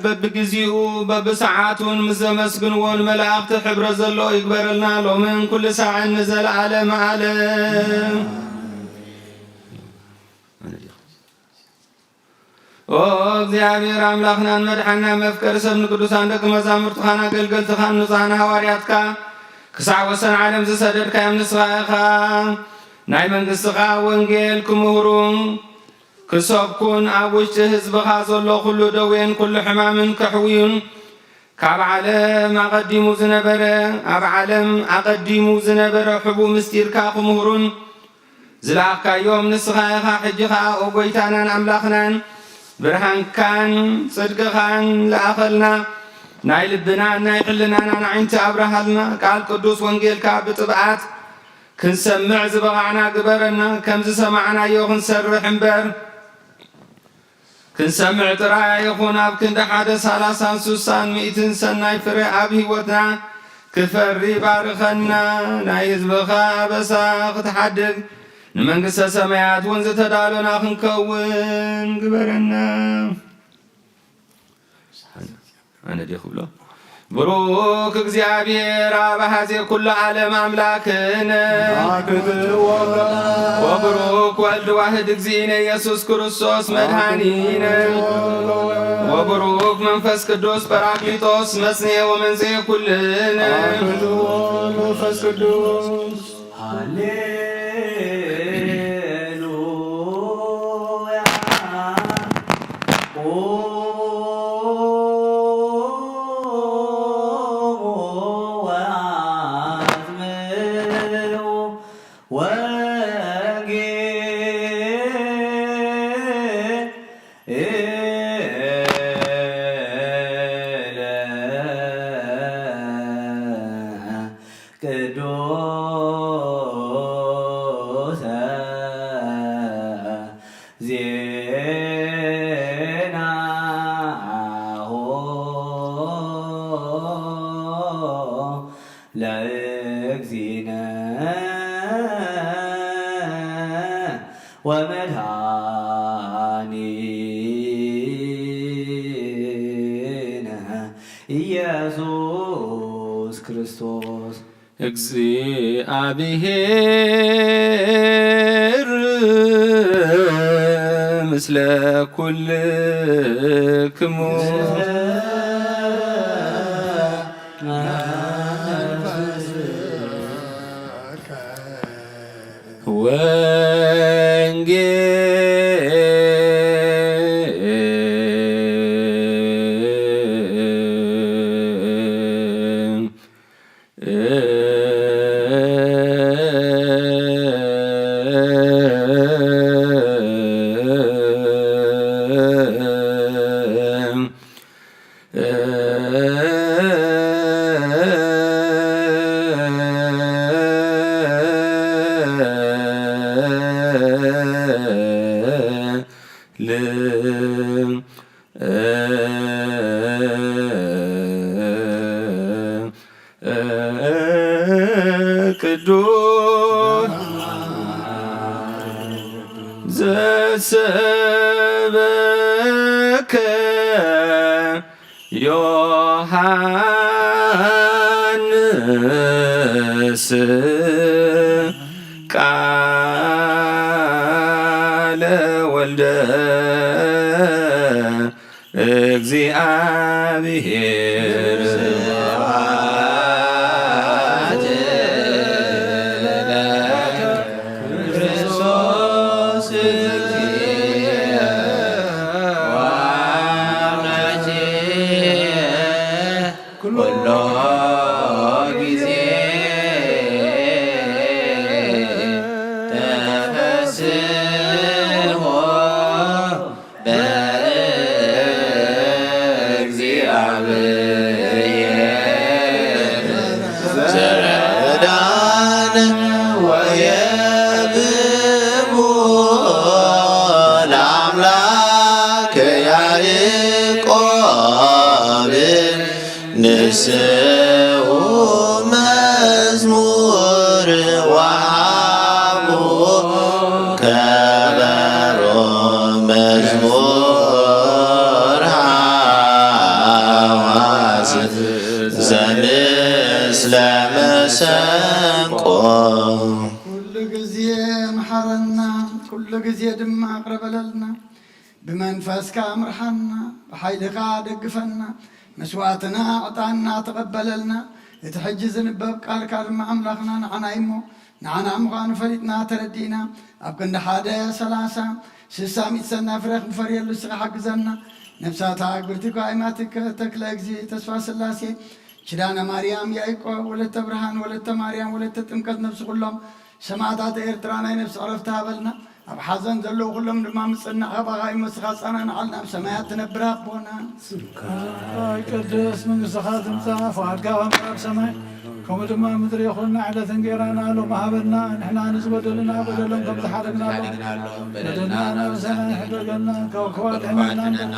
በብግዚኡ በብሰዓቱን ምስ ዘመስግንዎ ንመላእኽቲ ሕብረ ዘሎ ይግበረልና ሎምን ኩሉ ሳዕን ንዘለዓለም ዓለም። ኦ እግዚኣብሔር ኣምላኽናን መድሓንና መፍቀሪ ሰብ ንቅዱሳን ደቂ መዛሙርትኻን ኣገልገልትኻን ንጹሓን ሃዋርያትካ ክሳዕ ወሰን ዓለም ዝሰደድካዮም ንስኻ ኢኻ። ናይ መንግስትኻ ወንጌል ክምህሩ ክሰብኩን ኣብ ውሽጢ ህዝብኻ ዘሎ ኩሉ ደዌን ኩሉ ሕማምን ከሕውዩን ካብ ዓለም ኣቐዲሙ ዝነበረ ኣብ ዓለም ኣቐዲሙ ዝነበረ ሕቡ ምስጢርካ ክምህሩን ዝለኣኽካዮም ንስኻ ኢኻ። ሕጂ ኸኣ ኦ ጐይታናን ኣምላኽናን ብርሃንካን ጽድቅኻን ለኣኸልና። ናይ ልብናን ናይ ሕልናናን ኣዒንቲ ኣብርሃልና። ቃል ቅዱስ ወንጌልካ ብጥብኣት ክንሰምዕ ዝበቓዕና ግበረና። ከም ዝሰማዕናዮ ክንሰርሕ እምበር ክንሰምዕ ጥራይ ኣይኹን። ኣብ ክንዲ ሓደ ሰላሳን ስሳን ሚእትን ሰናይ ፍረ ኣብ ህይወትና ክፈሪ ባርኸና። ናይ ህዝብኻ ኣበሳ ክትሓድግ ንመንግስተ ሰማያት እውን ዝተዳሎና ክንከውን ግበረና። ኣነ ድየ ክብሎ? ብሩክ እግዚኣብሔር ኣብ ኣሃዜ ኩሉ ዓለም ኣምላክነ ወብሩክ ወልድ ዋህድ እግዚእነ ኢየሱስ ክርስቶስ መድኃኒነ ወብሩክ መንፈስ ቅዱስ ጳራቅሊጦስ መጽንኤ ወመንጽኤ ኩልነ መንፈስ ቅዱስ ሃሌሉያ ቁሙ ወአጽምዑ ወንጌል ቅዱሰ ዜናሁ ለእግዚእነ ወመድኃኒነ ኢየሱስ ክርስቶስ። እግዚአብሔር ምስለ ኩልክሙ። ወንጌል ቅዱስ ዘሰበከ ዮሐንስ ቃለ ወልደ እግዚአብሔር። ስብሐት ለከ ክርስቶስ እግዚእ ወአምላኬ ኩሎ ጊዜ ተፈስሖ በእግዚአብሔር ዘረዳን ወየብሙ ስኡ መዝሙር ወሃቡ ከበሮ መዝሙር ሃዋስ ዘምስለ መሰንቆ። ኩሉ ግዜ መሓረና፣ ኩሉ ግዜ ድማ ቅረበለልና። ብመንፈስካ ምርሓና፣ ብሓይልኻ ደግፈና። መስዋእትና ዕጣንና ተቐበለልና። እቲ ሕጂ ዝንበብ ቃልካ ድማ ኣምላኽና ንዓና እሞ፣ ንዓና ምዃኑ ፈሊጥና ተረዲእና፣ ኣብ ክንዲ ሓደ ሰላሳ ስሳ ሚእቲ ሰናይ ፍረ ክንፈርየሉ ንስኻ ሓግዘና። ነብሳታ ኣግብርቲ ኳይማትከ ተክለ እግዚእ ተስፋ ስላሴ ኪዳነ ማርያም ያዕቆብ ወለተ ብርሃን ወለተ ማርያም ወለተ ጥምቀት ነብሲ ኩሎም ሰማዕታት ኤርትራ ናይ ነብሲ ዕረፍቲ ሃበልና። ኣብ ሓዘን ዘለዉ ኩሎም ድማ ምጽናዕ ካባኻ እዩ። መስኻ ጸናንዓልና ኣብ ሰማያት ትነብር ኣቦና። ስምካ ይቀደስ፣ መንግስትኻ ትምጻእ፣ ፍቓድካ ከም ኣብ ሰማይ ከምኡ ድማ ምድሪ ይኹን። ዕለት እንጌራና ሎሚ ሃበና፣ ንሕና ንዝበደሉና በደሎም ከም ዝሓረግናሎም በደልና ናብ ሰማይ ሕደገልና፣ ካብ ክፉእ ኣድሕነና እምበር፣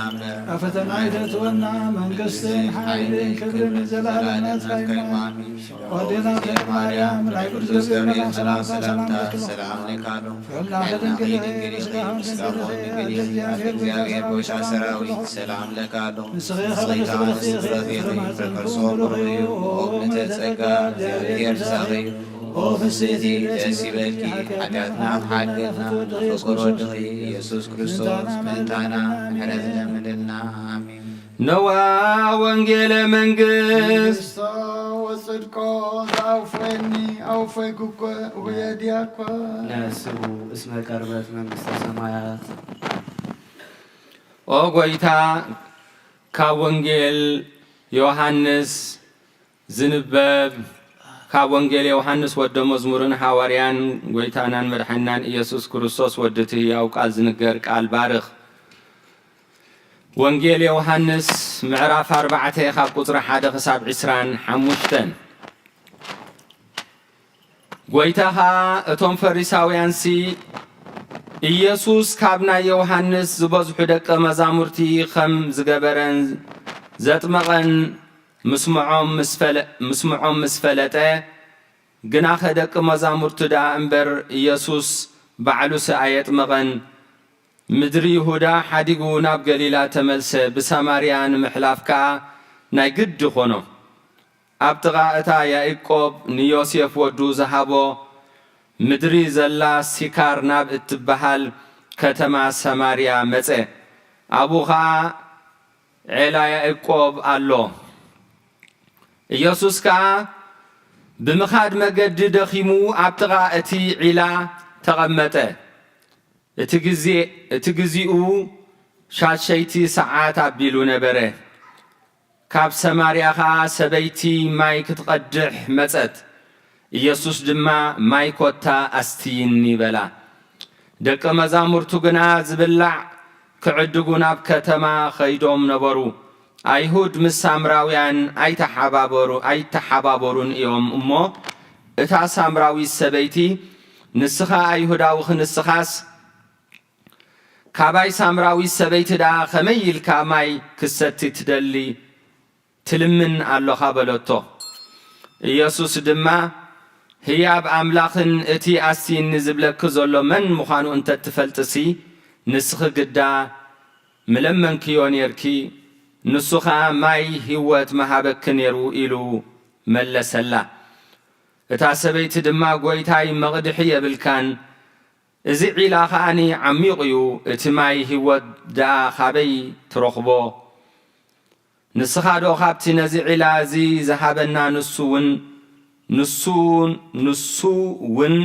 ካብ ፈተና ኣይተእትወና። መንግስትን ሓይልን ክብርን ንዘለኣለም ናትካ እዩ። ኣዴና ማርያም ናይ ቅዱስ ገብርኤል ሰላምታ ሰላም ሰላም ለካሉ። ፍዕላኸ ድንግል ኢኺ፣ ስጋኸ ድንግል ኢኺ፣ ኣደ እግዚኣብሔር ጎይታ ሰራዊት ሰላም ለካሉ። ንስኺ ኸበደ ፍጥረትኪ፣ ፍረ ከርሥኪ ብሩኽ እዩ። ኦ ምልዕተ ጸጋ፣ እግዚኣብሔር ምሳኺ እዩ። ኦ ፍስሕቲ ደስ ይበልኪ፣ ሓጢኣትና ተሓድገልና፣ ፍቁር ወድኺ ኢየሱስ ክርስቶስ ምእንታና ምሕረት ለምንልና። ኣሜን። ነዋ ወንጌለ መንግስት። መንግስቶ ወጽድቆ ዘአውፈየኒ አውፈይኩኮ እሁየ ዲያኮ። ነስኡ እስመ ቀርበት መንግስተ ሰማያት። ኦ ጎይታ፣ ካብ ወንጌል ዮሃንስ ዝንበብ፣ ካብ ወንጌል ዮሃንስ ወደ መዝሙርን ሃዋርያን ጎይታናን መድሓኒናን ኢየሱስ ክርስቶስ ወዲ እቲ ህያው ቃል ዝንገር ቃል ባርኽ። ወንጌል ዮሃንስ ምዕራፍ ኣርባዕተ ካብ ቁጽሪ ሓደ ክሳብ ዕስራን ሓሙሽተን። ጎይታ ኸኣ እቶም ፈሪሳውያንሲ ኢየሱስ ካብ ናይ ዮሃንስ ዝበዝሑ ደቀ መዛሙርቲ ኸም ዝገበረን ዘጥመቐን ምስምዖም ምስ ፈለ-፣ ምስምዖም ምስ ፈለጠ፣ ግናኸ ደቂ መዛሙርቱ ደኣ እምበር ኢየሱስ ባዕሉሲ ኣየጥመቐን። ምድሪ ይሁዳ ሓዲጉ ናብ ገሊላ ተመልሰ፣ ብሳማርያ ንምሕላፍ ከኣ ናይ ግዲ ኾኖ። ኣብ ጥቓ እታ ያዕቆብ ንዮሴፍ ወዱ ዝሃቦ ምድሪ ዘላ ሲካር ናብ እትበሃል ከተማ ሰማርያ መጸ። ኣብኡ ኸኣ ዔላ ያዕቆብ ኣሎ። ኢየሱስ ከኣ ብምኻድ መገዲ ደኺሙ ኣብ ጥቓ እቲ ዒላ ተቐመጠ። እቲ ግዜ-፣ እቲ ግዚኡ ሻድሸይቲ ሰዓት ኣቢሉ ነበረ። ካብ ሰማርያ ኸኣ ሰበይቲ ማይ ክትቐድሕ መጸት። ኢየሱስ ድማ፣ "ማይ ኮታ ኣስትይኒ" በላ። ደቀ መዛሙርቱ ግና ዝብላዕ ክዕድጉ ናብ ከተማ ኸይዶም ነበሩ። ኣይሁድ ምስ ሳምራውያን ኣይተሓባበሩ-፣ ኣይተሓባበሩን እዮም እሞ፣ እታ ሳምራዊት ሰበይቲ፣ "ንስኻ ኣይሁዳዊ ክንስኻስ፣ ካባይ ሳምራዊት ሰበይቲ ደኣ ኸመይ ኢልካ ማይ ክትሰቲ ትደሊ?" ትልምን ኣሎኻ በለቶ። ኢየሱስ ድማ፣ "ህያብ ኣምላኽን እቲ ኣስቲኒ ዝብለኪ ዘሎ መን ምዃኑ እንተ ትፈልጥሲ፣ ንስኺ ግዳ ምለመንክዮ ኔርኪ፣ ንሱ ኸኣ ማይ ህይወት ምሃበኪ ኔሩ" ኢሉ መለሰላ። እታ ሰበይቲ ድማ፣ "ጐይታይ፣ መቕድሒ የብልካን፣ እዚ ዒላ ኸኣኒ ዓሚቕ እዩ፣ እቲ ማይ ህይወት ደኣ ኻበይ ትረኽቦ? ንስኻ ዶ ካብቲ ነዚ ዒላ እዚ ዝሃበና ንሱ እውን፣ ንሱ፣ ንሱ እውን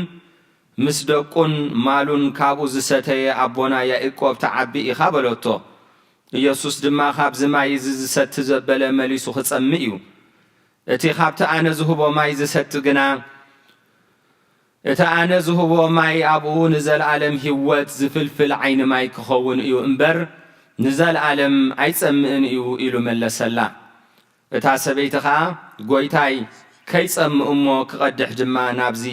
ምስ ደቁን ማሉን ካብኡ ዝሰተየ ኣቦና ያዕቆብ ትዓቢ ኢኻ?" በለቶ። ኢየሱስ ድማ፣ "ካብዚ ማይ እዚ ዝሰቲ ዘበለ መሊሱ ክጸምእ እዩ። እቲ ኻብቲ ኣነ ዝህቦ ማይ ዝሰቲ ግና፣ እቲ ኣነ ዝህቦ ማይ ኣብኡ ንዘለኣለም ህይወት ዝፍልፍል ዓይኒ ማይ ክኸውን እዩ እምበር፣ ንዘለኣለም ኣይጸምእን እዩ" ኢሉ መለሰላ። እታ ሰበይቲ ኸኣ፣ "ጐይታይ፣ ከይጸምእ እሞ ክቐድሕ ድማ ናብዚ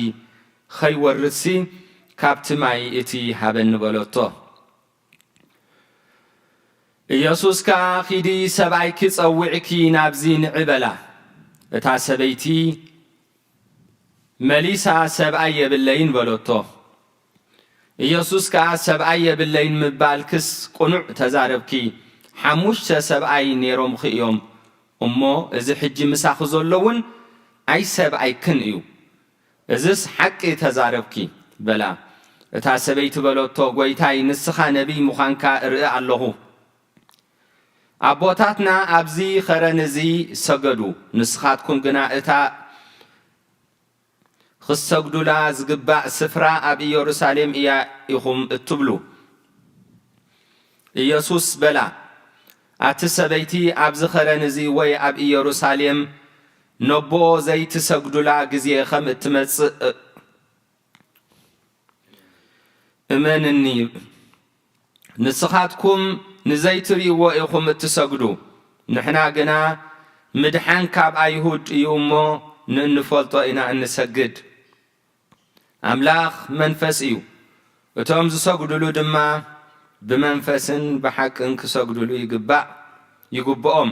ኸይወርድሲ፣ ካብቲ ማይ እቲ ሃበኒ" በለቶ። ኢየሱስ ከኣ፣ "ኺዲ፣ ሰብኣይኪ ጸዊዕኪ ናብዚ ንዒ" በላ። እታ ሰበይቲ መሊሳ፣ "ሰብኣይ የብለይን" በለቶ። ኢየሱስ ከኣ፣ "ሰብኣይ የብለይን ምባልክስ ቅኑዕ ተዛረብኪ። ሓሙሽተ ሰብኣይ ነይሮምኺ እዮም፣ እሞ እዚ ሕጂ ምሳኺ ዘሎ እውን ኣይሰብኣይክን እዩ። እዝስ ሓቂ ተዛረብኪ" በላ። እታ ሰበይቲ በለቶ፣ "ጐይታይ፣ ንስኻ ነቢይ ምዃንካ እርኢ ኣለኹ። ኣቦታትና ኣብዚ ኸረን እዚ ሰገዱ፣ ንስኻትኩም ግና እታ ኽትሰግዱላ ዝግባእ ስፍራ ኣብ ኢየሩሳሌም እያ ኢኹም እትብሉ።" ኢየሱስ በላ፣ "ኣቲ ሰበይቲ፣ ኣብዚ ኸረን እዚ ወይ ኣብ ኢየሩሳሌም ነቦ ዘይትሰግዱላ ግዜ ኸም እትመጽእ እመንኒ። ንስኻትኩም ንዘይትርእይዎ ኢኹም እትሰግዱ፣ ንሕና ግና ምድሓን ካብ ኣይሁድ እዩ እሞ ንእንፈልጦ ኢና እንሰግድ። ኣምላኽ መንፈስ እዩ፣ እቶም ዝሰግዱሉ ድማ ብመንፈስን ብሓቅን ክሰግዱሉ ይግባእ፣ ይግብኦም።"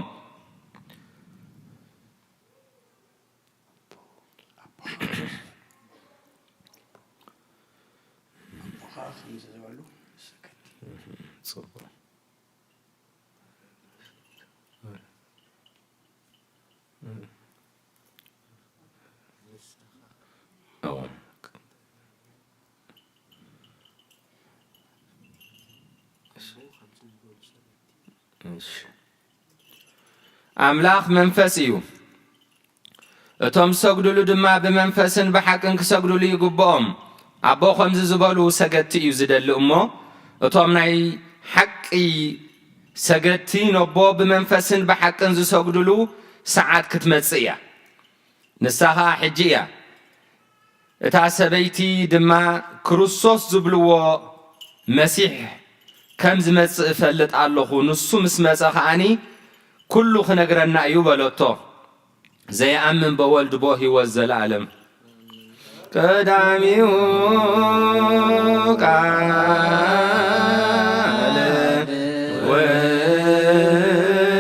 ኣምላኽ መንፈስ እዩ፣ እቶም ዝሰግዱሉ ድማ ብመንፈስን ብሓቅን ክሰግዱሉ ይግብኦም። ኣቦ ከምዚ ዝበሉ ሰገድቲ እዩ ዝደሊ እሞ፣ እቶም ናይ ሓቂ ሰገድቲ ነቦ ብመንፈስን ብሓቅን ዝሰግዱሉ ሰዓት ክትመጽእ እያ። ንሳ ኸኣ ሕጂ እያ። እታ ሰበይቲ ድማ፣ "ክርስቶስ ዝብልዎ መሲሕ ከም ዝመጽእ እፈልጥ ኣለኹ፣ ንሱ ምስ መጸ ከኣኒ ኩሉ ክነግረና እዩ" በለቶ። ዘይኣምን በወልድ ቦ ህይወት ዘለኣለም። ቀዳሚኡ ቃል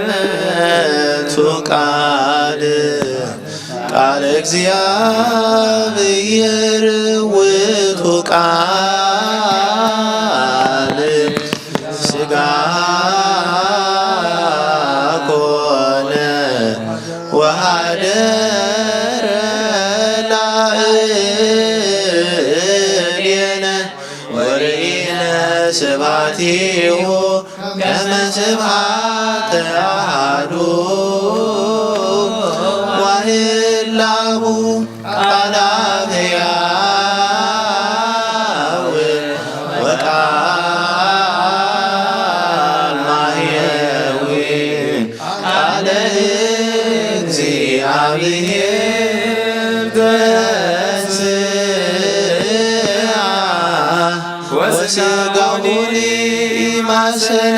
ውእቱ ቃል፣ ቃል እግዚኣብሔር ውእቱ ቃል ሥጋ ኮነ ወሃደረ ላዕሌነ ወርኢነ ስብሐቲሁ ከመ ስብሐተ አሐዱ ዋህድ ላሁ ቃል አብ ሕያው ወቃል ማሕየዊ ቃለ እግዚአብሔር ተንሥአ ወሥጋሁ ማሰነ።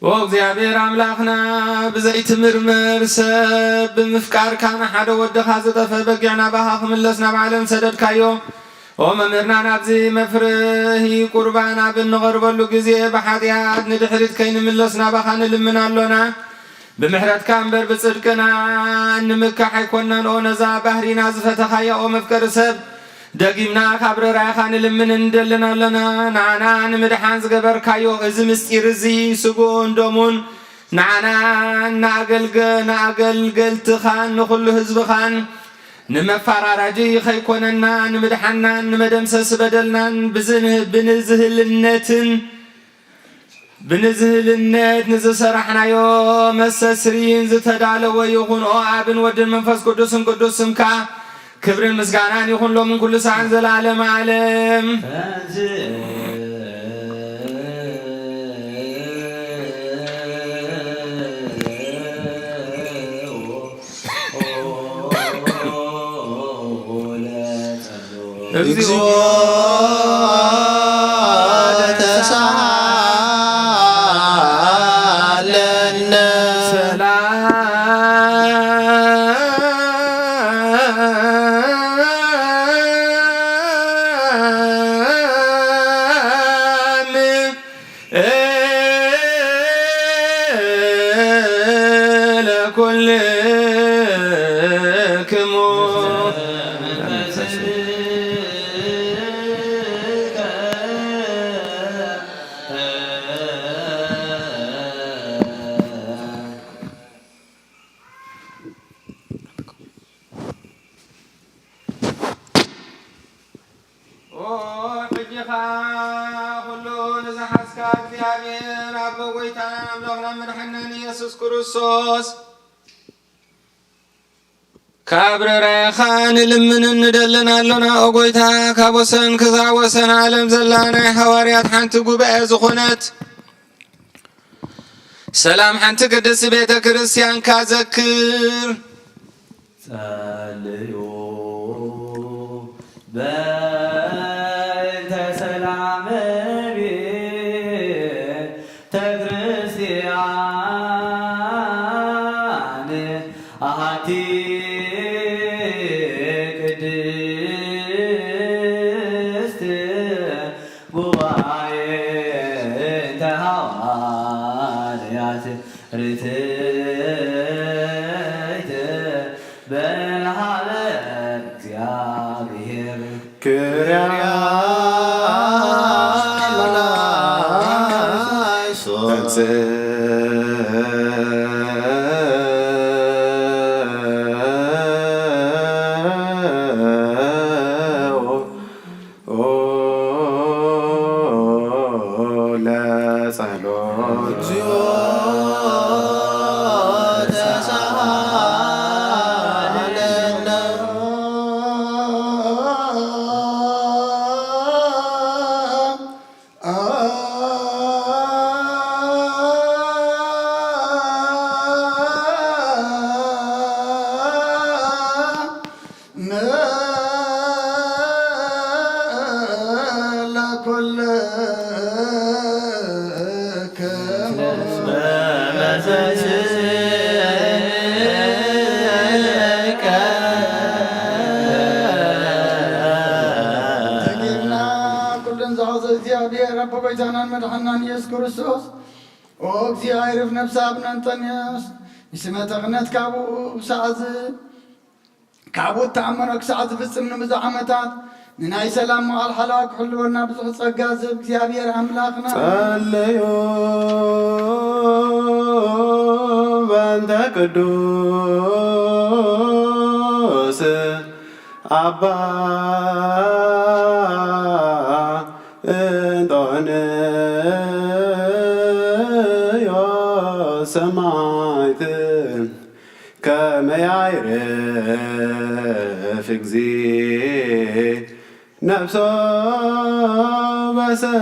ኦ እግዚኣብሔር ኣምላኽና፣ ብዘይትምርመር ሰብ ብምፍቃርካ ንሓደ ወድኻ ዝጠፍአ በጊዕ ናባኻ ክምለስ ናብ ዓለም ሰደድካዮ። ኦ መምህርና፣ ናብዚ መፍርሂ ቁርባን ኣብ እንቐርበሉ ግዜ ብሓጢኣት ንድሕሪት ከይንምለስ ናባኻ ንልምን ኣሎና። ብምሕረትካ እምበር ብጽድቅና እንምካሕ ኣይኮናን። ኦ ነዛ ባህሪና ዝፈተኻያ ኦ መፍቀሪ ሰብ፣ ደጊምና ካብ ርህራሄኻ ንልምን እንደልን ኣሎና። ንዓና ንምድሓን ዝገበርካዮ እዚ ምስጢር እዚ ስግኡን ደሙን ንዓና ንኣገልገ-፣ ንኣገልገልትኻን ንኹሉ ህዝብኻን ንመፋራራጂ ኸይኮነና ንምድሓናን ንመደምሰሲ በደልናን ብዝን-፣ ብንዝህልነትን ብንዝህልነት ንዝሰራሕናዮ መስተስርይን ዝተዳለወ ይኹን። ኦ ኣብን ወድን መንፈስ ቅዱስን ቅዱስ ስምካ ክብርን ምስጋናን ይኹን ሎምን ኩሉ ሰዓን ዘላለም ዓለም። እግዚኦ ተሳሃለነ። ሰላም ኩልክሙ። ኦ፣ ሕጂ ኸኣ ኹሉ ንዝሓዝካ እግዚኣብሔር ኣቦ፣ ጐይታናን ኣምላኽናን መድሓኒናን ኢየሱስ ክርስቶስ፣ ካብ ርራየኻ ንልምንን ንደልን ኣሎና። ኦ ጐይታ፣ ካብ ወሰን ክሳብ ወሰን ዓለም ዘላ ናይ ሃዋርያት ሓንቲ ጉባኤ ዝኾነት ሰላም ሓንቲ ቅድስቲ ቤተ ክርስቲያንካ ዘክር። ጸልዩ በእንተ ሰላም ቤተ ክርስቲያን ኣሃቲ ቅድስት ጉባኤ እንተ ሃዋርያት ርትዕት በልሃበ እግዚኣብሔር ክርያ ላይሶ ለጸሎት። ተጌርና ኩለን ዝሓዘ እግዚኣብሔር ኣቦ ጐይታናን መድሓናን ኢየሱስ ክርስቶስ፣ ኦ እግዚኣብሔር፣ ነፍሲ ኣቡነ እንጠንዮስ ንስመ ተኽነት ካብኡ ክሳዕ ዝ-፣ ካብኡ እተኣመኖ ክሳዕ ዝፍጽም ንብዙሕ ዓመታት ንናይ ሰላም መዓል ሓላ ክሕልወና ብዙሕ ጸጋ ዝህብ እግዚኣብሔር ኣምላኽና። ጸለዩ በእንተ ቅዱስ ኣባ እንጦንዮስ ሰማዕት ከመ ያዕርፍ እግዚእ ነፍሶ በሰላም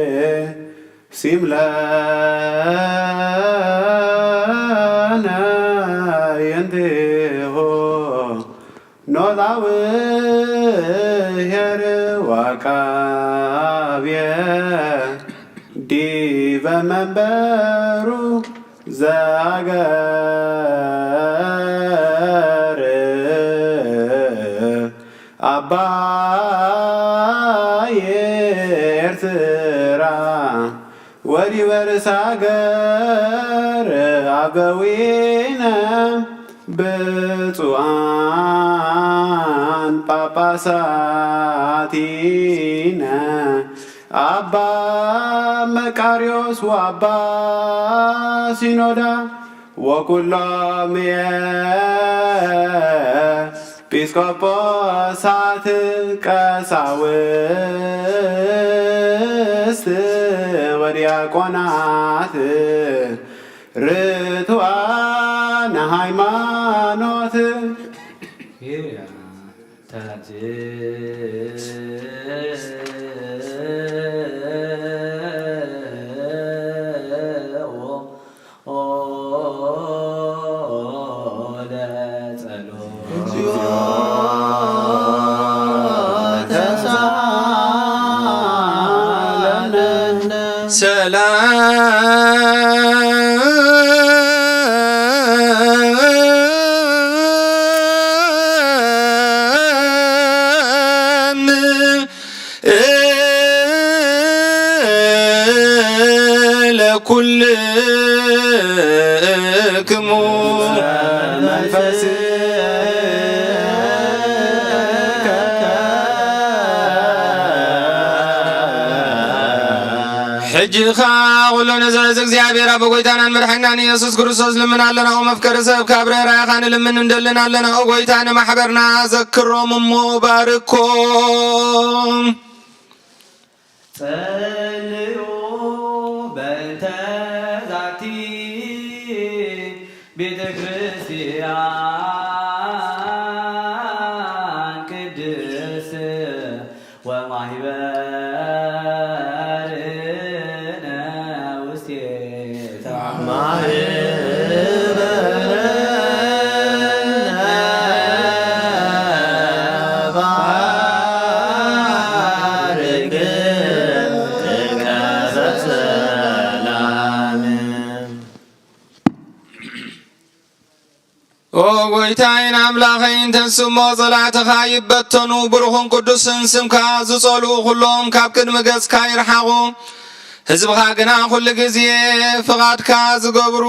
ወይሲም ለነ የንቴሆ ኖላዊ ኄር ወቃብየ ዲበ መንበሩ ዘአገር ኣባይ ኤርትራ ወዲበ ርእሰ ሃገር ኣበዊነ ብፁዓን ጳጳሳቲነ ኣባ መቃርዮስ ወኣባ ሲኖዳ ወኩሎም ኤጲስቆጶሳት ቀሳውስት ወዲያቆናት ርቱዓነ ሃይማኖት። ሰላም ለኩልክሙ። ሕጂ ኸኣ ኩሉ ንዝሕዝ እግዚኣብሔር ኣብ ጎይታናን መድሓኒናን ኢየሱስ ክርስቶስ ልምን ኣለና። መፍቀሪ ሰብ ካብ ርህራሄኻ ንልምን እንደልን ኣለና። ኦ ጎይታ ንማሕበርና ዘክሮም እሞ ባርኮም። ጸልዩ በእንተ ዛቲ ቤተ ክርስቲያን ቅድስት ወማህበርነ ውስቴታ። ኦ ጎይታይን ኣምላኸይን፣ ተንስሞ ጸላእትኻ ይበተኑ፣ ብሩኽን ቅዱስን ስምካ ዝጸልኡ ኩሎም ካብ ቅድሚ ገጽካ ይርሓቑ። ህዝብኻ ግና ኩሉ ግዜ ፍቓድካ ዝገብሩ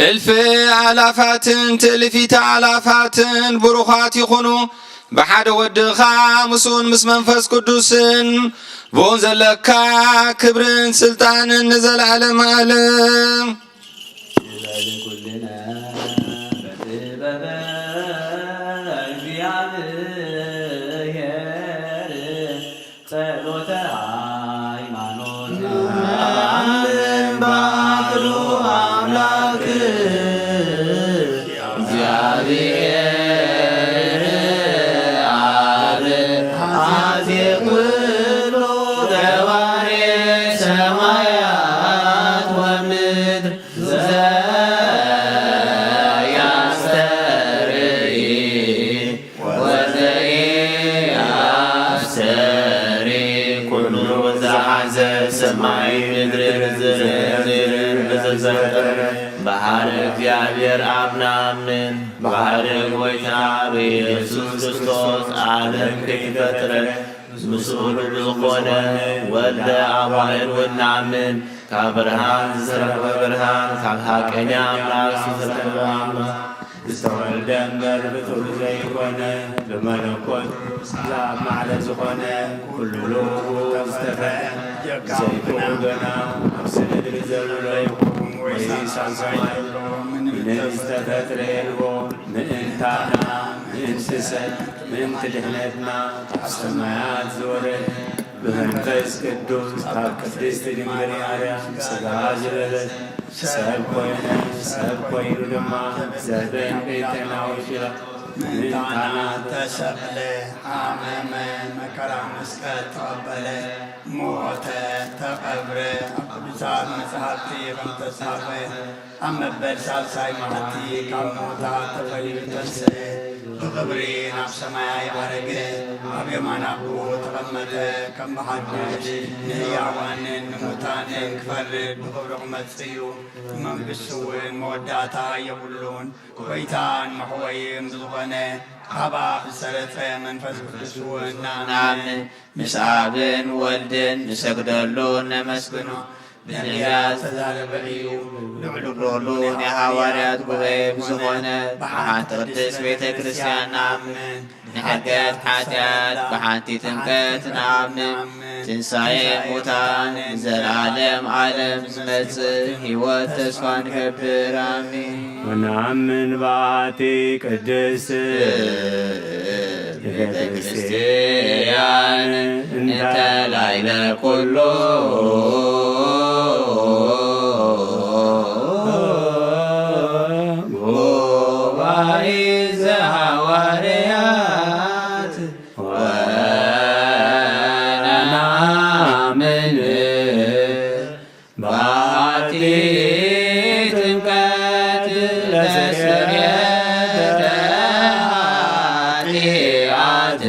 እልፊ ኣላፋትን ትእልፊተ ኣላፋትን ብሩኻት ይኹኑ። ብሓደ ወድኻ ምስኡን ምስ መንፈስ ቅዱስን ብኡን ዘለካ ክብርን ስልጣንን ንዘለዓለም ዓለም። ልዕሊ ኩልነ በጥበበ እግዚኣብሔር ጸሎተ ሃይማኖት። ኣምን በአሐዱ አምላክ እግዚአብሔር አብ አዜ ኩሉ ገባሬ ሰማያት ወምድር ዘያስተርኢ ወዘኢያስተሪ ኩሉ ዝሓዘ ሰማይ ምድርን ዝርዝርን ብዝፈጠረ ብሓደ እግዚኣብሔር ኣብ ንኣምን። ብሓደ ጎይታ ብኢየሱስ ክርስቶስ ዓለም ከይፈጥረ ምስኡ ዝኾነ ወልደ ኣብ ዋህድ እውን ንኣምን። ካብ ብርሃን ዝተረኽበ ብርሃን፣ ካብ ሓቀኛ ኣምላኽ ዝተረኽበ ኣምላኽ። ዝተወልደ እምበር ብትሩ ዘይኮነ፣ ብመለኮት ዛብ ማዕለ ዝኾነ፣ ኩሉ ብኡ ዝተፈ ዘይብኡ ገና ኣብ ስእሊ ዘሎ ይኹን ወይስ ኣብ ሰማይ ምንም ዝተፈጥረ የልቦ። ምእንታና፣ ምእንቲ ሰብ፣ ምእንቲ ድሕነትና ካብ ሰማያት ዝወረደ ብመንፈስ ቅዱስ ካብ ቅድስቲ ድንግል ማርያም ሥጋ ዝለበሰ ሰብ ኮይነ፣ ሰብ ኮይኑ ድማ ዘበን ጴንጤናዊ ፊላ ምእንታና ተሰቕለ፣ ሓመመ፣ መከራ መስቀል ተቐበለ፣ ሞተ፣ ተቐብረ፣ ኣብ ቅዱሳት መጻሕፍቲ ከም ተጻሕፈ ኣብ መበል ሳልሳይ መዓልቲ ካብ ሙታን ተፈልዩ ተንስአ፣ ብኽብሪ ናብ ሰማይ ዓረገ፣ ኣብ የማን ኣቦኡ ተቐመጠ። ከም ብሓድሽ ንህያዋንን ንሙታንን ክፈርድ ብኽብሪ ክመጽእ እዩ። መንግስቱ እውን መወዳእታ የብሉን። ጎይታን መሕወይን ብዝኾነ ካብ ኣብ ዝሰረጸ መንፈስ ቅዱስ እውን ንኣምን። ምስ ኣብን ወልድን ንሰግደሉ ነመስግኖ። ብነቢያት ዝተዛረበ እዩ። ልዑል ልዑል ናይ ሃዋርያት ጉባኤ ብዝኾነ ብሓንቲ ቅድስት ቤተ ክርስቲያን ንኣምን። ንሕድገት ሓጢኣት ብሓንቲ ጥምቀት ንኣምን። ትንሳኤ ሙታን ንዘለዓለም ዓለም ዝመጽእ ህይወት ተስፋ ንገብር። ኣሜን። ወነኣምን በኣቲ ቅድስት ቤተ ክርስቲያን እንተ ላዕለ ኩሉ ጉባኤ ዘሃዋርያት ወነኣምን በአሐቲ ጥምቀት ለስርየተ ኃጢአት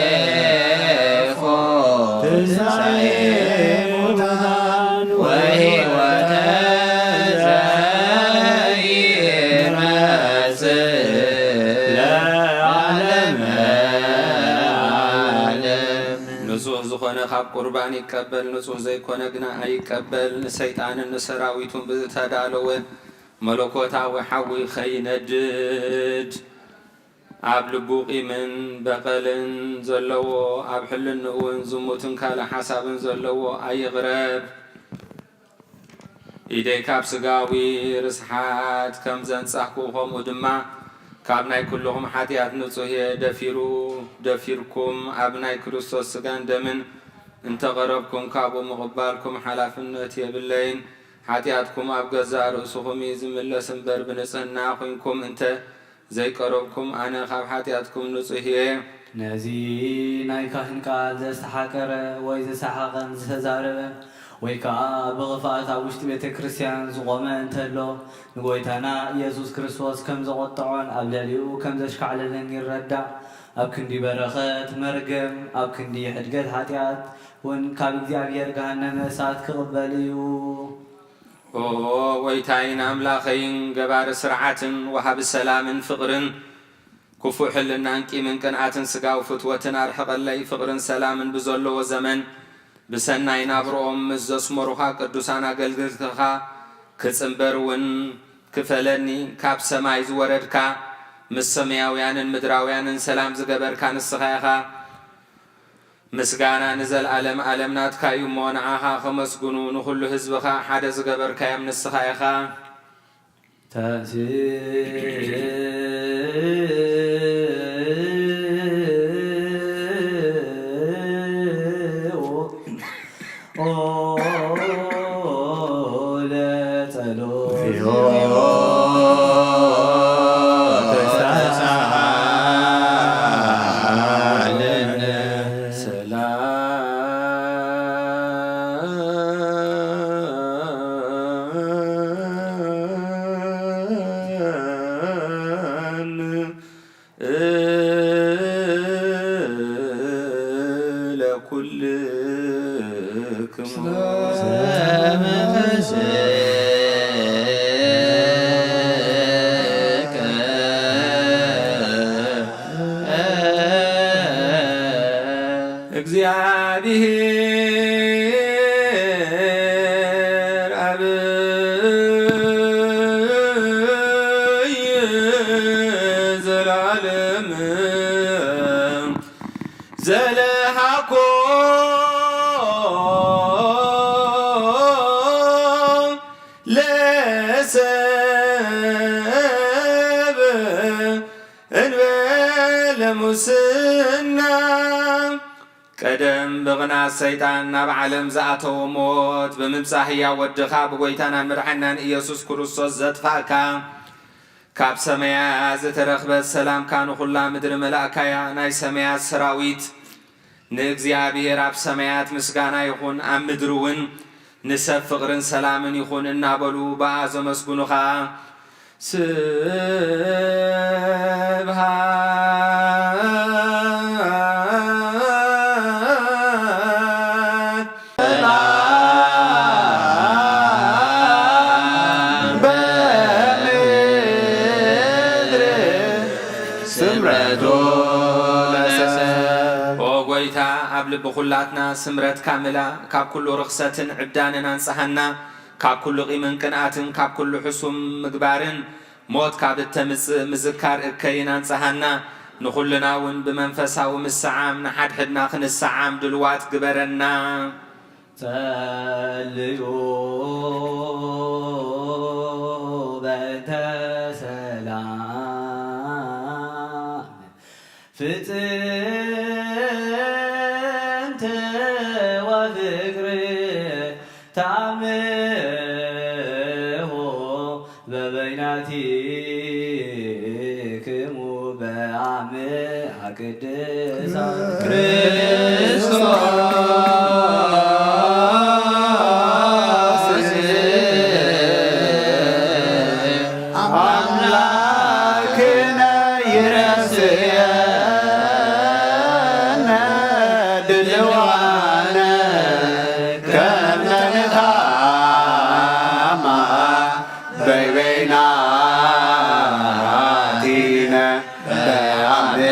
ወንሴፎ ትንሣኤ ሙታን ወሕይወተ ዘይመጽእ ለዓለመ ዝኾነ ካብ ቁርባን ይቀበል፣ ንጹህ ዘይኮነ ግና ኣይቀበል። ንሰይጣንን ንሰራዊቱን ብዝተዳለወ መለኮታዊ ሓዊ ኸይነድድ፣ ኣብ ልቡ ቂምን በቐልን ዘለዎ፣ ኣብ ሕልንኡ እውን ዝሙትን ካልእ ሓሳብን ዘለዎ ኣይቕረብ። ኢደይ ካብ ስጋዊ ርስሓት ከም ዘንጻህኩ፣ ከምኡ ድማ ካብ ናይ ኩልኹም ሓጢኣት ንጹህ እየ። ደፊሩ፣ ደፊርኩም ኣብ ናይ ክርስቶስ ስጋን ደምን እንተቐረብኩም፣ ካብኡ ምቕባልኩም ሓላፍነት የብለይን። ሓጢኣትኩም ኣብ ገዛእ ርእስኹም እዩ ዝምለስ እምበር፣ ብንጽህና ኹንኩም እንተ ዘይቀረብኩም፣ ኣነ ካብ ሓጢኣትኩም ንጹህ እየ። ነዚ ናይ ካህን ቃል ዘስተሓቀረ ወይ ዘሰሓቐን ዝተዛረበ፣ ወይ ከኣ ብኽፍኣት ኣብ ውሽጢ ቤተ ክርስቲያን ዝቖመ እንተሎ፣ ንጎይታና ኢየሱስ ክርስቶስ ከም ዘቖጥዖን ኣብ ልዕሊኡ ከም ዘሽካዕለለን ይረዳእ። ኣብ ክንዲ በረኸት መርገም፣ ኣብ ክንዲ ሕድገት ሓጢኣት እውን ካብ እግዚኣብሔር ገሃነመ እሳት ክቕበል እዩ። ኦ ጎይታይን ኣምላኸይን፣ ገባሪ ስርዓትን ወሃቢ ሰላምን ፍቕርን፣ ክፉእ ሕልናን ቂምን ቅንኣትን ስጋዊ ፍትወትን ኣርሕቐለይ። ፍቕርን ሰላምን ብዘለዎ ዘመን ብሰናይ ናብርኦም ምስ ዘስመሩኻ ቅዱሳን ኣገልግልትኻ ክጽንበር እውን ክፈለኒ። ካብ ሰማይ ዝወረድካ፣ ምስ ሰማያውያንን ምድራውያንን ሰላም ዝገበርካ ንስኻ ኢኻ። ምስጋና ንዘለኣለም ኣለም ናትካ እዩ እሞ፣ ንዓኻ ከመስግኑ፣ ንኹሉ ህዝብኻ ሓደ ዝገበርካዮም ንስኻ ኢኻ። ተንሥእ ለጸሎት ሰላም ለኩልክሙ። እግዚአብሔር አብ ዘላለም ዘለሃኮ ለሰብ እንበለ ሙስና። ቀደም ብቕንኣት ሰይጣን ናብ ዓለም ዝኣተወ ሞት፣ ብምብጻሕ ህያው ወድኻ ብጎይታናን መድሓናን ኢየሱስ ክርስቶስ ዘጥፋእካ፣ ካብ ሰማያት ዝተረኽበት ሰላምካ ንኹላ ምድሪ መላእካያ። ናይ ሰማያት ሰራዊት ንእግዚኣብሔር ኣብ ሰማያት ምስጋና ይኹን፣ ኣብ ምድሪ እውን ንሰብ ፍቕርን ሰላምን ይኹን እናበሉ ብኣ ዘመስግኑኻ። ስብሐት በምድር ስምረቱ ለሰብ። ኦ ጎይታ፣ ኣብ ልቢ ኩላትና ስምረትካ ምላ፣ ካብ ኩሉ ርኽሰትን ዕብዳንን ኣንጽሃና፣ ካብ ኩሉ ቂምን ቅንኣትን ካብ ኩሉ ሕሱም ምግባርን ሞት ካብ እተምጽእ ምዝካር እከይን ኣንጽሃና። ንኹልና እውን ብመንፈሳዊ ምስዓም ንሓድሕድና ክንሰዓም ድልዋት ግበረና። ጸልዩ በእንተ ሰላም ፍጽምት ወፍቅር ተአምሆ በበይናቲክሙ በአምሃ ቅድሳት ክርስቶስ አምላክነ ይረስየነ ድልዋነ ከመ ንታማ በይበይናቲነ በአምሃ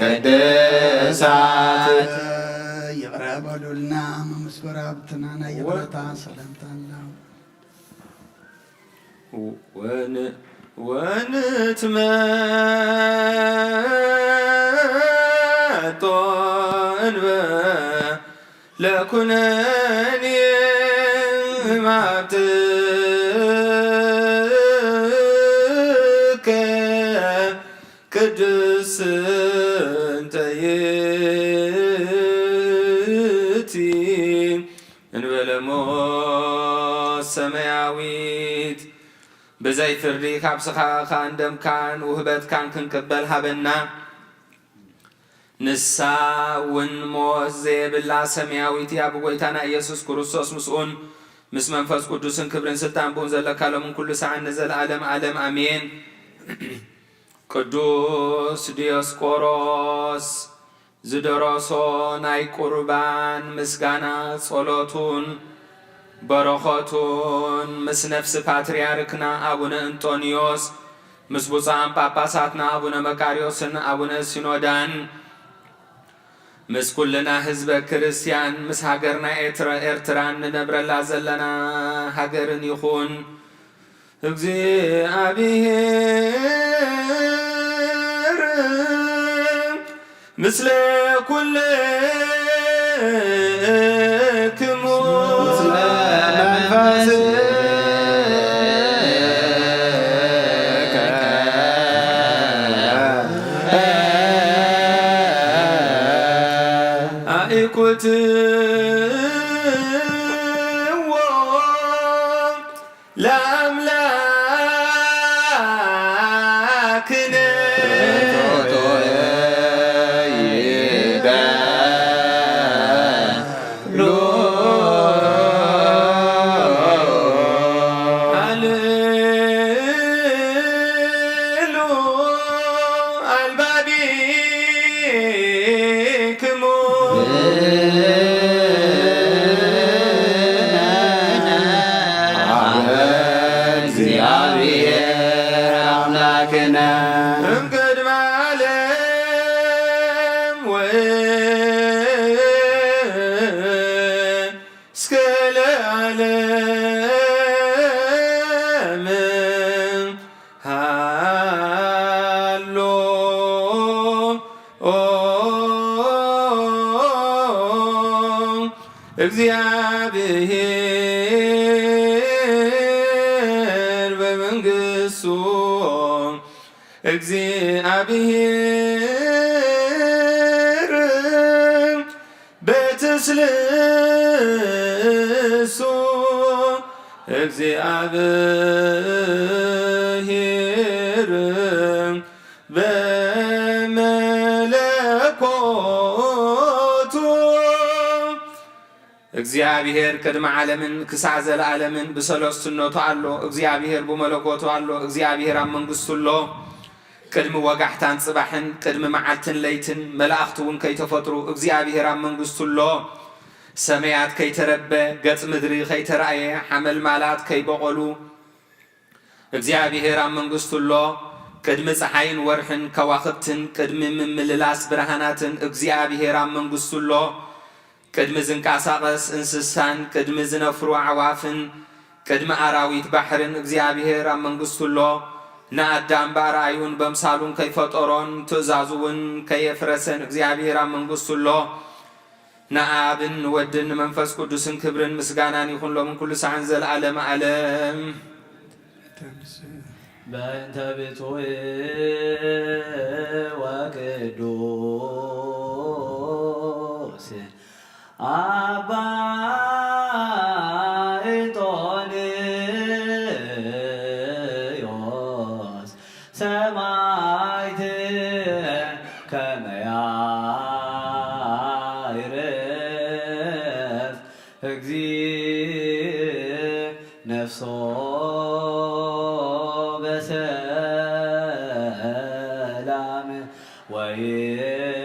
ቅድሳት። በሉልና መመስገራ ብትና ናይ ይቕረታ ሰላምታ ኣላ። ወን- ወንትመጦ እንበ ለኩነኒ ማብትከ ቅድስት እንተ ይእቲ እንበለ ሞት ሰማያዊት ብዘይ ፍርዲ ካብ ስጋኻን ደምካን ውህበትካን ክንቅበል ሃበና። ንሳ እውን ሞት ዘየብላ ሰማያዊት እያ። ብጎይታና ኢየሱስ ክርስቶስ ምስኡን ምስ መንፈስ ቅዱስን ክብርን ስልጣን ብኡን ዘለካ ሎምን ኩሉ ሰዓን ንዘለዓለም ዓለም ኣሜን። ቅዱስ ዲዮስቆሮስ ዝደረሶ ናይ ቁርባን ምስጋና ጸሎቱን በረኸቱን ምስ ነፍሲ ፓትርያርክና ኣቡነ እንጦንዮስ ምስ ብፁዓን ጳጳሳትና ኣቡነ መቃርዮስን ኣቡነ ሲኖዳን ምስ ኩልና ህዝበ ክርስቲያን ምስ ሃገርና ኤርትራን ንነብረላ ዘለና ሃገርን ይኹን። እግዚኣብሔር ምስለ ኩልክሙ ኣኢኩትዎ ለኣምላክነ ኣልባቢክሙ እግዚኣብሔር ኣምላክነ እምቅድመ ዓለም ወእስከ ለዓለም ሃሎ። እግዚኣብሔር በመንግስቱ፣ እግዚኣብሔር በትስልሱ፣ እግዚኣብሔር በመለኮቱ። እግዚኣብሔር ቅድሚ ዓለምን ክሳዕ ዘለዓለምን ብሰለስቱነቱ ኣሎ። እግዚኣብሔር ብመለኮቱ ኣሎ። እግዚኣብሔር ኣብ መንግስቱ ኣሎ። ቅድሚ ወጋሕታን ጽባሕን፣ ቅድሚ መዓልትን ለይትን፣ መላእኽቲ እውን ከይተፈጥሩ እግዚኣብሔር ኣብ መንግስቱ ኣሎ። ሰማያት ከይተረበ፣ ገጽ ምድሪ ከይተራእየ፣ ሓመልማላት ከይበቖሉ፣ እግዚኣብሔር ኣብ መንግስቱ ኣሎ። ቅድሚ ጸሓይን ወርሕን ከዋኽብትን ቅድሚ ምምልላስ ብርሃናትን እግዚኣብሔር ኣብ መንግስቱ ኣሎ። ቅድሚ ዝንቀሳቐስ እንስሳን ቅድሚ ዝነፍሩ ኣዕዋፍን ቅድሚ ኣራዊት ባሕርን እግዚኣብሔር ኣብ መንግስቱ ኣሎ። ንኣዳም ብኣርኣዩን በምሳሉን ከይፈጠሮን ትእዛዙ እውን ከየፍረሰን እግዚኣብሔር ኣብ መንግስቱ ኣሎ። ንኣብን ንወድን ንመንፈስ ቅዱስን ክብርን ምስጋናን ይኹን ሎምን ኩሉ ሰዓን ዘለዓለመ ዓለም። በእንተ ብፁዕ ወቅዱስ ኣባ እንጦንዮስ ሰማዕት ከመ ያዕርፍ እግዚእ ነፍሶ በሰላም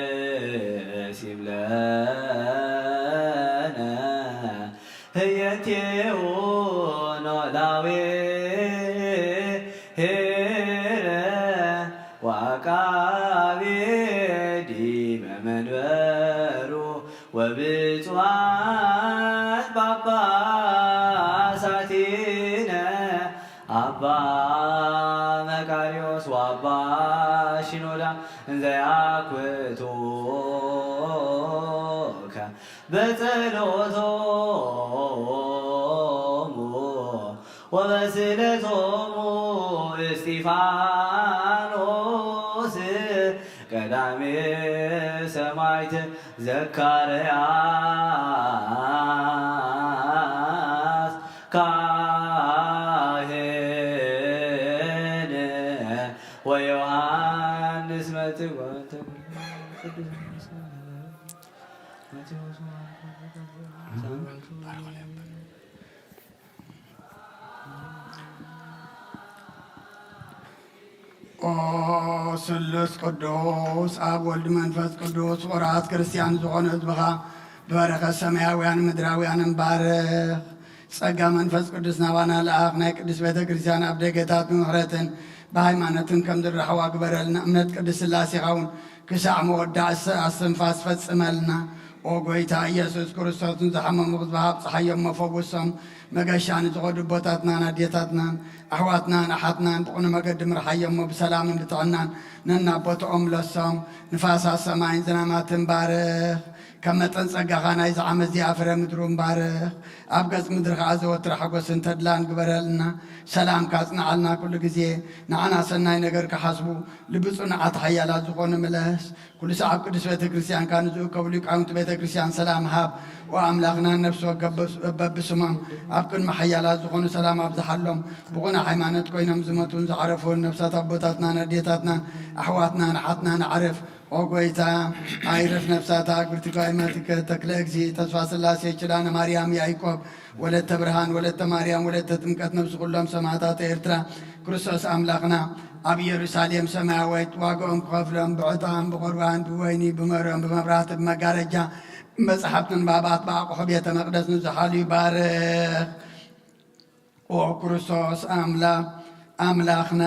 ወይሲብ ለነ ህየንቴሁ ኖላዊ ሄረ ወአቃቤ ዲበ መንበሩ ወብፁዓን ጳጳሳቲነ አባ መቃርዮስ ወአባ ሺኖዳ እንዘ ያኩቱከ በጸሎቶሙ ወበስእለቶሙ እስጢፋኖስ ቀዳሜ ሰማዕት ዘካርያስ ካህን ወዮሐንስ መጥምቅ ኦ ስሉስ ቅዱስ ኣብ ወልድ መንፈስ ቅዱስ ፍቑራት ክርስቲያን ዝኾነ ህዝብኻ ብበረኸት ሰማያውያን ምድራውያን እምባርኽ። ጸጋ መንፈስ ቅዱስ ናባና ለኣኽ። ናይ ቅድስት ቤተ ክርስቲያን ኣብ ደገታት ብምሕረትን ብሃይማኖትን ከም ዝራሕዋ ግበረልና። እምነት ቅድስት ሥላሴኻ እውን ክሳዕ መወዳእ እስ-፣ ኣስትንፋስ ፈጽመልና። ኦ ጎይታ ኢየሱስ ክርስቶስ፣ ንዝሓመሙ ክትባህ ኣብጽሓዮም፣ መፈውሶም። መገሻ ንዝኸዱ ኣቦታትናን ኣዴታትናን ኣሕዋትናን ኣሓትናን ብቕኑዕ መገዲ ምርሓዮም እሞ ብሰላምን ብጥዕናን ነናቦትኦም ምለሶም። ንፋሳት ሰማይን ዝናማትን ባርኽ። ካብ መጠን ጸጋኻ ናይዚ ዓመት እዚኣ ፍረ ምድሪ እውን ባርኽ። ኣብ ገጽ ምድሪ ኸኣ ዘወትር ሓጎስን ተድላን ግበረልና። ሰላምካ ኣጽንዓልና ኩሉ ግዜ። ንዓና ሰናይ ነገር ክሓስቡ ልቢ ጽኑዓት ሓያላት ዝኾኑ ምለስ። ኩሉ ሰዓብ ቅዱስ ቤተ ክርስቲያንካ ንዝእከቡ ሊቃውንቲ ቤተ ክርስቲያን ሰላም ሃብ። ወኣምላኽና ነፍሲ ወከፍ በብስሞም ኣብ ቅድሚ ሓያላት ዝኾኑ ሰላም ኣብዝሓሎም። ብቑኑዕ ሃይማኖት ኮይኖም ዝሞቱን ዝዓረፉን ነፍሳት ኣቦታትናን ኣዴታትናን ኣሕዋትናን ኣሓትናን ኣዕርፍ። ኦ ጎይታ፣ ኣይርፍ ነፍሳታ። ግብርቲ ጓይመትከ ተክለ እግዚእ፣ ተስፋ ስላሴ፣ ኪዳነ ማርያም፣ ያዕቆብ፣ ወለተ ብርሃን፣ ወለተ ማርያም፣ ወለተ ጥምቀት፣ ነፍሲ ኩሎም ሰማዕታት ኤርትራ፣ ክርስቶስ ኣምላኽና ኣብ ኢየሩሳሌም ሰማያዊት ዋጋኦም ክኸፍሎም ብዕጣን፣ ብቑርባን፣ ብወይኒ፣ ብመሮን፣ ብመብራህቲ፣ ብመጋረጃ፣ ብመጽሓፍቲ ንባባት፣ ብኣቑሑ ቤተ መቕደስ ንዝሓሉ ይባርኽ። ኦ ክርስቶስ ኣምላኽ፣ ኣምላኽና፣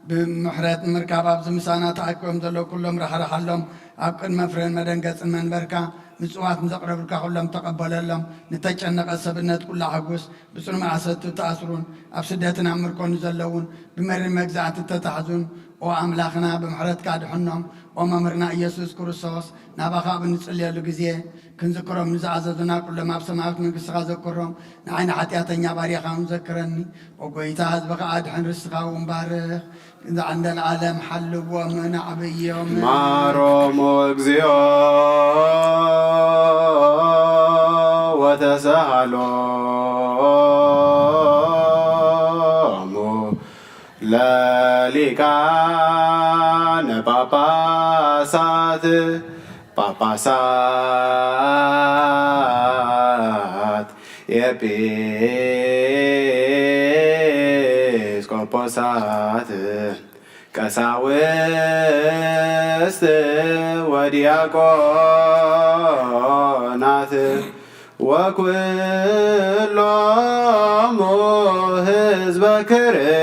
ብምሕረት ንምርካብ ኣብዚ ምሳና ተኣኪቦም ዘለዉ ኩሎም ራሕርሓሎም። ኣብ ቅድመ ፍሬን መደንገጽን መንበርካ ምጽዋት ንዘቕረብልካ ኩሎም ተቐበለሎም። ንተጨነቐ ሰብነት ኩሉ ኣሐጉስ። ብጽኑ ማእሰርቲ እተኣስሩን ኣብ ስደትን ኣብ ምርኮ ንዘለዉን ብመሪር መግዛእቲ እተታሕዙን፣ ኦ ኣምላኽና፣ ብምሕረትካ ድሕኖም። ኦ መምህርና ኢየሱስ ክርስቶስ፣ ናባኻ ኣብ እንጽልየሉ ግዜ ክንዝክሮም ንዝኣዘዙና ኩሎም ኣብ ሰማያዊት መንግስትኻ ዘክሮም። ንዓይ ንሓጢኣተኛ ባርያኻ እውን ዘክረኒ። ኦ ጎይታ፣ ህዝብኻ ኣድሕን፣ ርስትኻ እውን ባርኽ። ንዘዓንደ ለዓለም ሓልዎም፣ ነዕብዮም። ማሮሙ እግዚኦ ወተሳሃሎሙ ለሊቃነ ጳጳሳት፣ ጳጳሳት፣ ኤጲስቆጶሳት፣ ቀሳውስት ወዲያቆናት፣ ወኩሎሙ ህዝበ ክርስቲያን።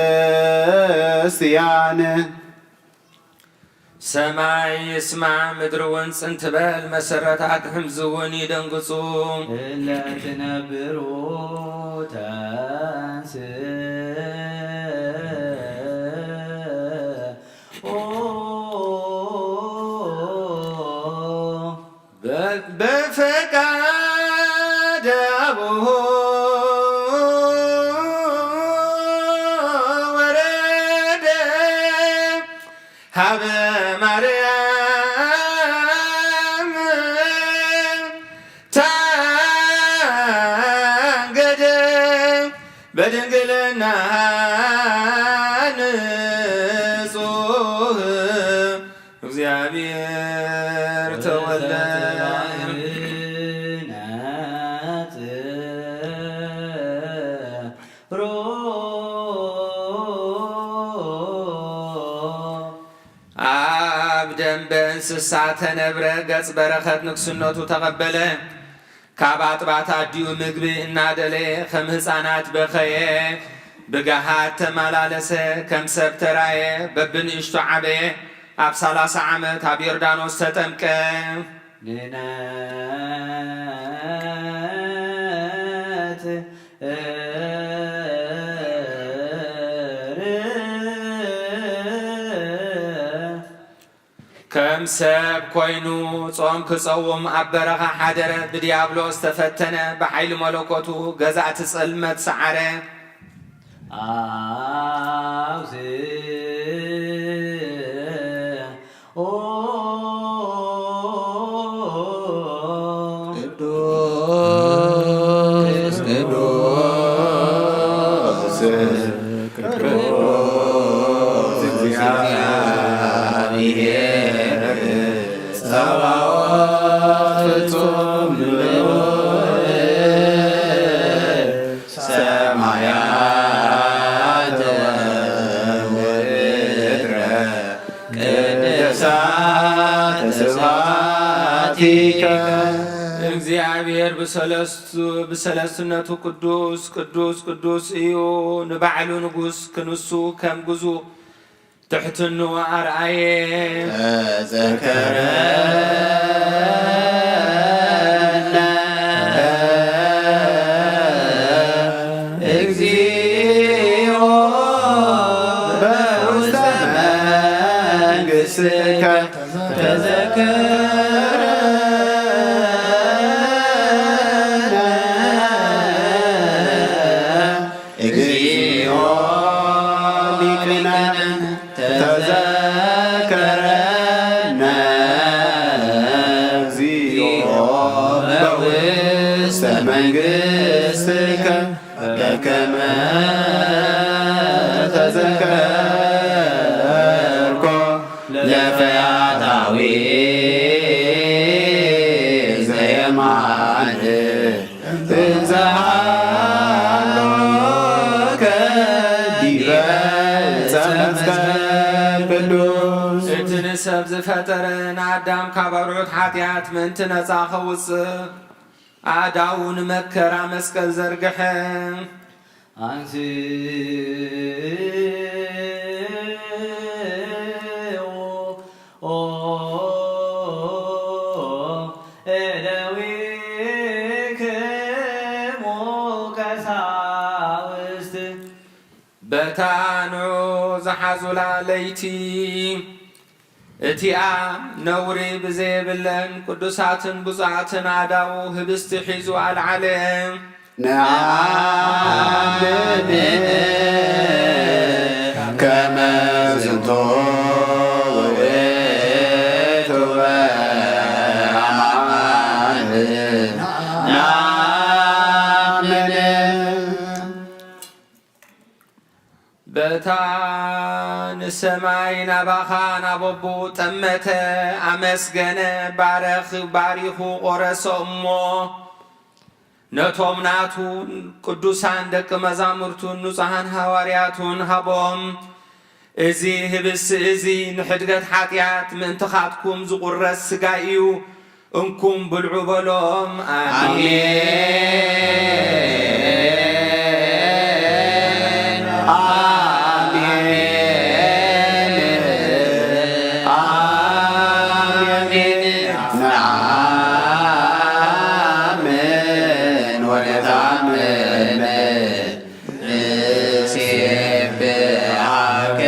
ሰማይ ይስማዕ፣ ምድሪ እውን ጽን ትበል፣ መሰረታት ሕምዚ እውን ይደንግጹ። እለ ትነብሩ ተንስ ኦ በ-፣ በፈቃደ አቡሁ ወረደ ሀበ ማርያም ታንገደ በድንግልና ንጹህ እግዚአብሔር ተወልደ። ኣብ ደንበ እንስሳ ተነብረ፣ ገጽ በረኸት ንግስነቱ ተቐበለ። ካብ ኣጥባት ኣዲኡ ምግቢ እናደለየ ከም ህፃናት በኸየ። ብገሃድ ተመላለሰ፣ ከም ሰብ ተራየ፣ በብንእሽቱ ዓበየ። ኣብ ሠላሳ ዓመት ኣብ ዮርዳኖስ ተጠምቀ። ንነትእር ከም ሰብ ኮይኑ ጾም ክጸውም ኣብ በረኻ ሓደረ። ብዲያብሎስ ተፈተነ። ብሓይሊ መለኮቱ ገዛእቲ ጸልመት ሰዓረ። ኣውስኦ ቅዱስ ቅዱስ ቅዱስ እግዚአብሔር ጸባኦት ፍጹም ምሉእ ሰማያት ወምድረ ቅድሳት ስብሐቲከ። እግዚኣብሔር ብሰለስቱ፣ ብሰለስትነቱ ቅዱስ፣ ቅዱስ፣ ቅዱስ እዩ። ንባዕሉ ንጉስ ክንሱ ከም ግዙእ ትሕትንኡ ኣርኣየ። ተዘከረነ እግዚኦ በውስተ መንግሥትከ። ተዘከረነ እግዚኦ ሊቅነ ተዘከረነ እግዚኦ በውስተ መንግሥትከ በከመ ተዘከርኮ ለፈያታዊ ዘየማን እንዘ ሃሎከ ዲበ ዕፀ መስቀል ቅዱስ። እቲ ንሰብ ዝፈጠረ ንኣዳም ካብ ኣርዑት ሓጢኣት ምእንቲ ነፃ ከውፅእ ኣእዳዉ ንመከራ መስቀል ዘርግሐ። አንስኡ እደዊክሙ ቀሳውስት። በታ ንዑ ዝሓዙላ ለይቲ እቲኣ ነውሪ ብዘየብለን ቅዱሳትን ብፁዓትን ኣእዳዉ ህብስቲ ሒዙ ኣልዓለ። ነአምን ከመ ዝንቱ ውእቱ በአማን ነአምን። በታ ንሰማይ ናባኻ ናብ ኣቦኡ ጠመተ፣ ኣመስገነ፣ ባረኽ፣ ባሪኹ ቆረሶ እሞ ነቶም ናቱ ቅዱሳን ደቂ መዛሙርቱን ንጹሓን ሃዋርያቱን ሃቦም። እዚ ህብስቲ እዚ ንሕድገት ሓጢኣት ምእንትኻትኩም ዝቑረስ ሥጋይ እዩ። እንኩም ብልዑ በሎም። ኣሜን። ኣሜን። ኣሜን። ነአምን ወነታምን ንሴብሐከ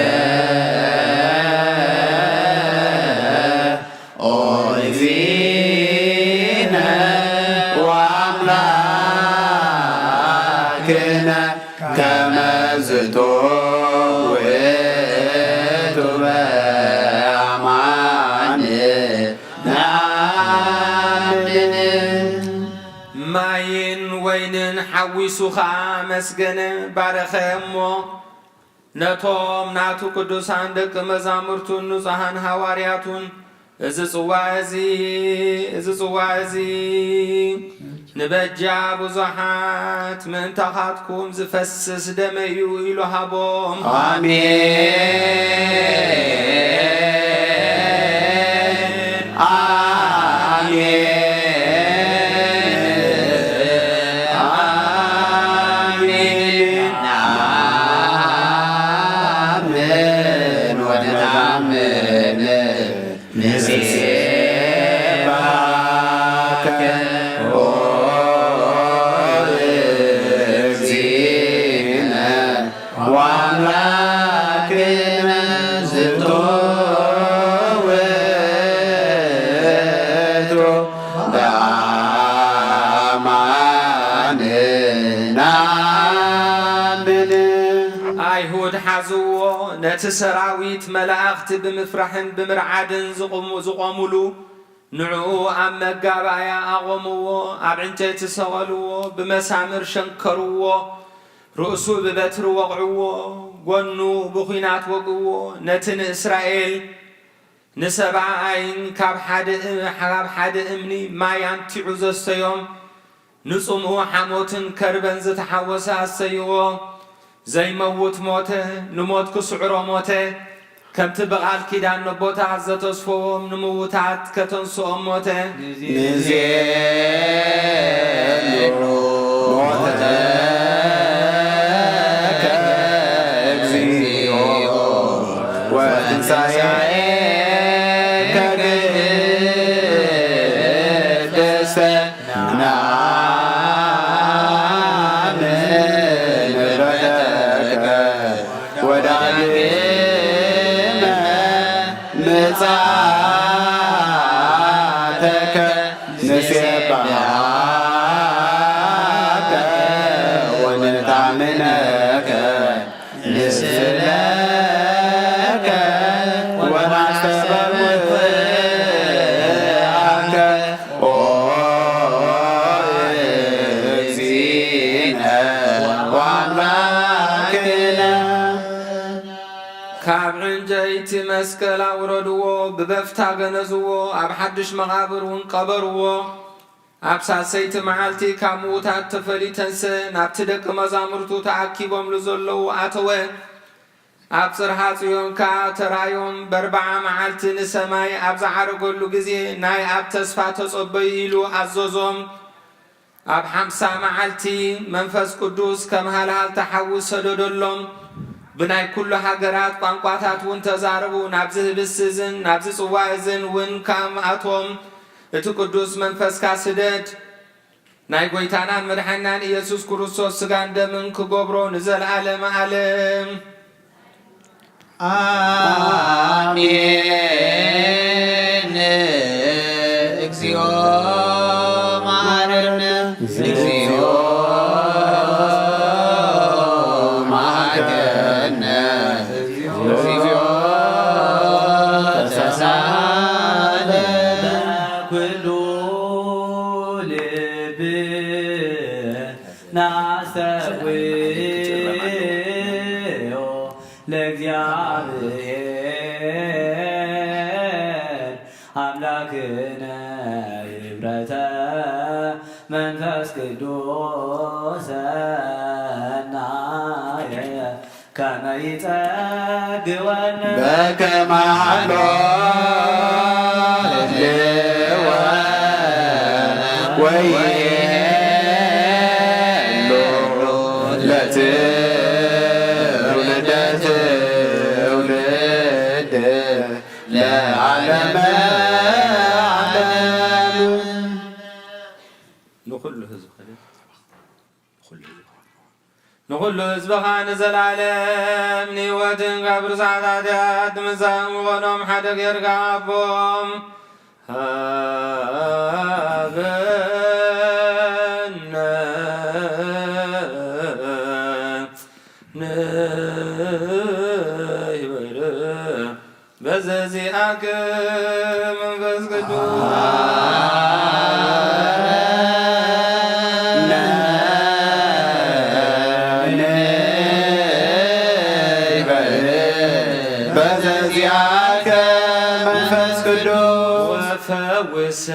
ኦ እግዚእነ ወአምላክነ ከመ ዝንቱ ውእቱ በአማን ነአምን። ማይን ወይንን ሓዊሱ ኸኣ ኣመስገነ፣ ባረኸ እሞ ነቶም ናቱ ቅዱሳን ደቂ መዛሙርቱን ንጹሓን ሃዋርያቱን፣ እዚ ጽዋ እዚ፣ እዚ ጽዋ እዚ ንበጃ ብዙሓት ምእንታኻትኩም ዝፈስስ ደመይ እዩ ኢሉ ሃቦም። ኣሜን። ኣሜን። ኣሜን። ነአምን ወነታምን ንሴብሐ ኦ እግዚእነ ወአምላክነ ዝእቱ ውእቱ በአማን ነአምን። ኣይሁድ ሓዝዎ፣ ነቲ ሰራዊት መላእኽቲ ብምፍራሕን ብምርዓድን ዝቑሙ-፣ ዝቖሙሉ፣ ንዕኡ ኣብ መጋባእያ ኣቖምዎ፣ ኣብ ዕንጨይቲ ሰቐልዎ፣ ብመሳምር ሸንከርዎ፣ ርእሱ ብበትሪ ወቕዕዎ፣ ጐኑ ብኲናት ወግእዎ። ነቲ ንእስራኤል ንሰብኣይን ካብ ሓደ እ-፣ ካብ ሓደ እምኒ ማይ ኣምቲዑ ዘስተዮም፣ ንጽምኡ ሓሞትን ከርበን ዝተሓወሰ ኣስተይዎ። ዘይመውት ሞተ፣ ንሞት ክስዕሮ ሞተ። ከምቲ ብቓል ኪዳን ነቦታት ዘተስፈዎም ንምውታት ከተንስኦም ሞተ። ንዜኑ ሞተከ እግዚኦ ወትንሳኤከ ቅድስተ ነአምን ምሕረተከ ወዳግመ ምጽኣተከ ንሴብሐከ ወነታምነከ ንስእለከ ወናስተበርአከ ኦ እግዚእነ ወአምላክነ። ካብ ዕንጨይቲ መስቀል ኣውረድዎ፣ ብበፍታ ገነዝዎ፣ ኣብ ሓድሽ መቓብር እውን ቀበርዎ። ኣብ ሳልሰይቲ መዓልቲ ካብ ምዉታት ተፈልዩ ተንስአ፣ ናብቲ ደቂ መዛሙርቱ ተኣኪቦምሉ ዘለዉ ኣተወ። ኣብ ጽርሓ ጽዮን ከኣ ተራእዮም፣ በርብዓ መዓልቲ ንሰማይ ኣብ ዝዓረገሉ ግዜ፣ ናይ ኣብ ተስፋ ተጸበዩ ኢሉ ኣዘዞም። ኣብ ሓምሳ መዓልቲ መንፈስ ቅዱስ ከም ሃልሃልታ ሓዊ ሰደደሎም። ብናይ ኩሉ ሃገራት ቋንቋታት እውን ተዛረቡ። ናብዚ ህብስቲ እዝን ናብዚ ጽዋ እዝን እውን ከምኣቶም እቲ ቅዱስ መንፈስካ ስደድ። ናይ ጐይታናን መድሓኒናን ኢየሱስ ክርስቶስ ስጋን ደምን ክገብሮ ንዘለዓለመ ዓለም። ኣሜን። እግዚኦ መሐረነ። እግዚኦ መሐረነ። እግዚኦ ተሳለ። ኩሉ ልብ ናስተውዮ ለእግዚኣብሔር ኣምላክነ ህብረተ መንፈስ ቅዱስ ሰናየ ከመ ይጸግወነ በከመ ሀሎ ህልወ ወይሄሉ ለትውልደ ትውልድ ለዓለመ ዓለም። ንኹሉ ህዝቢ ንኹሉ ህዝብኻ ንዘላለም ንህይወትን ካብ ርሳሓት ሓጢኣት ንምንጻህን ክኾኖም ሓደ ጌርካ ኣቦም ሃበነ ንበል። በዘዚአከ መንፈስ ቅዱስ በዘዚአከ መንፈስ ቅዱስ ወፈውሰነ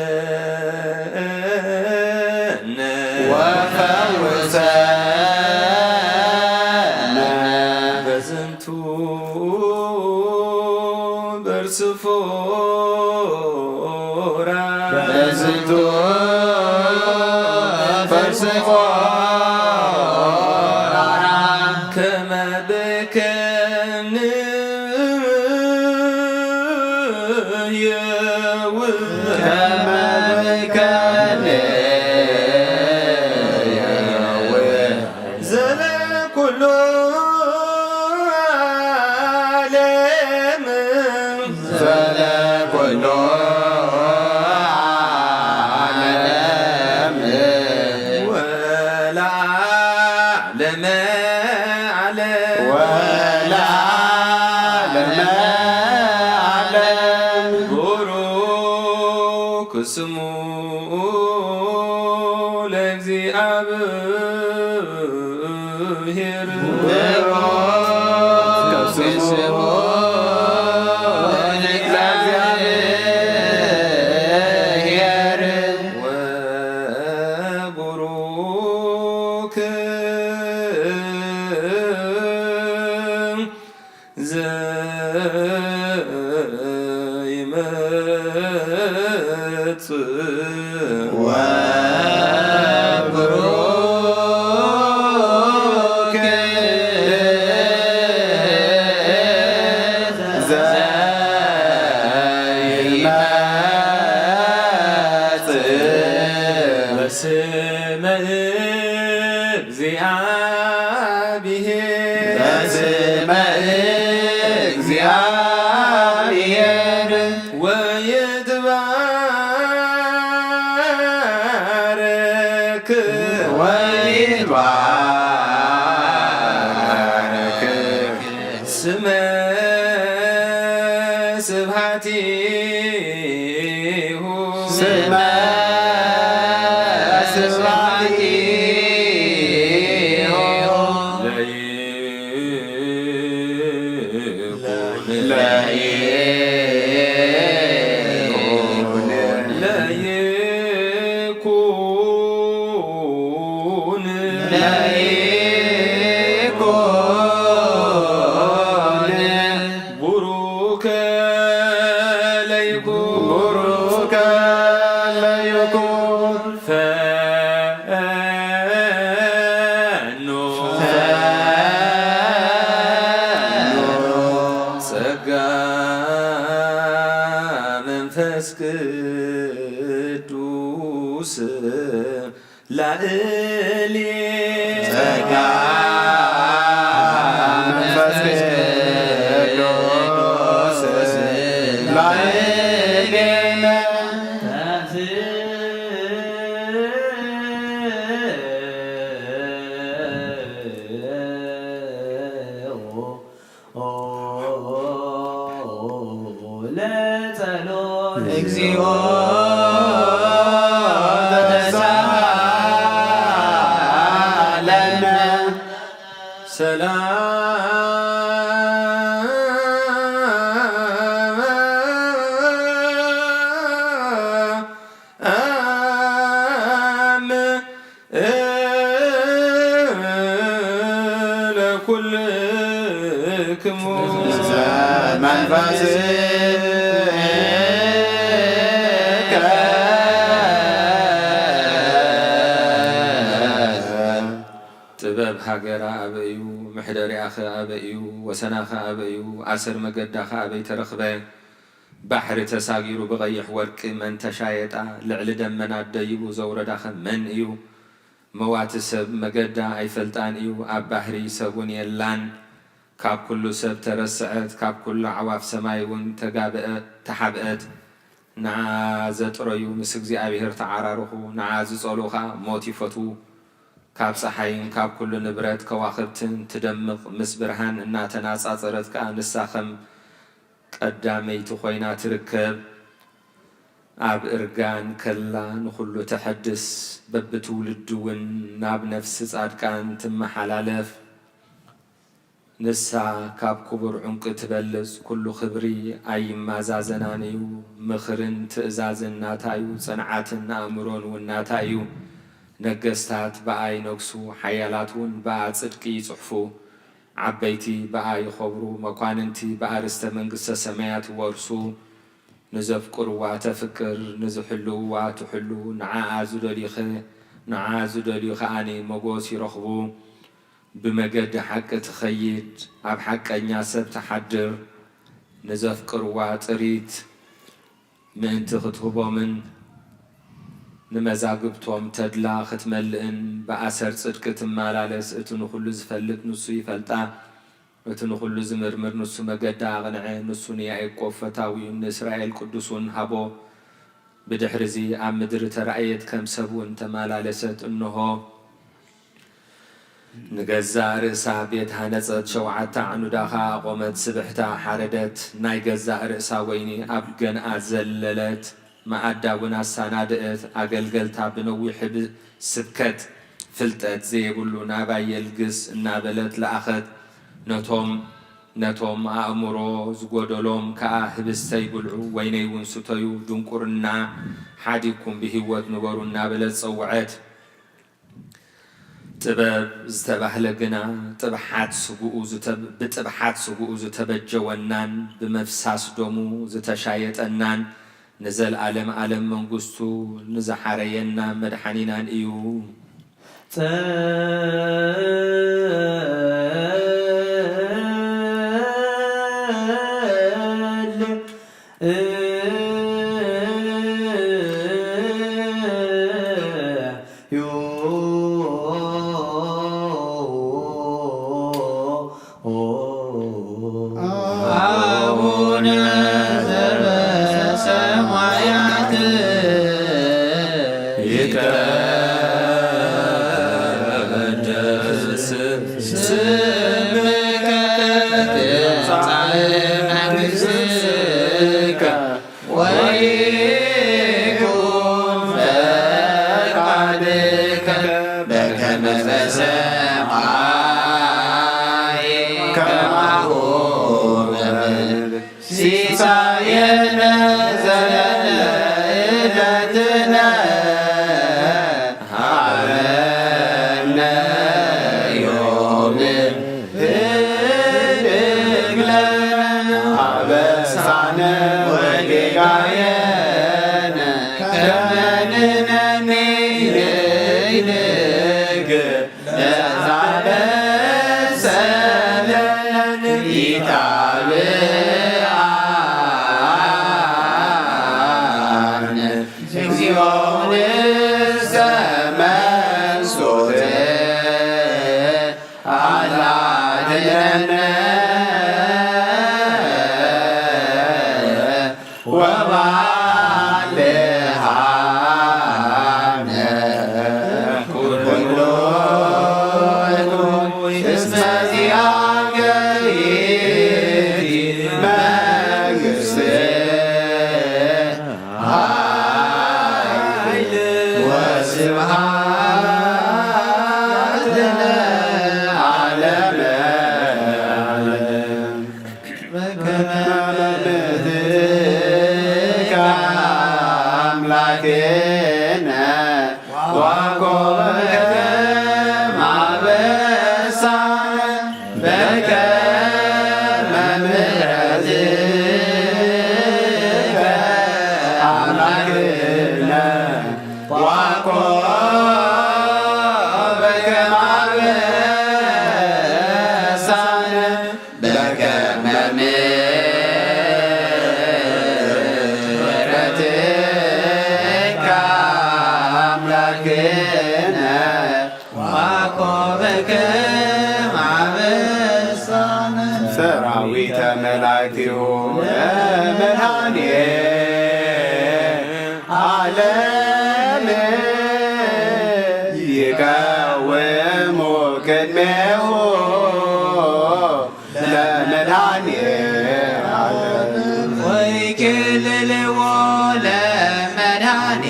ወፈውሰነ በዝንቱ በርስ ፎራ በዝንቱ በርስ ፎራ ከመ ብከ ንየው ከመ ብከ ብሩክ ስሙ ለእግዚኣብሔር። ወቡሩክ ዘይመጽእ ወቡሩክ ዘይመጽእ በስመ እግዚአብሔር። በስመ እግዚአብሔር። ወይትባረክ። ወይትባረክ። ስመ ስብሐቲሁ። ስመ ስብሐቲሁ። ለይኩን። ለይኩን። ለይኩን። ለይኩን። ቡሩከ ለይኩን። ቡሩከ ለይኩን። ፈኖ። ፈኖ። ጸጋ መንፈስ ቅዱስ ላእሌ። ጸጋ መንፈስ ቅዱስ ላእሌነ። ለጸሎት። እግዚኦ ተሳሃለነ። ሰላም አም ለኩልክሙ። መንፈስከ። ጥበብ ሃገራ ኣበይ እዩ? ምሕደሪኣኸ ኣበይ እዩ? ወሰናኸ ኣበይ እዩ? ኣሰር መገዳኸ ኣበይ ተረኽበ? ባሕሪ ተሳጊሩ ብቐይሕ ወርቂ መን ተሻየጣ? ልዕሊ ደመናት ደይቡ ዘውረዳኸ መን እዩ? መዋቲ ሰብ መገዳ ኣይፈልጣን እዩ፣ ኣብ ባሕሪ ሰብ እውን የላን። ካብ ኩሉ ሰብ ተረስዐት፣ ካብ ኩሉ ኣዕዋፍ ሰማይ እውን ተጋብአ-፣ ተሓብአት። ንዓ ዘጥረዩ ምስ እግዚኣብሔር ተዓራርኹ፣ ንዓ ዝጸልኡ ኸኣ ሞት ይፈትዉ። ካብ ጸሓይን ካብ ኩሉ ንብረት ከዋኽብትን ትደምቕ፣ ምስ ብርሃን እናተናጻጸረት ከኣ ንሳ ኸም ቀዳመይቲ ኮይና ትርከብ። ኣብ እርጋን ከላ ንኹሉ ተሐድስ፣ በብትውልዲ እውን ናብ ነፍሲ ጻድቃን ትመሓላለፍ። ንሳ ካብ ክቡር ዕንቁ ትበልጽ፣ ኩሉ ክብሪ ኣይመዛዘናን እዩ። ምኽርን ትእዛዝን ናታ እዩ፣ ጽንዓትን ኣእምሮን እውን ናታ እዩ። ነገስታት ብኣ ይነግሱ፣ ሓያላት እውን ብኣ ጽድቂ ይጽሕፉ። ዓበይቲ ብኣ ይኸብሩ፣ መኳንንቲ ብኣ ርስተ መንግስተ ሰማያት ይወርሱ። ንዘፍቅርዋ ተፍቅር፣ ንዝሕልውዋ ትሕሉ፣ ንዓኣ ዝደልዩኸ፣ ንዓኣ ዝደልዩ ከኣኒ ሞጎስ ይረኽቡ። ብመገዲ ሓቂ ትኸይድ፣ ኣብ ሓቀኛ ሰብ ትሓድር፣ ንዘፍቅርዋ ጥሪት ምእንቲ ክትህቦምን ንመዛግብቶም ተድላ ክትመልእን ብኣሰር ጽድቂ ትመላለስ። እቲ ንኹሉ ዝፈልጥ ንሱ ይፈልጣ፣ እቲ ንኹሉ ዝምርምር ንሱ መገዳ ኣቕንዐ። ንሱ ንያዕቆብ ፈታዊኡን ንእስራኤል ቅዱሱን ሃቦ። ብድሕርዚ ኣብ ምድሪ ተራእየት፣ ከም ሰብ እውን ተመላለሰት። እንሆ፣ ንገዛእ ርእሳ ቤት ሃነጸት፣ ሸውዓተ ኣዕኑዳ ኸኣ ኣቖመት። ስብሕታ ሓረደት፣ ናይ ገዛእ ርእሳ ወይኒ ኣብ ገንኣ ዘለለት፣ መኣዳ እውን ኣሰናድእት። ኣገልገልታ ብነዊሕ ብ-፣ ስብከት ፍልጠት ዘየብሉ ናባይ የልግስ እናበለት ለኣኸት። ነቶም ነቶም ኣእምሮ ዝጎደሎም ከኣ ህብስተይ ብልዑ፣ ወይነይ እውን ስተዩ፣ ድንቁርና ሓዲግኩም ብህይወት ንበሩ እናበለት ጸውዐት። ጥበብ ዝተባህለ ግና ጥብሓት ስግኡ ዝተ-፣ ብጥብሓት ስግኡ ዝተበጀወናን ብመፍሳስ ደሙ ዝተሻየጠናን ንዘልኣለም ኣለም መንግስቱ ንዝሓረየና መድሓኒናን እዩ። ጸል አቡነ ዘበሰማያት ይትቀደስ ስምከ ትምጻእ መንግሥትከ ወይኩን ፈቃድከ በከመ በሰማይ ከማሁ በምድር። ሲሳየነ ዘለለ ዕለትነ ሀበነ ዮም። ህድግ ለነ አበሳነ ወጌጋየነ ከመ ንሕነኒ ንህድግ ለዘአበሰ ለነ ኢታብአነ እግዚኦ ውስተ መንሱት አላ አድነነ ወባልሃነ ኩሉ እስመ ዚአከ ይእቲ መንግስት ኃይል ወስብሐት ለዓለመ ዓለም። በከመ በምትከ አምላክነ ወኮከብከ ማበሳነ በከመ ምሕረትከ አምላክነ ወኮከብከ ማበሳነ በከመ ምሕረትከ አምላክነ ወኮከብከ ማበሳነ። ሰራዊተ መላእክቲሁ ለመድኃኔ ዓለም ይቀውሙ ቅድሜሁ ለመድኃኔ ዓለም። ወይኬልልዎ ለመድኃኔ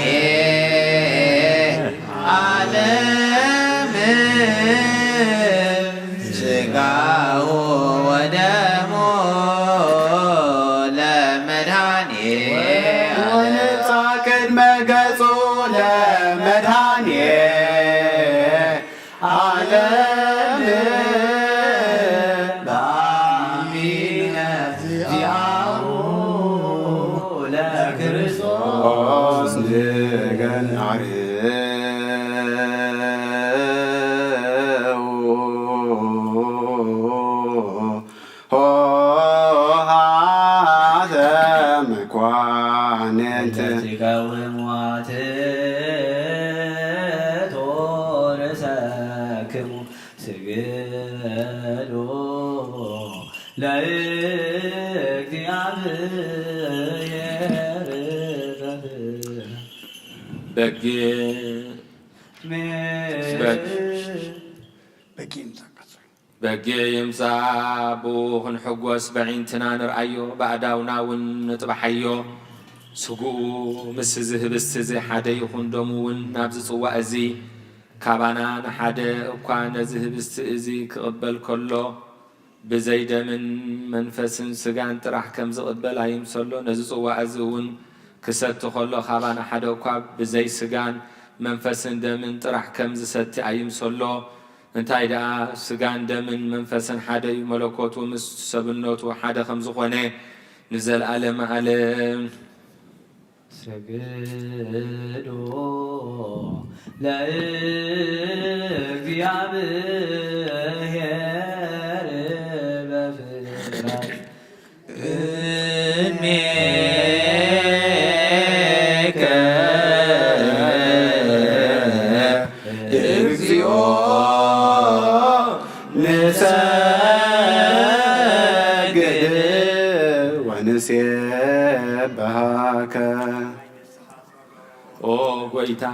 ዓለም ሥጋሁ ወደሙ ለመድኃኔ ወንጻ ቅድመ ገጹ ለመድኃኔ ዓለም በአሚነ ዚአሁ ለክርስቶስ ንገን አርው ሆሃተ መኳንንት። ለትቃወምዋ ትእቶ ርእሰክሙ ስገዱ ለእግዚአብሔር በፍርሃት። በጌ በግ በጌ ይምጻእ። በጌ ይምጻእ፣ ብኡ ክንሕጎስ በዒንትና ንርኣዮ፣ ብኣእዳውና እውን ንጥብሓዮ። ስግኡ ምስ እዚ ህብስቲ እዚ ሓደ ይኹን፣ ደሙ እውን ናብዚ ጽዋእ እዚ ካባና ንሓደ እኳ ነዚ ህብስቲ እዚ ክቕበል ከሎ፣ ብዘይ ደምን መንፈስን ስጋን ጥራሕ ከም ዝቕበል ኣይምሰሎ። ነዚ ጽዋእ እዚ እውን ክሰቲ ከሎ፣ ካባና ሓደ እኳ ብዘይ ስጋን መንፈስን ደምን ጥራሕ ከም ዝሰቲ ኣይምሰሎ። እንታይ ደኣ፣ ስጋን ደምን መንፈስን ሓደ እዩ። መለኮቱ ምስ ሰብነቱ ሓደ ከም ዝኾነ ንዘለኣለመ ዓለም። ሰግዱ ለእግዚኣብሔር በፍርሃት እምኔከ እግዚኦ ንሰግድ ወንሴብሐከ። ኦ ጎይታ፣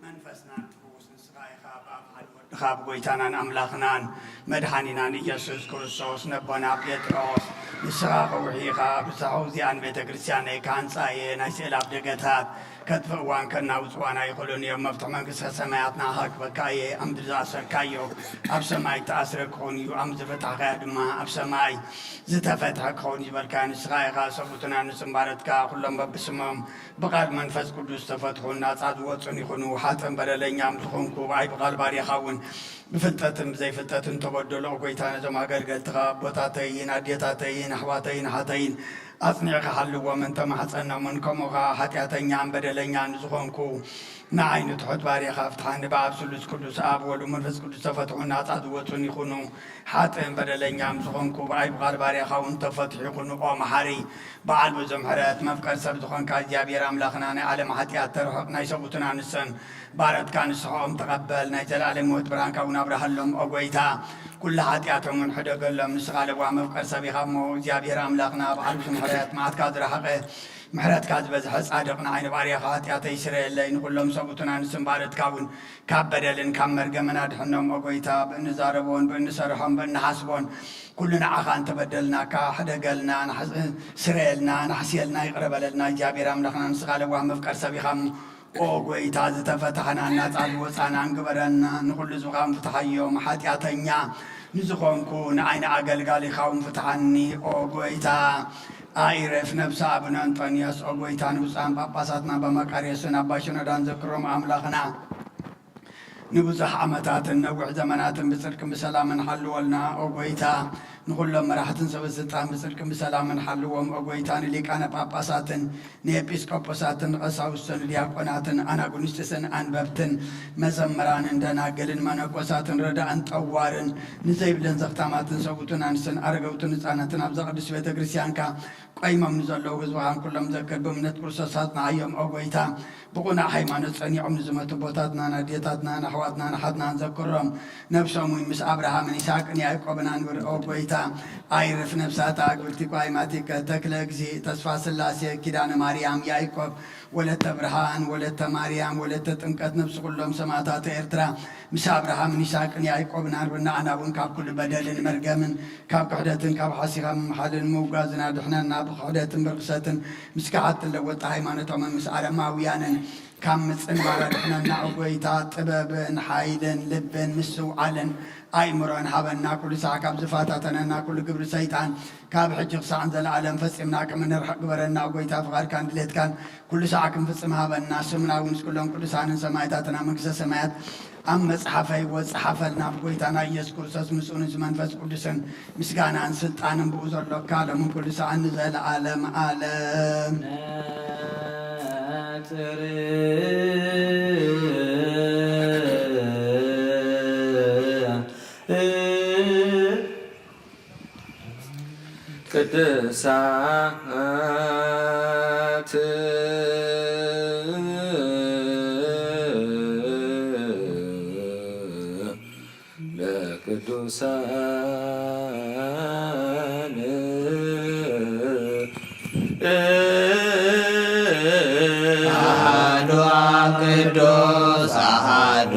መንፈስናን ትፈውስ ንስኻ ኢኻ። ብኣብ ሓደ ወድኻ፣ ብጎይታናን ኣምላኽናን መድሓኒናን ኢየሱስ ክርስቶስ፣ ነቦና ጴጥሮስ፣ ንስኻ ከውሒ ኢኻ፣ ብዛዕባ እዚኣን ቤተ ክርስቲያነይ ክሃንጻ እየ፣ ናይ ስእሊ ኣብ ደገታት ከጥፍእዋን ከናውጽዋን ኣይኽእሉን እዮም። መፍትሒ መንግስተ ሰማያት ንዓኻ ክበካ እየ። ኣብ ምድሪ ዝኣሰርካዮ ኣብ ሰማይ ተኣስረ ክኸውን እዩ፣ ኣብ ምድሪ ዝፈታሕካዮ ድማ ኣብ ሰማይ ዝተፈትሐ ክኸውን እዩ ዝበልካዮ ንስኻ ኢኻ። ሰብኡትና ንስም ባረትካ፣ ኩሎም በብስሞም ብቓል መንፈስ ቅዱስ ዝተፈትሑን ናጻ ዝወጹን ይኹኑ። ሓጥእን በደለኛም ዝኾንኩ ብኣይ ብቓል ባርያኻ እውን ብፍልጠትን ብዘይፍልጠትን ተበደሎ። ጎይታ ነዞም ኣገልገልትኻ ኣቦታተይን ኣዴታተይን ኣሕዋተይን ኣሓተይን ኣጽኒዕካ ሓልዎም እንተማሕጸኖምን ከምኡ ኸኣ ሓጢኣተኛን በደለኛን ዝኾንኩ ንዓይ ንትሑት ባርያኻ ፍትሓኒ። ብኣብ ስሉስ ቅዱስ ኣብ ወልድ መንፈስ ቅዱስ ተፈትሑ ናጻ ዝወጹን ይኹኑ። ሓጥእን በደለኛም ዝኾንኩ ብኣይ ብቓል ባርያኻ እውን ተፈትሑ ይኹኑ። ኦ መሓሪ በዓል ብዙሕ ምሕረት መፍቀር ሰብ ዝኾንካ እግዚኣብሔር ኣምላኽና ናይ ዓለም ሓጢኣት ተርሕቕ ናይ ሰብኡትን ኣንስትን ባረትካ ንስሕኦም ተቐበል። ናይ ዘለኣለም ህይወት ብርሃንካ እውን ኣብርሃሎም። ኦ ጎይታ ኩሉ ሓጢኣቶም እውን ሕደገሎም። ንስኻ ለዋህ መፍቀር ሰብ ኢኻ እሞ እግዚኣብሔር ኣምላኽና በዓል ብዙሕ ምሕረት መዓትካ ዝረሓቐ ምሕረትካ ዝበዝሐ ጻድቕ ንዓይ ንባርያኻ ሓጢኣተይ ስረየለይ። ንኹሎም ሰብኡትን ኣንስትን ባረትካ እውን ካብ በደልን ካብ መርገምን ኣድሕኖም። ኦ ጎይታ ብእንዛረቦን ብእንሰርሖን ብእንሓስቦን ኩሉ ንዓኻ እንተበደልናካ ሕደገልና፣ ናሕስ-፣ ስረየልና፣ ናሕስየልና፣ ይቕረ በለልና። እግዚኣብሔር ኣምላኽና ንስኻ ለዋህ መፍቀር ሰብ ኢኻ። ኦ ጎይታ ዝተፈታሕናን ናጻ ዝወጻናን ግበረና። ንኹሉ ህዝብኻ እውን ፍትሓዮም። ሓጢኣተኛ ንዝኾንኩ ንዓይ ንኣገልጋሊኻ እውን ፍትሓኒ። ኦ ጎይታ ኣይረፍ ነብሲ ኣቡነ እንጦንዮስ። ኦ ጎይታ ንብፁዓን ጳጳሳትና ኣባ መቃርዮስን ኣባ ሽኖዳን ዘክሮም ኣምላኽና። ንብዙሕ ዓመታትን ነዊሕ ዘመናትን ብጽድቅን ብሰላምን ሓልወልና ኦ ጎይታ። ንኹሎም መራሕትን ሰበ ስልጣን ብጽድቅን ብሰላምን ሓልዎም ኦ ጎይታ። ንሊቃነ ጳጳሳትን ንኤጲስቆጶሳትን ንቐሳውስትን ንዲያቆናትን ኣናጉንስጢስን ኣንበብትን መዘምራንን ደናግልን መነኮሳትን ረዳእን ጠዋርን ንዘይብለን ዘኽታማትን ሰብኡትን ኣንስትን ኣረገውትን ህጻናትን ኣብዛ ቅድስት ቤተ ክርስቲያንካ ቆይሞም ንዘለዉ ህዝብኻን ኩሎም ዘክር። ብእምነት ክርስቶስ ኣጽንዓዮም ኦ ጎይታ። ብቑኑዕ ሃይማኖት ጸኒዖም ንዝመቱ ኣቦታትናን ኣዴታትናን ኣሕዋትናን ኣሓትናን ዘክሮም። ነብሶም እውን ምስ ኣብርሃምን ይስሐቅን ያዕቆብን ኣንብር ኦ ጎይታ። ኣይርፍ ነብሳት ኣዕግብቲ ቋይማቲከ ተክለ እግዚእ ተስፋ ስላሴ ኪዳነ ማርያም ያዕቆብ ወለተ ብርሃን ወለተ ማርያም ወለተ ጥምቀት ነብሲ ኩሎም ሰማእታት ኤርትራ ምስ ኣብርሃምን ይስሐቅን ያዕቆብን ኣንብር። ንዓና እውን ካብ ኩሉ በደልን መርገምን ካብ ክሕደትን ካብ ሓሲኻ ምምሓልን ምውጋዝን ኣድሕነና። ብክሕደትን ብርኽሰትን ምስ ከሓድትን ለወጥቲ ሃይማኖቶምን ምስ ኣረማውያንን ካብ ምጽንባር ኣድሕነና። ኦ ጎይታ ጥበብን ሓይልን ልብን ምስትውዓልን ኣእምሮን ሃበና። ኩሉ ሳዕ ካብ ዝፈታተነና ኩሉ ግብሪ ሰይጣን ካብ ሕጂ ክሳዕ ንዘለኣለም ፈጺምና ከም እንርሕቕ ግበረና። ኦ ጎይታ ፍቓድካን ድሌትካን ኩሉ ሳዕ ክንፍጽም ሃበና። ስምና እውን ምስ ኩሎም ቅዱሳንን ሰማእታትን ኣብ መንግስተ ሰማያት ኣብ መጽሓፈ ህይወት ጸሓፈልና። ብጎይታና ኢየሱስ ክርስቶስ ምስኡ ምስ መንፈስ ቅዱስን ምስጋናን ስልጣንን ብኡ ዘሎካ ሎምን ኩሉ ሰዓን ንዘለዓለም ዓለም። ነጽር ቅድሳት ለቅዱሳን አሐዱ አብ ቅዱስ አሐዱ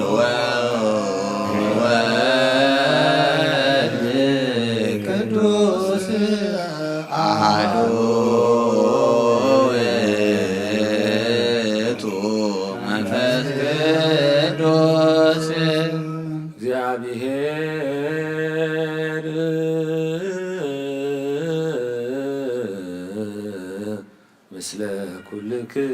ወወልድ ቅዱስ አሐዱ ምስለ ኩልክሙ።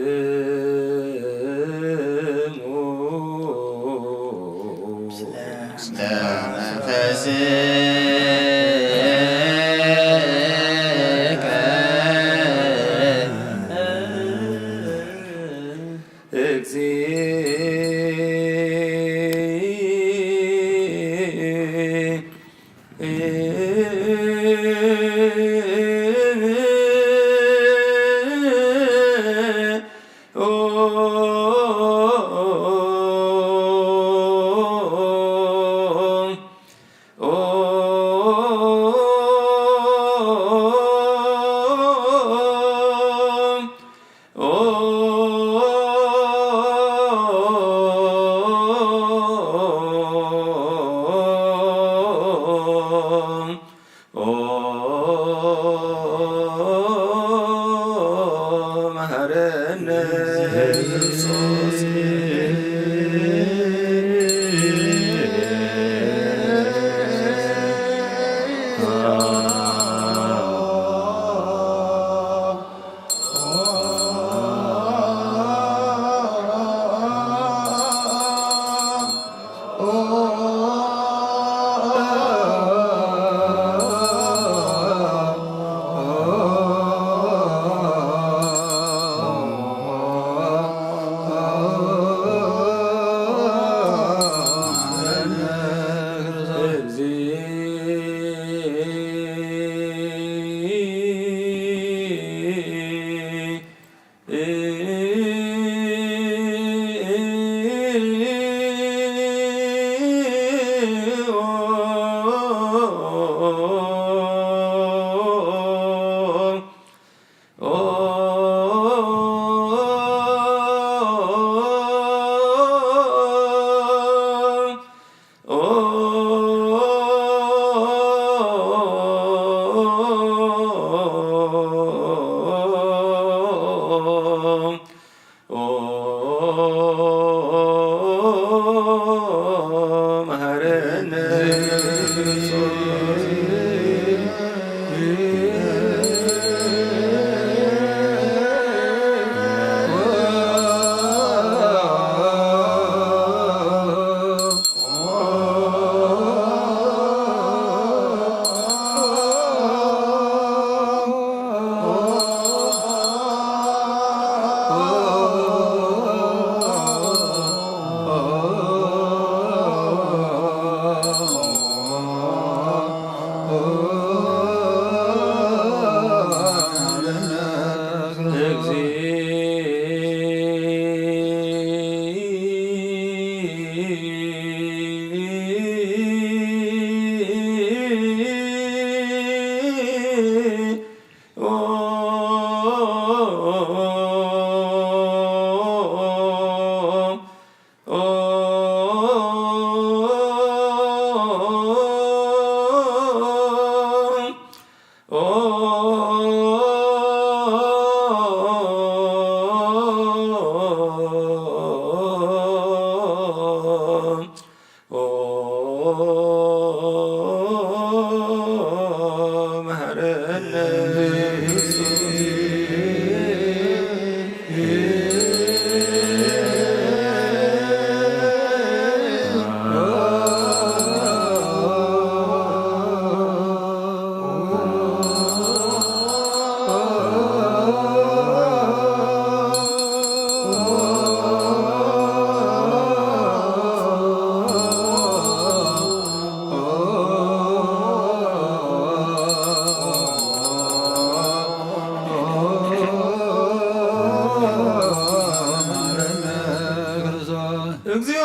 እግዚኦ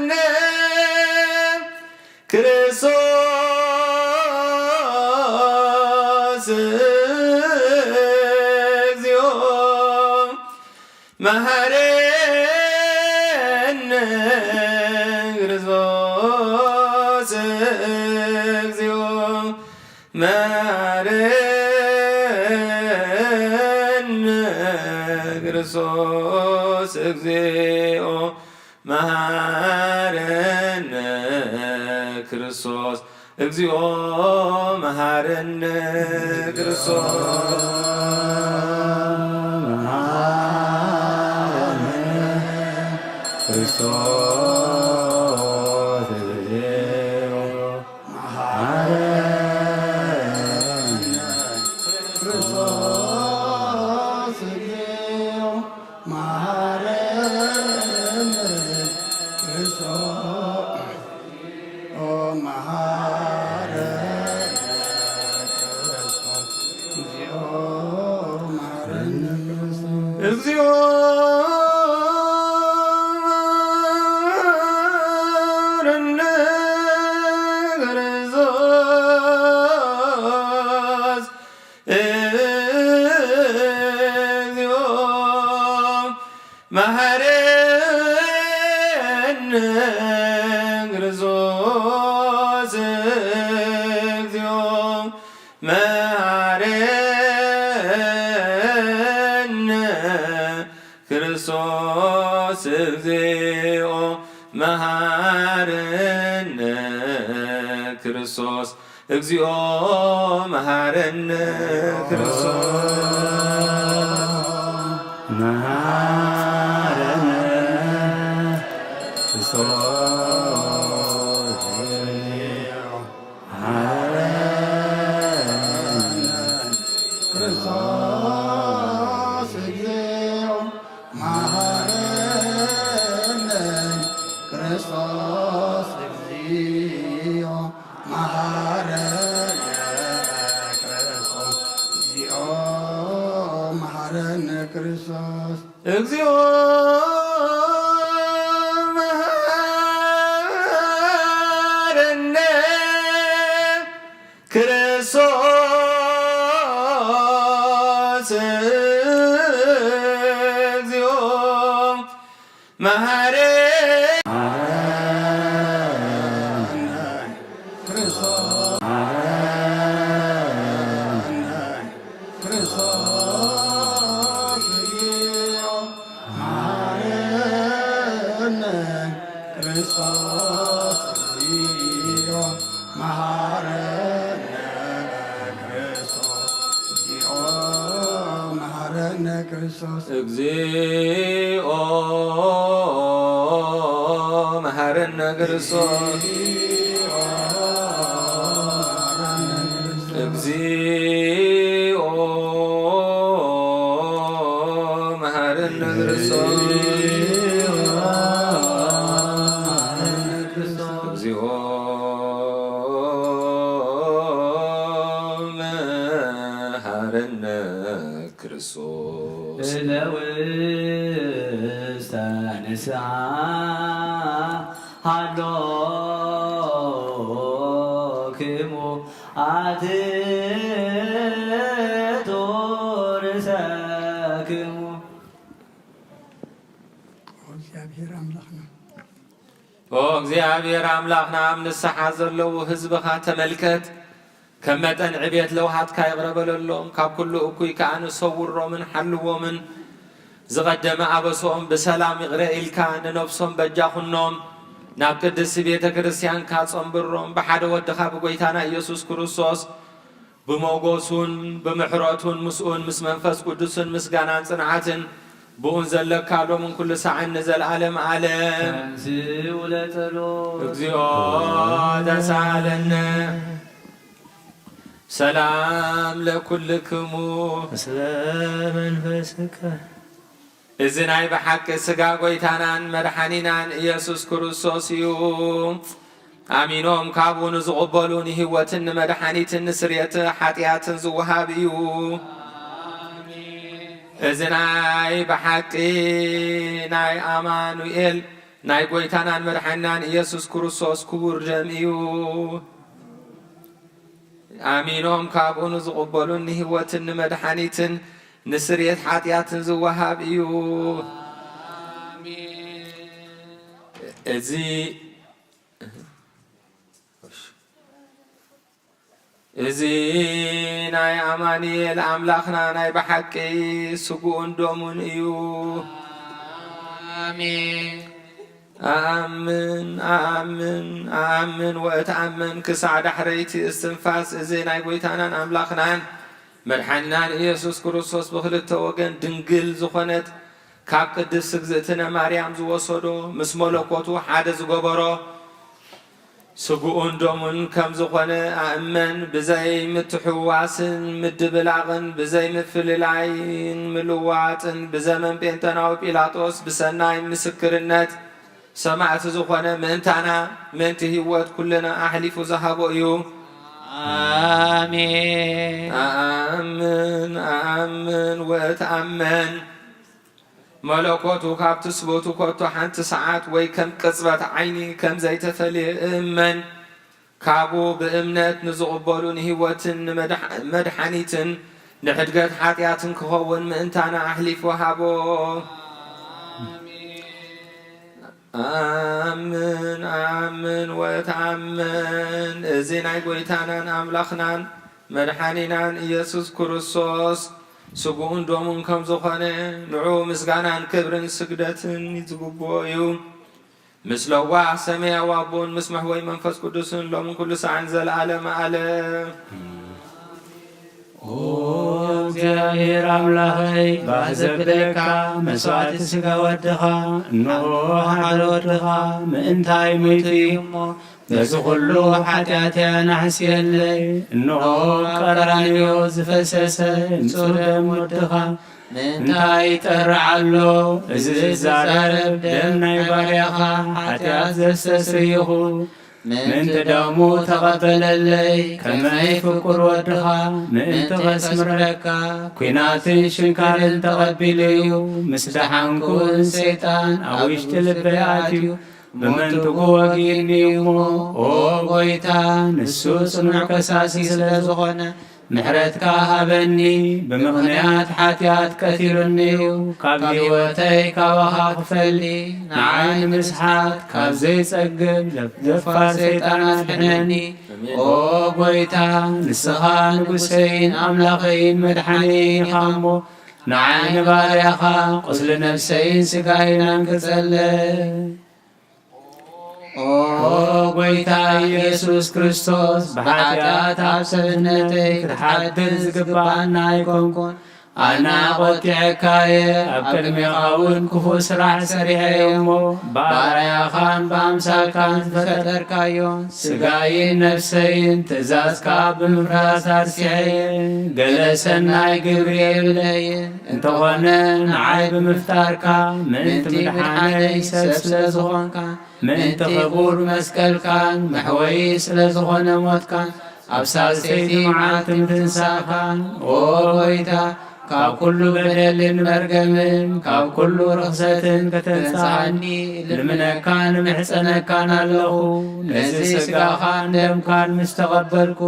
መሐረነ ክርስቶስ፣ እግዚኦ መሐረነ ክርስቶስ፣ እግዚኦ መሐረነ ክርስቶስ፣ እግዚኦ መሐረነ ክርስቶስ። እግዚኦ መሐረነ ክርስቶስ። መሐረነ ክርስቶስ። መሐረነ ክርስቶስ። እግዚኦ መሐረነ ክርስቶስ። ኦ መሐረነ ክርስቶስ። እግዚኦ መሐረነ ክርስቶስ። እግዚኦ መሐረነ ክርስቶስ። እግዚኦ መሐረነ ክርስቶስ። እግዚኦ መሐረነ ክርስቶስ። እግዚኦ መሐረነ ክርስቶስ። እግዚኦ መሐረነ ክርስቶስ። መሐረነ ክርስቶስ። መሐረነ ክርስቶስ። እግዚኦ መሐረነ ክርስቶስ። እግዚኦ መሐረነ ክርስቶስ። እግዚኦ መሐረነ ክርስቶስ። እግዚኦ መሐረነ ክርስቶስ። እግዚኦ መሐረነ ክርስቶስ። ክርስቶስ። መሐረነ ክርስቶስ። እግዚኦ መሐረነ ክርስቶስ። እግዚኦ መሐረነ ክርስቶስ። ክርስቶስ። እግዚኦ መሐረነ ክርስቶስ። እግዚኦ መሐረነ ክርስቶስ። እግዚኦ መሐረነ ክርስቶስ። እለ ውስተ ንስሓ ሃሎክሙ ኣትቱ ርእሰክሙ። እግዚኣብሔር ኣምላኽና። ኦ እግዚኣብሔር ኣምላኽና፣ ኣብ ንስሓ ዘለዉ ህዝብኻ ተመልከት። ከም መጠን ዕቤት ለውሃትካ ይቕረ በለሎም። ካብ ኩሉ እኩይ ከኣ ንሰውሮምን ሓልዎምን። ዝቐደመ ኣበስኦም ብሰላም ይቕረ ኢልካ፣ ንነፍሶም በጃ ኩኖም። ናብ ቅድስቲ ቤተ ክርስቲያንካ ጸንብሮም። ብሓደ ወድኻ ብጎይታና ኢየሱስ ክርስቶስ ብሞጎሱን ብምሕረቱን ምስኡን ምስ መንፈስ ቅዱስን ምስጋናን ጽንዓትን ብኡን ዘለካ ሎምን ኩሉ ሳዕን ንዘለዓለም ዓለም። ተንሥኡ ለጸሎት። እግዚኦ ተሳለነ። ሰላም ለኩልክሙ። ምስለ መንፈስከ። እዚ ናይ ብሓቂ ሥጋ ጐይታናን መድሓኒናን ኢየሱስ ክርስቶስ እዩ። ኣሚኖም ካብኡ ንዝቕበሉ ንህይወትን ንመድሓኒትን ንስርየት ሓጢኣትን ዝወሃብ እዩ። እዚ ናይ ብሓቂ ናይ ኣማኑኤል ናይ ጐይታናን መድሓኒናን ኢየሱስ ክርስቶስ ክቡር ደም እዩ። ኣሚኖም ካብኡ ንዝቕበሉ ንህይወትን ንመድሓኒትን ንስርየት ሓጢኣትን ዝወሃብ እዩ። እዚ፣ እዚ ናይ ኣማኑኤል ኣምላኽና ናይ ብሓቂ ስግኡን ደሙን እዩ። ኣሜን። ኣኣምን፣ ኣኣምን፣ ኣኣምን ወእትኣመን ክሳዕ ዳሕረይቲ እስትንፋስ እዚ ናይ ጐይታናን ኣምላኽናን መድሓኒናን ኢየሱስ ክርስቶስ ብኽልተ ወገን ድንግል ዝኾነት ካብ ቅድስት እግዝእትነ ማርያም ዝወሰዶ ምስ መለኮቱ ሓደ ዝገበሮ ስግኡን ደሙን ከም ዝኾነ ኣእመን። ብዘይ ምትሕውዋስን ምድብላቕን ብዘይ ምፍልላይን ምልዋጥን ብዘመን ጴንጠናዊ ጲላጦስ ብሰናይ ምስክርነት ሰማዕቲ ዝኾነ ምእንታና ምእንቲ ህይወት ኩልና ኣሕሊፉ ዝሃቦ እዩ። ኣሜን። ኣኣምን ኣኣምን ወእትኣመን መለኮቱ ካብ ትስብእቱ ኮቶ ሓንቲ ሰዓት ወይ ከም ቅጽበት ዓይኒ ከም ዘይተፈልየ እእመን። ካብኡ ብእምነት ንዝቕበሉ ንህይወትን ንመድሓ-፣ መድሓኒትን ንሕድገት ሓጢኣትን ክኸውን ምእንታና ኣሕሊፉ ሃቦ። ኣምን ኣምን ወተኣመን። እዚ ናይ ጐይታናን ኣምላኽናን መድሓኒናን ኢየሱስ ክርስቶስ ስግኡን ደሙን ከም ዝኾነ ንዑ ምስጋናን ክብርን ስግደትን ዝግብኦ እዩ። ምስ ለዋህ ሰማያዊ ኣቦን ምስ መሕወይ መንፈስ ቅዱስን ሎምን ኩሉ ሳዕን ዘለዓለም ኣለም። ኦ እግዚኣብሔር ኣምላኸይ፣ ባህ ዘብለካ መስዋዕቲ ሥጋ ወድኻ፣ እንሆ ሓደ ወድኻ ምእንታይ ሞይቱ እዩ እሞ፣ በዚ ኹሉ ኃጢኣተይ ኣናሕስየለይ። እንሆ ኣብ ቀራንዮ ዝፈሰሰ ንጹር ደም ወድኻ ምእንታይ ይጠርዕ ኣሎ? እዚ ዝዛረብ ደም ናይ ባርያኻ ኃጢኣት ዘስተስርይኹ ምእንቲ ደሙ ተቐበለለይ። ከመይ ፍቁር ወድኻ ምእንቲ ከስምረካ ኲናትን ሽንካርን ተቐቢሉ እዩ። ምስ ደሓንኩን ሰይጣን ኣብ ውሽጢ ልበይ ኣትዩ ብመንትጉ ወጊእኒ እሞ፣ ኦ ጐይታ፣ ንሱ ጽኑዕ ከሳሲ ስለ ዝኾነ፣ ምሕረትካ ሃበኒ። ብምኽንያት ሓጢኣት ቀቲሉኒ እዩ። ካብ ህይወተይ ካባኻ ክፈሊ፣ ንዓይ ንምስሓት ካብ ዘይጸግብ ደፋር ሰይጣን ኣድሕነኒ። ኦ ጐይታ፣ ንስኻ ንጉሰይን ኣምላኸይን መድሓኒየይን ኢኻ እሞ፣ ንዓይ ንባርያኻ ቁስሊ ነፍሰይን ስጋይን ኣንቅጸለይ። ኦ ጐይታ ኢየሱስ ክርስቶስ፣ ብኃጢኣት ኣብ ሰብነተይ ክትሓድር ዝግብኣና ኣይኮንኩን። ኣነ ኣቖጢዐካየ፣ ኣብ ቅድሜኻውን ክፉእ ስራሕ ሰሪሐ እሞ፣ ባርያኻን ብኣምሳልካን ዝፈጠርካዮ ስጋይን ነፍሰይን ትእዛዝካ ብምፍራስ ኣርሲዐየ። ገለ ሰናይ ግብሪ የብለይን፣ እንተኾነ ንዓይ ብምፍጣርካ ምእንቲ ምድሓነይ ሰብ ስለ ዝኾንካ፣ ምእንቲ ክቡር መስቀልካን መሕወዪ ስለ ዝኾነ ሞትካን፣ ኣብ ሳልሰይቲ መዓልቲ ምትንሳእካን፣ ኦ ጐይታ፣ ካብ ኩሉ በደልን መርገምን ካብ ኩሉ ርኽሰትን ከተንስኣኒ እልምነካን እምሕጸነካን ኣለኹ። ነዚ ሥጋኻን ደምካን ምስ ተቐበልኩ፣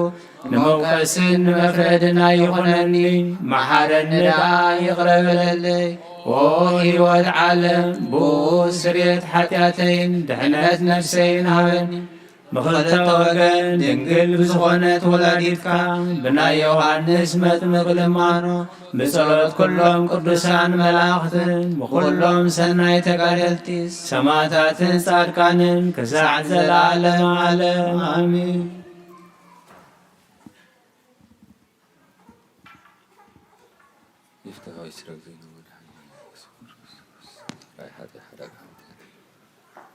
ንመውቀስን ንመፍረድን ኣይኹነኒ፣ መሓረኒ ደኣ ይቕረ በለለይ። ኦ ሕይወት ዓለም፣ ብኡ ስርየት ሓጢኣተይን ድሕነት ነፍሰይን ሃበኒ። ብኽልተ ወገን ድንግል ብዝኾነት ወላዲትካ፣ ብናይ ዮሃንስ መጥምቕ ልማኖ፣ ብጸሎት ኩሎም ቅዱሳን መላእኽትን፣ ብኹሎም ሰናይ ተጋደልቲ፣ ሰማዕታትን ጻድቃንን፣ ክሳዕ ዘለዓለም ዓለም። ኣሜን። ይፍትሐ ወይ ስረግ ዘይነ መድኃኒነ ኢየሱስ ክርስቶስ፣ ራይ ኃጢአት ሐዳግ ኃጢአት፣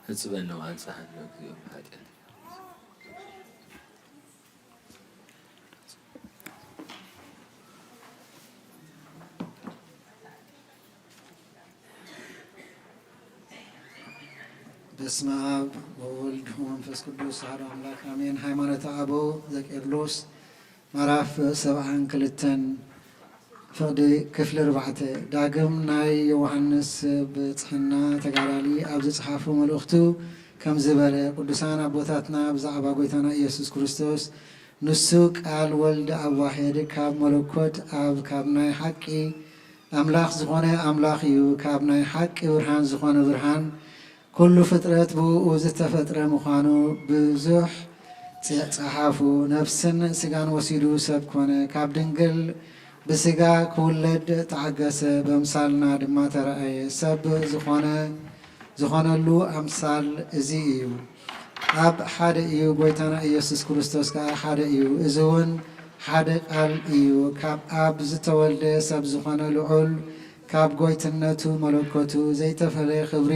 ሕጽበነ ወአንጽሐነ እግዚኦ እምኃጢአት። በስመ አብ ወወልድ ወመንፈስ ቅዱስ አሐዱ አምላክ አሜን። ሃይማኖተ አበው ዘቄርሎስ ምዕራፍ ሰብዓን ክልተን ፍቕዲ ክፍሊ ኣርባዕተ። ዳግም ናይ ዮሃንስ ብጽሕና ተጋዳሊ ኣብ ዝጸሓፎ መልእኽቱ ከምዚ በለ፣ ቅዱሳን ኣቦታትና ብዛዕባ ጐይታና ኢየሱስ ክርስቶስ፣ ንሱ ቃል ወልድ ኣብ ዋሕድ ካብ መለኮት ኣብ ካብ ናይ ሓቂ ኣምላኽ ዝኾነ ኣምላኽ እዩ፣ ካብ ናይ ሓቂ ብርሃን ዝኾነ ብርሃን፣ ኩሉ ፍጥረት ብእኡ ዝተፈጥረ ምዃኑ ብዙሕ ጸ-፣ ጸሓፉ። ነፍስን ስጋን ወሲዱ ሰብ ኮነ። ካብ ድንግል ብስጋ ክውለድ ተዓገሰ፣ በምሳልና ድማ ተራእየ። ሰብ ዝኾነ ዝኾነሉ ኣምሳል እዚ እዩ። ኣብ ሓደ እዩ፣ ጎይታና ኢየሱስ ክርስቶስ ከኣ ሓደ እዩ። እዚ እውን ሓደ ቃል እዩ። ካብ ኣብ ዝተወልደ ሰብ ዝኾነ ልዑል፣ ካብ ጎይትነቱ መለኮቱ ዘይተፈለየ ክብሪ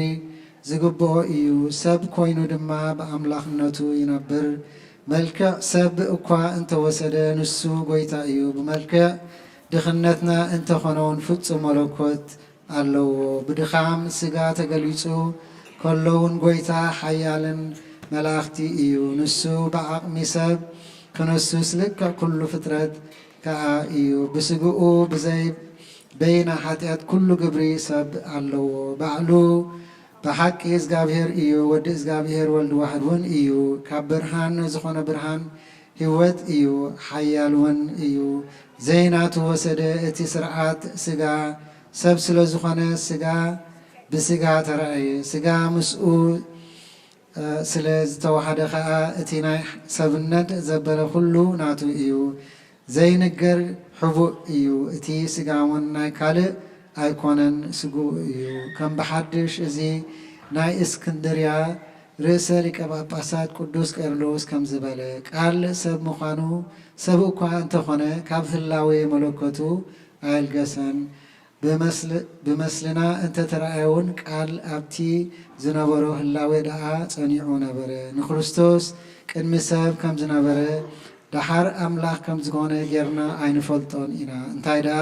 ዝግብኦ እዩ። ሰብ ኮይኑ ድማ ብኣምላኽነቱ ይነብር። መልክዕ ሰብ እኳ እንተወሰደ፣ ንሱ ጎይታ እዩ። ብመልክዕ ድኽነትና እንተኾነ እውን ፍጹም መለኮት ኣለዎ። ብድኻም ስጋ ተገሊጹ ከሎ እውን ጎይታ ሓያልን መላእኽቲ እዩ። ንሱ ብዓቕሚ ሰብ ክነሱስ ልክዕ ኩሉ ፍጥረት ከኣ እዩ። ብስግኡ ብዘይ በይና ሓጢኣት ኩሉ ግብሪ ሰብ ኣለዎ። ባዕሉ ብሓቂ እግዚኣብሔር እዩ። ወዲ እግዚኣብሔር ወልድ ዋሕድ እውን እዩ። ካብ ብርሃን ዝኾነ ብርሃን ህይወት እዩ። ሓያል እውን እዩ። ዘይናቱ ወሰደ። እቲ ስርዓት ስጋ ሰብ ስለ ዝኾነ ስጋ ብስጋ ተራእየ። ስጋ ምስኡ ስለ ዝተዋሃደ ኸኣ እቲ ናይ ሰብነት ዘበለ ኩሉ ናቱ እዩ። ዘይንገር ሕቡእ እዩ። እቲ ስጋ እውን ናይ ካልእ ኣይኮነን፣ ስግኡ እዩ። ከም ብሓድሽ እዚ ናይ እስክንድርያ ርእሰ ሊቀ ጳጳሳት ቅዱስ ቄርሎስ ከም ዝበለ፣ ቃል ሰብ ምዃኑ ሰብ እኳ እንተኾነ ካብ ህላዌ መለኮቱ ኣየልገሰን። ብመስል-፣ ብመስልና እንተተራእየ እውን ቃል ኣብቲ ዝነበሮ ህላዌ ደኣ ጸኒዑ ነበረ። ንክርስቶስ ቅድሚ ሰብ ከም ዝነበረ ደሓር ኣምላኽ ከም ዝኾነ ጌርና ኣይንፈልጦን ኢና። እንታይ ደኣ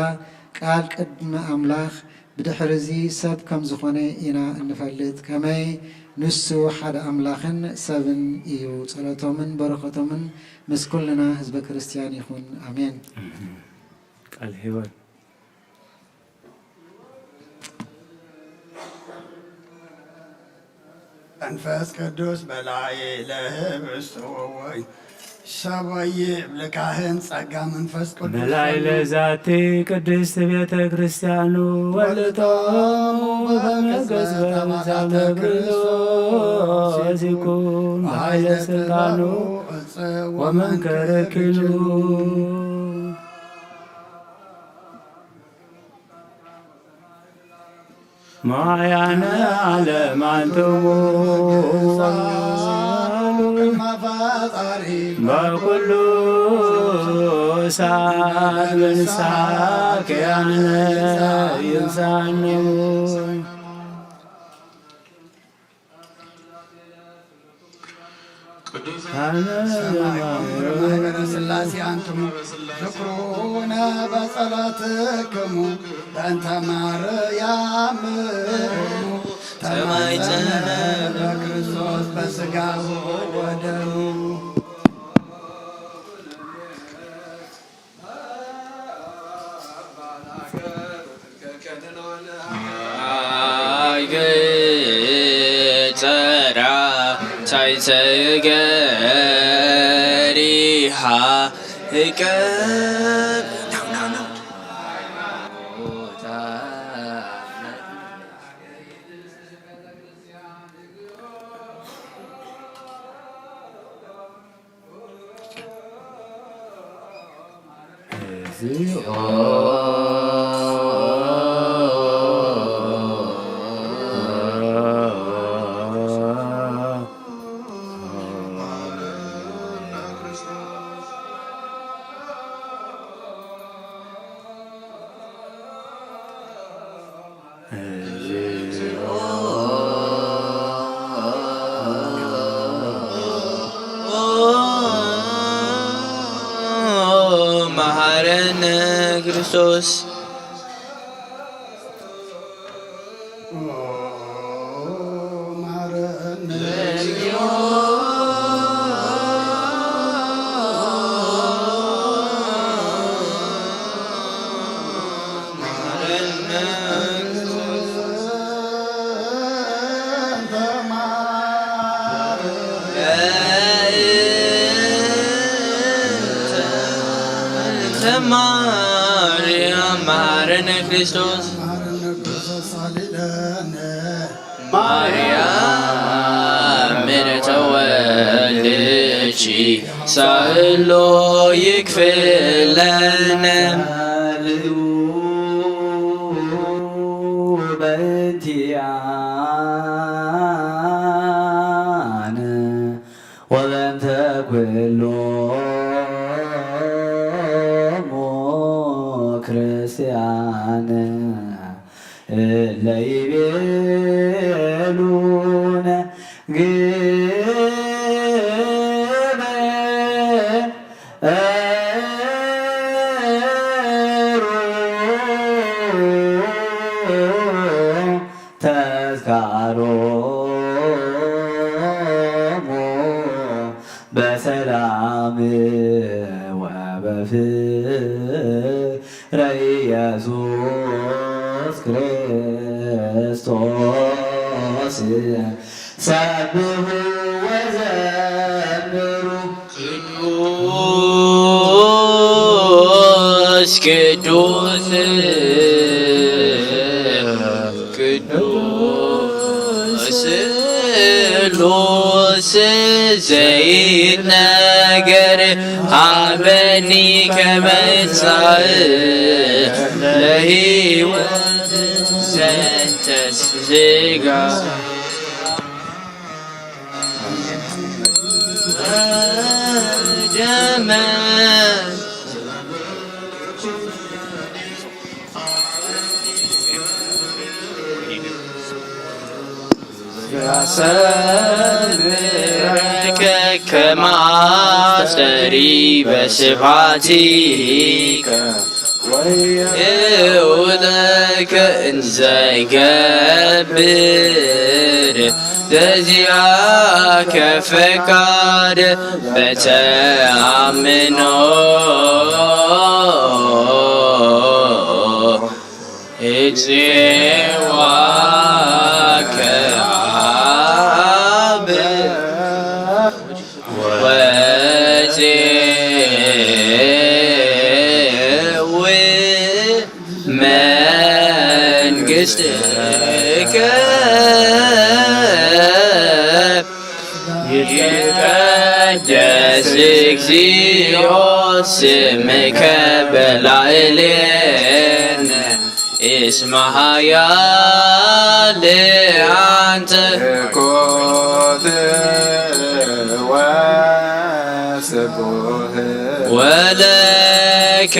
ቃል ቅድሚ ኣምላኽ ብድሕርዚ ሰብ ከም ዝኾነ ኢና እንፈልጥ። ከመይ ንሱ ሓደ ኣምላኽን ሰብን እዩ። ጸሎቶምን በረኸቶምን ምስ ኩልና ህዝበ ክርስቲያን ይኹን። ኣሜን። ቃል ሕይወት። መንፈስ ቅዱስ በላይ ለህብስቱ ወይ ሰብይ ብልካህን ጸጋ መንፈስ ቅዱስ በላይ ለዛቲ ቅድስት ቤተ ክርስቲያኑ ወልቶሙ በመንፈስ በመንፈስ በመንፈስ ክርስቶስ ይኩን በኃይለ ስልጣኑ ወመንክር ኪሉ። ማያነ ዓለም አንትሙ በኩሉ ሰዓት በንስሐ ኪያነ ይምጻነ። ቅዱሳን ሰማይ ወምድር ማህበረ ሥላሴ አንትሙ ዝክሩነ በጸሎትክሙ በእንተ ማርያም ተማይጸነ በክርስቶስ በሥጋሁ ወደሙ። መሐረነ ክርስቶስ። ማርያም መሐረነ ክርስቶስ። ማርያም ምን ተወልድኪ ሳህሎ ይክፍለነ። በእንቲኣ ክርስቲያን እለ ይቤሉነ ግበሩ ተዝካሮሙ በሰላም ወበፍቅረ ኢየሱስ ክርስቶስ። ሰብሑ ወዘምሩ ቅዱስ ቅዱስ ቅዱስ ስሉስ ዘይነገር ሃበኒ ከመ ትንሳእ ለህይወት ዘንተ ስጋ ደመ ያሰብረከ ከማስተሪ በስብሐቲከ ወየውለከ እንዘይገብር ዘዚአከ ፈቃድ በተአምኖ እጽዋከ አብ ወዜዊ መንግሥትከ ይትቀደስ እግዚኦ ስምከ በላዕሌነ እስመ ኃያል አንተ። ኮት ወስቡህ ወለከ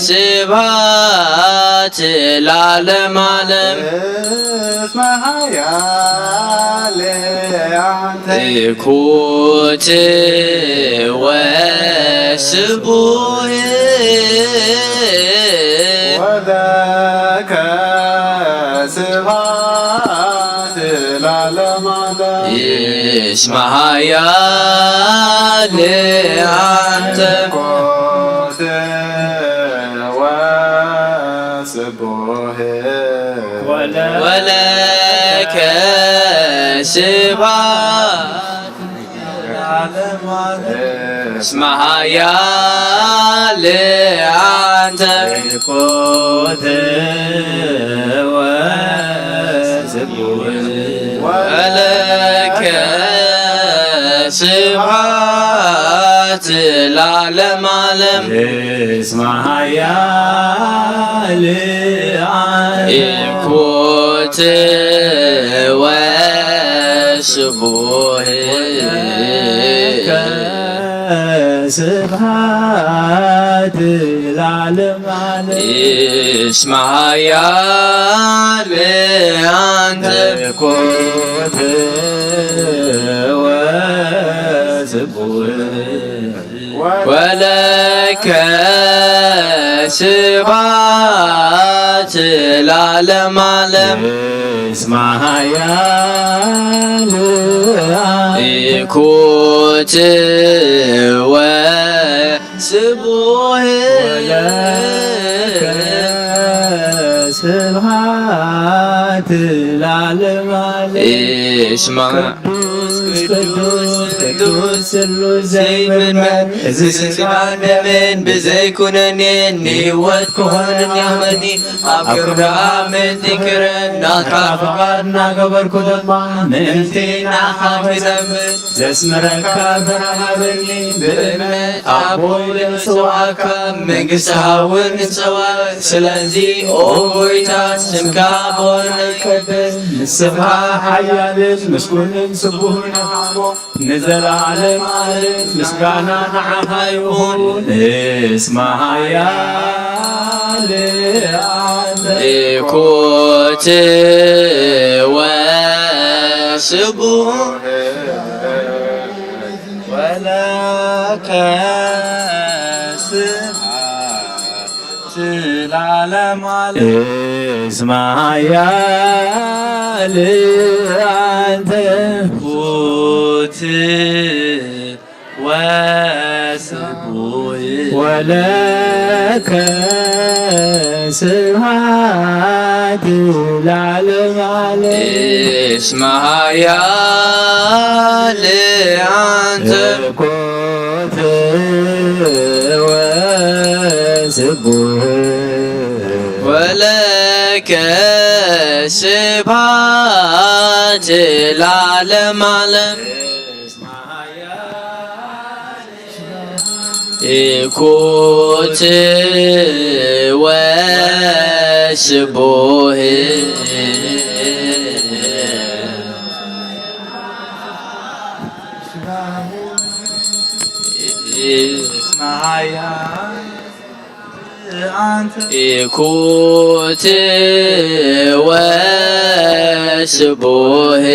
ስብሐት ለዓለመ ዓለም። እስመ ኃያል አንተ። ኮት ወስቡህ ወለከ ስብሐት ለዓለመ ዓለም። እስመ ኃያል አንተ። ኮት ወስቡህ ወለከ ስብሐት እስመ ኃያል አንተ። ኮት ወስቡህ ወለከ ስብሐት ለዓለመ ዓለም። እስመ ኃያል አንተ። ኮት ወስቡህ ስብሐት ለዓለመ ዓለም። እስመ ኃያል አንተ። ኮት ወስቡህ ወለከ ስብሐት ለዓለመ ዓለም። እስመ ኃያል ኮት ወስቡህ ወለከ ስብሐት ለዓለመ ዓለም። እስመ ቅዱስ ቅዱስ ቅዱስ ስሉስ ዘይምንመን እዚ ስጋን ደምን ብዘይኩነኔ ንህይወት ክኾንን ያመኒ ኣብ ክብሪ ኣብ ምእንቲ ክረን ናትካ ፍቓድ እናገበርኩ ድማ ምእንቲ ንዓኻ ክዘምር ዘስምረካ ተረሃበኒ ብእምነት ኣቦይ ልንስዋካ መንግስቲ ሃውን ንጸዋዕ ስለዚ ኦ ጎይታ ስምካ ብኾነ ይቀደስ ንስኻ ሓያልን ምስጉንን ስቡህን ንዘለዓለም ዓለም ምስጋና ንዓኻ ይኹን እስመ ሓያል ኢኩት ወስቡሕ ወለከ ስብሐት ለዓለመ ዓለም። እስመ ኃያል አንተ። ኢኩት ወስቡሕ ወለከ ስብሐት ለዓለመ ዓለም። እስመ ኃያል አንተ። ኢኩት ወስቡሕ ወለከ ስብሐት ለዓለመ ዓለም። ኢኩት ወስቡሕ። ኢኩት ወስቡሕ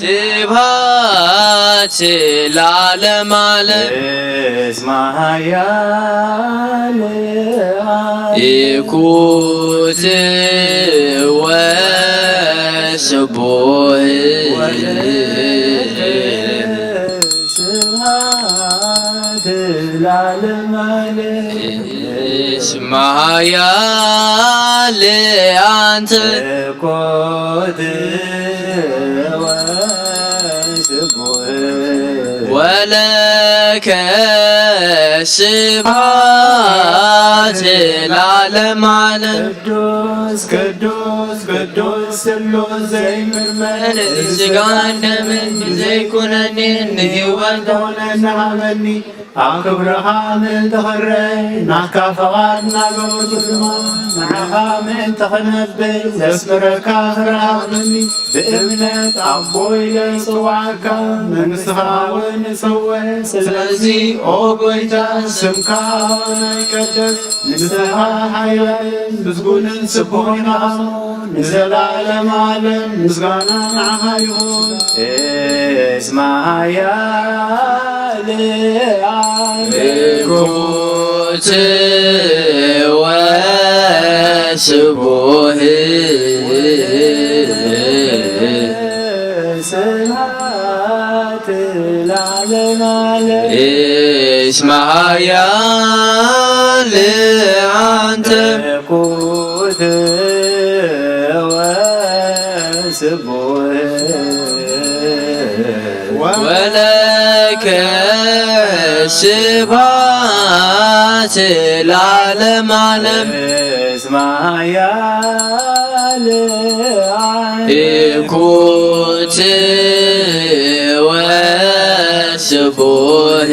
ስብሐት ለዓለመ ዓለም። እስመ ኃያል ኢኩት ወስቡሕ ስብሐት ለዓለመ ዓለም። እስመ ኃያል አንተ። ኢኩት ወስቡሕ ወለከ ስብሐት ለዓለመ ዓለም። ቅዱስ ቅዱስ ቅዱስ ስሉስ ዘይምርመር ስጋን ደምን ብዘይኩነኒ ንህይወት ሆነና ሃበኒ። ኣብ ክብርኻ ምእንቲ ኽረይ ናትካ ፍቓድ እናገበርኩ ድማ ንዓኻ ምእንቲ ኽነብር ዘስምረካ ፍረ ሃበኒ። ብእምነት ኣቦ ኢለ እጽውዓካ መንግስትኻ እውን እጸውዕ። ስለዚ ኦ ጎይታ ስምካ ኣባና ይቀደስ። ንስኻ ሓያልን ምስጉንን ስቡሕን ኢኻ እሞ ንዘለዓለም ዓለም ምስጋና ንዓኻ ይኹን። እስመ ኃያል ኢኩት ወስቡሕ ስብሐት ለዓለመ ዓለም። እስመ ኃያል አንተ። ኢኩት ወስቡሕ ወለከ ስብሐት ለዓለመ ዓለም። እስመ ኃያል ኢኩት ወስቡሕ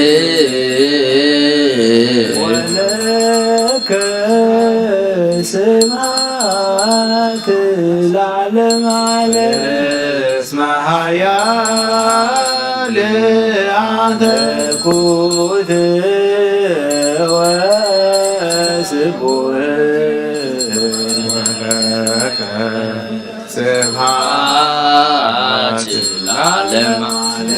ወለከ ስብሐት ለዓለመ ዓለም። እስመ ኃያል አንተ። ኢኩት ወስቡሕ ወለከ ስብሐት ለዓለመ ዓለም።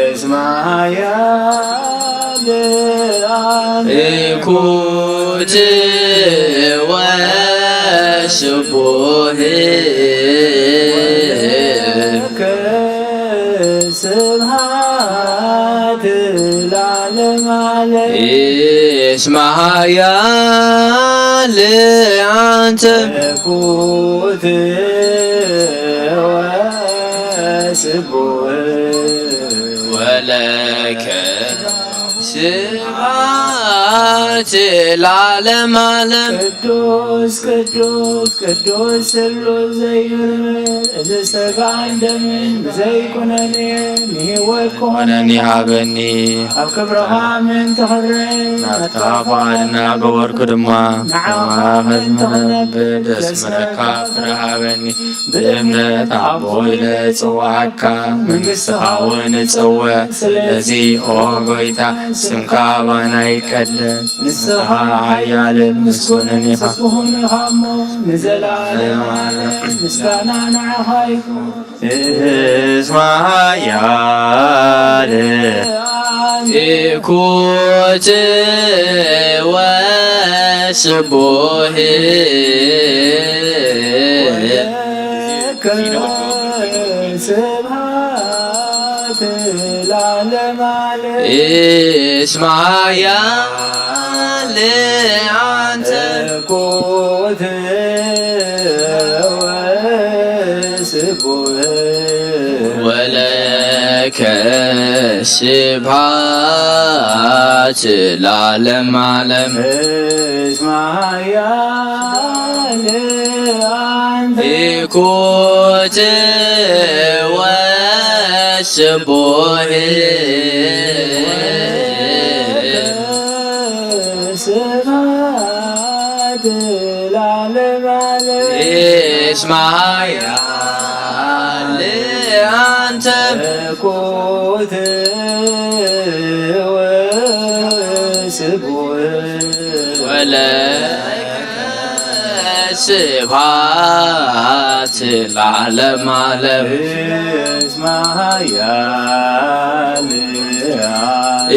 እስመ ኃያል አንተ። ኢኩት ወስቡሕ ወለከ ስብሐት ለዓለመ ዓለም። እስመ ኃያል አንተ። ኢኩት ወስቡሕ ወለከ ስብሐት ለዓለም ዓለም። ቅዱስ ቅዱስ ቅዱስ ስሉስ ዘይምርምር፣ እዚ ስጋን ደምን ብዘይኩነኔ ንህይወት ክኾነኒ ሃበኒ። ኣብ ክብርኻ ምእንቲ ክብረይ ናትካ ፍቓድ እናገበርኩ ድማ ንዓኻ ምእንቲ ክነብር ዘስምረካ ፍረ ሃበኒ። ብእምነት ኣቦ ኢለ እጽውዓካ፣ መንግስትኻ እውን እጽውዕ። ስለዚ ኦ ጎይታ፣ ስምካ ባና ይቀደስ። ንስኻ ሓያልን ምስጉንን ኢኻ። ስቡሕን ኢኻ እሞ ንዘለዓለም ዓለም። ምስጋና ንዓኻ ይኹን። እስመ ኃያል ኢኩት ወስቡሕ ስብሐት ለዓለመ ዓለም። እስመ ኃያል አንተ። ኩት ወስቡሕ ወለከ ስብሐት ለዓለመ ዓለም። እስመ ኃያል አንተ። ኢኩት ወስቡሕ ስብሐት ለዓለመ ዓለም። እስመ ኃያል አንተ። ኩት ወስቡሕ ወለከ ስብሐት ለዓለመ ዓለም። እስመ ኃያል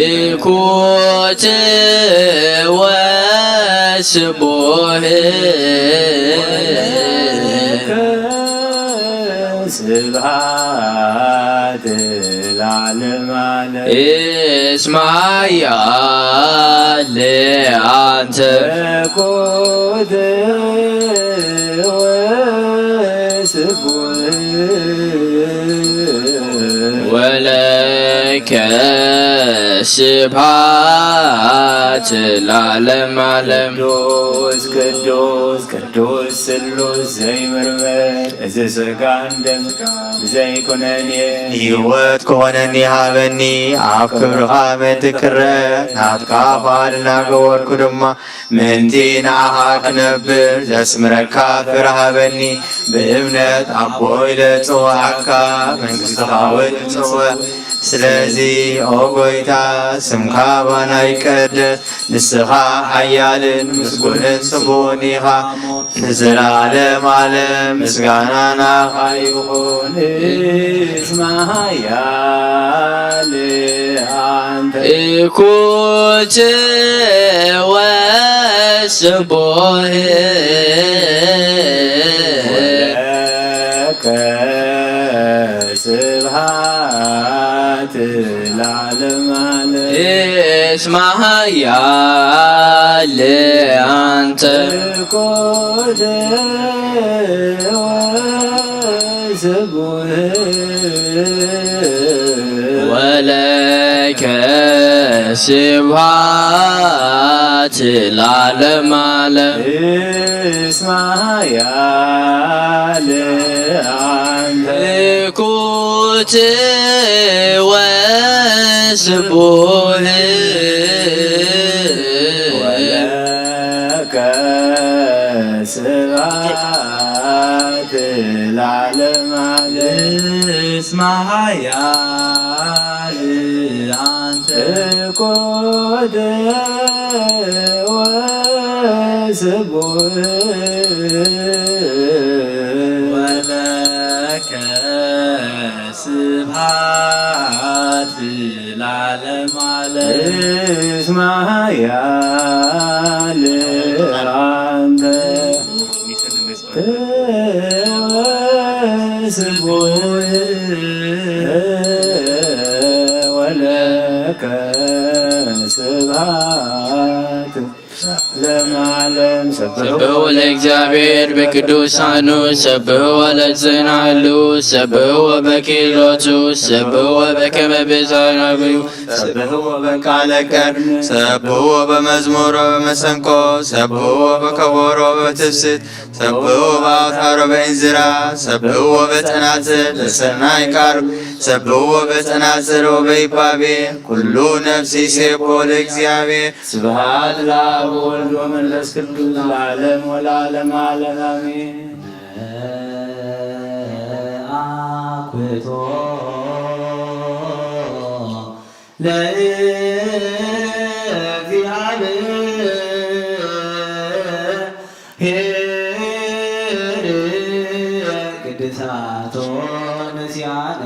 ኢኩት ወስቡሕ ስብሐት ለዓለመ ዓለም። እስመ ኃያል አንተ። ኩት ወስቡሕ ወለከ ስብሐት ለዓለመ ዓለም። ቅዱስ ቅዱስ ቅዱስ ስሉስ ዘይምርምር፣ እዚ ስጋን ደም ብዘይኩነኔ ህይወት ክኾነኒ ሃበኒ። ኣብ ክብርኻ ምእንቲ ክረ ናትካ ፍቓድ እናገበርኩ ድማ ምእንቲ ንዓኻ ክነብር ዘስምረካ ፍረ ሃበኒ። ብእምነት ኣቦ ኢለ ጽውዓካ፣ መንግስትኻ እውን ጽውዕ። ስለዚ ኦ ጎይታ፣ ስምካ ባና ይቀደስ። ንስኻ ሓያልን ምስጉንን ስቡሕን ኢኻ። ንዘለዓለም ዓለም ምስጋና ናኻ ይኹን። እስመ ኃያል አንተ። ኢኩት ወስቡሕ ወለከ ስብሐት ለዓለመ ዓለም። እስመ ኃያል አንተ። ኢኩት ወስቡሕ ወለከ ስብሐት ለዓለመ ዓለም። እስመ ኃያል አንተ። ኢኩት ወስቡሕ ወለከ ስብሐት ለዓለመ ዓለም። እስመ ኃያል አንተ። ኢኩት ወስቡሕ ወለከ ስብሐት ለዓለመ ዓለም። እስመ ኃያል አንተ። ወስቡሕ ወለከ ስብሐት ለዓለመ ዓለም። ሰብሑ ለእግዚአብሔር በቅዱሳኑ፣ ሰብሑ ለዘእንሃሉ፣ ሰብሑ በኪሎቱ፣ ሰብሑ በከመ ቤዛነ አበዩ። ሰብሕዎ በቃለ ቀርኒ፣ ሰብሕዎ በመዝሙር ወበመሰንቆ፣ ሰብሕዎ በከበሮ ወበትፍስት፣ ሰብሕዎ በአውታር ወበእንዝራ፣ ሰብሕዎ በጸናጽል ለሰናይ ቃል፣ ሰብሕዎ በጸናጽል ወበይባቤ፣ ኩሉ ነፍሲ ሴቦ ለእግዚአብሔር። ስብሐት ለአብ ወወልድ ወመንፈስ ቅዱስ ለዓለም ወለዓለመ ዓለም አሜን። አኩቶ ለእግዚአብሔር ቅድሳቶ ንስያነ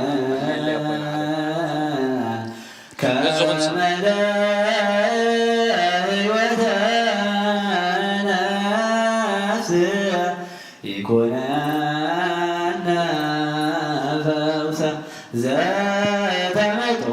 ከመ ለሕይወተ ነፍስ ይኩነነ ፈውሰ ዘተመጦ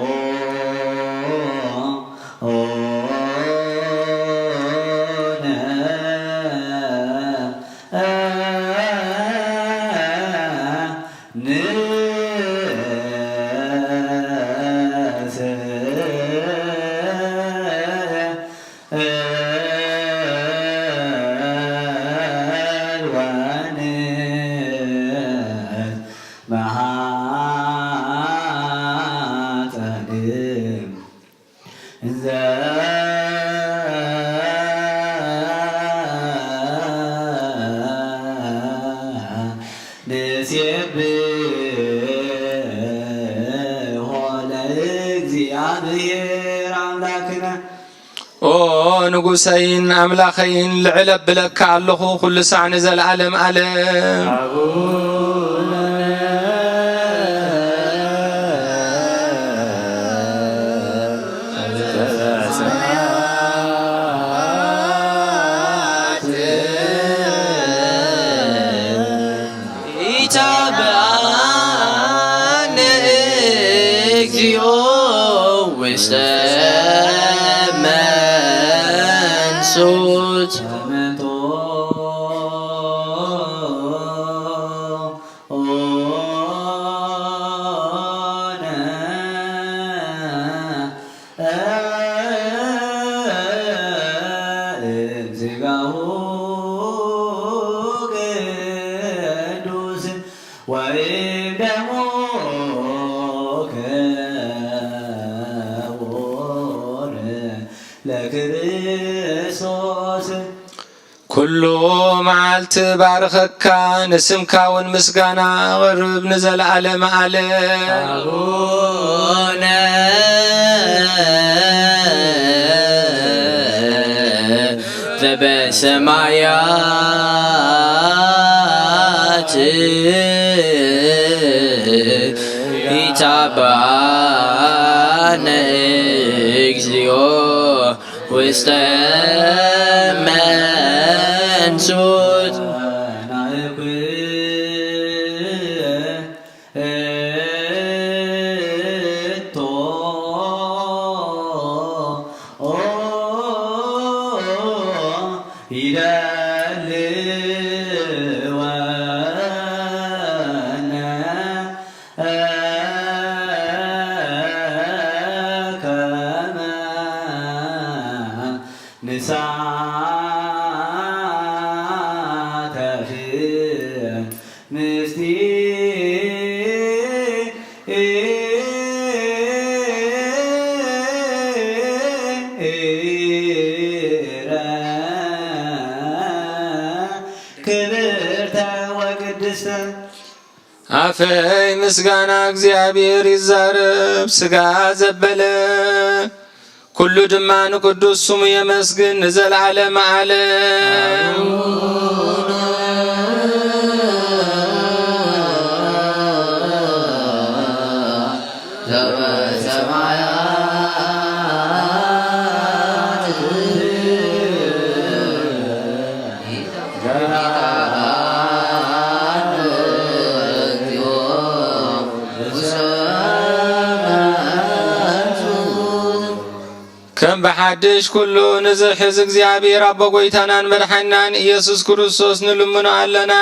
ንሴብሖ ለእግዚአብሔር አምላክነ። ኦ ንጉሰይን ኣምላኸይን፣ ልዕል ኣብለካ ኣለኹ፣ ኩሉ ሳዕ ንዘለዓለም ዓለም። አቡነ ኢታብአነ እግዚኦ ውስተ መንሱት። እምስጋሁ ቅዱስ ወይም ደሙ ክቡር ለክርስቶስ። ኩሉ መዓልቲ ባርኸካ፣ ንስምካ እውን ምስጋና ኣቕርብ ንዘለዓለመ ዓለም። አቡነ ዘበሰማያት ኢታብአነ እግዚኦ ውስተ መንሱት። ንሳተፍ ምስጢረ ክብርተ ወቅድስተ። ኣፈይ ምስጋና እግዚኣብሔር ይዛረብ፣ ሥጋ ዘበለ ኩሉ ድማ ንቅዱስ ስሙ የመስግን ንዘለዓለመ ዓለም። ከም ብሓድሽ ኩሉ ንዝሕዝ እግዚኣብሔር ኣቦ ጐይታናን መድሓኒናን ኢየሱስ ክርስቶስ ንልምኖ ኣለና።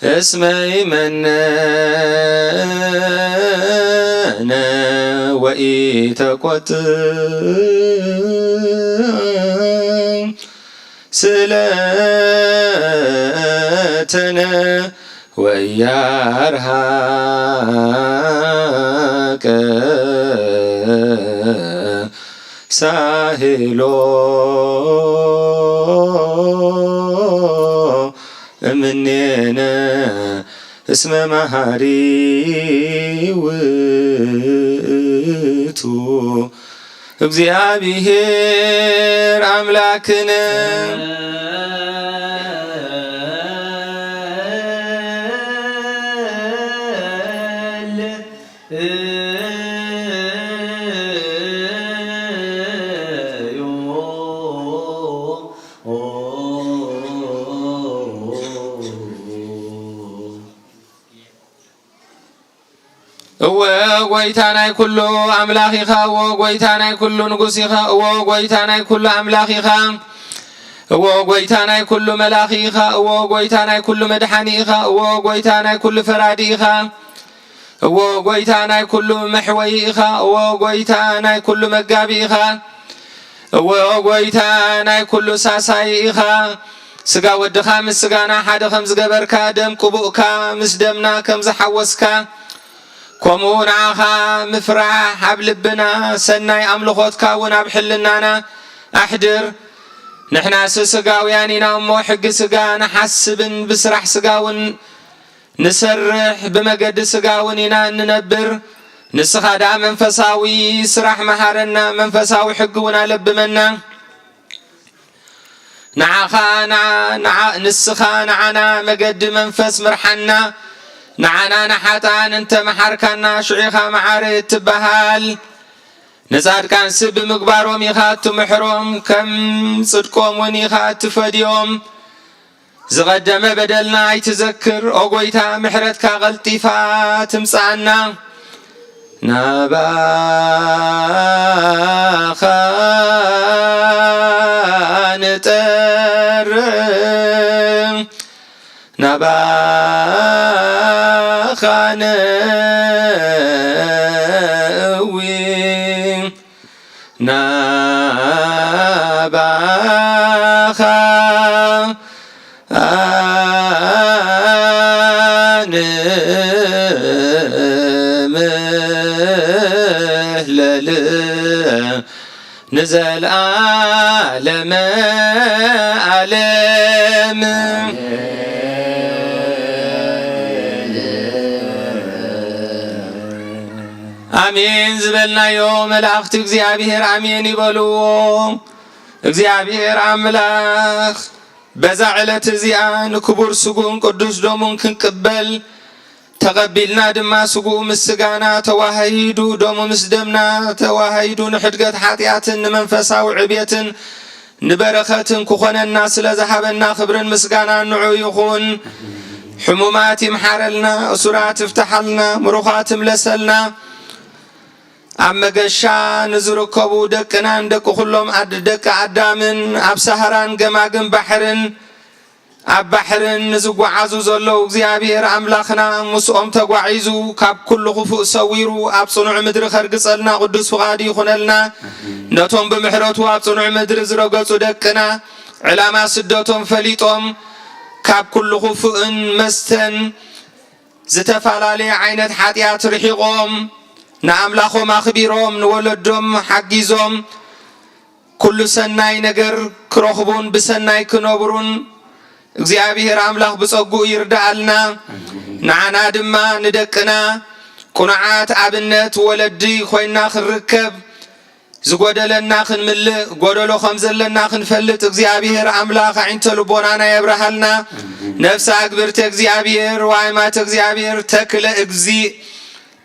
እስመ ይመነነ ወኢተቆጥዕ ስለተነ ወያርሃቀ ሳህሎ እምኔነ እስመ መሃሪ ውእቱ። እግዚአብሔር አምላክነ። እወ ጎይታ ናይ ኩሉ ኣምላኽ ኢኻ፣ እወ ጎይታ ናይ ኩሉ ንጉስ ኢኻ፣ እወ ጎይታ ናይ ኩሉ ኣምላኽ ኢኻ፣ እወ ጎይታ ናይ ኩሉ መላኺ ኢኻ፣ እወ ጎይታ ናይ ኩሉ መድሓኒ ኢኻ፣ እወ ጎይታ ናይ ኩሉ ፈራዲ ኢኻ፣ እወ ጎይታ ናይ ኩሉ መሕወዪ ኢኻ፣ እወ ጎይታ ናይ ኩሉ መጋቢ ኢኻ፣ እወ ጎይታ ናይ ኩሉ ሳሳይ ኢኻ። ስጋ ወድኻ ምስ ስጋና ሓደ ከም ዝገበርካ፣ ደም ቅቡእካ ምስ ደምና ከም ዝሓወስካ፣ ከምኡ ንዓኻ ምፍራሕ ኣብ ልብና፣ ሰናይ ኣምልኾትካ እውን ኣብ ሕልናና ኣሕድር። ንሕናስ ስጋውያን ኢና እሞ፣ ሕጊ ስጋ ንሓስብን ብስራሕ ስጋ እውን ንሰርሕ፣ ብመገዲ ስጋ እውን ኢና እንነብር። ንስኻ ደኣ መንፈሳዊ ስራሕ መሃረና፣ መንፈሳዊ ሕጊ እውን ኣለብመና። ንዓኻ ንዓ-፣ ንዓ-፣ ንስኻ ንዓና መገዲ መንፈስ ምርሓና። ንዓና ንሓጥኣን እንተ መሓርካና፣ ሽዑ ኢኻ መዓሪ እትበሃል። ንጻድቃንስ ብምግባሮም ኢኻ እትምሕሮም፣ ከም ጽድቆም እውን ኢኻ እትፈድዮም። ዝቐደመ በደልና ኣይትዘክር፣ ኦ ጐይታ፣ ምሕረትካ ቐልጢፋ ትምጽኣና። ናባኻ ንጠርዕ፣ ናባኻ ነእዊ፣ ናባኻ ንምህለል ንዘልኣለመ ዓለም። ኣሜን ዝበልናዮ መላእኽቲ እግዚኣብሔር ኣሜን ይበልዎ። እግዚኣብሔር ኣምላኽ በዛ ዕለት እዚኣ ንክቡር ስጉኡን ቅዱስ ደሙን ክንቅበል ተቐቢልና ድማ፣ ስጉኡ ምስ ስጋና ተዋሃሂዱ፣ ደሙ ምስ ደምና ተዋሃሂዱ፣ ንሕድገት ሓጢኣትን ንመንፈሳዊ ዕብየትን ንበረኸትን ክኾነና ስለ ዝሃበና፣ ክብርን ምስጋናን ንዑ ይኹን። ሕሙማት ይምሓረልና፣ እሱራት ይፍትሓልና፣ ምሩኻት ይምለሰልና። ኣብ መገሻ ንዝርከቡ ደቅናን ደቂ ኩሎም ኣድ-፣ ደቂ ኣዳምን ኣብ ሳህራን ገማግም ባሕርን ኣብ ባሕርን ንዝጓዓዙ ዘለዉ እግዚኣብሔር ኣምላኽና ምስኦም ተጓዒዙ ካብ ኩሉ ክፉእ ሰዊሩ ኣብ ጽኑዕ ምድሪ ከርግጸልና ቅዱስ ፍቓዱ ይኹነልና። ነቶም ብምሕረቱ ኣብ ጽኑዕ ምድሪ ዝረገጹ ደቅና ዕላማ ስደቶም ፈሊጦም ካብ ኩሉ ክፉእን መስተን ዝተፈላለየ ዓይነት ሓጢኣት ርሒቖም ንኣምላኾም ኣኽቢሮም ንወለዶም ሓጊዞም ኩሉ ሰናይ ነገር ክረኽቡን ብሰናይ ክነብሩን እግዚኣብሔር ኣምላኽ ብጸግኡ ይርድኣልና። ንዓና ድማ ንደቅና ቅኑዓት ኣብነት ወለዲ ኮይና ክንርከብ፣ ዝጎደለና ክንምልእ፣ ጎደሎ ከም ዘለና ክንፈልጥ እግዚኣብሔር ኣምላኽ ኣዒንተ ልቦናና የብርሃልና። ነፍሲ ኣግብርቲ እግዚኣብሔር ወኣይማተ እግዚኣብሔር ተክለ እግዚእ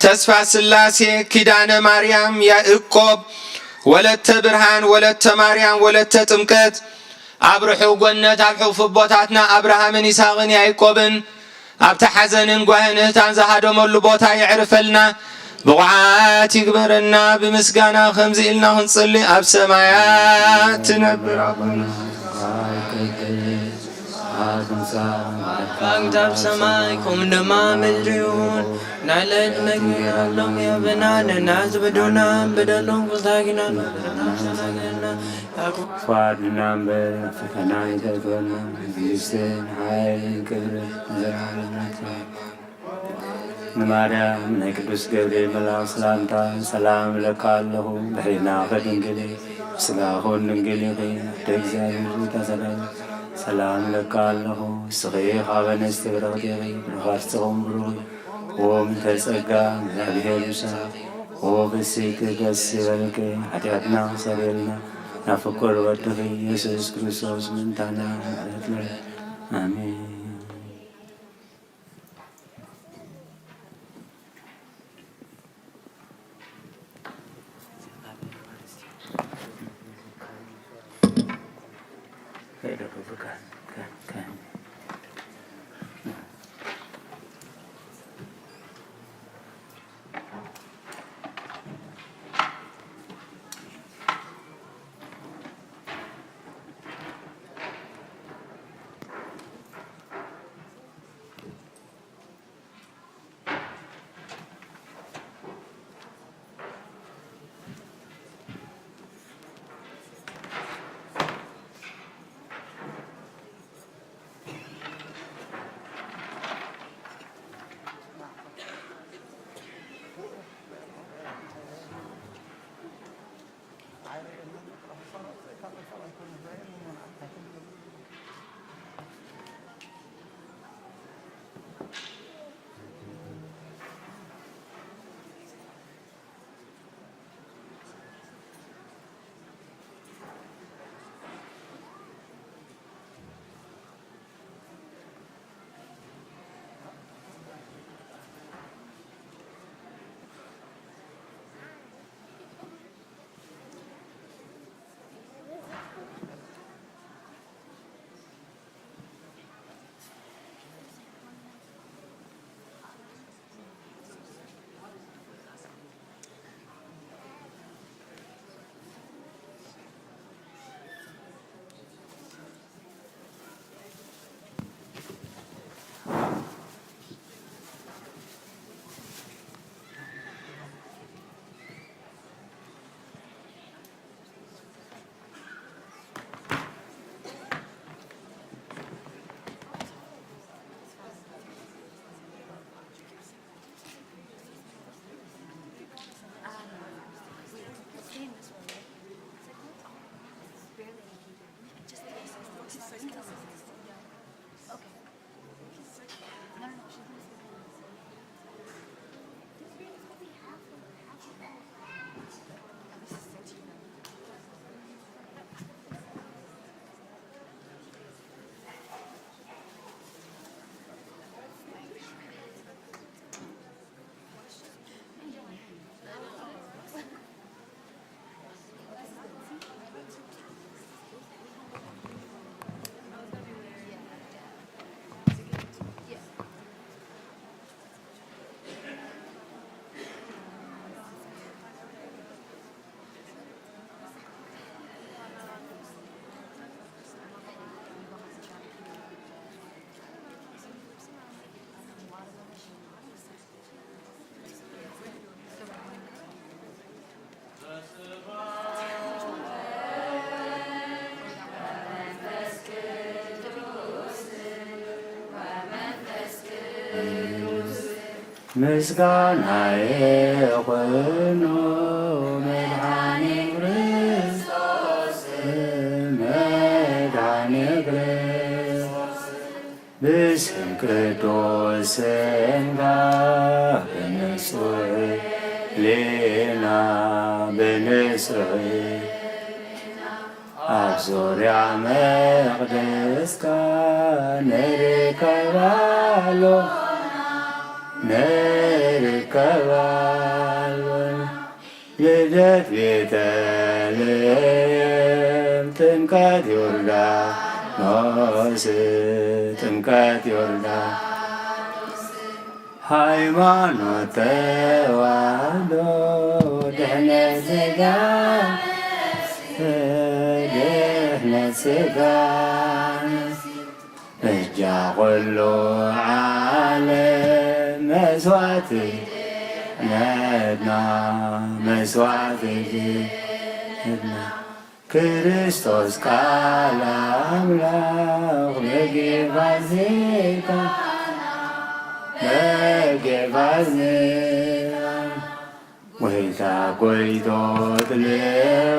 ተስፋ ስላሴ፣ ኪዳነ ማርያም፣ ያእቆብ፣ ወለተ ብርሃን፣ ወለተ ማርያም፣ ወለተ ጥምቀት፣ ኣብ ርሑቕ ጎነት ኣብ ሕፉብ ቦታትና ኣብርሃምን ይስሐቅን ያእቆብን ኣብቲ ሓዘንን ጓህን እህታን ዝሃደመሉ ቦታ የዕርፈልና። ብቑዓት ይግበረና። ብምስጋና ከምዚ ኢልና ክንጽሊ፣ ኣብ ሰማያት ትነብር ኣቦና ኣንታ ኣብ ሰማይ ከምኡ ድማ ምድሪ ይኹን። ናይ ለይቲ መግቢ ሃሎም የብና፣ ነና ዝበደሉና በደሎም ክሳጊና ኳድና እምበር ፈተና ይተግበና። መንግስትን ሓይልን ክብርን ንዘለዓለም ናትካ። ንማርያም ናይ ቅዱስ ገብርኤል መልኣኽ ሰላምታ ሰላም እለካ ኣለኹ። ብሕሊናኺ ድንግል ኢኺ፣ ብስጋኺ እውን ድንግል ኢኺ። ኣደ እግዚኣብሔር ሩታ ሰላም ሰላም እለካ ኣለኹ። እስኺ ካብ ኣንስቲ ብርኽቲ ኢኺ፣ ብሩኻት ጽኹም ብሩኽ እዩ። ኦም ተጸጋ እግዚኣብሔር ምሳኺ። ኦ ፍስሕቲ ደስ ይበልኪ፣ ሓጢኣትና ክሰረየልና፣ ናብ ፍቁር ወድኺ ኢየሱስ ክርስቶስ ምእንታና ምሕረት ለለ። ኣሜን። ምስጋና ይኹኖ መድኃኔ ክርስቶስ፣ መድኃኔ ክርስቶስ። ብስም ቅዱስ ስምካ ብንጹሕ ሊና፣ ብንጹሕ ኣብ ዙርያ መቕደስካ ንርከብ ኣሎና፣ ንርከብ ኣሎና። ልደት ቤተልሔም፣ ጥምቀት ዮርዳኖስ፣ ጥምቀት ዮርዳኖስ። ሃይማኖት ተዋህዶ ድሕነት ስጋ፣ ድሕነት ስጋ። እጅ ያ ኩሉ ዓለም መስዋዕቲ ነትና፣ መስዋዕቲ ነትና። ክርስቶስ ቃል ኣምላኽ በጌፋ ዜጋና፣ በጌፋ ዜጋና። ጎይታ ጎይቶ ትልዮ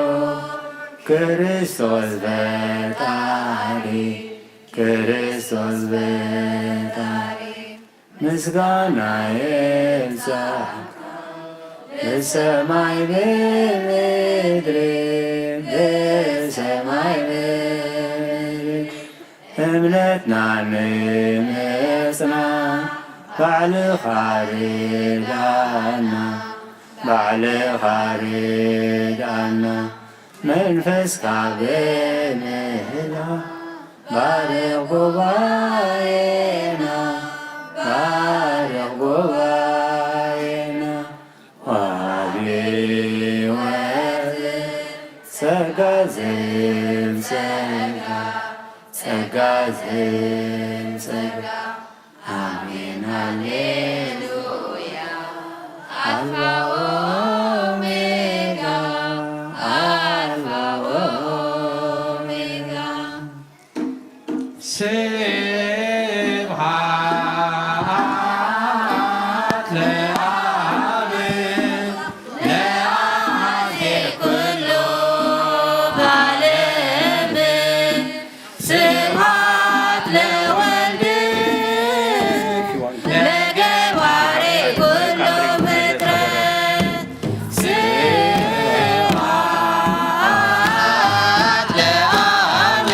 ክርስቶስ ፈጣሪ፣ ክርስቶስ ፈጣሪ። ምስጋና ይብጻሕካ ብሰማይ ብምድሪ፣ ብሰማይ ብምድሪ። እምነትና ንምጽና ባዕልኻ ርዳና፣ ባዕልኻ ርዳና። መንፈስካ ብምህላ ባርኽ ጉባኤና፣ ባርኽ ጉባኤና። ወሃቢ ሕይወት ጸጋ ዝህብ ጸጋ፣ ጸጋ ዝህብ ጸጋ። ኣሜን ሃሌሉያ። ኣልፋ ኦሜጋ፣ ኣልፋ ኦሜጋ። ስብሐት ለአብ ለአዜ ኩሉ ዓለም። ስብሐት ለወልድ ለገባሬ ኩሉ ፍጥረት። ስብሐት ለአብ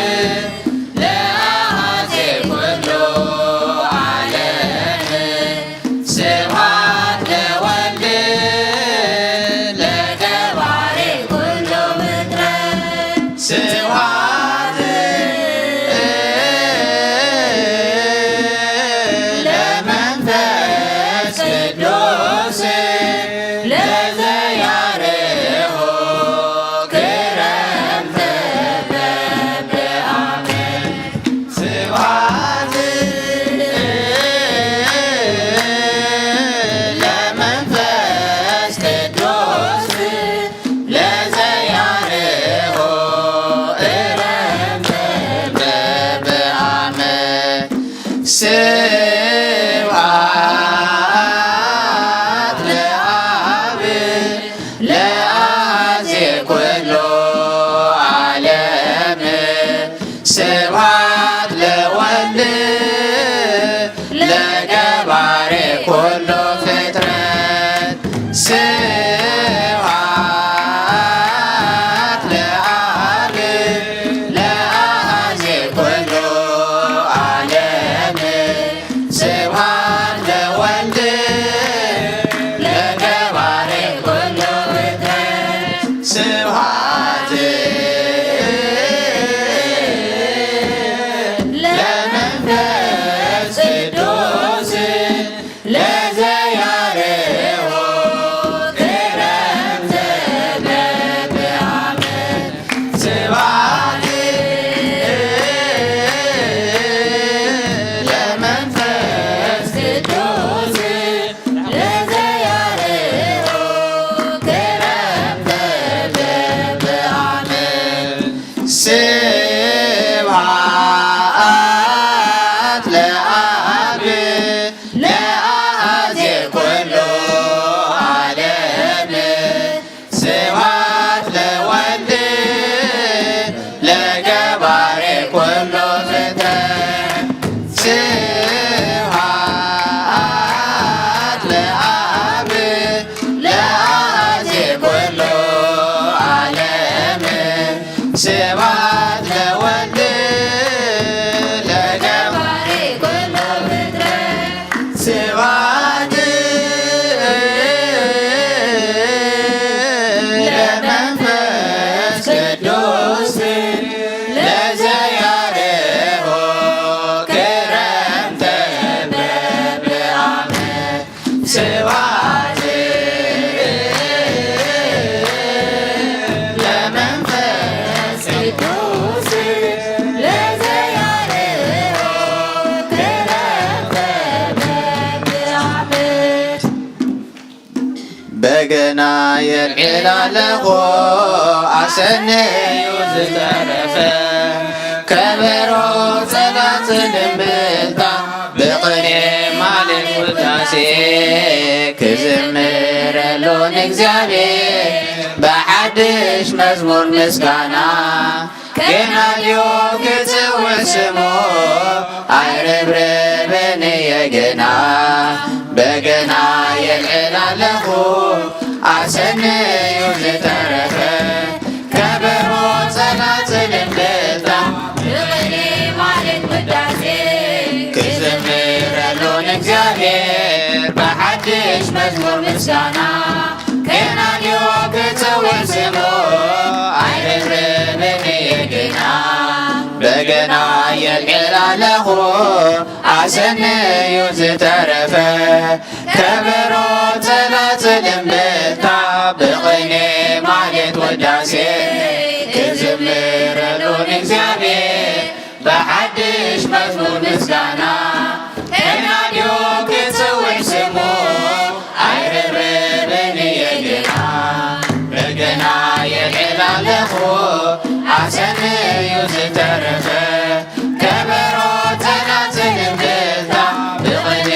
ለአዜ ኩሉ ዓለም። ስብሐት ለወልድ ለገባሬ ኩሉ ፍጥረት። ስብሐት ለመንፈስ ቅዱስ ለዘያርሆ ክረምተ በበአመት። ስብሐት ለመንፈስ ቅዱስ ለዘያርሆ ክረምተ በበአመት። ስብሐት ለአብ ለአዜ ኩሉ ዓለም። ስብሐት ለወልድ ለገባሬ ኩሉ ፍጥረት። ስብሐት ለአብ ለአዜ ኩሉ ዓለም። ስብሐት ለወልድ ለገባሬ ኩሉ ፍጥረት። ስብሐት ለመንፈስ ቅዱስ ለዘያርሆ ክረምተ በበአመት። ስብሐት ለመንፈስ ቅዱስ ለዘያርሆ ክረምተ በበአመት። ስብሐት ለአብ ለአዜ ኩሉ ዓለም። ስብሐት ለወልድ ለገባሬ ኩሉ ፍጥረት። ስብሐት ለአብ ለአዜ ኩሉ ዓለም። ስብሐት ለወልድ ለገባሬ ኩሉ ፍጥረት። ስብሐት ለመንፈስ ቅዱስ ለዘያርሆ ክረምተ በበአመት። ስብሐት ለመንፈስ ቅዱስ ለዘያርሆ የልዕል ኣለኹ ኣሰነዩ ዝተረፈ ከበሮ ጸናጽል እምብልታ ብቕኔ ማሌት ውዳሴ ክዝምረሉ ንእግዚኣብሔር ብሓድሽ መዝሙር ምስጋና ገና ድዮ ክጽውዕ ስሙ ኣይርብርብን እየ ገና በገና የልዕል ኣለኹ ኣሰነዩ ዝተረፈ ከበሮ ጸናጽል እምብልታ ብቕኔ ማሌት ውዳሴ ክዝምረሉ ንእግዚኣብሔር ብሓድሽ መዝሙር ምስጋና ገና ድዮ ክጽውዕ ስሙ ኣይርብርብን እየ ገና በገና የልዕል ኣለኹ ኣሰነዩ ዝተረፈ ከበሮ ጸናጽል እምብልታ ብቕኔ ማሌት ውዳሴ ክዝምረሉ ንእግዚኣብሔር ብሓድሽ መዝሙር ምስጋና ከናድዮ ክጽውዕ ስሙ ኣይርብርብን እየ ግና በገና የልዕል ኣለኹ ኣሰንዩ ዝተረፈ ከበሮ ጸናጽል እምብልታ ብቕኔ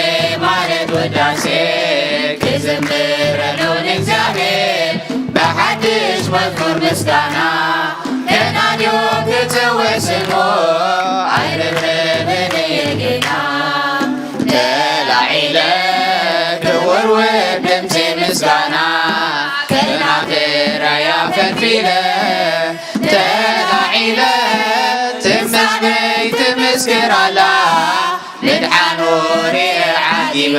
ማሌት ውዳሴ ክዝምረሉ ንእግዚኣብሔር ብሓድሽ መዝሙር ምስጋና ከናድዮ ክጽውዕ ስሙ ኣይርብርብን እየ ግና ተላዒለ ክውርውር ድምፂ ምስጋና ከናፍረያ ፈልፊለ ተላዒለ ትምስገይ ትምስክር ኣላ ምድሓኑ ርየ ዓጊበ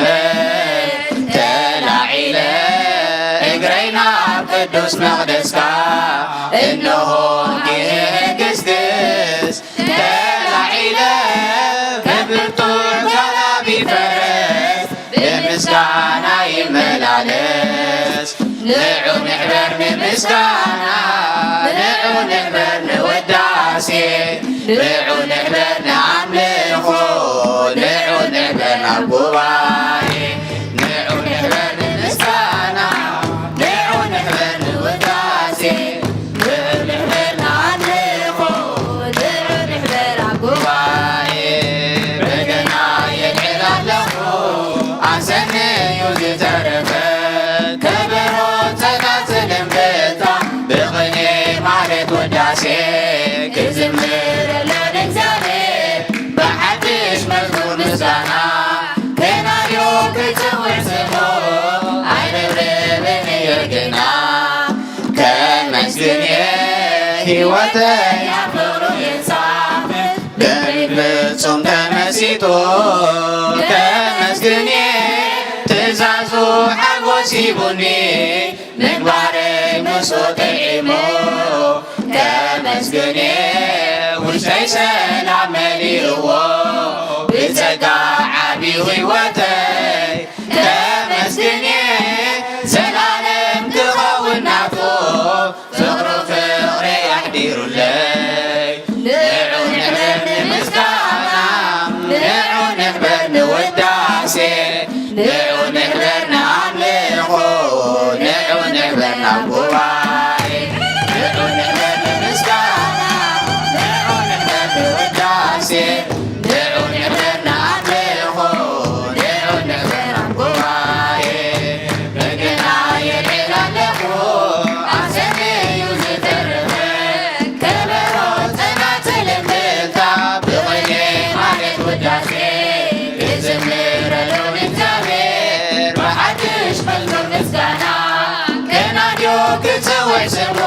ተላዒለ እግረይ ናብ ቅዱስ መቕደስካ እንሆ ገስግስ ተላዒለ ብብርቱዕ ጋላቢ ፈረስ ብምስጋና ይመላለስ ንዑ ንሕበር ንምስጋና ንዑ ንሕበር ንውዳሴ ንዑ ንሕበር ንኣምልኾ ንዑ ንሕበር ናብ ጉባኤ ንዑ ንሕበር ንምስጋና ንዑ ንሕበር ንውዳሴ ንዑ ንሕበር ንኣምልኾ ንዑ ንሕበር ኣብ ጉባኤ በገና የልዕል ኣለኹ ኣሰንዩ ዝተረፈ ከበሮ ጸናጽል እምብልታ ብቕኔ ማሌት ውዳሴ ክዝምረሉ ንእግዚኣብሔር ብሓድሽ መዝሙር ምስጋና ከናድዮ ክጽውዕ ስሙ ኣይርብርብን እየ ግና ከመስግን እየ ህይወተይ ኣብ ፍቕሩ የንሳፍፍ ብፍጹም ተመሲጡ ከመስግን እየ ትእዛዙ ሓጎስ ሂቡኒ ምግባረይ ምስኡ ጥዒሙ ከመስግን እየ ውሽጠይ ሰላም መሊእዎ ብጸጋ ዓብዩ ህይወተይ ከመስግን እየ ዘላለም ክኸውን ናቱ ፍቕሩ ፍቕሪ ኣሕዲሩለይ ንዑ ንሕበር ንምስጋና ንዑ ንሕበር ንውዳሴ ንዑ ንሕበር ንኣምልኾ ንዑ ንሕበር ናብ ጉባኤ ንዑ ንሕበር ንምስጋና ንዑ ንሕበር ንውዳሴ ንዑ ንሕበር ንኣምልኾ ንዑ ንሕበር ኣብ ጉባኤ በገና የልዕል ኣለኹ ኣሰንዩ ዝተረፈ ከበሮ ጸናጽል እምብልታ ብቕኔ ማሌት ውዳሴ ክዝምረሉ ንእግዚኣብሔር ብሓድሽ መዝሙር ምስጋና ከናድዮ ክጽውዕ ስሙ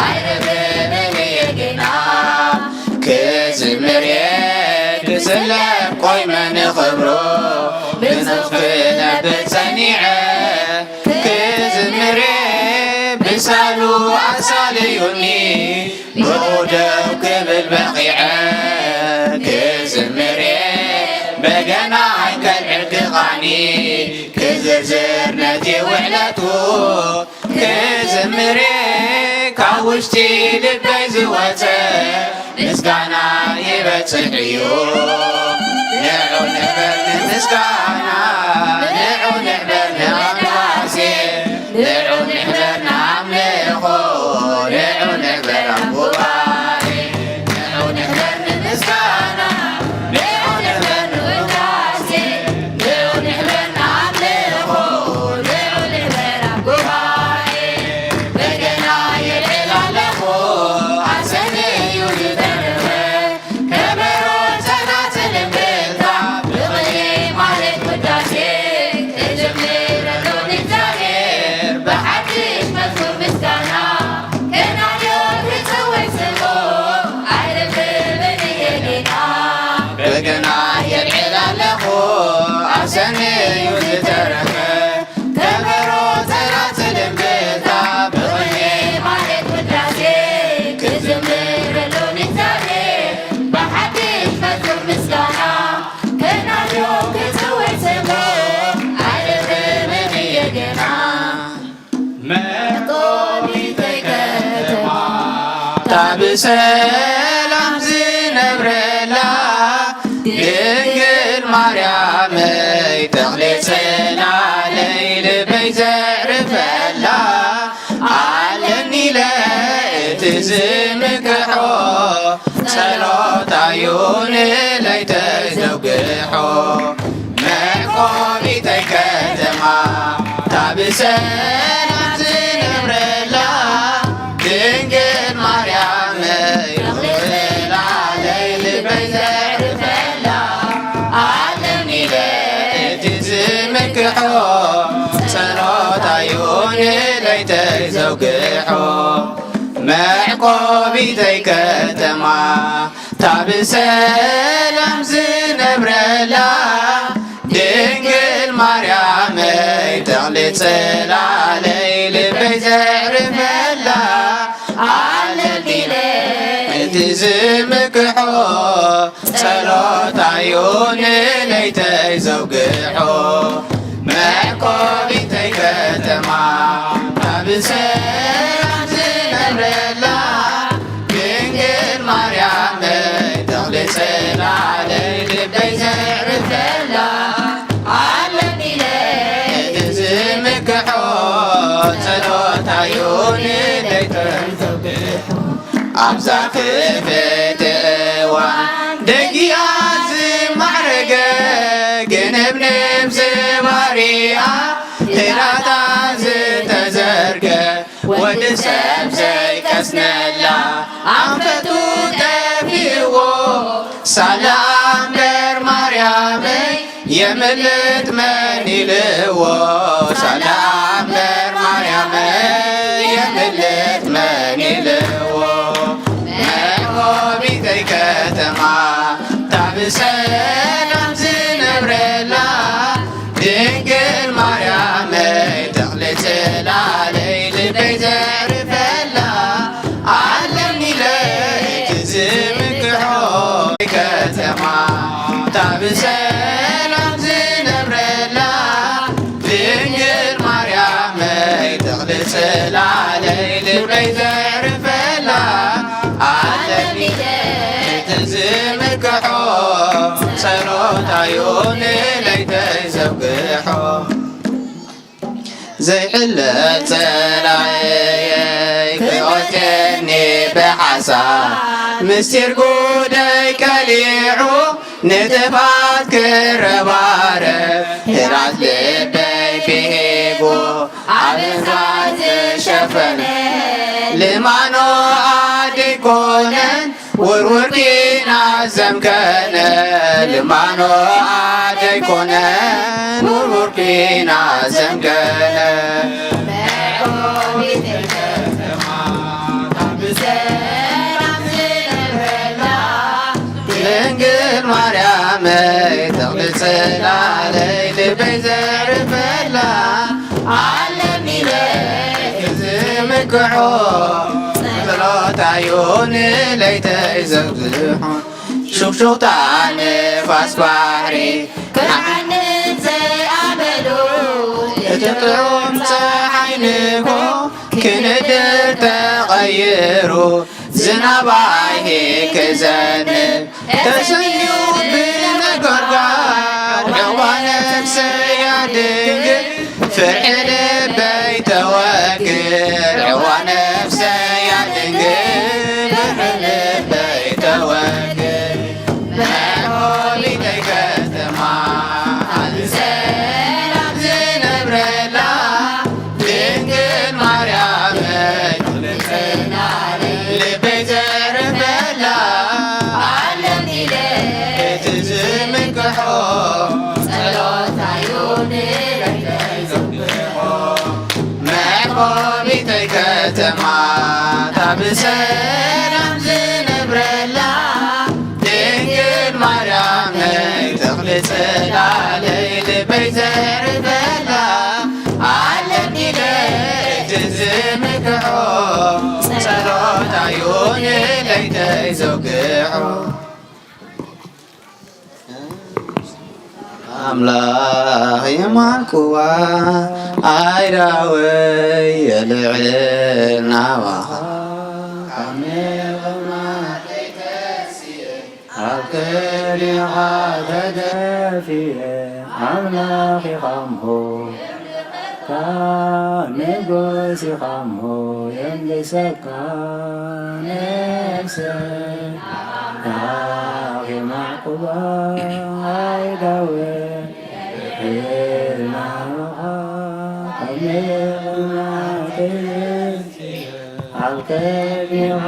ኣይርብርብን እየ ግና ክዝምር እየ ክስለፍ ቆይመ ንኽብሮ ብንጹህ ክነብር ጸኒዐ ክዝምር እየ ብሳሉ ኣሳልዩኒ ብኡ ደው ክብል በቒዐ ክዝምር እየ በገናይ ከልዕል ክቓኒ ክዝርዝር ነቲ ውዕለቱ ክዝምር እየ ካብ ውሽጢ ልበይ ዝወጸ ምስጋና ይበጽሕ እዩ ንዑ ንሕበር ንምስጋና ንዑ ንሕበር ንኣምላሴ ንዑ ንሕበር ጉባኤ ንዑ ንሕበር ንምስጋና፣ ንዑ ንሕበር ንውዳሴ፣ ንዑ ንሕበር ንኣምልኾ፣ ንዑ ንሕበር ኣብ ጉባኤ። በገና የልዕል ኣለኹ፣ ኣሰኒ እዩ ዝደርፍ፣ ከበሮ ጸናጽል እምብልታ፣ ብቕኔ ማህሌት ውዳሴ፣ ክዝምረሉ ንእግዚኣብሔር፣ ብሓድሽ መዝሙር ምስጋና። ከናልዮ ክጽውዕ ስሙ ኣይርብብን እየ ጌታ። በገና የልዕል ኣለኹ ኣሰኒ እዩ ዝተረፈ ከበሮ ጸናጽል እምብልታ ብቕኔ ማህሌት ውዳሴ ክዝምረሉ ንእግዚኣብሔር ብሓድሽ መዝሙር ምስጋና ከናልዮ ክጽውዕ ስሙ ኣይርብብን እየ ጌታ። መቆሚተይ ከተማ እታ ብሰላም ዝነብረላ ድንግል ማርያመይ ተኽለ ጽላለይ ልበይ ዘዕርፈላ ኣለኒ ኢለ እቲ ዝምክሖ ጸሎታዩ ንለይተይ ዘውግሖ መቆሚተይ ከተማ እታ ብሰላም ዝነብረላ ድንግል ማርያመይ ተኽለ ጽላለይ ልበይ ዘዕርፈላ ኣለኒ ኢለ እቲ ዝምክሖ ጸሎታዩ ንለይተይ ዘውግሖ መዕቆቢተይ ከተማ እታ ብሰላም ዝነብረላ ድንግል ማርያመይ ተኽሊ ጽላለይ ልበይ ዘዕርፈላ ኣለኒ ኢለ እቲ ዝምክሖ ጸሎታዩ ንለይተይ ዘውግሖ መዕቆቢተይ ከተማ እታ ብሰላም ዝነብረላ ድንግል ማርያመይ ተኽሊ ጽላለይ ልበይ ዘዕርፈላ ኣለኒ ኢለ እቲ ዝምክሖ ጸሎታዩ ንለይተይ ኣብዛ ክፍእቲ እዋን ደጊኣ ዝማዕረገ ግንብንብ ዝባሪኣ ህራታ ዝተዘርገ ወዲ ሰብ ዘይቀስነላ ኣንፈቱ ጠፊእዎ ሳላ እምበር ማርያመይ የምልጥ መን ኢልዎ ሳላ እምበር ማርያመይ የምልጥ መን ኢልዎ መዕቆቢተይ ከተማ እታ ብሰላም ዝነብረላ ድንግል ማርያመይ ተኽሊ ጽላለይ ልበይ ዘዕርፈላ ኣለኒ ኢለ እቲ ዝምክሖ ከተማ እታ ብሰላም ዝነብረላ ድንግል ማርያመይ ተኽሊ ጽላለይ ልበይ ዘዕርፈላ ኣለኒ ኢለ እቲ ዝምክሖ ጸሎታዩ ንለይተይ ዘውግሖ ዘይሕለል ጸላኤየይ ክቐትለኒ ብሓሳብ ምስጢር ጉደይ ቀሊዑ ንጥፍኣት ክረባረብ ህራት ልበይ ብሂጉ ኣበሳ ዝሸፈነ ልማኖ ኣደይኮነን ውርውር ኪና ዘምከነ ልማኖ ኣደይኮነን ውርውር ኪና ዘምከነ ድንግል ማርያመይ ተኽሊ ጽላለይ ልበይ ዘዕርፈላ ኣለኒ ኢለ ዝምክሖ ጸሎታዩ ንለይተይ ዘብዝሖ ሹክሹክታ ንፋስ ባሕሪ ክዓንት ዘይኣመሉ እቲ ጥዑም ጸሓይ ንግሆ ክንድር ተቐይሩ ዝናብ ኣይሂ ክዘንብ ተሰንዩ ብነጎድጓድ ዕዋ ነፍሰያ ድንግል ፍርሒ ልበይ ተወግድ ዕዋ ነፍሰያ ድንግል ብሰላም ዝነብረላ ድንግል ማርያም ነይ ተኽሊ ጽላለይ ልበይ ዘዕርፈላ ኣለኒ ለይቲ ዝምክሖ ጸሎታዩ ንለይተይ ዘውግሖ። ኣምላኽ የማልኩዋ ኣይዳወይ የልዕል ናባኻ ካብ ምቕማጠይ ተንሲኤ ኣብ ቅድሜኻ ተደፊኤ ኣምላኽ ኢኻ እሞ ካብ ንጉስ ኢኻ እሞ የንግሰካ ነፍሰይ ናባኻ የማዕቁባ ኣይዳወይ የልዕል ናባኻ ካብ ምቕማጠይ ተንሲኤ ኣብ ቅድሜኻ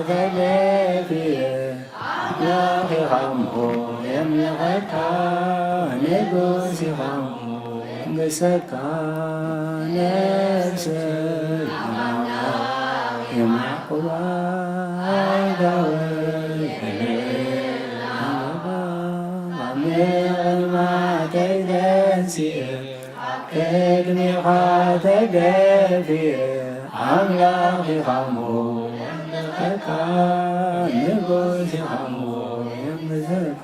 ተደፊኤ ኣምላኽ ኢኻ እሞ የምልኸካ ንጉስ ኢኻ እሞ የንግሰካ ነፍሰይ ኣምላኽ የማዕቁባ ኣይዳወይ የልዕል ናባኻ ካብ ምቕማጠይ ተንሲኤ ቅድሜኻ ተደፊኤ ኣምላኽ ኢኻ እሞ የምልኸካ ንጉስ ኢኻ እሞ የንግሰካ።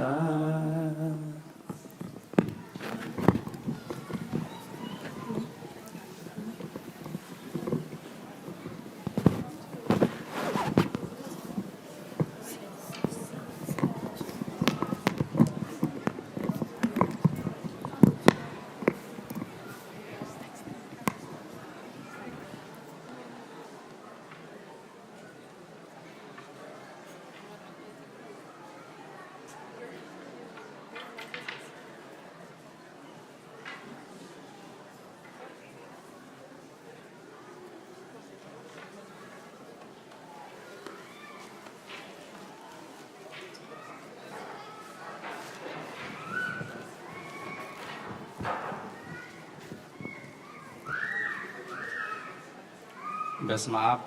በስመ አብ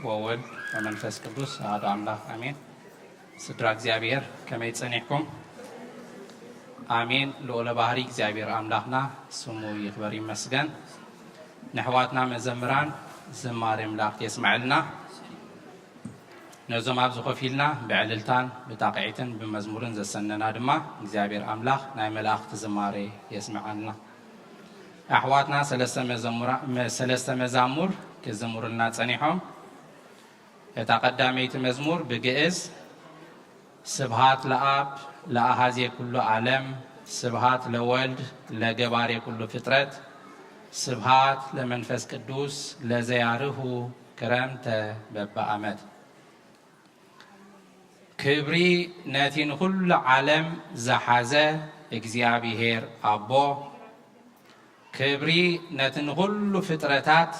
ወወልድ ወመንፈስ ቅዱስ አሐዱ አምላክ አሜን። ስድራ እግዚኣብሔር ከመይ ጸኒሕኩም? ኣሜን። ልዑለ ባህሪ እግዚኣብሔር ኣምላኽና ስሙ ይኽበር ይመስገን። ንኣሕዋትና መዘምራን ዝማሬ መላእክት የስምዐልና። ነዞም ኣብዚ ኮፍ ኢልና ብዕልልታን ብጣቕዒትን ብመዝሙርን ዘሰነና ድማ እግዚኣብሔር ኣምላኽ ናይ መላእክት ዝማሬ የስምዓልና። ኣሕዋትና ሰለስተ መዘሙራ-፣ መ-፣ ሰለስተ መዛሙር ክዝምሩልና ጸኒሖም። እታ ቀዳመይቲ መዝሙር ብግእዝ፣ ስብሃት ለአብ ለአሃዜ ኩሉ ዓለም፣ ስብሃት ለወልድ ለገባሬ ኩሉ ፍጥረት፣ ስብሃት ለመንፈስ ቅዱስ ለዘያርሁ ክረምተ በበዓመት። ክብሪ ነቲ ንኹሉ ዓለም ዝሓዘ እግዚኣብሔር ኣቦ፣ ክብሪ ነቲ ንኹሉ ፍጥረታት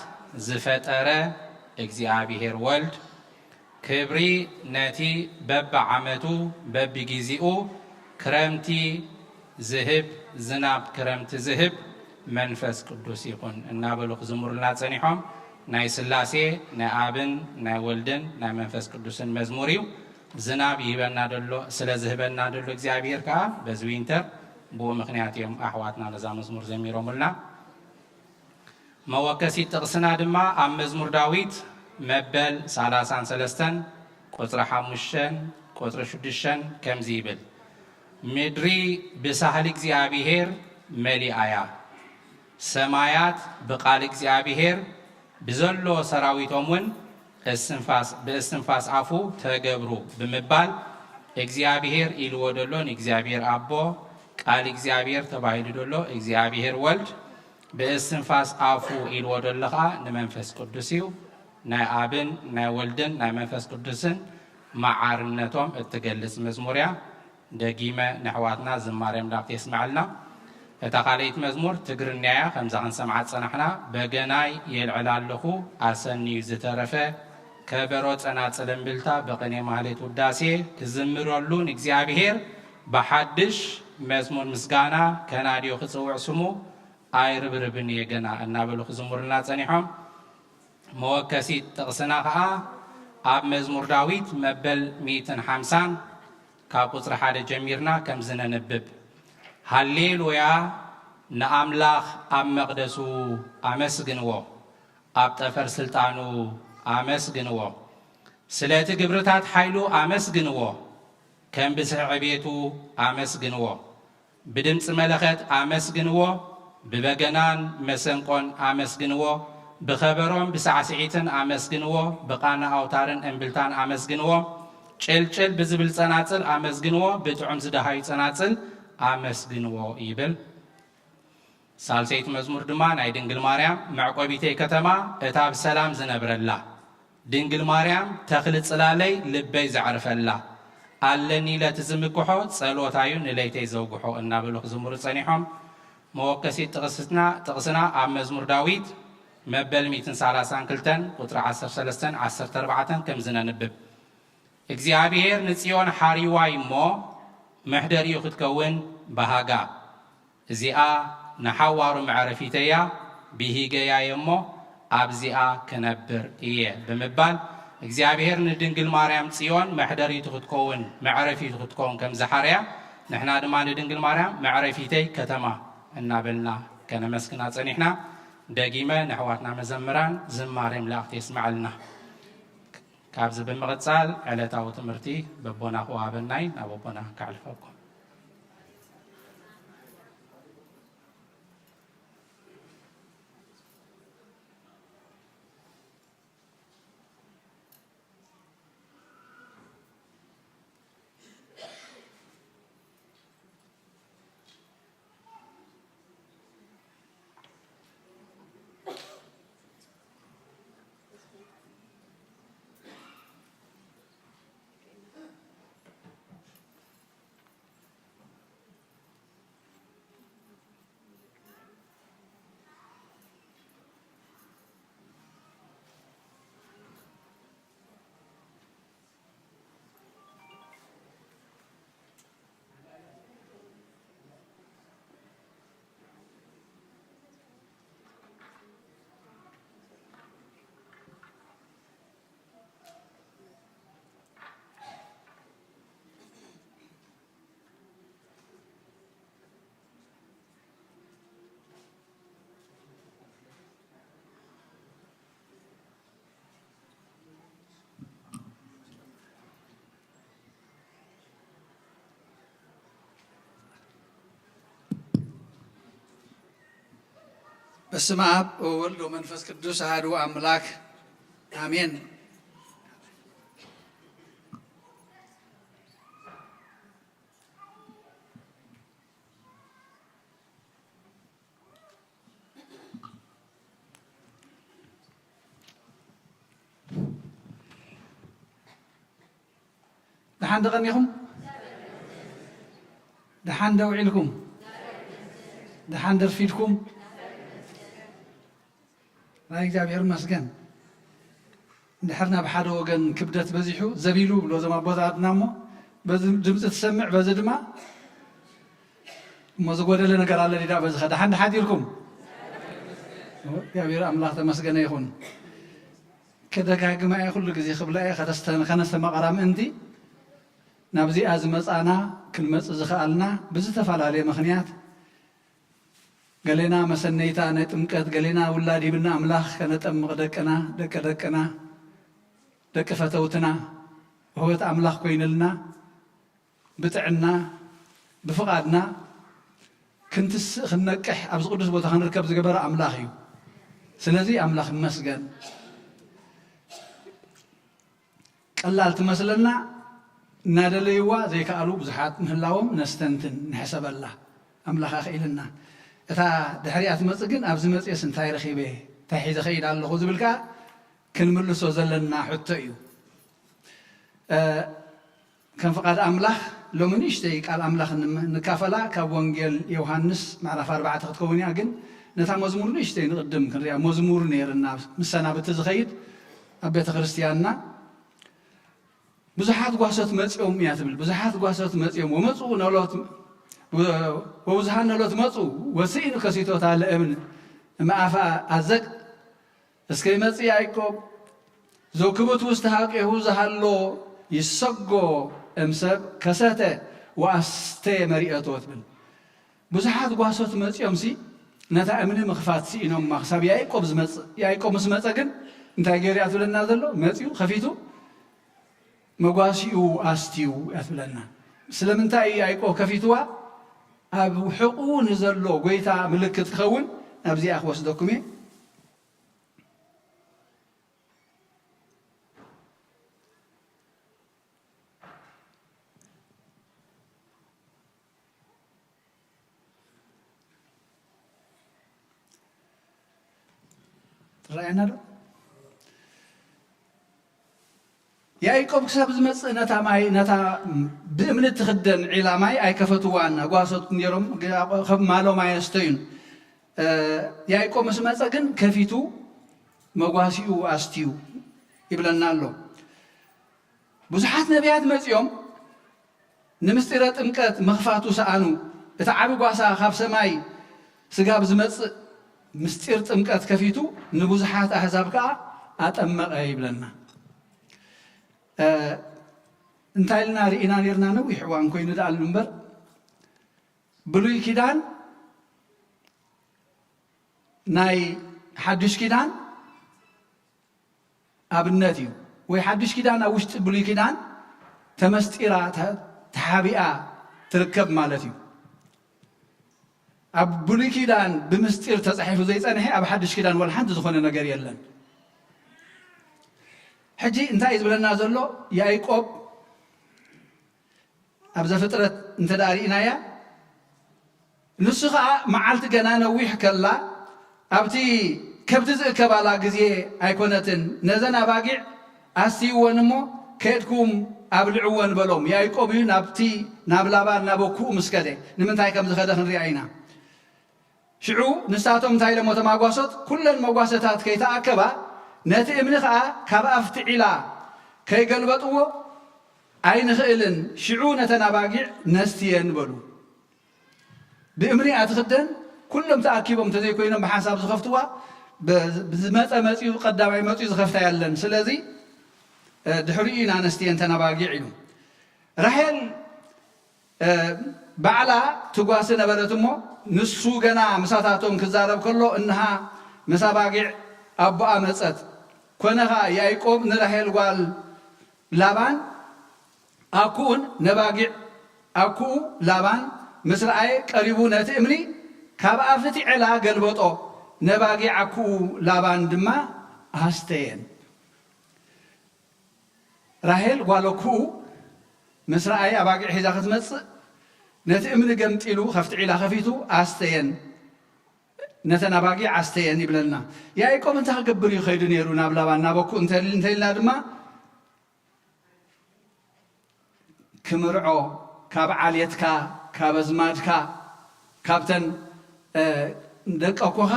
ዝፈጠረ እግዚኣብሔር ወልድ፣ ክብሪ ነቲ በብዓመቱ በብጊዜኡ ክረምቲ ዝህብ፣ ዝናብ ክረምቲ ዝህብ መንፈስ ቅዱስ ይኹን እናበሉ ክዝምሩልና ጸኒሖም። ናይ ሥላሴ፣ ናይ ኣብን ናይ ወልድን ናይ መንፈስ ቅዱስን መዝሙር እዩ። ዝናብ ይህበና ደሎ፣ ስለ ዝህበና ደሎ እግዚኣብሔር ከኣ በዚ ዊንተር ብኡ ምኽንያት እዮም ኣሕዋትና ነዛ መዝሙር ዘሚሮምልና። መወከሲት ጥቕስና ድማ ኣብ መዝሙር ዳዊት መበል ሰላሳን ሰለስተን ቁጽሪ ሓሙሽተን ቁጽሪ ሽዱሽተን ከምዚ ይብል፣ ምድሪ ብሳህሊ እግዚኣብሔር መሊኣ እያ፣ ሰማያት ብቓል እግዚኣብሔር ብዘሎ ሰራዊቶም እውን እስትንፋስ፣ ብእስትንፋስ ኣፉ ተገብሩ ብምባል እግዚኣብሔር ኢልዎ ደሎ ንእግዚኣብሔር ኣቦ፣ ቃል እግዚኣብሔር ተባሂሉ ደሎ እግዚኣብሔር ወልድ፣ ብእስትንፋስ ኣፉ ኢልዎ ደሎ ኸዓ ንመንፈስ ቅዱስ እዩ። ናይ ኣብን ናይ ወልድን ናይ መንፈስ ቅዱስን መዓርነቶም እትገልጽ መዝሙር እያ። ደጊመ ንኣሕዋትና ዝማሬ ኣምላኽ የስምዐልና። እታ ካልኣይቲ መዝሙር ትግርኛ እያ፣ ከምዛ ክንሰምዓ ዝጸናሕና። በገናይ የልዕል ኣለኹ ኣሰንዩ ዝተረፈ፣ ከበሮ ጸናጽል እምብልታ ብቕኔ ማህሌት ውዳሴ ክዝምረሉ ንእግዚኣብሔር ብሓድሽ መዝሙር ምስጋና ከናድዮ ክጽውዕ ስሙ ኣይርብርብን እየ ገና እናበሉ ክዝምሩልና ጸኒሖም። መወከሲት ጥቕስና ኸዓ ኣብ መዝሙር ዳዊት መበል ሚእትን ሓምሳን ካብ ቁጽሪ ሓደ ጀሚርና ከምዚ ነንብብ። ሃሌሉያ፣ ንኣምላኽ ኣብ መቕደሱ ኣመስግንዎ፣ ኣብ ጠፈር ስልጣኑ ኣመስግንዎ። ስለቲ ግብርታት ሓይሉ ኣመስግንዎ፣ ከም ብዝሒ ዕቤቱ ኣመስግንዎ። ብድምጺ መለኸት ኣመስግንዎ፣ ብበገናን መሰንቆን ኣመስግንዎ፣ ብኸበሮን ብሳዕስዒትን ኣመስግንዎ፣ ብቃና ኣውታርን እምብልታን ኣመስግንዎ፣ ጭልጭል ብዝብል ጸናጽል ኣመስግንዎ፣ ብጥዑም ዝደሃዩ ጸናጽል ኣመስግንዎ ይብል። ሳልሰይቲ መዝሙር ድማ ናይ ድንግል ማርያም መዕቆቢተይ ከተማ፣ እታ ብሰላም ዝነብረላ፣ ድንግል ማርያም ተኽሊ ጽላለይ ልበይ ዘዕርፈላ፣ ኣለኒ ኢለ ትዝምክሖ ጸሎታዩ ንለይተይ ዘውግሖ እናበሉ ክዝምሩ ጸኒሖም። መወከሲት ጥቕስትና ጥቕስና ኣብ መዝሙር ዳዊት መበል ሚእትን ሰላሳን ክልተን ቁጽሪ ዓሰርተ ሰለስተን ዓሰርተ ኣርባዕተን ከም ዝነንብብ። እግዚኣብሔር ንጽዮን ሓሪዋይ እሞ መሕደሪኡ ክትከውን በሃጋ። እዚኣ ንሓዋሩ መዕረፊተያ ብሂገያየ እሞ ኣብዚኣ ክነብር እየ ብምባል እግዚኣብሔር ንድንግል ማርያም ጽዮን መሕደሪቱ ክትከውን መዕረፊቱ ክትከውን ከም ዝሓረያ ንሕና ድማ ንድንግል ማርያም መዕረፊተይ ከተማ እናበልና ከነመስግና ጸኒሕና። ደጊመ ንሕዋትና መዘምራን ዝማሬ መላእክት የስምዐልና። ካብዚ ብምቕጻል ዕለታዊ ትምህርቲ በቦና ክወሃበናይ ናብ ኣቦና ከሕልፈኩም። በስመ አብ ወወልድ ወመንፈስ ቅዱስ አሐዱ አምላክ አሜን። ደሓን ደቐኒኹም? ደሓን ደውዒልኩም? ደሓን ደርፊድኩም? ናይ እግዚኣብሔር ይመስገን። እንድሕር ናብ ሓደ ወገን ክብደት በዚሑ ዘቢሉ ብሎ እዞም ኣቦታትና እሞ፣ በዚ ድምፂ ትሰምዕ፣ በዚ ድማ እሞ ዝጎደለ ነገር ኣሎ ዲዳ፣ በዚ ኸ ደሓን ደሓዲርኩም? እግዚኣብሔር ኣምላኽ ተመስገነ ይኹን። ከደጋግማ እየ ኩሉ ግዜ ክብላ እየ፣ ከተስተ-፣ ከነስተማቕራ ምእንቲ ናብዚኣ ዝመጻና፣ ክንመጽእ ዝኸኣልና ብዝተፈላለየ ምኽንያት፣ ገሌና መሰነይታ ናይ ጥምቀት፣ ገሌና ውላድ ሂብና ኣምላኽ ከነጠምቕ ደቅና፣ ደቂ ደቅና፣ ደቂ ፈተውትና፣ ውህበት ኣምላኽ ኮይንልና፣ ብጥዕና፣ ብፍቓድና ክንትስእ፣ ክንነቅሕ፣ ኣብዚ ቅዱስ ቦታ ክንርከብ ዝገበረ ኣምላኽ እዩ። ስለዚ ኣምላኽ ይመስገን። ቀላል ትመስለና፣ እናደለይዋ ዘይከኣሉ ብዙሓት ምህላዎም ነስተንትን፣ ንሕሰበላ። ኣምላኽ ኣኽኢልና። እታ ድሕሪኣ ትመጽእ ግን፣ ኣብዚ መጽኤስ እንታይ ረኺበ፣ እንታይ ሒዘ ኸይድ ኣለኹ ዝብል ከኣ ክንምልሶ ዘለና ሕቶ እዩ። እ፣ ከም ፍቓድ ኣምላኽ፣ ሎሚ ንእሽተይ ቃል ኣምላኽ ንም-፣ ንካፈላ፣ ካብ ወንጌል ዮሃንስ ምዕራፍ ኣርባዕተ ክትከውን እያ። ግን ነታ መዝሙር ንእሽተይ ንቕድም ክንሪኣ። መዝሙር ነይርና፣ ምስ ሰናብቲ ዝኸይድ ኣብ ቤተ ክርስቲያንና። ብዙሓት ጓሶት መጺኦም እያ ትብል። ብዙሓት ጓሶት መጺኦም፣ ወመጹ ኖሎት፣ ወ-፣ ወብዙሃን ኖሎት መጹ፣ ወስኢኑ ከሲቶታ ለእብን እምኣፋ ኣዘቅ፣ እስከ ይመጽእ ያዕቆብ፣ ዘክብት ውስተ ሐቄሁ ዘሃሎ ይሰጎ እምሰብ ከሰተ ወአስተ መሪአቶ ትብል። ብዙሓት ጓሶት መጺኦምሲ ነታ እምኒ ምኽፋት ስኢኖማ ክሳብ ያዕቆብ ዝመጽእ። ያዕቆብ ምስ መጸ ግን እንታይ ገይሩ እያ ትብለና ዘሎ? መጺኡ ከፊቱ መጓሲኡ ኣስትዩ እያ ትብለና። ስለምንታይ እዩ ያዕቆብ ከፊትዋ? ኣብ ሕቑኡ ንዘሎ ጐይታ ምልክት ክኸውን ናብዚኣ ክወስደኩም እየ። ትረኣየና ዶ? ያዕቆብ ክሳብ ዝመጽእ ነታ ማይ፣ ነታ ብእምኒ ትኽደን ዒላ ማይ ኣይከፈትዋን። ጓሶት ነይሮም፣ ግ-፣ ከም ማሎም ኣየስተዩን። እ፣ ያዕቆብ ምስ መጸ ግን ከፊቱ መጓሲኡ ኣስትዩ ይብለና ኣሎ። ብዙሓት ነቢያት መጺኦም ንምስጢረ ጥምቀት ምኽፋቱ ሰኣኑ። እቲ ዓቢ ጓሳ ካብ ሰማይ ስጋብ ዝመጽእ ምስጢር ጥምቀት ከፊቱ ንብዙሓት ኣህዛብ ከኣ ኣጠመቐ ይብለና። እ፣ እንታይ ኢልና ርኢና ነይርና? ነዊሕ እዋን ኮይኑ ደኣሉ እምበር፣ ብሉይ ኪዳን ናይ ሓድሽ ኪዳን ኣብነት እዩ። ወይ ሓድሽ ኪዳን ኣብ ውሽጢ ብሉይ ኪዳን ተመስጢራ፣ ተ-፣ ተሓቢኣ ትርከብ ማለት እዩ። ኣብ ብሉይ ኪዳን ብምስጢር ተጻሒፉ ዘይጸንሐ ኣብ ሓድሽ ኪዳን ወላ ሓንቲ ዝኾነ ነገር የለን። ሕጂ እንታይ እዩ ዝብለና ዘሎ? ያዕቆብ ኣብ ዘፍጥረት እንተ ደኣ ርኢናያ፣ ንሱ ኸኣ መዓልቲ ገና ነዊሕ ከላ፣ ኣብቲ ከብቲ ዝእከባላ ግዜ ኣይኮነትን፣ ነዘን ኣባጊዕ ኣስትይወን እሞ፣ "ከድኩም ኣብልዕወን" በሎም። ያዕቆብ እዩ ናብቲ፣ ናብ ላባን ናብ ኣኩኡ ምስ ከደ። ንምንታይ ከም ዝኸደ ክንሪኣ ኢና። ሽዑ ንሳቶም እንታይ ኢሎሞ ተማጓሶት? "ኩለን መጓሰታት ከይተኣከባ፣ ነቲ እምኒ ኸኣ ካብ ኣፍቲ ዒላ ከይገልበጥዎ ኣይንኽእልን፣ ሽዑ ነተን ኣባጊዕ ነስትየን" በሉ። ብእምኒ እያ ትኽደን። ኩሎም ተኣኪቦም እንተዘይኮይኖም ብሓንሳብ ዝኸፍትዋ፣ ብ-፣ ብዝመጸ መጺኡ፣ ቀዳማይ መጺኡ ዝኸፍታ ያለን። ስለዚ፣ እ፣ ድሕሪኡ ኢና ነስትየን ተን ኣባጊዕ ኢሉ። ራሄል እ፣ ባዕላ ትጓሲ ነበረት እሞ፣ ንሱ ገና ምሳታቶም ክዛረብ ከሎ፣ እንሃ ምስ ኣባጊዕ ኣቦኣ መጸት። ኮነ ኸኣ፣ ያዕቆብ ንራሄል ጓል ላባን ኣኩኡን ነባጊዕ ኣኩኡ ላባን ምስ ረኣየ፣ ቀሪቡ ነቲ እምኒ ካብ ኣፍቲ ዔላ ገልበጦ፣ ነባጊዕ ኣኩኡ ላባን ድማ ኣስተየን። ራሄል ጓል ኣኩኡ ምስ ረኣየ ኣባጊዕ ሒዛ ክትመጽእ፣ ነቲ እምኒ ገምጢሉ፣ ካብቲ ዒላ ከፊቱ ኣስተየን፣ ነተን ኣባጊዕ ኣስተየን ይብለና። ያዕቆብ እንታይ ክገብር እዩ ከይዱ ነይሩ ናብ ላባን፣ ናብ ኣኩኡ እንተ-፣ እንተኢልና ድማ፣ ክምርዖ፣ ካብ ዓሌትካ፣ ካብ ኣዝማድካ፣ ካብተን፣ እ፣ ደቂ ኣኮኻ፣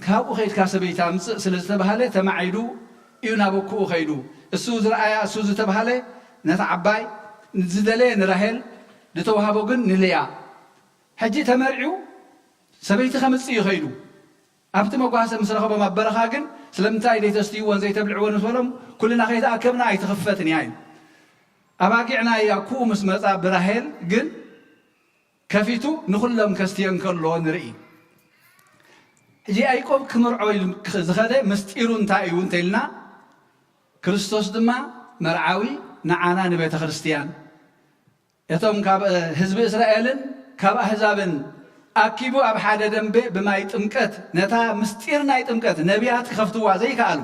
ካብኡ ኸይድካ ሰበይቲ ኣምጽእ ስለ ዝተባህለ ተማዒዱ እዩ ናብ ኣኩኡ ኸይዱ። እሱ ዝረኣያ፣ እሱ ዝተባህለ ነታ ዓባይ፣ ዝደለየ ንራሄል፣ ዝተዋህቦ ግን ንልያ። ሕጂ ተመርዕዩ ሰበይቲ ከምጽእ እዩ ኸይዱ። ኣብቲ መጓሰ ምስ ረኸቦም ኣብ በረኻ ግን፣ "ስለምንታይ ዘይተስትይዎን ዘይተብልዕዎን?" ምስ በሎም፣ "ኩልና ከይተኣከብና ኣይትኽፈትን እያ" ኢሉ። ኣባጊዕ ናይ ኣኩኡ ምስ መጻ ብራሄል ግን ከፊቱ ንኹሎም ከስትየን ከሎ ንርኢ። ሕጂ ያዕቆብ ክምርዖ ኢሉ ዝኸደ ምስጢሩ እንታይ እዩ እንተኢልና፣ ክርስቶስ ድማ መርዓዊ ንዓና ንቤተ ክርስቲያን፣ እቶም ካብ ህዝቢ እስራኤልን ካብ ኣህዛብን ኣኪቡ ኣብ ሓደ ደንቤ ብማይ ጥምቀት፣ ነታ ምስጢር ናይ ጥምቀት ነቢያት ክኸፍትዋ ዘይከኣሉ፣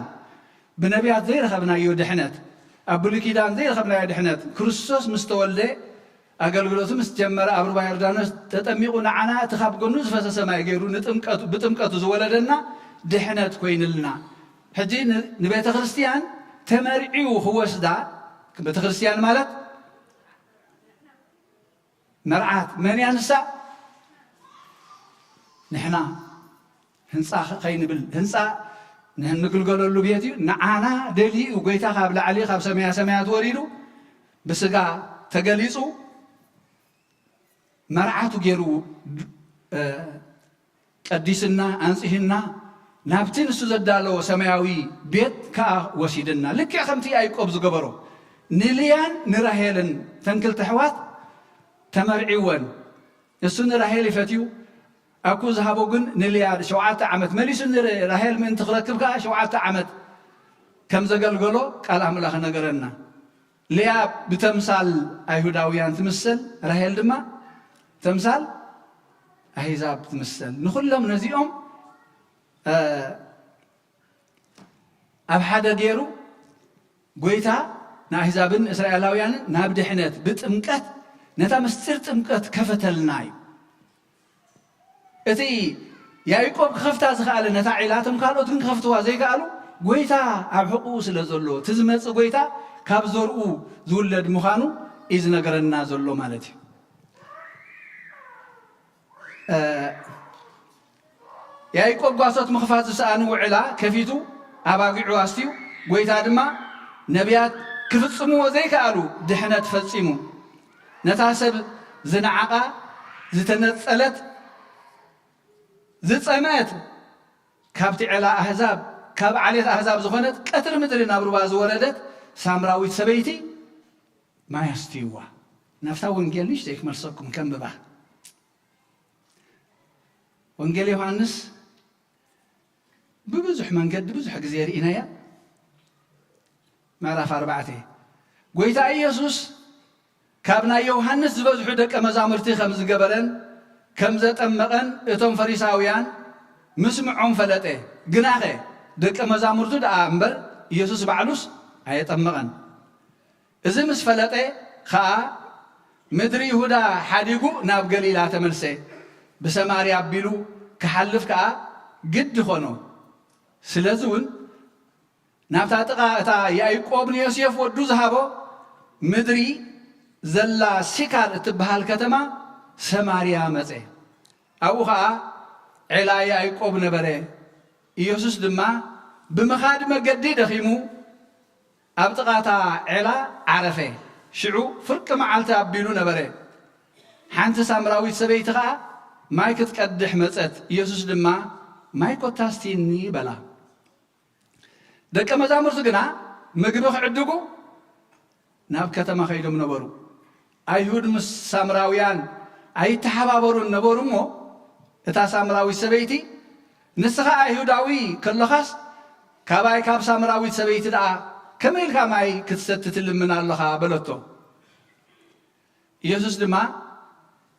ብነቢያት ዘይረኸብናዮ ድሕነት፣ ኣብ ብሉይ ኪዳን ዘይረኸብናዮ ድሕነት፣ ክርስቶስ ምስ ተወልደ፣ ኣገልግሎቱ ምስ ጀመረ፣ ኣብ ሩባ ዮርዳኖስ ተጠሚቑ፣ ንዓና እቲ ካብ ጎኑ ዝፈሰሰ ማይ ገይሩ ንጥምቀቱ፣ ብጥምቀቱ ዝወለደና ድሕነት ኮይንልና። ሕጂ ን-፣ ንቤተ ክርስቲያን ተመርዕዩ ክወስዳ፣ ቤተ ክርስቲያን ማለት መርዓት መን እያ ንሳ? ንሕና። ህንጻ ከ-፣ ከይንብል፣ ህንጻ ንግልገለሉ ቤት እዩ። ንዓና ደልዩ እዩ። ጎይታ ካብ ላዕሊ፣ ካብ ሰማያ ሰማያት ወሪዱ፣ ብስጋ ተገሊጹ፣ መርዓቱ ገይሩ፣ እ፣ ቀዲስና፣ ኣንጺህና፣ ናብቲ ንሱ ዘዳለዎ ሰማያዊ ቤት ከኣ ወሲድና። ልክዕ ከምቲ ያዕቆብ ዝገበሮ፣ ንልያን ንራሄልን፣ እተን ክልተ ኣሕዋት፣ ተመርዒወን። እሱ ንራሄል ይፈትዩ፣ ኣኩ ዝሃቦ ግን ንልያ ሸውዓተ ዓመት መሊሱ፣ ንራሄል ምእንቲ ክረክብ ከኣ ሸውዓተ ዓመት ከም ዘገልገሎ ቃል ኣምላኽ ነገረና። ልያ ብተምሳል ኣይሁዳውያን ትምሰል፣ ራሄል ድማ ተምሳል ኣህዛብ ትምሰል። ንኹሎም ነዚኦም፣ እ፣ ኣብ ሓደ ገይሩ፣ ጎይታ ንኣህዛብን እስራኤላውያንን ናብ ድሕነት ብጥምቀት፣ ነታ ምስጢር ጥምቀት ከፈተልና እዩ። እቲ ያዕቆብ ክኸፍታ ዝኸኣለ ነታ ዒላ፣ እቶም ካልኦት ግን ክኸፍትዋ ዘይከኣሉ፣ ጎይታ ኣብ ሕቑኡ ስለ ዘሎ፣ እቲ ዝመጽእ ጎይታ ካብ ዘርኡ ዝውለድ ምዃኑ እዩ ዝነገረና ዘሎ ማለት እዩ። እ፣ ያዕቆብ ጓሶት ምኽፋት ዝሰኣንዎ ዒላ ከፊቱ፣ ኣባጊዑ ኣስትዩ፣ ጎይታ ድማ ነቢያት ክፍጽምዎ ዘይከኣሉ ድሕነት ፈጺሙ። ነታ ሰብ ዝነዓቓ፣ ዝተነጸለት፣ ዝጸምአት፣ ካብቲ ዒላ ኣህዛብ፣ ካብ ዓሌት ኣህዛብ ዝኾነት፣ ቀትሪ ምድሪ ናብ ሩባ ዝወረደት ሳምራዊት ሰበይቲ ማይ ኣስትይዋ። ናብታ ወንጌል ንእሽተይ ክመልሰኩም ከንብባ። ወንጌል ዮሃንስ ብብዙሕ መንገዲ ብዙሕ ግዜ ርኢናያ። ምዕራፍ ኣርባዕተ፣ ጎይታ ኢየሱስ ካብ ናይ ዮሃንስ ዝበዝሑ ደቀ መዛሙርቲ ከም ዝገበረን ከም ዘጠመቐን እቶም ፈሪሳውያን ምስምዖም ፈለጠ። ግናኸ ደቀ መዛሙርቱ ደኣ እምበር ኢየሱስ ባዕሉስ ኣየጠመቐን። እዚ ምስ ፈለጠ ኸኣ፣ ምድሪ ይሁዳ ሓዲጉ ናብ ገሊላ ተመልሰ። ብሰማርያ ኣቢሉ ክሓልፍ ከኣ ግዲ ኾኖ። ስለዚ እውን ናብታ ጥቓ እታ ያዕቆብ ንዮሴፍ ወዱ ዝሃቦ ምድሪ ዘላ ሲካር እትበሃል ከተማ ሰማርያ መጸ። ኣብኡ ኸኣ ዔላ ያዕቆብ ነበረ። ኢየሱስ ድማ ብምኻድ መገዲ ደኺሙ ኣብ ጥቓ እታ ዔላ ዓረፈ። ሽዑ ፍርቂ መዓልቲ ኣቢሉ ነበረ። ሓንቲ ሳምራዊት ሰበይቲ ኸኣ ማይ ክትቀድሕ መጸት። ኢየሱስ ድማ፣ "ማይ ኮታ ኣስትይኒ" በላ። ደቀ መዛሙርቱ ግና ምግቢ ክዕድጉ ናብ ከተማ ከይዶም ነበሩ። ኣይሁድ ምስ ሳምራውያን ኣይተሓባበሩን ነበሩ እሞ፣ እታ ሳምራዊት ሰበይቲ፣ "ንስኻ ኣይሁዳዊ ከለኻስ፣ ካባይ ካብ ሳምራዊት ሰበይቲ ደኣ ከመይ ኢልካ ማይ ክትሰቲ ትልምን ኣለኻ?" በለቶ። ኢየሱስ ድማ፣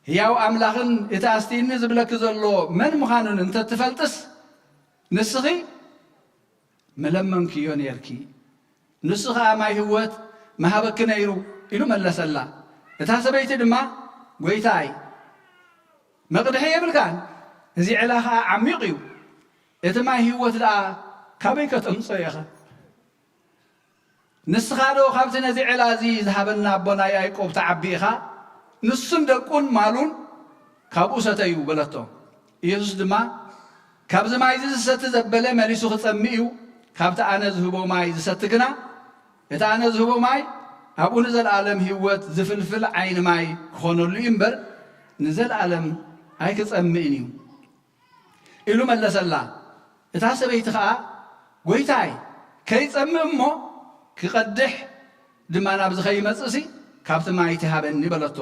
"ህያው ኣምላኽን እቲ ኣስትይኒ ዝብለኪ ዘሎ መን ምዃኑን እንተ ትፈልጥስ፣ ንስኺ ምለመንክዮ ነይርኪ፣ ንሱ ኸኣ ማይ ህይወት ምሃበኪ ነይሩ" ኢሉ መለሰላ። እታ ሰበይቲ ድማ፣ "ጐይታይ፣ መቕድሒ የብልካን፣ እዚ ዔላ ኸኣ ዓሚቕ እዩ፣ እቲ ማይ ህይወት ደኣ ካበይ ከተምጽኦ ኢኻ? ንስኻ ዶ ካብቲ ነዚ ዔላ እዚ ዝሃበና ኣቦና ያዕቆብ ትዓቢ ኢኻ? ንሱን ደቁን ማሉን ካብኡ ሰተዩ" በለቶ። ኢየሱስ ድማ፣ "ካብዚ ማይ እዚ ዝሰቲ ዘበለ መሊሱ ክጸምእ እዩ፣ ካብቲ ኣነ ዝህቦ ማይ ዝሰቲ ግና፣ እቲ ኣነ ዝህቦ ማይ ኣብኡ ንዘለኣለም ህይወት ዝፍልፍል ዓይኒ ማይ ክኾነሉ እዩ እምበር፣ ንዘለኣለም ኣይክጸምእን እዩ" ኢሉ መለሰላ። እታ ሰበይቲ ኸኣ፣ "ጐይታይ፣ ከይጸምእ እሞ ክቐድሕ ድማ ናብዚ ከይመጽእሲ ካብቲ ማይ እቲ ሃበኒ" በለቶ።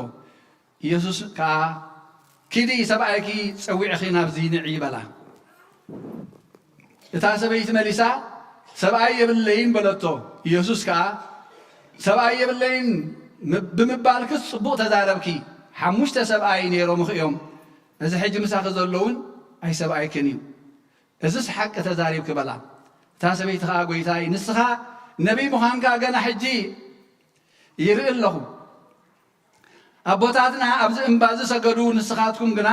ኢየሱስ ከኣ፣ "ኪዲ፣ ሰብኣይኪ ጸዊዕኺ ናብዚ ንዒ" በላ። እታ ሰበይቲ መሊሳ፣ "ሰብኣይ የብለይን" በለቶ። ኢየሱስ ከኣ፣ "ሰብኣይ የብለይን ም-፣ ብምባልክስ ጽቡቕ ተዛረብኪ፣ ሓሙሽተ ሰብኣይ ነይሮምኺ እዮም፣ እዚ ሕጂ ምሳኺ ዘሎ እውን ኣይሰብኣይክን እዩ። እዝስ ሓቂ ተዛሪብኪ" በላ። እታ ሰበይቲ ኸኣ፣ "ጐይታይ፣ ንስኻ ነቢይ ምዃንካ ገና ሕጂ ይርኢ ኣለኹ። ኣቦታትና ኣብዚ እምባ እዚ ሰገዱ፣ ንስኻትኩም ግና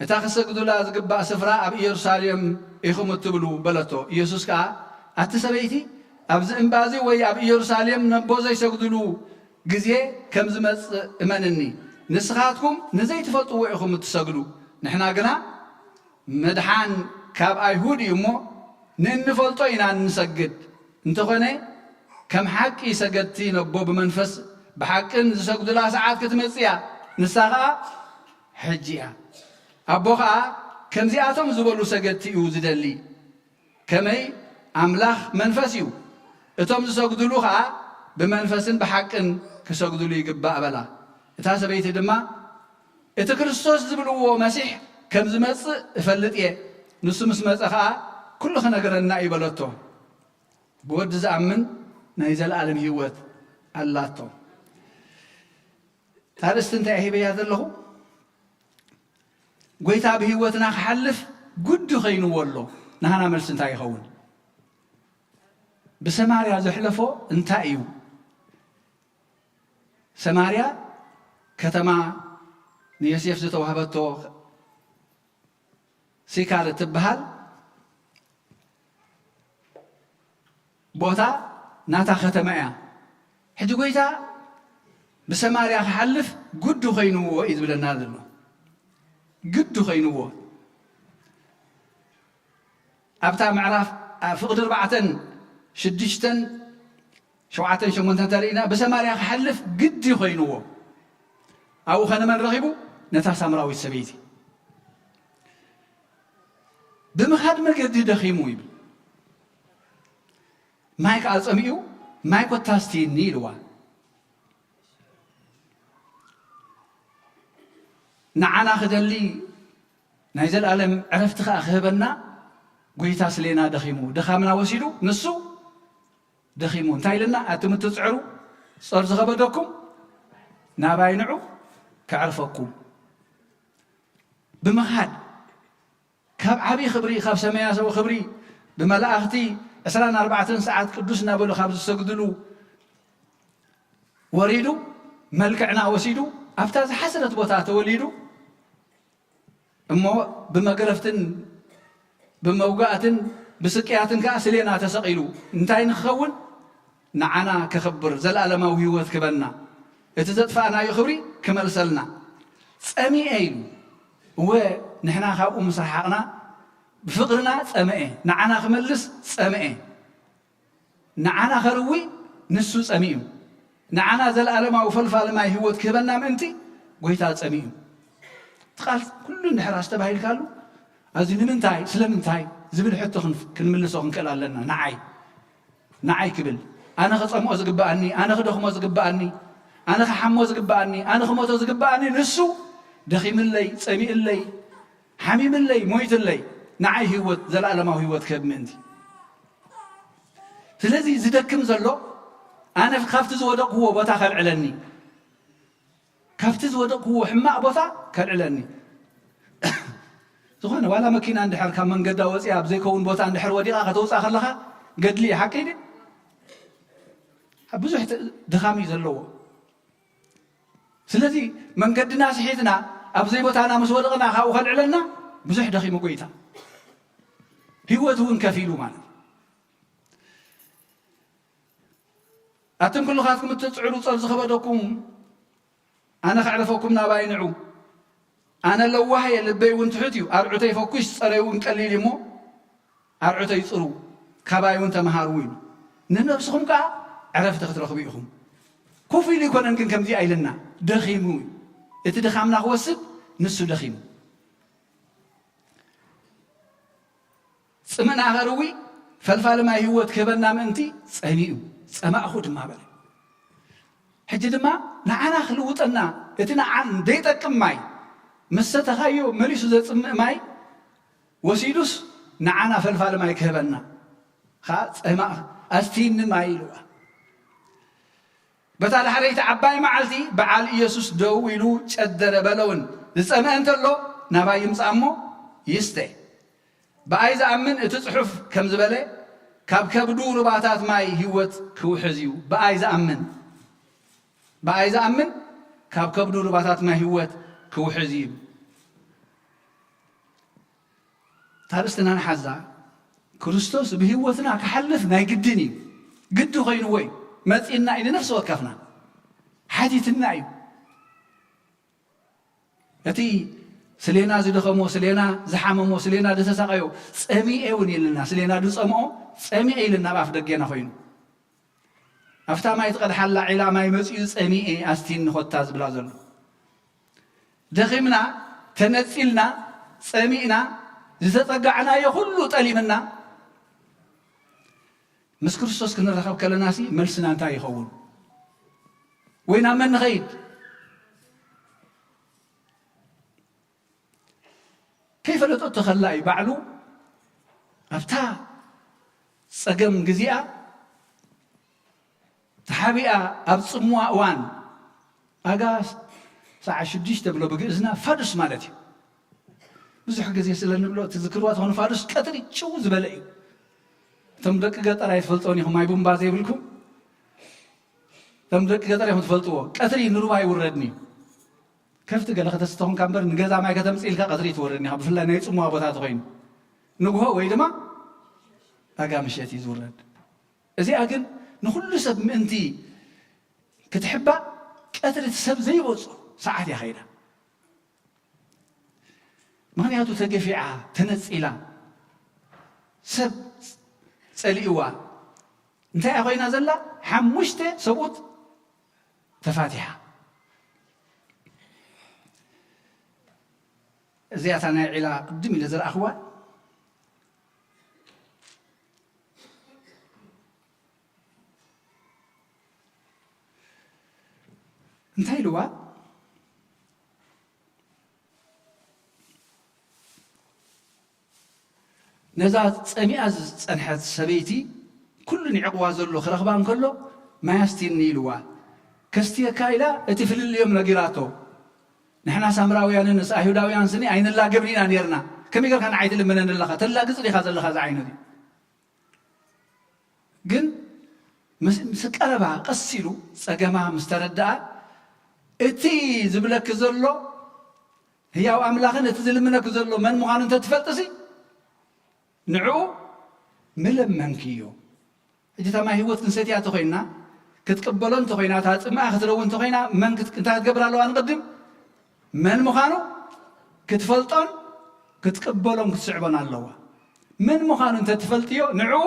እታ ክሰግዱላ ዝግባእ ስፍራ ኣብ ኢየሩሳሌም ኢኹም እትብሉ" በለቶ። ኢየሱስ ከኣ፣ "ኣቲ ሰበይቲ፣ ኣብዚ እምባ እዚ ወይ ኣብ ኢየሩሳሌም ነቦ ዘይሰግዱሉ ግዜ ከም ዝመጽእ እመንኒ። ንስኻትኩም ንዘይትፈልጥዎ ኢኹም እትሰግዱ፣ ንሕና ግና ምድሓን ካብ ኣይሁድ እዩ እሞ፣ ንእንፈልጦ ኢና እንሰግድ። እንተኾነ፣ ከም ሓቂ ሰገድቲ ነቦ ብመንፈስ ብሓቅን ዝሰግዱላ ሰዓት ክትመጽእ እያ፣ ንሳ ኸኣ ሕጂ እያ። ኣቦ ኸኣ ከምዚኣቶም ዝበሉ ሰገድቲ እዩ ዝደሊ። ከመይ ኣምላኽ መንፈስ እዩ፣ እቶም ዝሰግድሉ ኸኣ ብመንፈስን ብሓቅን ክሰግድሉ ይግባእ በላ። እታ ሰበይቲ ድማ እቲ ክርስቶስ ዝብልዎ መሲሕ ከም ዝመጽእ እፈልጥ እየ፣ ንሱ ምስ መጸ ኸኣ ኩሉ ክነግረና እዩ በለቶ። ብወዲ ዝኣምን ናይ ዘለኣለም ህይወት ኣላቶ። እታ ርእስቲ እንታይ ሂበያ ዘለኹ? ጎይታ ብህይወትና ክሓልፍ ጉዲ ኮይንዎ ኣሎ። ናህና መልሲ እንታይ ይኸውን? ብሰማርያ ዘሕለፎ እንታይ እዩ? ሰማርያ ከተማ ንዮሴፍ ዝተዋህበቶ ሲካር እትበሃል ቦታ ናታ ከተማ እያ። ሕጂ ጎይታ ብሰማርያ ክሓልፍ ግዲ ኮይንዎ እዩ ዝብለና ዘሎ። ግዲ ኮይንዎ። ኣብታ ምዕራፍ፣ ኣ፣ ፍቕዲ ኣርባዕተን ሽዱሽተን ሸውዓተን ሸሞንተን ተርእይና፣ ብሰማርያ ክሓልፍ ግዲ ኮይንዎ። ኣብኡ ኸ ንመን ረኺቡ? ነታ ሳምራዊት ሰበይቲ። ብምኻድ መገዲ ደኺሙ ይብል። ማይ ከኣ ጸሚኡ፣ ማይ ኮታ ኣስትይኒ ኢልዋ። ንዓና ክደሊ ናይ ዘለኣለም ዕረፍቲ ከኣ ክህበና ጎይታ ስሌና ደኺሙ፣ ድኻምና ወሲዱ ንሱ ደኺሙ። እንታይ ኢልና? ኣቱም እትጽዕሩ ጾር ዝኸበደኩም ናባይ ንዑ ከዕርፈኩም። ብምኻድ ካብ ዓቢ ክብሪ፣ ካብ ሰማያዊ ክብሪ ብመላእኽቲ ዕስራን ኣርባዕተን ሰዓት ቅዱስ እናበሉ ካብ ዝሰግድሉ ወሪዱ፣ መልክዕና ወሲዱ፣ ኣብታ ዝሓሰረት ቦታ ተወሊዱ፣ እሞ ብመግረፍትን ብመውጋእትን ብስቅያትን ከኣ ስሌና ተሰቒሉ። እንታይ ንክኸውን? ንዓና ከኽብር፣ ዘለኣለማዊ ህይወት ክበና፣ እቲ ዘጥፋእናዮ ክብሪ ክመልሰልና። ጸሚኤ ኢሉ። እወ፣ ንሕና ካብኡ ምስ ረሓቕና፣ ብፍቕርና ጸምኤ፣ ንዓና ክመልስ ጸምኤ። ንዓና ከርዊ ንሱ ጸሚኡ። ንዓና ዘለኣለማዊ ፈልፋሊ ማይ ህይወት ክህበና ምእንቲ ጎይታ ጸሚኡ። እቲ ቃል ኩሉ እንድሕር ኣስተባሂልካሉ፣ ኣዚ ንምንታይ፣ ስለምንታይ ዝብል ሕቶ ክንፍ-፣ ክንምልሶ ክንክእል ኣለና። ንዓይ፣ ንዓይ ክብል፣ ኣነ ክጸምኦ ዝግብኣኒ፣ ኣነ ክደኽሞ ዝግብኣኒ፣ ኣነ ክሓሞ ዝግብኣኒ፣ ኣነ ክሞቶ ዝግብኣኒ፣ ንሱ ደኺምለይ፣ ጸሚእለይ፣ ሓሚምለይ፣ ሞይትለይ፣ ንዓይ ህይወት፣ ዘለኣለማዊ ህይወት ክህብ ምእንቲ። ስለዚ ዝደክም ዘሎ፣ ኣነ ካብቲ ዝወደቅክዎ ቦታ ከልዕለኒ፣ ካብቲ ዝወደቅክዎ ሕማቕ ቦታ ከልዕለኒ። ዝኾነ ዋላ መኪና እንድሕር ካብ መንገዳ ወፂኣ ኣብ ዘይከውን ቦታ እንድሕር ወዲቓ ከተውፅኣ ከለኻ ገድሊ እዩ፣ ሓቂ ድዩ? ብዙሕ ት-፣ ድኻም እዩ ዘለዎ። ስለዚ መንገድና ስሒትና ኣብ ዘይቦታና ምስ ወደቕና ካብኡ ከልዕለና ብዙሕ ደኺሙ ጎይታ። ህይወት እውን ከፊሉ ማለት እዩ። ኣቱም ኩልኻትኩም እትጽዕሩ ጾር ዝኸበደኩም ኣነ ከዕርፈኩም ናባይ ንዑ። ኣነ ለዋህ እየ፣ ልበይ እውን ትሑት እዩ። ኣርዑተይ ፈኲስ፣ ጸረይ እውን ቀሊል እዩ እሞ ኣርዑተይ ጽርዉ፣ ካባይ እውን ተመሃሩ ኢሉ። ንነብስኹም ከኣ ዕረፍቲ ክትረኽቡ ኢኹም። ኮፍ ኢሉ ኣይኮነን ግን ከምዚ ኣይልና፣ ደኺሙ እዩ። እቲ ድኻምና ክወስድ ንሱ ደኺሙ። ጽምእና ከርዊ ፈልፋሊ ማይ ህይወት ክህበና ምእንቲ ጸሚኡ፣ ጸማእኹ ድማ በለ። ሕጂ ድማ ንዓና ክልውጠና፣ እቲ ንዓን ዘይጠቅም ማይ፣ ምስ ሰተኻዮ መሊሱ ዘጽምእ ማይ ወሲዱስ ንዓና ፈልፋሊ ማይ ክህበና። ኸኣ ጸማእ ኣስትይኒ ማይ ኢልዋ። በታ ዳሕረይቲ ዓባይ መዓልቲ በዓል ኢየሱስ ደው ኢሉ ጨደረ፣ በለ እውን፣ ዝጸምአ እንተሎ ናባይ ይምጻእ እሞ ይስተ። ብኣይ ዝኣምን፣ እቲ ጽሑፍ ከም ዝበለ፣ ካብ ከብዱ ሩባታት ማይ ህይወት ክውሕዝ እዩ። ብኣይ ዝኣምን፣ ብኣይ ዝኣምን፣ ካብ ከብዱ ሩባታት ማይ ህይወት ክውሕዝ እዩ። እታ ርእስትና ንሓዛ፣ ክርስቶስ ብህይወትና ክሓልፍ ናይ ግድን እዩ። ግዲ ኮይንዎ እዩ። መጺእና እዩ፣ ንነፍሲ ወከፍና ሓቲትና እዩ። እቲ ስሌና ዝደኸሞ፣ ስሌና ዝሓመሞ፣ ስሌና ዝተሳቐዮ፣ ጸሚኤ እውን ኢልና፣ ስሌና ዝጸምኦ ጸሚኤ ኢልና ኣብ ኣፍ ደጌና ኮይኑ። ኣብታ ማይ ትቐድሓላ ዒላ ማይ መጺኡ ጸሚኤ ኣስቲኒ ኮታ ዝብላ ዘሎ። ደኺምና፣ ተነጺልና፣ ጸሚእና፣ ዝተጸጋዕናዮ ኩሉ ጠሊምና፣ ምስ ክርስቶስ ክንራኸብ ከለናሲ መልስና እንታይ ይኸውን? ወይ ናብ መን ንኸይድ? ከይፈለጦ ተኸላ እዩ ባዕሉ ኣብታ ጸገም ግዜኣ ተሓቢኣ ኣብ ጽምዋ እዋን ኣጋ ሰዓ ሽዱሽተ ብሎ ብግእዝና ፋዱስ ማለት እዩ። ብዙሕ ግዜ ስለ ንብሎ ትዝክርዋ ትኾኑ ፋዱስ ቀትሪ ጭው ዝበለ እዩ። እቶም ደቂ ገጠር ኣይትፈልጥዎን ኢኹም፣ ማይ ቡምባ ዘይብልኩም እቶም ደቂ ገጠር ኢኹም ትፈልጥዎ። ቀትሪ ንሩባ ይውረድኒ ከፍቲ ገለ ከተስተኹም ካብ እምበር ንገዛ ማይ ከተምጽእ ኢልካ ቀትሪ ትወርድኒ ኢኻ፣ ብፍላይ ናይ ጽምዋ ቦታ ተኾይኑ ንግሆ ወይ ድማ ኣጋ ምሸት እዩ ዝውረድ። እዚኣ ግን ንኹሉ ሰብ ምእንቲ ክትሕባእ ቀትሪ እቲ ሰብ ዘይወጾ ሰዓት እያ ኸይዳ። ምኽንያቱ ተገፊዓ፣ ተነጺላ፣ ሰብ ጸሊእዋ። እንታይ እያ ኮይና ዘላ? ሓሙሽተ ሰብኡት ተፋቲሓ። እዚኣታ ናይ ዒላ ቅድም ኢለ ዝረኣኽዋ እንታይ ኢልዋ? ነዛ ጸሚኣ ዝጸንሐት ሰበይቲ ኩሉ ንዕቕዋ ዘሎ ክረኽባ እንከሎ፣ ማይ ኣስቲኒ ኢልዋ። ከስትየካ ኢላ እቲ ፍልልዮም ነጊራቶ። ንሕና ሳምራውያንን ምስ ኣይሁዳውያን ስኒ ኣይንላገብን ኢና ኔርና። ከመይ ጌርካ ንዓይ ትልምነኒ ኣለኻ? ተላግጽ ዲኻ ዘለኻ? እዚ ዓይነት እዩ። ግን ምስ ምስ ቀረባ ቀስ ኢሉ ጸገማ ምስ ተረድኣ፣ እቲ ዝብለኪ ዘሎ ህያው ኣምላኽን እቲ ዝልምነኪ ዘሎ መን ምዃኑ እንተትፈልጥሲ ንዕኡ ምለመንክዮ። ሕጂ እታ ማይ ህይወት ክንሰትያ እንተኾይንና፣ ክትቅበሎ እንተኾይና፣ እታ ጽምኣ ክትረዊ እንተኾይና፣ መን ክት-፣ እንታይ ክትገብር ኣለዋ ንቕድም? መን ምዃኑ ክትፈልጦን ክትቅበሎን ክትስዕቦን ኣለዋ። መን ምዃኑ እንተትፈልጥዮ፣ ንዕኡ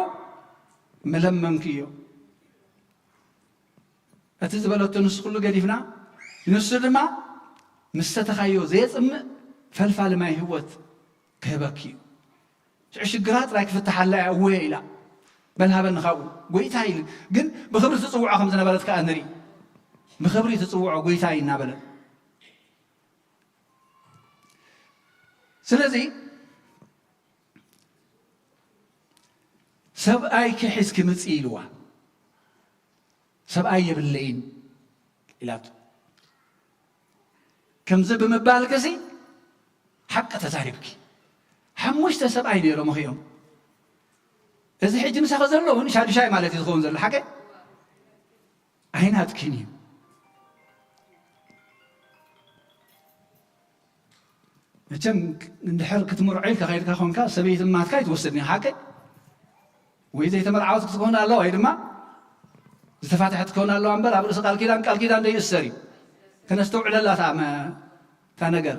ምለመንክዮ። እቲ ዝበለቶ ንሱ ኩሉ ገዲፍና፣ ንሱ ድማ ምስ ሰተኻዮ ዘየጽምእ ፈልፋሊ ማይ ህይወት ክህበኪ እዩ። ሽዑ ሽግራ ጥራይ ክፍትሓላ እያ፣ እወ ኢላ። በል ሃበኒ ካብኡ፣ ጎይታ ኢሉ። ግን ብኽብሪ ትጽውዖ ከም ዝነበረት ከኣ ንርኢ። ብኽብሪ ትጽውዖ ጎይታይ እናበለ። ስለዚ ሰብኣይኪ ሒዝኪ ምጺ ኢልዋ። ሰብኣይ የብለይን ኢላቶ። ከምዚ ብምባልኪሲ ሓቂ ተዛሪብኪ። ሓሙሽተ ሰብኣይ ነይሮም እዮም። እዚ ሕጂ ምሳኺ ዘሎ እውን ሻዱሻይ ማለት እዩ ዝኸውን ዘሎ፣ ሓቂ ኣይናትኪን እዩ። መቸም እንድሕር ክትምርዖ ኢልካ ከይድካ ኾንካ ሰበይቲ ማትካ ኣይትወስድን ኢኻ፣ ሓቂ? ወይ ዘይተመርዓወት ክትከውን ኣለዋ ወይ ድማ ዝተፋትሐት ክትከውን ኣለዋ እምበር ኣብ ርእሲ ቃል ኪዳን፣ ቃል ኪዳን ዘይእሰር እዩ። ከነስተውዕለላ እታ መ-፣ እታ ነገር።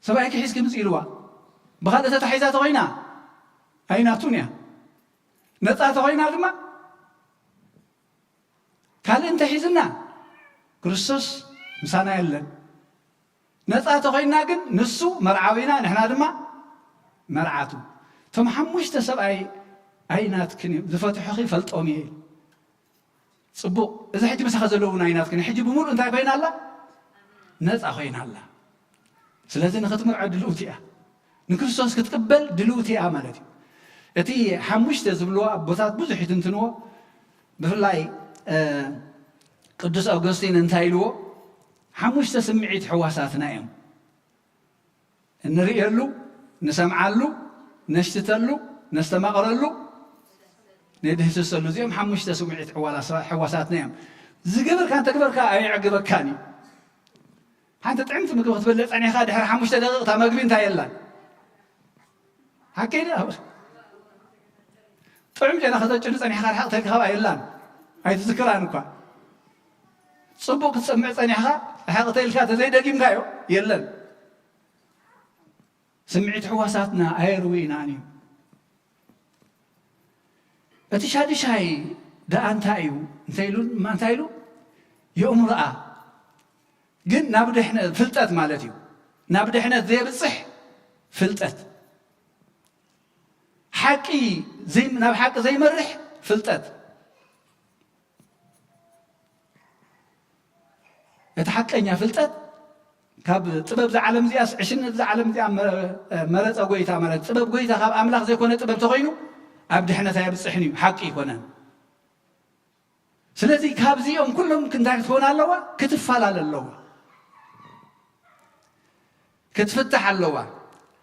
ሰብኣይኪ ሒዝኪ ምጽእ ኢልዋ። ብኻልእ ተታሒዛ ተኾይና ኣይናቱን እያ። ነጻ ተኾይና ድማ ካልእ እንተሒዝና ክርስቶስ ምሳና የለን። ነጻ ተኾይንና ግን ንሱ መርዓዊና፣ ንሕና ድማ መርዓቱ። እቶም ሓሙሽተ ሰብኣይ ኣይናትክን እዮም፣ ዝፈትሑኺ ፈልጦም እየ። ጽቡቕ፣ እዚ ሕጂ ምሳኻ ዘለዉ እውን ኣይናትክን። ሕጂ ብምሉእ እንታይ ኮይና ኣላ? ነጻ ኮይና ኣላ። ስለዚ ንኽትምርዖ ድልውቲ እያ። ንክርስቶስ ክትቅበል ድልውቲ እያ ማለት እዩ። እቲ ሓሙሽተ ዝብልዎ ኣቦታት ብዙሕ ይትንትንዎ። ብፍላይ፣ እ፣ ቅዱስ ኣውገስቲን እንታይ ኢልዎ? ሓሙሽተ ስምዒት ሕዋሳትና እዮም። እንርእየሉ፣ ንሰምዓሉ፣ ነሽትተሉ፣ ነስተማቕረሉ፣ ንድህስሰሉ። እዚኦም ሓሙሽተ ስምዒት ሕዋላ-፣ ሕዋሳትና እዮም። ዝገበርካ እንተግበርካ ኣየዕግበካን እዩ። ሓንቲ ጥዕምቲ ምግቢ ክትበልዕ ጸኒሕካ ድሕሪ ሓሙሽተ ደቂቕ እታ መግቢ እንታይ የላን? ሓቂ ድያ? ጥዑም ጨና ከተጭኑ ጸኒሕካ ርሕቕ ተልካ ካብኣ የላን። ኣይትዝክራን እኳ። ጽቡቕ ክትሰምዕ ጸኒሕካ ርሕቕ ተልካ ተዘይደጊምካዮ የለን። ስምዒት ሕዋሳትና ኣየርውኢናን እዩ። እቲ ሻድሻይ ደኣ እንታይ እዩ? እንታይ ኢሉ፣ እንታይ ኢሉ? የእምሮኣ። ግን ናብ ድሕነ-፣ ፍልጠት ማለት እዩ። ናብ ድሕነት ዘየብጽሕ ፍልጠት። ሓቂ ዘይ-፣ ናብ ሓቂ ዘይመርሕ ፍልጠት፣ እቲ ሓቀኛ ፍልጠት ካብ ጥበብ እዛ ዓለም እዚኣስ፣ ዕሽነት እዛ ዓለም እዚኣ መ-፣ መረጸ ጎይታ፣ ማለት ጥበብ ጎይታ ካብ ኣምላኽ ዘይኮነ ጥበብ ተኾይኑ ኣብ ድሕነት ኣየብጽሕን እዩ፣ ሓቂ ኣይኮነን። ስለዚ ካብዚኦም ኩሎም እንታይ ክትኮን ኣለዋ? ክትፈላለ ኣለዋ። ክትፍታሕ ኣለዋ።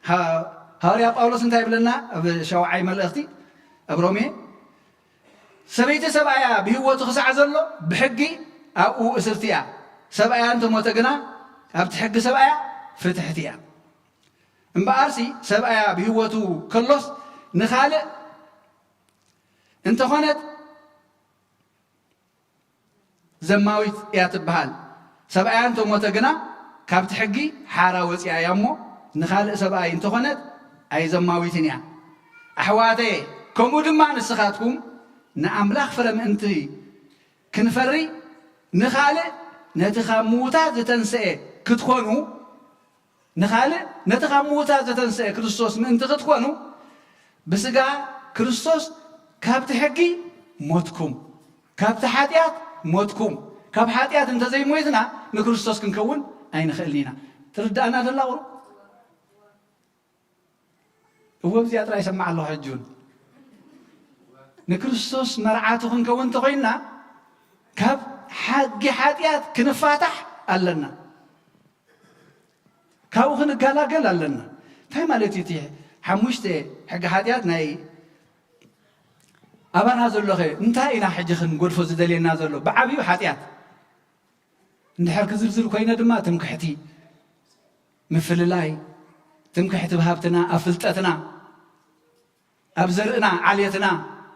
ሃ-፣ ሃዋርያ ጳውሎስ እንታይ ይብለና ኣብ ሻውዓይ መልእኽቲ ኣብ ሮሜ? "ሰበይቲ ሰብኣያ ብህይወቱ ክሳዕ ዘሎ ብሕጊ ኣብኡ እስርቲ እያ። ሰብኣያ እንተሞተ ግና ካብቲ ሕጊ ሰብኣያ ፍትሕቲ እያ። እምበኣርሲ ሰብኣያ ብህይወቱ ከሎስ ንኻልእ እንተኾነት ዘማዊት እያ ትበሃል። ሰብኣያ እንተሞተ ግና ካብቲ ሕጊ ሓራ ወፂኣ እያ እሞ ንኻልእ ሰብኣይ እንተኾነት ኣይዘማዊትን እያ። ኣሕዋተየ፣ ከምኡ ድማ ንስኻትኩም ንኣምላኽ ፍረ ምእንቲ ክንፈሪ ንኻልእ ነቲ ካብ ምዉታት ዝተንስኤ ክትኮኑ፣ ንኻልእ ነቲ ካብ ምዉታት ዘተንስአ ክርስቶስ ምእንቲ ክትኮኑ፣ ብስጋ ክርስቶስ ካብቲ ሕጊ ሞትኩም፣ ካብቲ ሓጢኣት ሞትኩም። ካብ ሓጢኣት እንተዘይሞይትና ንክርስቶስ ክንከውን ኣይንኽእልን ኢና። ትርዳእና ደላ ቁሩብ? እወ፣ እዚኣ ጥራይ ይሰምዕ ኣለኹ። ሕጂ እውን ንክርስቶስ መርዓቱ ክንከውን እንተኾይንና ካብ ሕጊ ሓጢኣት ክንፋታሕ ኣለና። ካብኡ ክንገላገል ኣለና። እንታይ ማለት እዩ እቲ ሓሙሽተ ሕጊ ሓጢኣት ናይ ኣባና ዘሎኸ? እንታይ ኢና ሕጂ ክንገድፎ ዝደልየና ዘሎ? ብዓብዩ ሓጢኣት እንድሕር ክዝርዝር ኮይነ ድማ ትምክሕቲ፣ ምፍልላይ፣ ትምክሕቲ ኣብ ሃብትና፣ ኣብ ፍልጠትና፣ ኣብ ዘርእና፣ ዓሌትና፣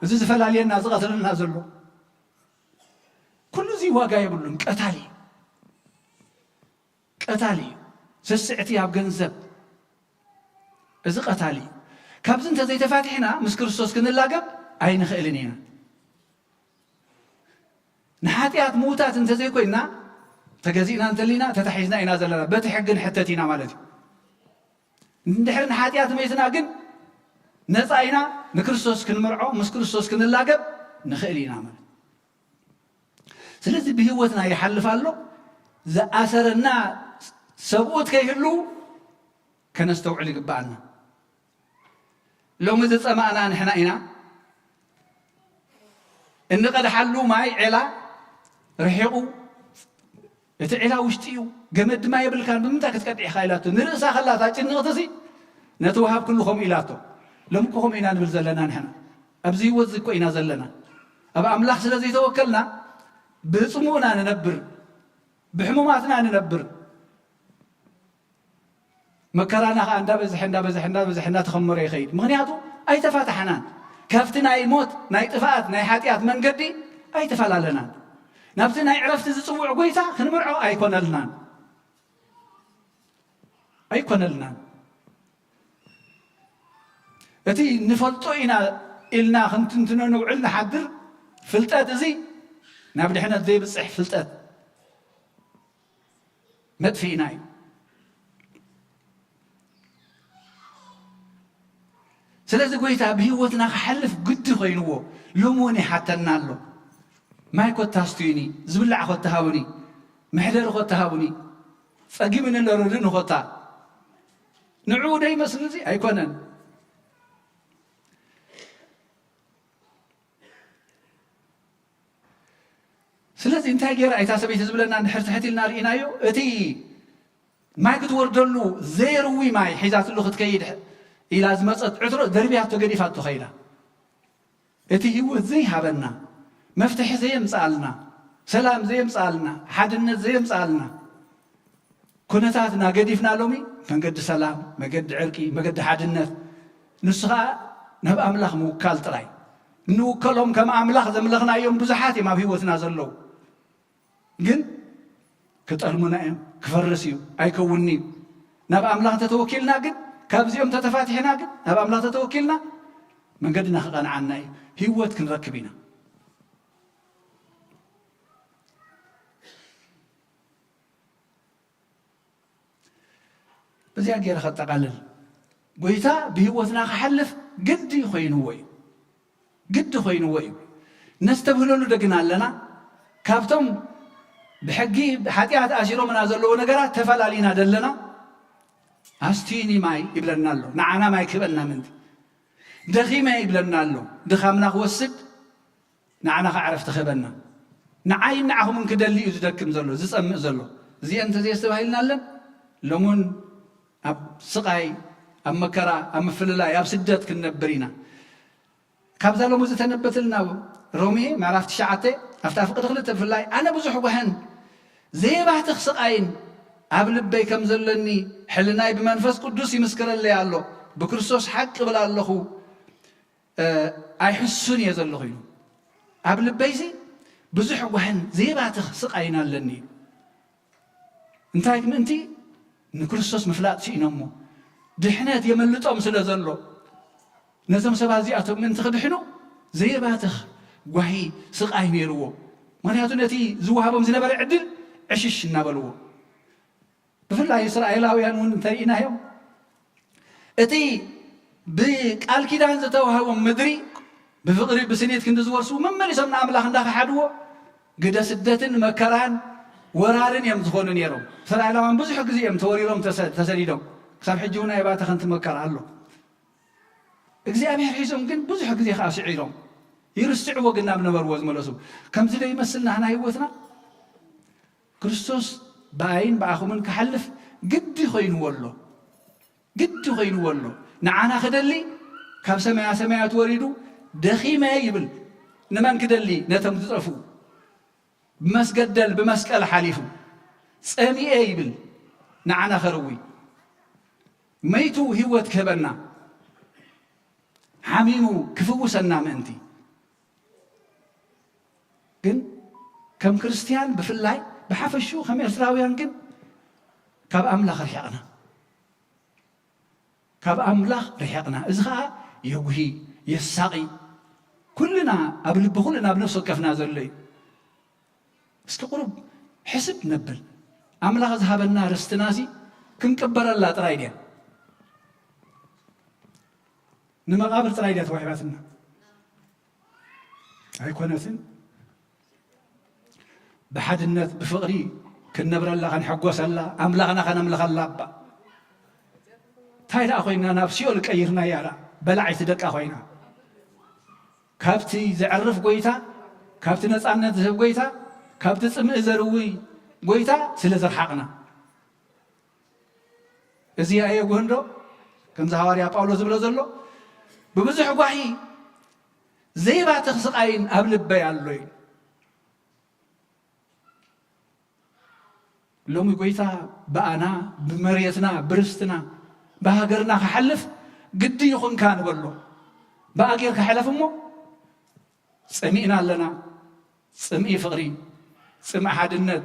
እዚ ዝፈላልየና፣ ዝቐትለና ዘሎ ኩሉ እዚ ዋጋ የብሉን። ቀታሊ እዩ። ቀታሊ እዩ። ስስዕቲ ኣብ ገንዘብ፣ እዚ ቀታሊ እዩ። ካብዚ እንተዘይተፋቲሕና ምስ ክርስቶስ ክንላገብ ኣይንኽእልን ኢና። ንሓጢኣት ምዉታት እንተዘይኮይና፣ ተገዚእና እንተሊና፣ ተታሒዝና ኢና ዘለና። በቲ ሕጊ ንሕተት ኢና ማለት እዩ። እንድሕር ንሓጢኣት መይትና ግን ነፃ ኢና። ንክርስቶስ ክንምርዖ፣ ምስ ክርስቶስ ክንላገብ ንኽእል ኢና ማለት እዩ። ስለዚ ብህይወትና ይሓልፍ ኣሎ። ዝኣሰረና ሰብኡት ከይህሉ ከነስተውዕል ይግብኣና። ሎሚ ዝጸማእና ንሕና ኢና። እንቐድሓሉ ማይ ዔላ ርሒቑ፣ እቲ ዔላ ውሽጢ እዩ፣ ገመድ ድማ የብልካን፣ ብምንታይ ክትቀድሕ ኢኻ ኢላቶ። ንርእሳ ከላታ ጭንቕቲ ሲ ነቲ ወሃብ ኩሉ ከምኡ ኢላቶ። ሎሚ እኮ ከምኡ ኢና ንብል ዘለና ንሕና። ኣብዚ ህይወት እዚ እኮ ኢና ዘለና። ኣብ ኣምላኽ ስለ ዘይተወከልና ብጽሙእና ንነብር፣ ብሕሙማትና ንነብር። መከራና ኸዓ እንዳበዝሐ፣ እንዳበዝሐ፣ እንዳበዝሐ፣ እንዳተኸመረ ይኸይድ። ምኽንያቱ ኣይተፋታሕናን። ካብቲ ናይ ሞት፣ ናይ ጥፍኣት፣ ናይ ሓጢኣት መንገዲ ኣይተፈላለናን። ናብቲ ናይ ዕረፍቲ ዝጽውዕ ጐይታ ክንምርዖ ኣይኮነልናን። ኣይኮነልናን። እቲ ንፈልጦ ኢና ኢልና ክንትንትኖ ንውዕል ንሓድር ፍልጠት እዚ ናብ ድሕነት ዘይብጽሕ ፍልጠት መጥፍኢና እዩ። ስለዚ ጐይታ ብህይወትና ክሓልፍ ግዲ ኮይንዎ ሎሚ እውን ይሓተና ኣሎ። ማይ ኮታ ኣስትዩኒ፣ ዝብላዕ ኮታ ሃቡኒ፣ መሕደሪ ኮታ ሃቡኒ፣ ጸጊሙኒ ኣሎ ርድእኒ ኮታ። ንዕኡ ዶ ይመስል እዚ? ኣይኮነን። ስለዚ እንታይ ገይራ እታ ሰበይቲ ዝብለና እንድሕር ትሕት ኢልና ርኢናዮ፣ እቲ ማይ ክትወርደሉ ዘይርዊ ማይ ሒዛትሉ ክትከይድ ኢላ ዝመጸት ዕትሮ ደርብያቶ ገዲፋቶ ከይዳ። እቲ ህይወት ዘይሃበና፣ መፍትሒ ዘየምጽኣልና፣ ሰላም ዘየምጽኣልና፣ ሓድነት ዘየምጽኣልና ኩነታትና ገዲፍና ሎሚ መንገዲ ሰላም፣ መገዲ ዕርቂ፣ መገዲ ሓድነት፣ ንሱ ኸኣ ናብ ኣምላኽ ምውካል ጥራይ። እንውከሎም ከም ኣምላኽ ዘምለኽናዮም ብዙሓት እዮም ኣብ ህይወትና ዘለዉ። ግን ክጠልሙና እዮም፣ ክፈርስ እዩ፣ ኣይከውንን እዩ። ናብ ኣምላኽ እንተተወኪልና ግን፣ ካብዚኦም እንተተፋቲሕና ግን፣ ናብ ኣምላኽ እንተተወኪልና መንገድና ክቐንዓና እዩ፣ ህይወት ክንረክብ ኢና። በዚኣ ገይረ ከጠቓልል፣ ጐይታ ብህይወትና ክሓልፍ ግዲ ኮይንዎ እዩ። ግዲ ኮይንዎ እዩ። ነስተብህለሉ ደግና ኣለና። ካብቶም ብሕጊ ሓጢኣት ኣሲሮምና ዘለዎ ነገራት ተፈላሊና ደለና። ኣስትዩኒ ማይ ይብለና ኣሎ። ንዓና ማይ ክህበና ምእንቲ። ደኺመ ይብለና ኣሎ። ድኻምና ክወስድ፣ ንዓና ኸዓ ዕረፍቲ ክህበና። ንዓይን ንዓኹምን ክደሊ እዩ ዝደክም ዘሎ፣ ዝጸምእ ዘሎ። እዚአን እንተዘየስተባሂልና ኣለን፣ ሎሙን ኣብ ስቓይ፣ ኣብ መከራ፣ ኣብ ምፍልላይ፣ ኣብ ስደት ክንነብር ኢና። ካብዛ ሎሚ ዝተነበትልና ሮሜ ምዕራፍ ትሽዓተ ኣብታ ፍቕዲ ክልተ ብፍላይ ኣነ ብዙሕ ጓህን ዘየባትኽ ስቓይን ኣብ ልበይ ከም ዘለኒ ሕልናይ ብመንፈስ ቅዱስ ይምስክረለይ ኣሎ። ብክርስቶስ ሓቂ እብል ኣለኹ፣ እ፣ ኣይሕሱን እየ ዘለኹ ኢሉ። ኣብ ልበይሲ ብዙሕ ጓህን ዘየባትኽ ስቓይን ኣለኒ። እንታይ ምእንቲ ንክርስቶስ ምፍላጥ ስኢኖሞ ድሕነት የመልጦም ስለ ዘሎ፣ ነዞም ሰባት እዚኣቶም ምእንቲ ክድሕኑ ዘየባትኽ ጓሂ ስቓይ ነይርዎ። ምኽንያቱ ነቲ ዝወሃቦም ዝነበረ ዕድል ዕሽሽ እናበልዎ። ብፍላይ እስራኤላውያን እውን እንተርኢናዮም፣ እቲ ብቃል ኪዳን ዝተዋህቦም ምድሪ ብፍቕሪ ብስኒት ክንዲ ዝወርሱ መመሊሶም ንኣምላኽ እንዳኸሓድዎ ግደ ስደትን መከራን ወራርን እዮም ዝኾኑ ነይሮም። እስራኤላውያን ብዙሕ ግዜ እዮም ተወሪሮም ተሰ-፣ ተሰዲዶም። ክሳብ ሕጂ እውን ኣይባተኸን እቲ መከራ ኣሎ። እግዚኣብሔር ሒዞም ግን ብዙሕ ግዜ ከዓ ስዒሮም ይርስዕዎ ግን ናብ ነበርዎ ዝመለሱ። ከምዚ ዶ ይመስል ናህና ህይወትና? ክርስቶስ ብኣይን ብኣኹምን ክሓልፍ ግዲ ኮይንዎ ኣሎ። ግዲ ኮይንዎ ኣሎ። ንዓና ክደሊ ካብ ሰማያ ሰማያት ወሪዱ ደኺመ ይብል። ንመን ክደሊ? ነቶም ዝጠፍኡ። ብመስገደል ብመስቀል ሓሊፉ። ጸሚኤ ይብል። ንዓና ከርዊ። መይቱ ህይወት ክህበና። ሓሚሙ ክፍውሰና ምእንቲ። ግን ከም ክርስትያን ብፍላይ ብሓፈሽኡ ከም ኤርትራውያን ግን ካብ ኣምላኽ ርሒቕና። ካብ ኣምላኽ ርሒቕና። እዚ ኸኣ የጉሂ፣ የሳቒ። ኩልና ኣብ ልቢ ኩልና ኣብ ነፍሲ ወከፍና ዘሎ እዩ። እስኪ ቁሩብ ሕስብ ነብል። ኣምላኽ ዝሃበና ርስትና ሲ ክንቅበረላ ጥራይ ድያ? ንመቓብር ጥራይ ድያ ተዋሂባትና? ኣይኮነትን። ብሓድነት ብፍቕሪ ክንነብረላ ክንሕጎሰላ ኣምላኽና ከነምልኸላ እባ። እንታይ ደኣ ኮይና ናብ ሲኦል ቀይርናያ ደኣ በላዒቲ ደቃ ኮይና። ካብቲ ዘዕርፍ ጎይታ፣ ካብቲ ነጻነት ዝህብ ጎይታ፣ ካብቲ ጽምኢ ዘርዊ ጎይታ ስለ ዝረሓቕና። እዚ ኣየጉህን ዶ? ከምዚ ሃዋርያ ጳውሎስ ዝብሎ ዘሎ፣ ብብዙሕ ጓሂ ዘይባትኽ ስቓይን ኣብ ልበይ ኣሎ እዩ። ሎሚ ጎይታ ብኣና፣ ብመሬትና፣ ብርስትና፣ ብሃገርና ክሓልፍ ግዲ ይኹንካ ንበሎ። ብኣ ጌርካ ሕለፍ እሞ ጸሚእና ኣለና። ጽምኢ ፍቕሪ፣ ጽምኢ ሓድነት፣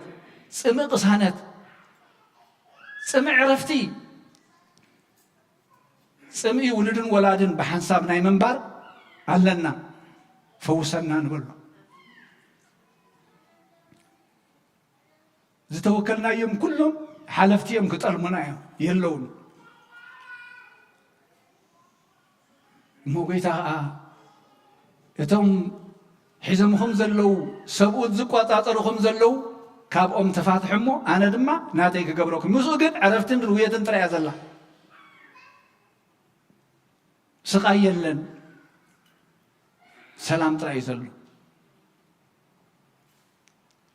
ጽምኢ ቅሳነት፣ ጽምኢ ዕረፍቲ፣ ጽምኢ ውሉድን ወላድን ብሓንሳብ ናይ ምንባር ኣለና። ፈውሰና ንበሎ። ዝተወከልናዮም ኩሎም ሓለፍቲ እዮም፣ ክጠልሙና እዮም፣ የለውን። እሞ ጎይታ ኸዓ እቶም ሒዞምኹም ዘለዉ ሰብኡት ዝቆጻጸሩኹም ዘለዉ ካብኦም ተፋትሑ እሞ ኣነ ድማ ናተይ ክገብረኩም። ምስኡ ግን ዕረፍትን ርውየትን ጥራይ እያ ዘላ። ስቓይ የለን፣ ሰላም ጥራይ እዩ ዘሎ።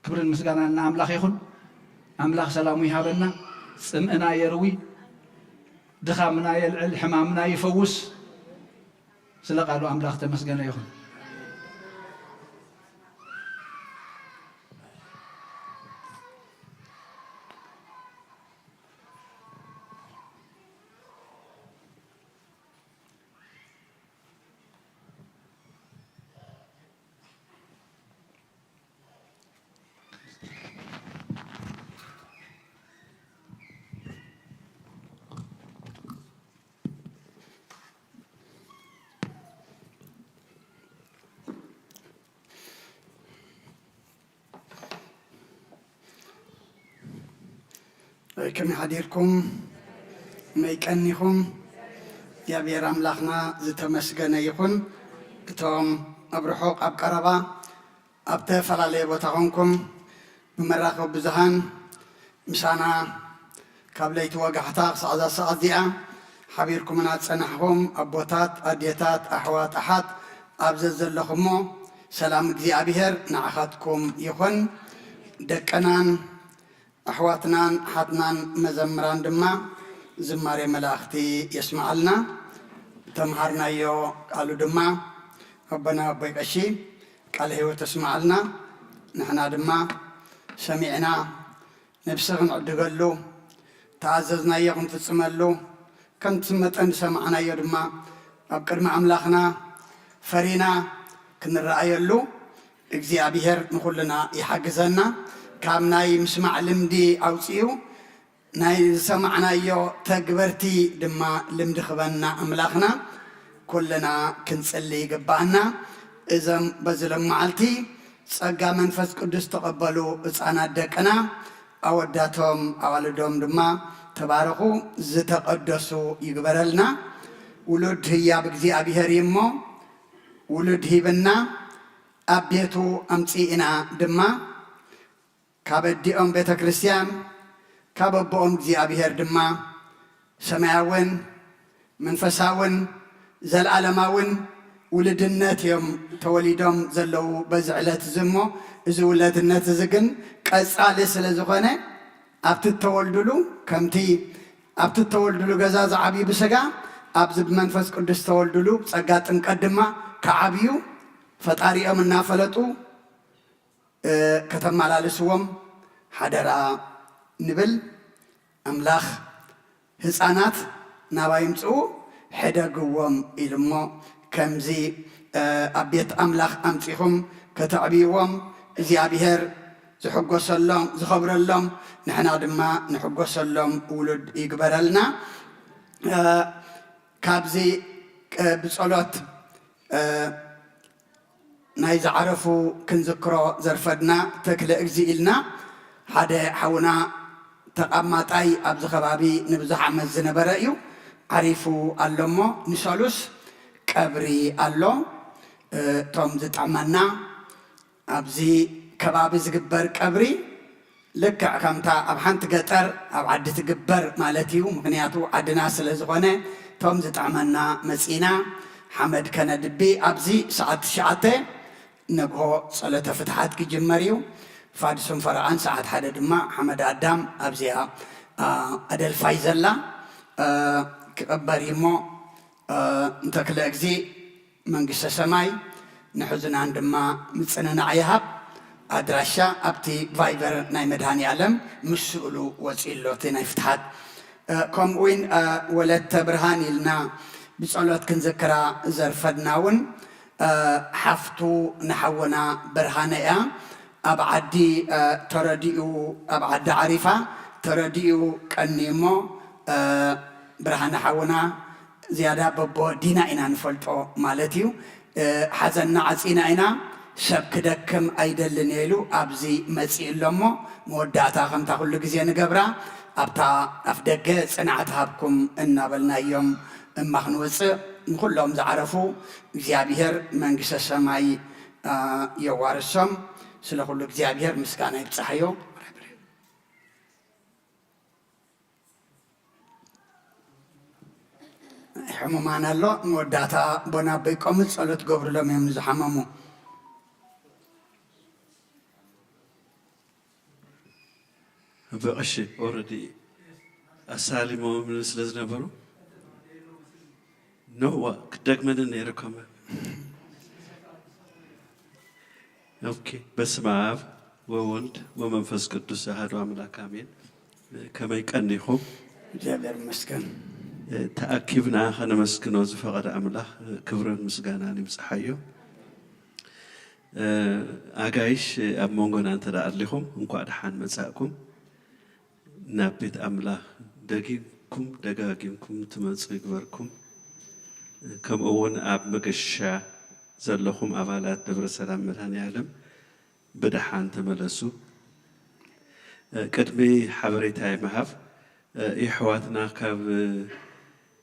ክብርን ምስጋናን ንኣምላኽ ይኹን። ኣምላኽ ሰላሙ ይሃበና፣ ጽምእና የርዊ፣ ድኻምና የልዕል፣ ሕማምና ይፈውስ። ስለ ቃሉ ኣምላኽ ተመስገነ ይኹን። ከመይ ሓዲርኩም? መይ ቀኒኹም? እግዚኣብሔር ኣምላኽና ዝተመስገነ ይኹን። እቶም ኣብ ርሑቕ ኣብ ቀረባ ኣብ ተፈላለየ ቦታ ኾንኩም ብመራኸቢ ብዙሃን ምሳና ካብ ለይቲ ወጋሕታ ክሳዕ እዛ ሰዓት እዚኣ ሓቢርኩምና ዝጸናሕኹም ኣቦታት፣ ኣዴታት፣ ኣሕዋት፣ ኣሓት፣ ኣብ ዘዘለኹሞ ሰላም እግዚኣብሔር ንዓኻትኩም ይኹን። ደቅናን ኣሕዋትናን ሓትናን መዘምራን ድማ ዝማሬ መላእኽቲ የስምዓልና። ተምሃርናዮ ቃሉ ድማ ኣቦና ኣቦይ ቀሺ ቃለ ሕይወት የስምዓልና። ንሕና ድማ ሰሚዕና ነብሲ ክንዕድገሉ፣ ተኣዘዝናዮ ክንፍጽመሉ፣ ከምቲ መጠን ዝሰማዕናዮ ድማ ኣብ ቅድሚ ኣምላኽና ፈሪና ክንረኣየሉ እግዚኣብሔር ንኹልና ይሓግዘና። ካብ ናይ ምስማዕ ልምዲ ኣውጺኡ ናይ ዝሰማዕናዮ ተግበርቲ ድማ ልምዲ ክበና ኣምላኽና ኩልና ክንጽሊ ይግባኣና። እዞም በዚ ሎም መዓልቲ ጸጋ መንፈስ ቅዱስ ተቐበሉ ህጻናት ደቅና፣ ኣወዳቶም ኣዋልዶም ድማ ተባረኹ፣ ዝተቐደሱ ይግበረልና። ውሉድ ህያብ እግዚኣብሔር እዩ እሞ፣ ውሉድ ሂብና ኣብ ቤቱ ኣምጺእና ድማ ካብ ኣዲኦም ቤተ ክርስቲያን፣ ካብ ኣቦኦም እግዚኣብሔር ድማ ሰማያውን መንፈሳውን ዘለዓለማውን ውልድነት እዮም ተወሊዶም ዘለዉ በዚ ዕለት እዚ እሞ፣ እዚ ውለድነት እዚ ግን ቀጻሊ ስለ ዝኾነ፣ ኣብቲ እተወልዱሉ፣ ከምቲ ኣብቲ እተወልዱሉ ገዛ ዝዓብዩ ብስጋ፣ ኣብዚ ብመንፈስ ቅዱስ ዝተወልዱሉ፣ ብጸጋ ጥምቀት ድማ ክዓብዩ፣ ፈጣሪኦም እናፈለጡ፣ እ፣ ከተመላልስዎም ሓደራ ንብል። ኣምላኽ ህፃናት ናባይ ምፅኡ ሕደግዎም ኢሉ እሞ፣ ከምዚ፣ እ፣ ኣብ ቤት ኣምላኽ ኣምፂኹም ከተዕብይዎም እግዚኣብሔር ዝሕጎሰሎም፣ ዝኸብረሎም፣ ንሕና ድማ ንሕጎሰሎም ውሉድ ይግበረልና። እ፣ ካብዚ፣ እ፣ ብጸሎት፣ እ፣ ናይ ዝዓረፉ ክንዝክሮ ዘርፈድና ተክለ እግዚእ ኢልና፣ ሓደ ሓውና ተቐማጣይ ኣብዚ ከባቢ ንብዙሕ ዓመት ዝነበረ እዩ። ዓሪፉ ኣሎ እሞ ንሰሉስ ቀብሪ ኣሎ። እ፣ እቶም ዝጥዕመና ኣብዚ ከባቢ ዝግበር ቀብሪ ልክዕ ከምታ ኣብ ሓንቲ ገጠር ኣብ ዓዲ ትግበር ማለት እዩ። ምኽንያቱ ዓድና ስለ ዝኾነ፣ እቶም ዝጥዕመና መጺና ሓመድ ከነድቢ ኣብዚ ሰዓት ትሽዓተ ንግሆ ጸሎተ ፍትሓት ክጅመር እዩ። ፋድሱን ፈረቓን ሰዓት ሓደ ድማ ሓመድ ኣዳም ኣብዚኣ፣ ኣ፣ ኣደልፋይ ዘላ፣ እ፣ ክቕበር እዩ እሞ፣ እ፣ እንተክለ እግዚእ መንግስተ ሰማይ ንሕዙናን ድማ ምጽንናዕ ይሃብ። ኣድራሻ ኣብቲ ቫይበር ናይ መድሃኒ ኣለም ምስ ስእሉ ወጺኡ ኣሎ፣ እቲ ናይ ፍትሓት። እ፣ ከምኡ እውን፣ እ፣ ወለተ ብርሃን ኢልና ብጸሎት ክንዝክራ ዘርፈድና እውን፣ እ፣ ሓፍቱ ንሓወና ብርሃነ እያ። ኣብ ዓዲ፣ እ፣ ተረዲኡ፣ ኣብ ዓዲ ዓሪፋ ተረዲኡ ቀንዩ እሞ፣ እ፣ ብርሃነ ሓውና ዝያዳ በቦ ዲና ኢና ንፈልጦ ማለት እዩ። እ፣ ሓዘንና ዓጺና ኢና፣ ሰብ ክደክም ኣይደልን እየ ኢሉ ኣብዚ መጺኡ ኣሎ እሞ፣ መወዳእታ ከምታ ኩሉ ግዜ ንገብራ፣ ኣብታ ኣፍ ደገ ጽንዓት ሃብኩም እናበልናዮም እማ ክንወጽእ፣ ንኹሎም ዝዓረፉ እግዚኣብሔር መንግስተ ሰማይ፣ እ፣ የዋርሶም። ስለ ኩሉ እግዚኣብሔር ምስጋና ይብጻሕዮ። ሕሙማን ኣሎ፣ መወዳእታ ኣቦና ኣቦይ ቆምጥ ጸሎት ገብርሎም እዮም ንዝሓመሙ። በቐሺ ኦረዲ ኣሳሊሞም ስለ ዝነበሩ፣ ኖዋ ክደግመንን ነይሩ ከመ። ኦኬ። በስመ አብ ወወልድ ወመንፈስ ቅዱስ አሐዱ አምላክ አሜን። ከመይ ቀኒኹም? እግዚኣብሔር ይመስገን። ተኣኪብና ከነመስግኖ ዝፈቐደ ኣምላኽ ክብርን ምስጋናን ይብጽሓዮ። ኣጋይሽ ኣብ መንጎና እንተ ደኣ ኣሊኹም እንኳዕ ደሓን መጻእኩም። ናብ ቤት ኣምላኽ ደጊምኩም ደጋጊምኩም ትመጹ ይግበርኩም። ከምኡ እውን ኣብ መገሻ ዘለኹም ኣባላት ደብረ ሰላም መድኃኔ ዓለም ብደሓን ተመለሱ። ቅድሚ ሓበሬታይ ምሃብ፣ የሕዋትና ካብ፣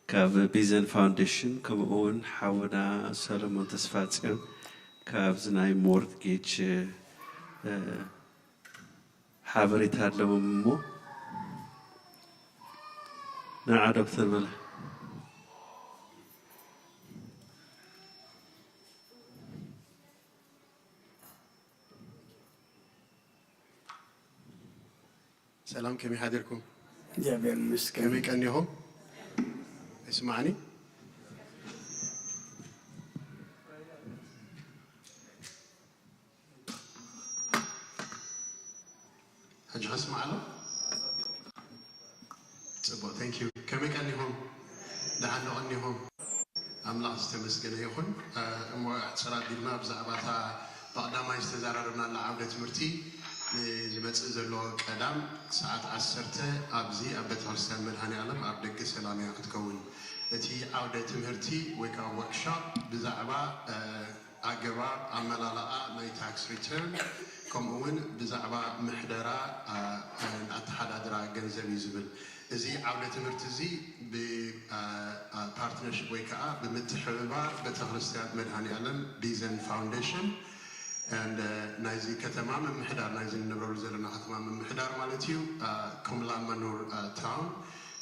ካብ ቢዘን ፋውንዴሽን ከምኡ እውን ሓውና ሰሎሞን ተስፋጽዮን ካብዚ ናይ ሞርትጌጅ ሓበሬታ ኣለዎም እሞ ንዓ ዶክተር በለ። ሰላም፣ ከመይ ሓዲርኩም? እግዚኣብሔር ይመስገን። ከመይ ቀኒኹም? ይስማዕኒ? ሕጂ ከስማዕ ኣሎ? ጽቡቕ፣ thank you። ከመይ ቀኒኹም? ደሓን ዶ ቀኒኹም? ኣምላኽ ዝተመስገነ ይኹን። እሞ ኣሕጽር ኣቢልና ብዛዕባ እታ ብቐዳማይ ዝተዘራረብናላ ዓውደ ትምህርቲ ንዝመጽእ ዘሎ ቀዳም ሰዓት ዓሰርተ ኣብዚ ኣብ ቤተክርስትያን መድሃኔ ዓለም ኣብ ደገ ሰላም እያ ክትከውን። እቲ ዓውደ ትምህርቲ ወይ ከዓ ወርክሾፕ ብዛዕባ ኣገባብ ኣመላልኣ ናይ ታክስ ሪተርን ከምኡ እውን ብዛዕባ ምሕደራ ኣተሓዳድራ ገንዘብ እዩ ዝብል። እዚ ዓውደ ትምህርቲ እዚ ብፓርትነርሽፕ ወይ ከዓ ብምትሕብባር ቤተክርስትያን መድሃኔ ዓለም ቢዘን ፋውንዴሽን ናይዚ ከተማ ምምሕዳር ናይዚ ንነብረሉ ዘለና ከተማ ምምሕዳር ማለት እዩ። ኮምላማኑር ታውን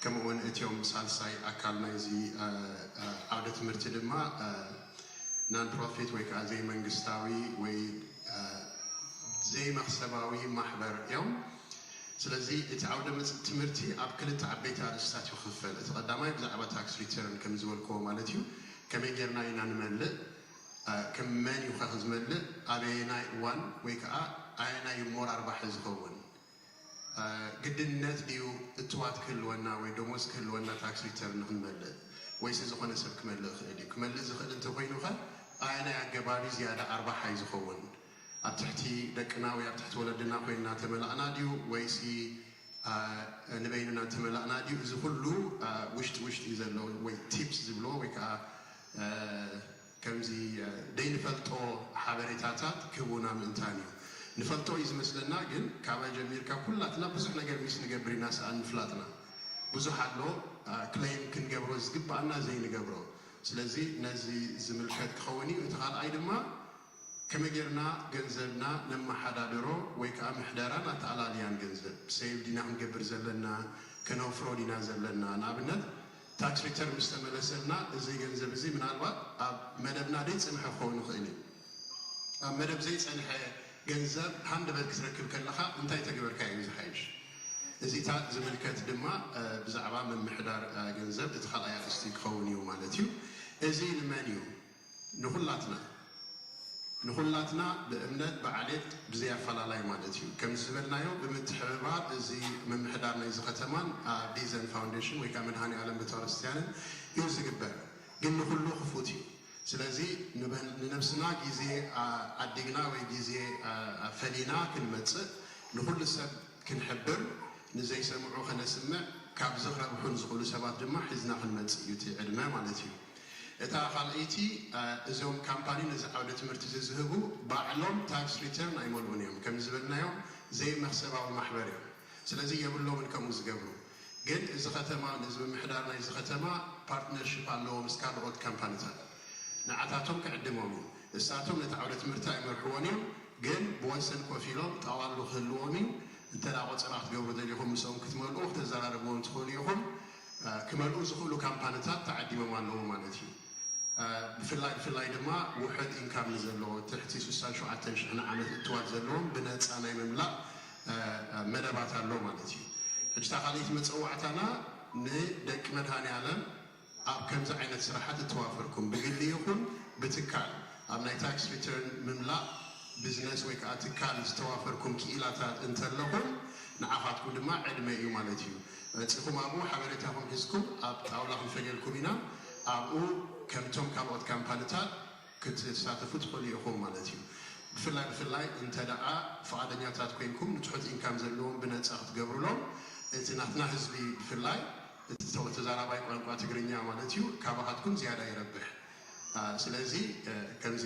ከምኡ እውን እቲኦም ሳልሳይ ኣካል ናይዚ ዓውደ ትምህርቲ ድማ ናን ፕሮፊት ወይ ከዓ ዘይመንግስታዊ ወይ ዘይመክሰባዊ ማሕበር እዮም። ስለዚ እቲ ዓውደ ትምህርቲ ኣብ ክልተ ዓበይቲ ኣርእስታት ይኽፈል። እቲ ቀዳማይ ብዛዕባ ታክስ ሪተርን ከም ዝበልክዎ ማለት እዩ። ከመይ ጌርና ኢና ንመልእ፣ ከም መን እዩ ከ ዝመልእ፣ ኣበየናይ እዋን ወይ ከዓ ኣየናይ እሞ ኣርባሒ ዝኸውን ግድነት ድዩ እትዋት ክህልወና ወይ ደሞዝ ክህልወና ታክስ ሪተርን ንክንመልእ ወይስ ዝኾነ ሰብ ክመልእ ይኽእል እዩ? ክመልእ ዝኽእል እንተኮይኑ ኸ ኣየናይ ኣገባብ እዩ ዝያዳ ኣርባሓይ ዝኸውን? ኣብ ትሕቲ ደቅና ወይ ኣብ ትሕቲ ወለድና ኮይንና ተመላእና ድዩ ወይሲ ንበይንና ተመላእና ድዩ? እዚ ኩሉ ውሽጢ ውሽጢ እዩ ዘሎ ወይ ቲፕስ ዝብልዎ ወይ ከዓ ከምዚ ደይንፈልጦ ሓበሬታታት ክህቡና ምእንታን እዩ። ንፈልጦ እዩ ዝመስለና፣ ግን ካባይ ጀሚርካ ኩላትና ብዙሕ ነገር ሚስ ንገብር ኢና ሰኣን ምፍላጥና። ብዙሕ ኣሎ ክለይም ክንገብሮ ዝግባኣና ዘይንገብሮ። ስለዚ ነዚ ዝምልከት ክኸውን እዩ። እቲ ካልኣይ ድማ ከመይ ጌርና ገንዘብና ነመሓዳድሮ ወይ ከዓ ምሕደራን ኣተኣላልያን ገንዘብ ሴቭ ዲና ክንገብር ዘለና፣ ከነውፍሮ ዲና ዘለና። ንኣብነት ታክስ ሪተርን ምስ ተመለሰልና እዚ ገንዘብ እዚ ምናልባት ኣብ መደብና ደይፅንሐ ክኸውን ይኽእል እዩ። ኣብ መደብ ዘይፀንሐ ገንዘብ ሃንደበት ክትረክብ ከለኻ እንታይ ተገበርካ እዩ ዝሓይሽ። እዚታት ዝምልከት ድማ ብዛዕባ ምምሕዳር ገንዘብ እቲ ካልኣይ ኣርእስቲ ክኸውን እዩ ማለት እዩ። እዚ ንመን እዩ? ንኹላትና ንኹላትና ብእምነት ብዓሌት ብዘይ ኣፈላላይ ማለት እዩ። ከምዚ ዝበልናዮ ብምትሕብባር እዚ ምምሕዳር ናይዚ ከተማን ቢዘን ፋውንዴሽን ወይ ከዓ መድሃኔ ዓለም ቤተክርስትያንን እዩ ዝግበር። ግን ንኹሉ ክፉት እዩ። ስለዚ ንነብስና ግዜ ዓዲግና ወይ ግዜ ፈሊና ክንመፅእ ንኹሉ ሰብ ክንሕብር ንዘይሰምዑ ከነስምዕ ካብዚ ክረብሑ ንዝኽእሉ ሰባት ድማ ሒዝና ክንመፅእ እዩ እቲ ዕድመ ማለት እዩ። እታ ካልኣይቲ እዞም ካምፓኒ ነዚ ዓውደ ትምህርቲ እዚ ዝህቡ ባዕሎም ታክስ ሪተርን ኣይመልኡን እዮም። ከም ዝበልናዮም ዘይመክሰባዊ ማሕበር እዮም። ስለዚ የብሎምን ከምኡ ዝገብሩ። ግን እዚ ከተማ ነዚ ምምሕዳር ናይዚ ከተማ ፓርትነርሽፕ ኣለዎ ምስ ካልኦት ካምፓኒታት። ንዓታቶም ክዕድሞም እዩ። እሳቶም ነቲ ዓውደ ትምህርቲ ኣይመርሕዎን እዮም። ግን ብወሰን ኮፍ ኢሎም ጣዋሉ ክህልዎም እዩ። እንተ ቆፀራ ክትገብሩ ደሊኹም ምስኦም ክትመልኡ ክተዘራርብዎም ትኽእሉ ኢኹም። ክመልኡ ዝኽእሉ ካምፓኒታት ተዓዲሞም ኣለዉ ማለት እዩ። ብፍላይ ብፍላይ ድማ ውሑድ ኢንካም ንዘለዎ ትሕቲ ስሳን ሸውዓተን ሽሕን ዓመት እትዋት ዘለዎም ብነፃ ናይ ምምላእ መደባት ኣሎ ማለት እዩ። ሕጂ እታ ካልኣይቲ መፀዋዕታና ንደቂ መድሃኔ ዓለም ኣብ ከምዚ ዓይነት ስራሓት እተዋፈርኩም ብግሊ ይኹን ብትካል ኣብ ናይ ታክስ ሪተርን ምምላእ ቢዝነስ ወይ ከዓ ትካል ዝተዋፈርኩም ክኢላታት እንተለኹም ንዓኻትኩም ድማ ዕድመ እዩ ማለት እዩ። መፂኹም ኣብኡ ሓበሬታኹም ሒዝኩም ኣብ ጣውላ ክንፈልየልኩም ኢና። ኣብኡ ከምቶም ካልኦት ካምፓኒታት ክትሳተፉ ትኽእሉ ኢኹም ማለት እዩ። ብፍላይ ብፍላይ እንተ ደኣ ፍቓደኛታት ኮይንኩም ንትሑት ኢንካም ዘለዎም ብነፃ ክትገብሩሎም እቲ ናትና ህዝቢ ብፍላይ እቲ ተዛራባይ ቋንቋ ትግርኛ ማለት እዩ ካባኻትኩም ዝያዳ ይረብሕ። ስለዚ ከምዚ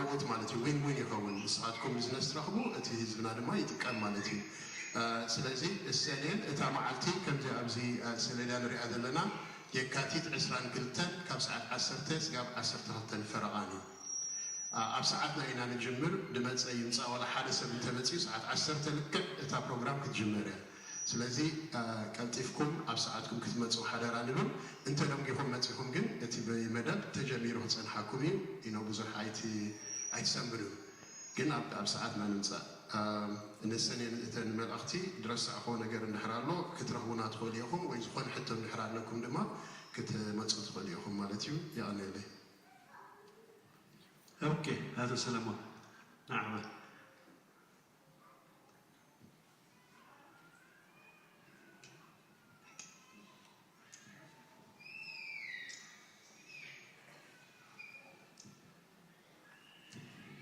ዕውት ማለት እዩ ዊን ዊን ይኸውን። ንስኻትኩም ቢዝነስ ትረኽቡ እቲ ህዝብና ድማ ይጥቀም ማለት እዩ። ስለዚ እሰኔን እታ መዓልቲ ከምዚ ኣብዚ ሰሌዳ ንሪኣ ዘለና የካቲት ዕስራን ክልተን ካብ ሰዓት ዓሰርተ ስጋብ ዓሰርተ ክልተን ፈረቓን እዩ። ኣብ ሰዓትና ኢና ንጅምር። ድመፀ ይምፃእ ዋላ ሓደ ሰብ እንተመፅኡ ሰዓት ዓሰርተ ልክዕ እታ ፕሮግራም ክትጅመር እያ። ስለዚ ቀልጢፍኩም ኣብ ሰዓትኩም ክትመፁ ሓደራ ንብል። እንተደንጊኹም መፂኹም ግን እቲ መደብ ተጀሚሩ ክፀንሓኩም እዩ። ኢኖ ብዙሕ ኣይትሰንብዱ። ግን ኣብ ሰዓትና ንምፃእ። ንሰን እተን መልእኽቲ ድረሳዕኹዎ ነገር እንድሕር ኣሎ ክትረኽቡና ትኽእሉ ኢኹም፣ ወይ ዝኾነ ሕቶ እንድሕር ኣለኩም ድማ ክትመፁ ትኽእሉ ኢኹም ማለት እዩ። የቐንየለይ። ኦኬ፣ ኣቶ ሰለሞን ንዓኻ።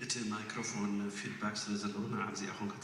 እቲ ማይክሮፎን ፊድባክ ስለ ዘለዎ ንዓብ እዚኣ ኮንካ